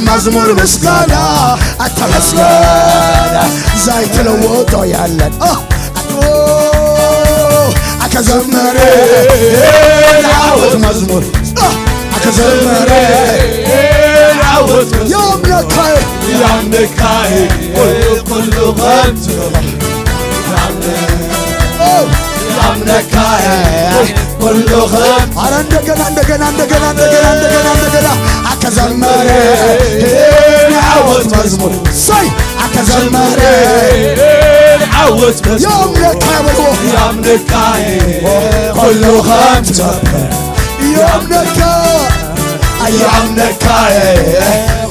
መዝሙር ምስጋና ኣተመስገን ዘይትለውጦ የለን ኣከዘመረ ዓወት መዝሙር ኣከዘመረ ዓወት የምለካይ ያምነካይ ኩሉ ከንቱ ያምነካይ ኩሉ ከንቱ አረ እንደገና እንደገና እንደገና እንደገና እንደገና እንደገና አከዘመረ ዓወት መዝሙር ሰይ አከዘመረ ዓወት መዝሙር የምለካይ በልዎ ያምነካይ ኩሉ ከንቱ የምለካ ያምነካይ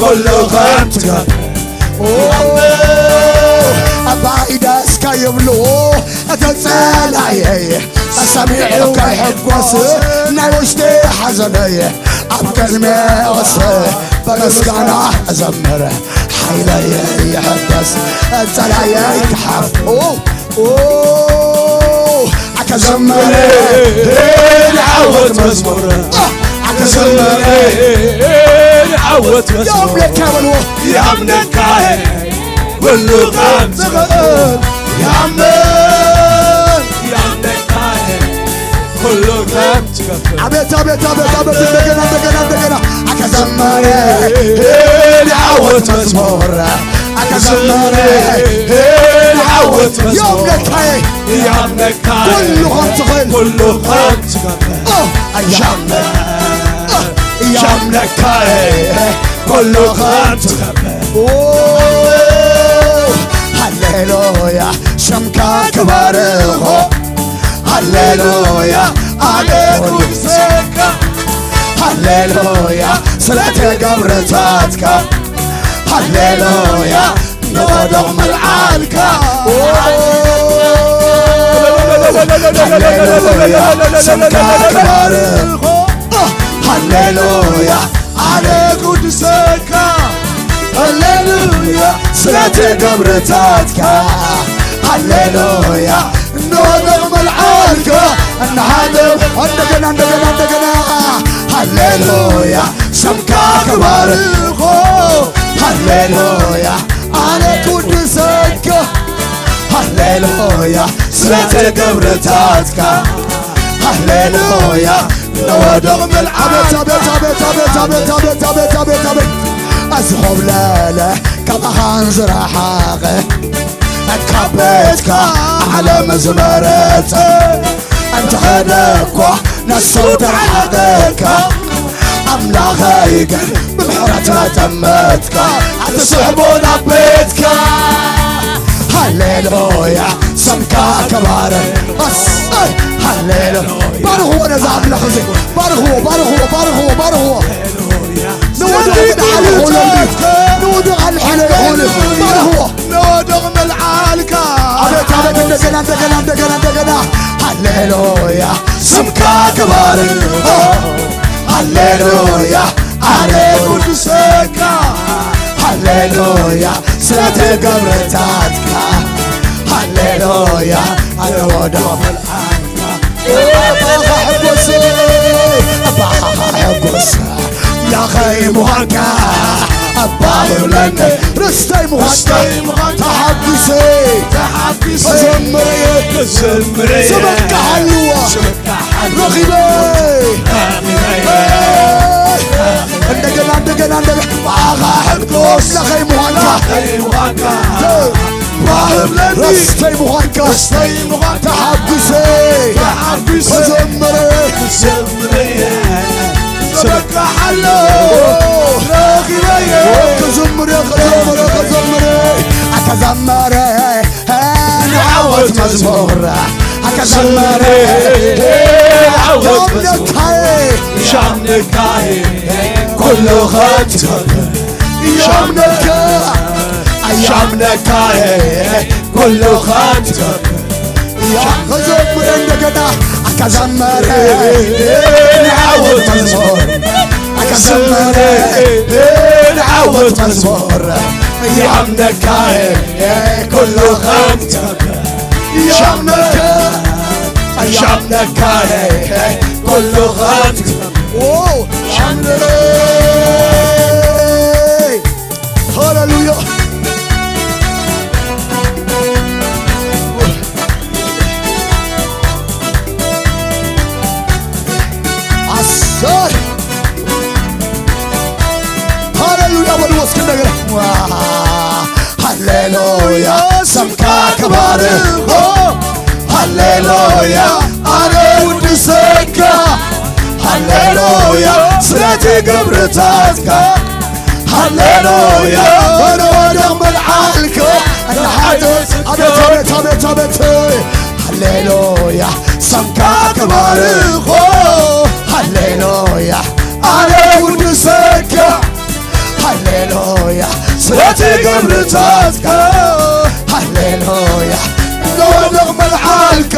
ኩሉ ከንቱ ኣባይ ደስካ ይብሉ እተ ጸላየይ ሰሚዑ ከይሕጎስ ናይ ውሽጢ ሓዘነይ ኣብ ቅድሚ ወስ በምስጋና እዘምር ሓይለይ ይሕደስ ጸላየይ ክሓፍ ኣከዘመረ ዓወት መዝሙር ኣከዘመረ ዓወት መዝሙር የምለካ በልዎ ያምነካ ኩሉ ከም ትኽእል ያምን ያምነካ ኩሉ ከም ትኽእል አቤት አቤት አቤት አቤት እንደገና እንደገና እንደገና አከዘመረ ዓወት መዝሙር አከዘመረ ዓወት መዝሙር ያምነካ ኩሉ ከም ትኽእል ኩሉ ከም ትኽእል ያምን ያምነካ ኩሉ ከም ትኽእል ሃሌሉያ ስምካ ክባርኾ ሃሌሉያ ኣነ ጉድሰካ ሃሌሉያ ስለተገብረታትካ ሃሌሉያ ንወዶቕ መልዓልካ ሃሌሉያ ስምካ ክባርኾ ሃሌሉያ ኣነ ጉድሰካ ሃሌሉያ ስለቲ ገብርታትካ ሃሌሉያ እንወደቕ መልዓልካ እናሃደም እንደገና እንደገና እንደገና ሃሌሉያ ስምካ ክባርኾ ሃሌሉያ ኣነ ቅዱሰካ ሃሌሉያ ስለቲ ገብርታትካ ሃሌሉያ ነወደቕ መልዓል ኣቤት ኣቤት ኣቤት ኣቤት ኣቤት ኣቤት ኣቤት ኣቤት ኣቤት ኣቤት ኣዝኾብለለ ካባኻን ዝረሓቐ ካብ ቤትካ ዓለም ዝመረጸ እንተኸደ እኳ ነሱ ተረሓቐካ ኣምላኸይ ግን ብምሕረት መጠመትካ ኣትስሕቦ ናብ ቤትካ ሃሌሉያ ስምካ ክባረ ኣሰይ ሃሌሉያ ባርኽዎ ነዛ ኣምላኽ እዚ ባርኽዎ ባርኽዎ ባርኽዎ ባርኽዎ ንወድቕ ንሓለ ይኹን ንወድቕ ኣልሓለ ይኹን ባርኽዎ ነወደቕ መልዓልካ ኣቤት ኣቤት እንደገና እንደገና እንደገና እንደገና ሃሌሉያ ስምካ ክባር ሃሌሉያ ኣነ ቅዱሰካ ሃሌሉያ ስለቲ ገብርታትካ ሃሌሉያ ኣነ ወደቕ ኣባኻ ሕጎስ ኣባኻ ሕጎስ ላኸይ ምዃንካ ኣባ ይብለኒ ርስተይ ምዃንካ ተሓጒሰ ተሓጒሰ ተዘምረየ ተዘምረየ ስምካ ሃልዋ ረኺበ እንደገና እንደገና እንደገና ኣኻ ሕጎስ ላኸይ ምዃንካ ኸይዋጋ ባህብለኒ ርስተይ ምዃንካ ኸይዋጋ ተሓጒሰ ተሓጒሰ ክዘምር ክዘምር እየ። ዝበቃ ሓሎ ረኺበ እየ። ክዝምር እየ፣ ክዘምር እየ፣ ክዘምር እየ። ኣታ ዘማሪ ንዓወት መዝሙር፣ ኣታ ዘማሪ ንዓወት መዝሙር። ሻምነካየ፣ ሻምነካየ ኩሉ ኸትከብ። ሻምነካ፣ ሻምነካየ ኩሉ ኸትከብ። ክዘምር እንደገና ኣታ ዘማሪ ንዓወት መዝሙር፣ ኣታ ዘማሪ ንዓወት መዝሙር። ያምነካ ኩሉ ኸምትከብ፣ ያምነካ፣ ያምነካ ኩሉ ኸምትከብ። ዎ፣ ሻምነካ። ሃሌሉያ። ኣሰይ! ሃሌሉያ በሉ እስኪ እንደገና። ዋ! ሃሌሉያ ስምካ ክባርኽ። ሃሌሉያ ኣነ ውድሰካ። ሃሌሉያ ስለቲ ግብርታትካ። ሃሌሉያ ወደ ወደቕ መልዓልከ። ኣቤት፣ ኣቤት፣ ኣቤት፣ ኣቤት። ሃሌሉያ ስምካ ክባርኾ። ሃሌሉያ ኣነ ውድሰካ። ሃሌሉያ ስለቲ ግብርታትካ። ሃሌሉያ ወደቕ መልዓልከ።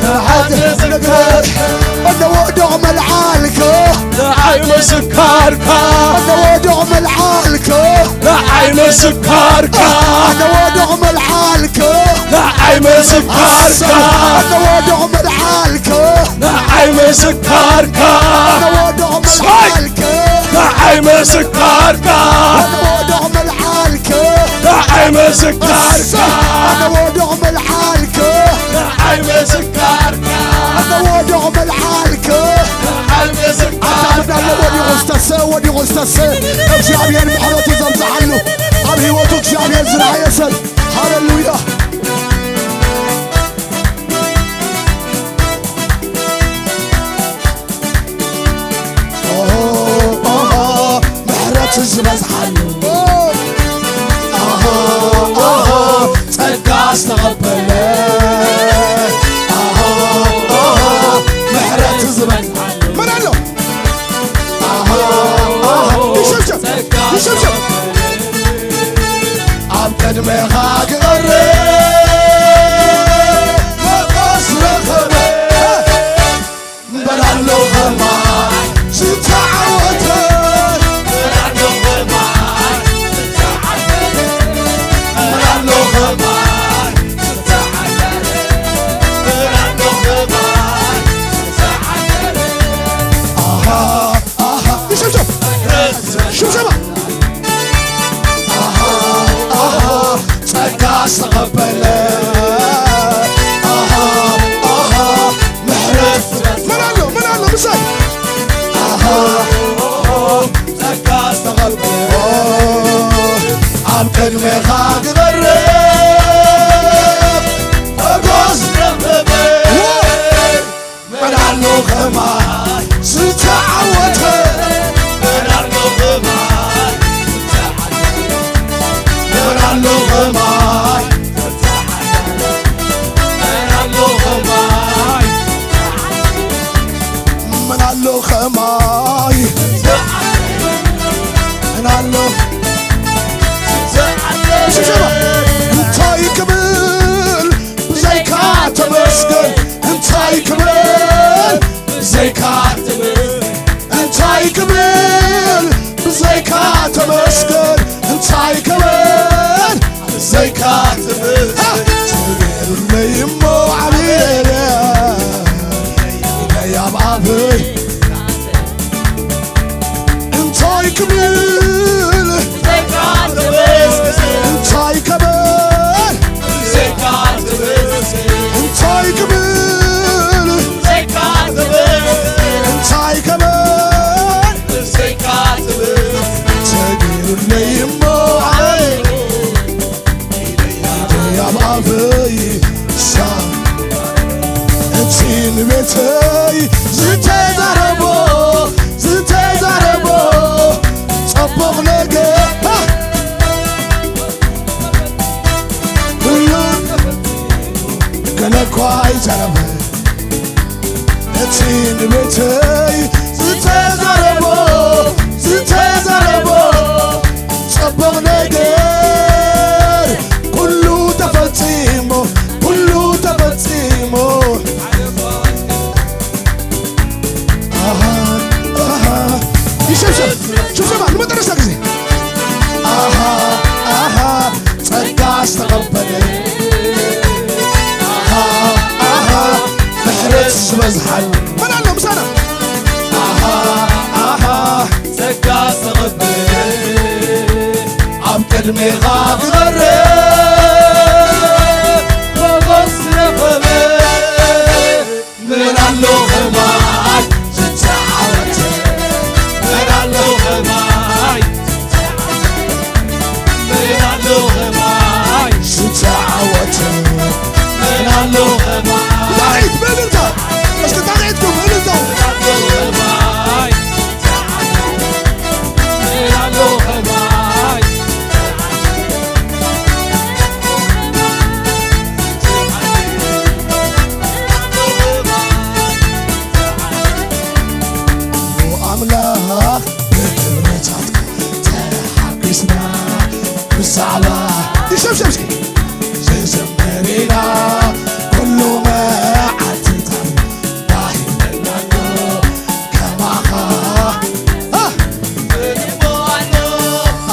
ንሓደ ነገር ወደቕ መልዓልከ። ንዓይ ምስካርካ። ወደቕ መልዓልከ። ንዓይ ምስካርካ። ወደቕ መልዓልከ። ንዓይ ምስካርካ። ወደቕ መልዓልከ። ንዓይ ምስካርካ። ወደቕ መልዓልከ። ንዓይ ምስካርካ። ወደቕ መልዓልከ። ንዓይ ምስካርካ። ወደቕ መልዓልከ። ንዓይ ምስካርካ። ኣነ ወደቕ መልዓልከ። ንዓይ ምስካርካ። ኣታ ወዲ ቁስተሰ፣ ወዲ ቁስተሰ። እግዚኣብሔር ምሕረቱ ዘምጽኣሉ፣ ኣብ ህይወቱ እግዚኣብሔር ዝረኣየ ሰብ። ሃሌሉያ። ኦሆ፣ ኦሆ፣ ምሕረት ዝበዝሓሉ። ኦሆ፣ ኦሆ፣ ጸጋ ዝተቐበለ። ኦሆ፣ ኦሆ፣ ምሕረት ዝበዝሓሉ። መን ኣሎ? ኦሆ፣ ኦሆ፣ ይሸብሸብ፣ ይሸብሸብ። ኣብ ቅድሜኻ ክቐርብ ሞገስ ረኸበ። እምበር ኣሎ ኸማይ ዝተዓወተ። እምበር ኣሎ ኸማይ ዝተዓወተ። እምበር ኣሎ ኸማይ ዝተዓወተ። እምበር ኣሎ ኸማይ ዝተዓወተ። ኣሃ፣ ኣሃ፣ ይሸብሸብ። ሽብሸባ። ኣሃ፣ ኣሃ፣ ጸጋ ዝተቐበለ። ኣሃ፣ ኣሃ፣ ምሕረት። መን ኣሎ? መን ኣሎ? ምሳይ። ኣሃ፣ ጸጋ ዝተቐበለ። ኣብ ቅድሜኻ ክቐርብ ሞገስ ረኸበ። መን ኣሎ ኸማይ ዝተዓወተ? መን ኣሎ ኸማይ ዝተዓወተ? መን ኣሎ ኸማይ ዝተዓወተ? ኣስተቐብል ኣብ ቅድሜኻ ክቐርብ ሞገስ ረኸበ። ምን ኣሎ ኸማይ ዝተዓወተ? ምን ኣሎ ኸማይ ዝተዓወተ? ምን ኣሎ ኸማይ ዝተዓወተ? ምን ኣሎ ኸማይ ጣቕዒት ብእልልታ፣ እስኪ ጣቕዒትኩም እልልታ። ምን ኣሎ ኸማይ ኣምላኽ ብክብርታትካ ተሓጒስና ብዛዕባ ይሸብሸብ እስኪ። ዝዘመር ኢና ኩሉ መዓልትታት ባሂለናሎ ከማኻ። ሃ!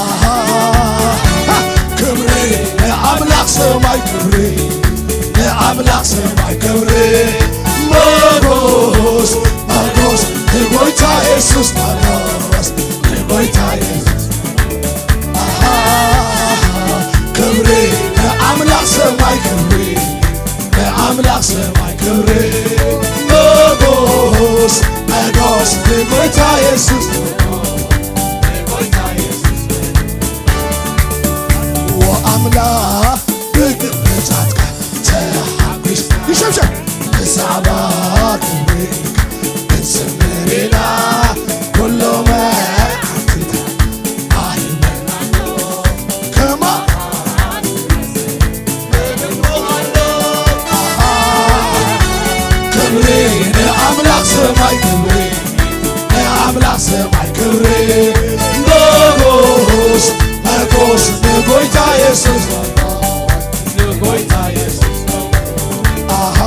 ኣሃ! ክብሪ ንኣምላኽ ሰማይ ክብሪ፣ ንኣምላኽ ሰማይ ክብሪ። ሞጎስ፣ ሞጎስ ንጎይታ የሱስ፣ ሞጎስ ንጎይታ የሱስ። ኣሃ፣ ክብሪ ንኣምላኽ ሰማይ ክብሪ፣ ንኣምላኽ ሰማይ ክብሪ። ሞጎስ፣ ሞጎስ ንጎይታ የሱስ፣ ንጎይታ የሱስ። ወኣምላኽ ብግብርታትካ ተሓጒስ። ይሸብሸብ። ብዛዕባ ክብርካ ክንዘምር ኢና ኩሉ መዓልትታት። ኣይ ከማ ክብሪ ንኣምላኽ ሰማይ ክብሪ፣ ንኣምላኽ ሰማይ ክብሪ። ሞጎስ፣ ሞጎስ ንጎይታ የሱስ፣ ንጎይታ የሱስ። ኣሃ፣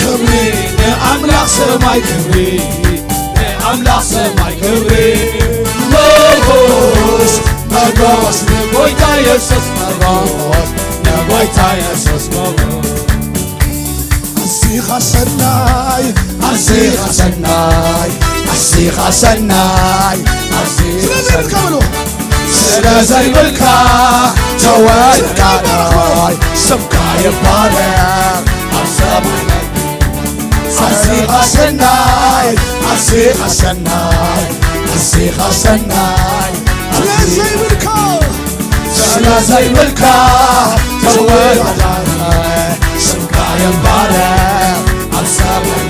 ክብሪ ንኣምላኽ ሰማይ ክብሪ፣ ንኣምላኽ ሰማይ ክብሪ። ሞጎስ፣ ሞጎስ ንጎይታ የሱስ፣ ሞጎስ ንጎይታ የሱስ፣ ሞጎስ። ኣዚኻ ሰናይ፣ ኣዚኻ ሰናይ፣ ኣዚኻ ሰናይ፣ ኣዚኻ ስለዚ ሰናይ። ስለ ዘይብልካ ተወልካዳይ ስምካ ይባረኽ ኣብ ሰማይ። ኣዚኻ ሰናይ፣ ኣዚኻ ሰናይ፣ ኣዚኻ ሰናይ፣ ስለ ዘይብልካ፣ ስለ ዘይብልካ ተወዳዳሪ ስምካ ይባረኽ ኣብ ሰማይ።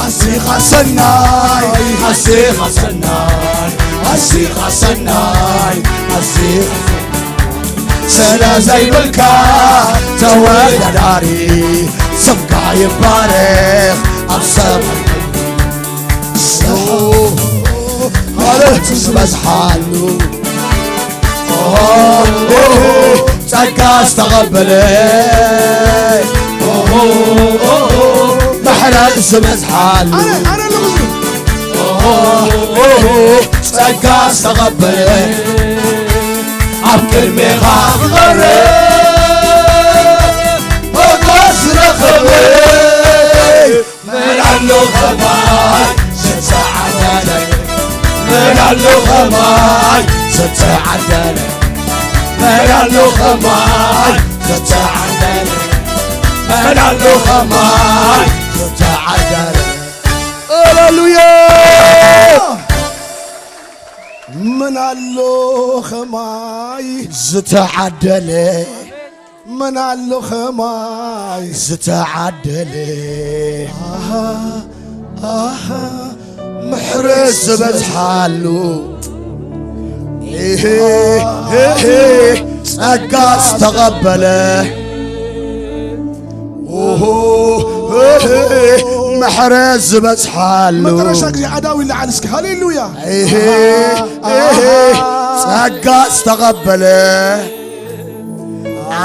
ኣዚኻ ሰናይ፣ ኣዚኻ ሰናይ፣ ኣዚኻ ሰናይ፣ ኣዚኻ ሰናይ። ስለ ዘይብልካ ተወዳዳሪ ስምካ ይባረኽ ኣብ ሰማይ። ማለት ዝበዝሓሉ ጸጋ ዝተቐበለ ምሕረት ዝበዝሓሉ ኣነ፣ ኣነ ኣለኹ። ጸጋ ዝተቐበለ ኣብ ቅድሜኻ ክቐርብ ሞገስ ዝረኸበ መን ኣሎ ኸማይ ዝተዓደለ? መን ኣሎ ኸማይ ዝተዓደለ? መን ኣሎ ኸማይ ዝተዓደለ? መን ኣሎ ኸማይ ዝተዓደለ? ሃሌሉያ! መን ኣሎ ኸማይ ዝተዓደለ? መን ኣሎ ኸማይ ዝተዓደለ? ኣሃ፣ ኣሃ፣ ምሕረት ዝበዝሓሉ። ኤሄ፣ ኤሄ፣ ጸጋ ዝተቐበለ። ኦሆ፣ ኤሄ፣ ምሕረት ዝበዝሓሉ። መጠረሻ ግዜ ኣዳው ይለዓል እስኪ። ሃሌሉያ። ኤሄ፣ ኤሄ፣ ጸጋ ዝተቐበለ።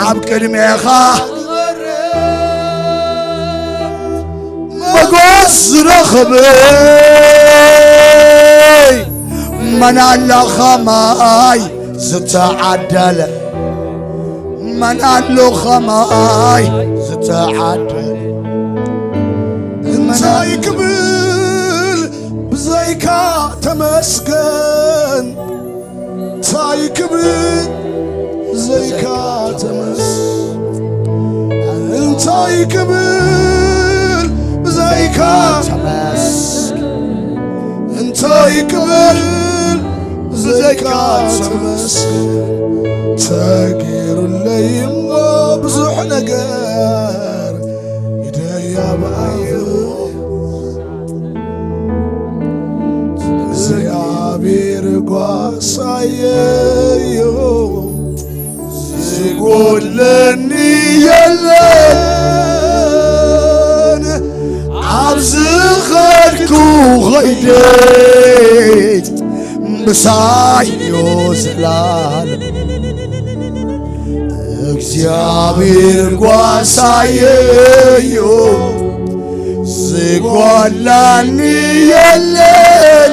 ኣብ ቅድሜኻ መጎስ ዝረኽብ መን ኣሎ ኸማይ ዝተዓደለ? መን ኣሎ ኸማይ ዝተዓደለ? እንታይ ክብል ብዘይ ብዘይካ ተመስገን፣ እንታይ ክብል ብዘይካ ተመስገን፣ እንታይ ክብል ብዘይካ ተመስገን፣ እንታይ ክብል ብዘይካ ተመስገን። ተገይሩለይ እሞ ብዙሕ ነገር፣ ኢደይ ኣብ ኣፉ እግዚኣብሔር ጓሳየዮ፣ ዝጎድለኒ የለን። ኣብ ዝኸድኩ ኸይደት ምሳይዮ ዘላለም። እግዚኣብሔር ጓሳየዮ፣ ዝጎድለኒ የለን።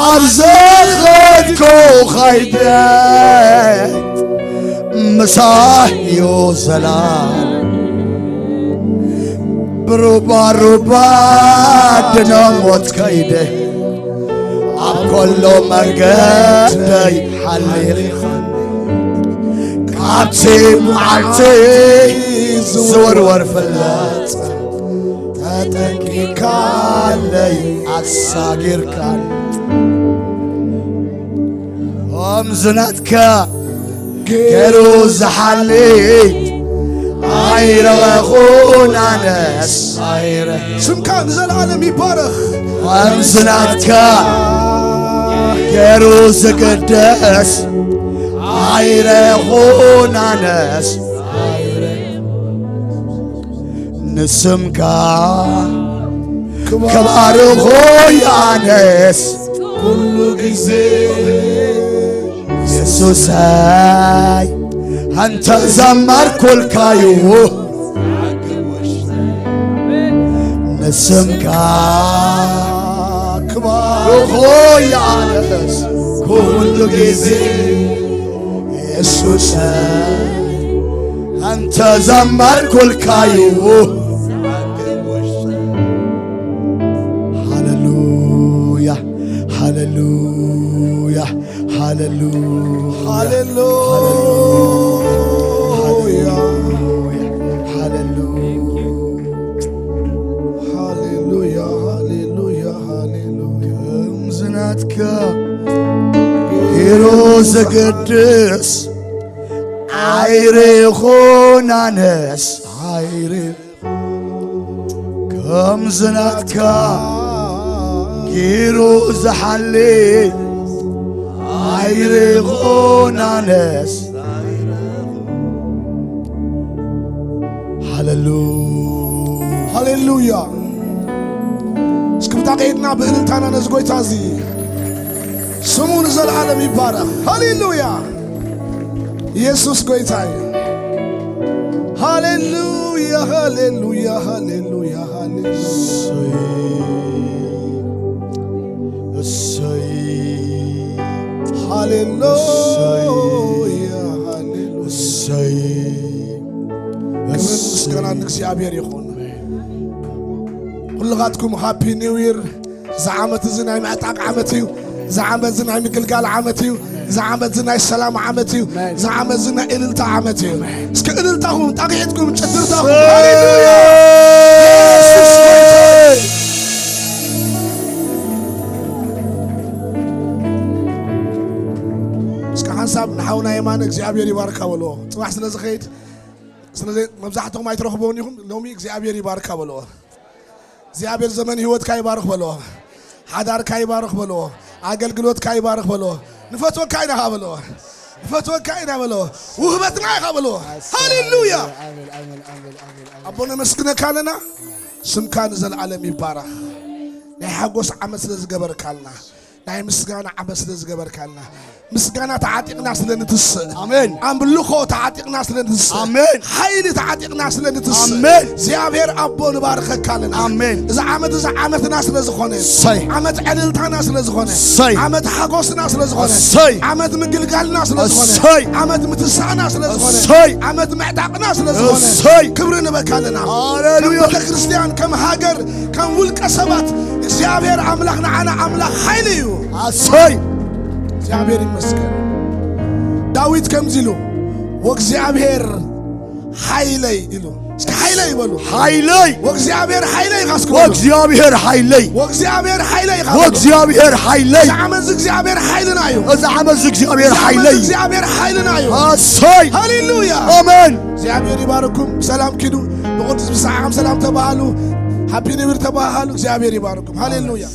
ኣብ ዝኸድኩ ኸይደ ምሳዮ ዘላለም። ብሩባ ሩባ ድነ ሞት ከይደ፣ ኣብ ከሎ መንገደይ ሓሊኻ፣ ካብቲ መዓልቲ ዝወርወር ፍላጻ ተጠንቂካለይ ኣሳጊርካን። ኦም ዝናትካ ገይሩ ዝሓልይ ኣይረኸኹን ኣነስ ኣይረ-፣ ስምካ ንዘለኣለም ይባረኽ። ኦም ዝናትካ ገይሩ ዝግደስ ኣይረኹን ኣነስ ንስምካ ክባርኾ ያነስ ኩሉ ግዜ የሱሰይ፣ ኣንተ ዘመርኩልካዩ ንስምካ ክባርኾ ያነስ ኩሉ ግዜ የሱሰይ፣ ኣንተ ዘመርኩልካዩ። ሃሌሉያ፣ ሃሌሉያ፣ ሃሌሉያ፣ ሃሌሉያ፣ ሃሌሉያ፣ ሃሌሉያ፣ ሃሌሉያ፣ ሃሌሉያ። ከምዚ ናትካ ገይሩ ዘገድስ ኣይረኹን ኣነስ ኣይረ-፣ ከምዚ ናትካ ገይሩ ዝሓሊ ኣይረኹን ኣነስ። ሃሌሉ-፣ ሃሌሉያ። እስኪ ብታቂ ኢድና ብእልልታና ነዚ ጎይታ እዚ ስሙ ንዘለዓለም ይባረኽ። ሃሌሉያ። ኢየሱስ ጎይታ እዩ። ሃሌሉያ፣ ሃሌሉያ፣ ሃሌሉያ፣ ሃሌሉያ። እሰይ፣ እሰይ፣ ሃሌሉያ፣ እሰይ፣ ሃሌሉያ። እሰይ። ክብርን ምስጋናን ንእግዚኣብሔር ይኹን። ኩልኻትኩም ሃፒ ኒው ይር። እዚ ዓመት እዚ ናይ ምዕጣቕ ዓመት እዩ። እዚ ዓመት እዚ ናይ ምግልጋል ዓመት እዩ። እዚ ዓመት እዚ ናይ ሰላም ዓመት እዩ። እዚ ዓመት እዚ ናይ እልልታ ዓመት እዩ። እስኪ እልልታኹም ጣቕዒትኩም ጭድርታኹም፣ ሃሌሉያ! ኢየሱስ ጎይታ እዩ። እስኪ ሓንሳብ ንሓውና የማነ እግዚኣብሔር ይባርካ በልዎ። ጽባሕ ስለ ዝኸይድ፣ ስለ ዘይ-፣ መብዛሕትኹም ኣይትረኽብዎን ኢኹም። ሎሚ እግዚኣብሔር ይባርካ በልዎ። እግዚኣብሔር ዘመን ህይወትካ ይባርኽ በልዎ። ሓዳርካ ይባርኽ በልዎ። ኣገልግሎትካ ይባርኽ በልዎ። ንፈትወካ ኢና ኸዓ በልዎ። ንፈትወካ ኢና በልዎ። ውህበትና ኢኻ በልዎ። ሃሌሉያ። ኣሜን፣ ኣሜን፣ ኣሜን፣ ኣሜን፣ ኣሜን። ኣቦ ነመስግነካ ኣለና። ስምካ ንዘለዓለም ይባረኽ። ናይ ሓጎስ ዓመት ስለ ዝገበርካልና፣ ናይ ምስጋና ዓመት ስለ ዝገበርካልና፣ ምስጋና ተዓጢቕና ስለ ንትስእ፣ ኣሜን። ኣምልኾ ተዓጢቕና ስለ ንትስእ፣ ኣሜን። ሓይሊ ተዓጢቕና ስለ ንትስእ፣ ኣሜን። እግዚኣብሔር ኣቦ ንባርከካ ኣለና። ኣሜን። እዚ ዓመት እዚ ዓመትና ስለ ዝኾነ፣ እሰይ። ዓመት ዕልልታና ስለ ዝኾነ፣ እሰይ። ዓመት ሓጎስና ስለ ዝኾነ፣ እሰይ። ዓመት ምግልጋልና ስለ ዝኾነ፣ እሰይ። ዓመት ምትሳእና ስለ ዝኾነ፣ እሰይ። ዓመት ምዕጣቕና ስለ ዝኾነ እሰይ። ክብሪ ንበካ ኣለና። ሃሌሉያ። ከም ቤተ ክርስቲያን፣ ከም ሃገር፣ ከም ውልቀ ሰባት እግዚኣብሔር ኣምላኽ ንዓና ኣምላኽ ሓይሊ እዩ። ኣሰይ። እግዚኣብሔር ይመስገን። ዳዊት ከምዚ ኢሉ፣ "ወእግዚኣብሔር ሓይለይ" ኢሉ። እስኪ ሓይለይ ይበሉ። ሓይለይ። "ወእግዚኣብሔር ሓይለይ" ኢኻ እስኪ በሉ። ወእግዚኣብሔር ሓይለይ። "ወእግዚኣብሔር ሓይለይ" ኢኻ በሉ። ወእግዚኣብሔር ሓይለይ። እዚ ዓመት እዚ እግዚኣብሔር ሓይልና እዩ። እዚ ዓመት እዚ እግዚኣብሔር እዚ ዓመት ሓይለይ። እዚ እግዚኣብሔር ሓይልና እዩ። ኣሰይ። ሃሌሉያ። ኣሜን። እግዚኣብሔር ይባርኩም። ሰላም ኪዱ። ብቅዱስ ምሳዓም ሰላም ተባሃሉ። ሃፒ ኒው ይር ተባሃሉ። እግዚኣብሔር ይባርኩም። ሃሌሉያ።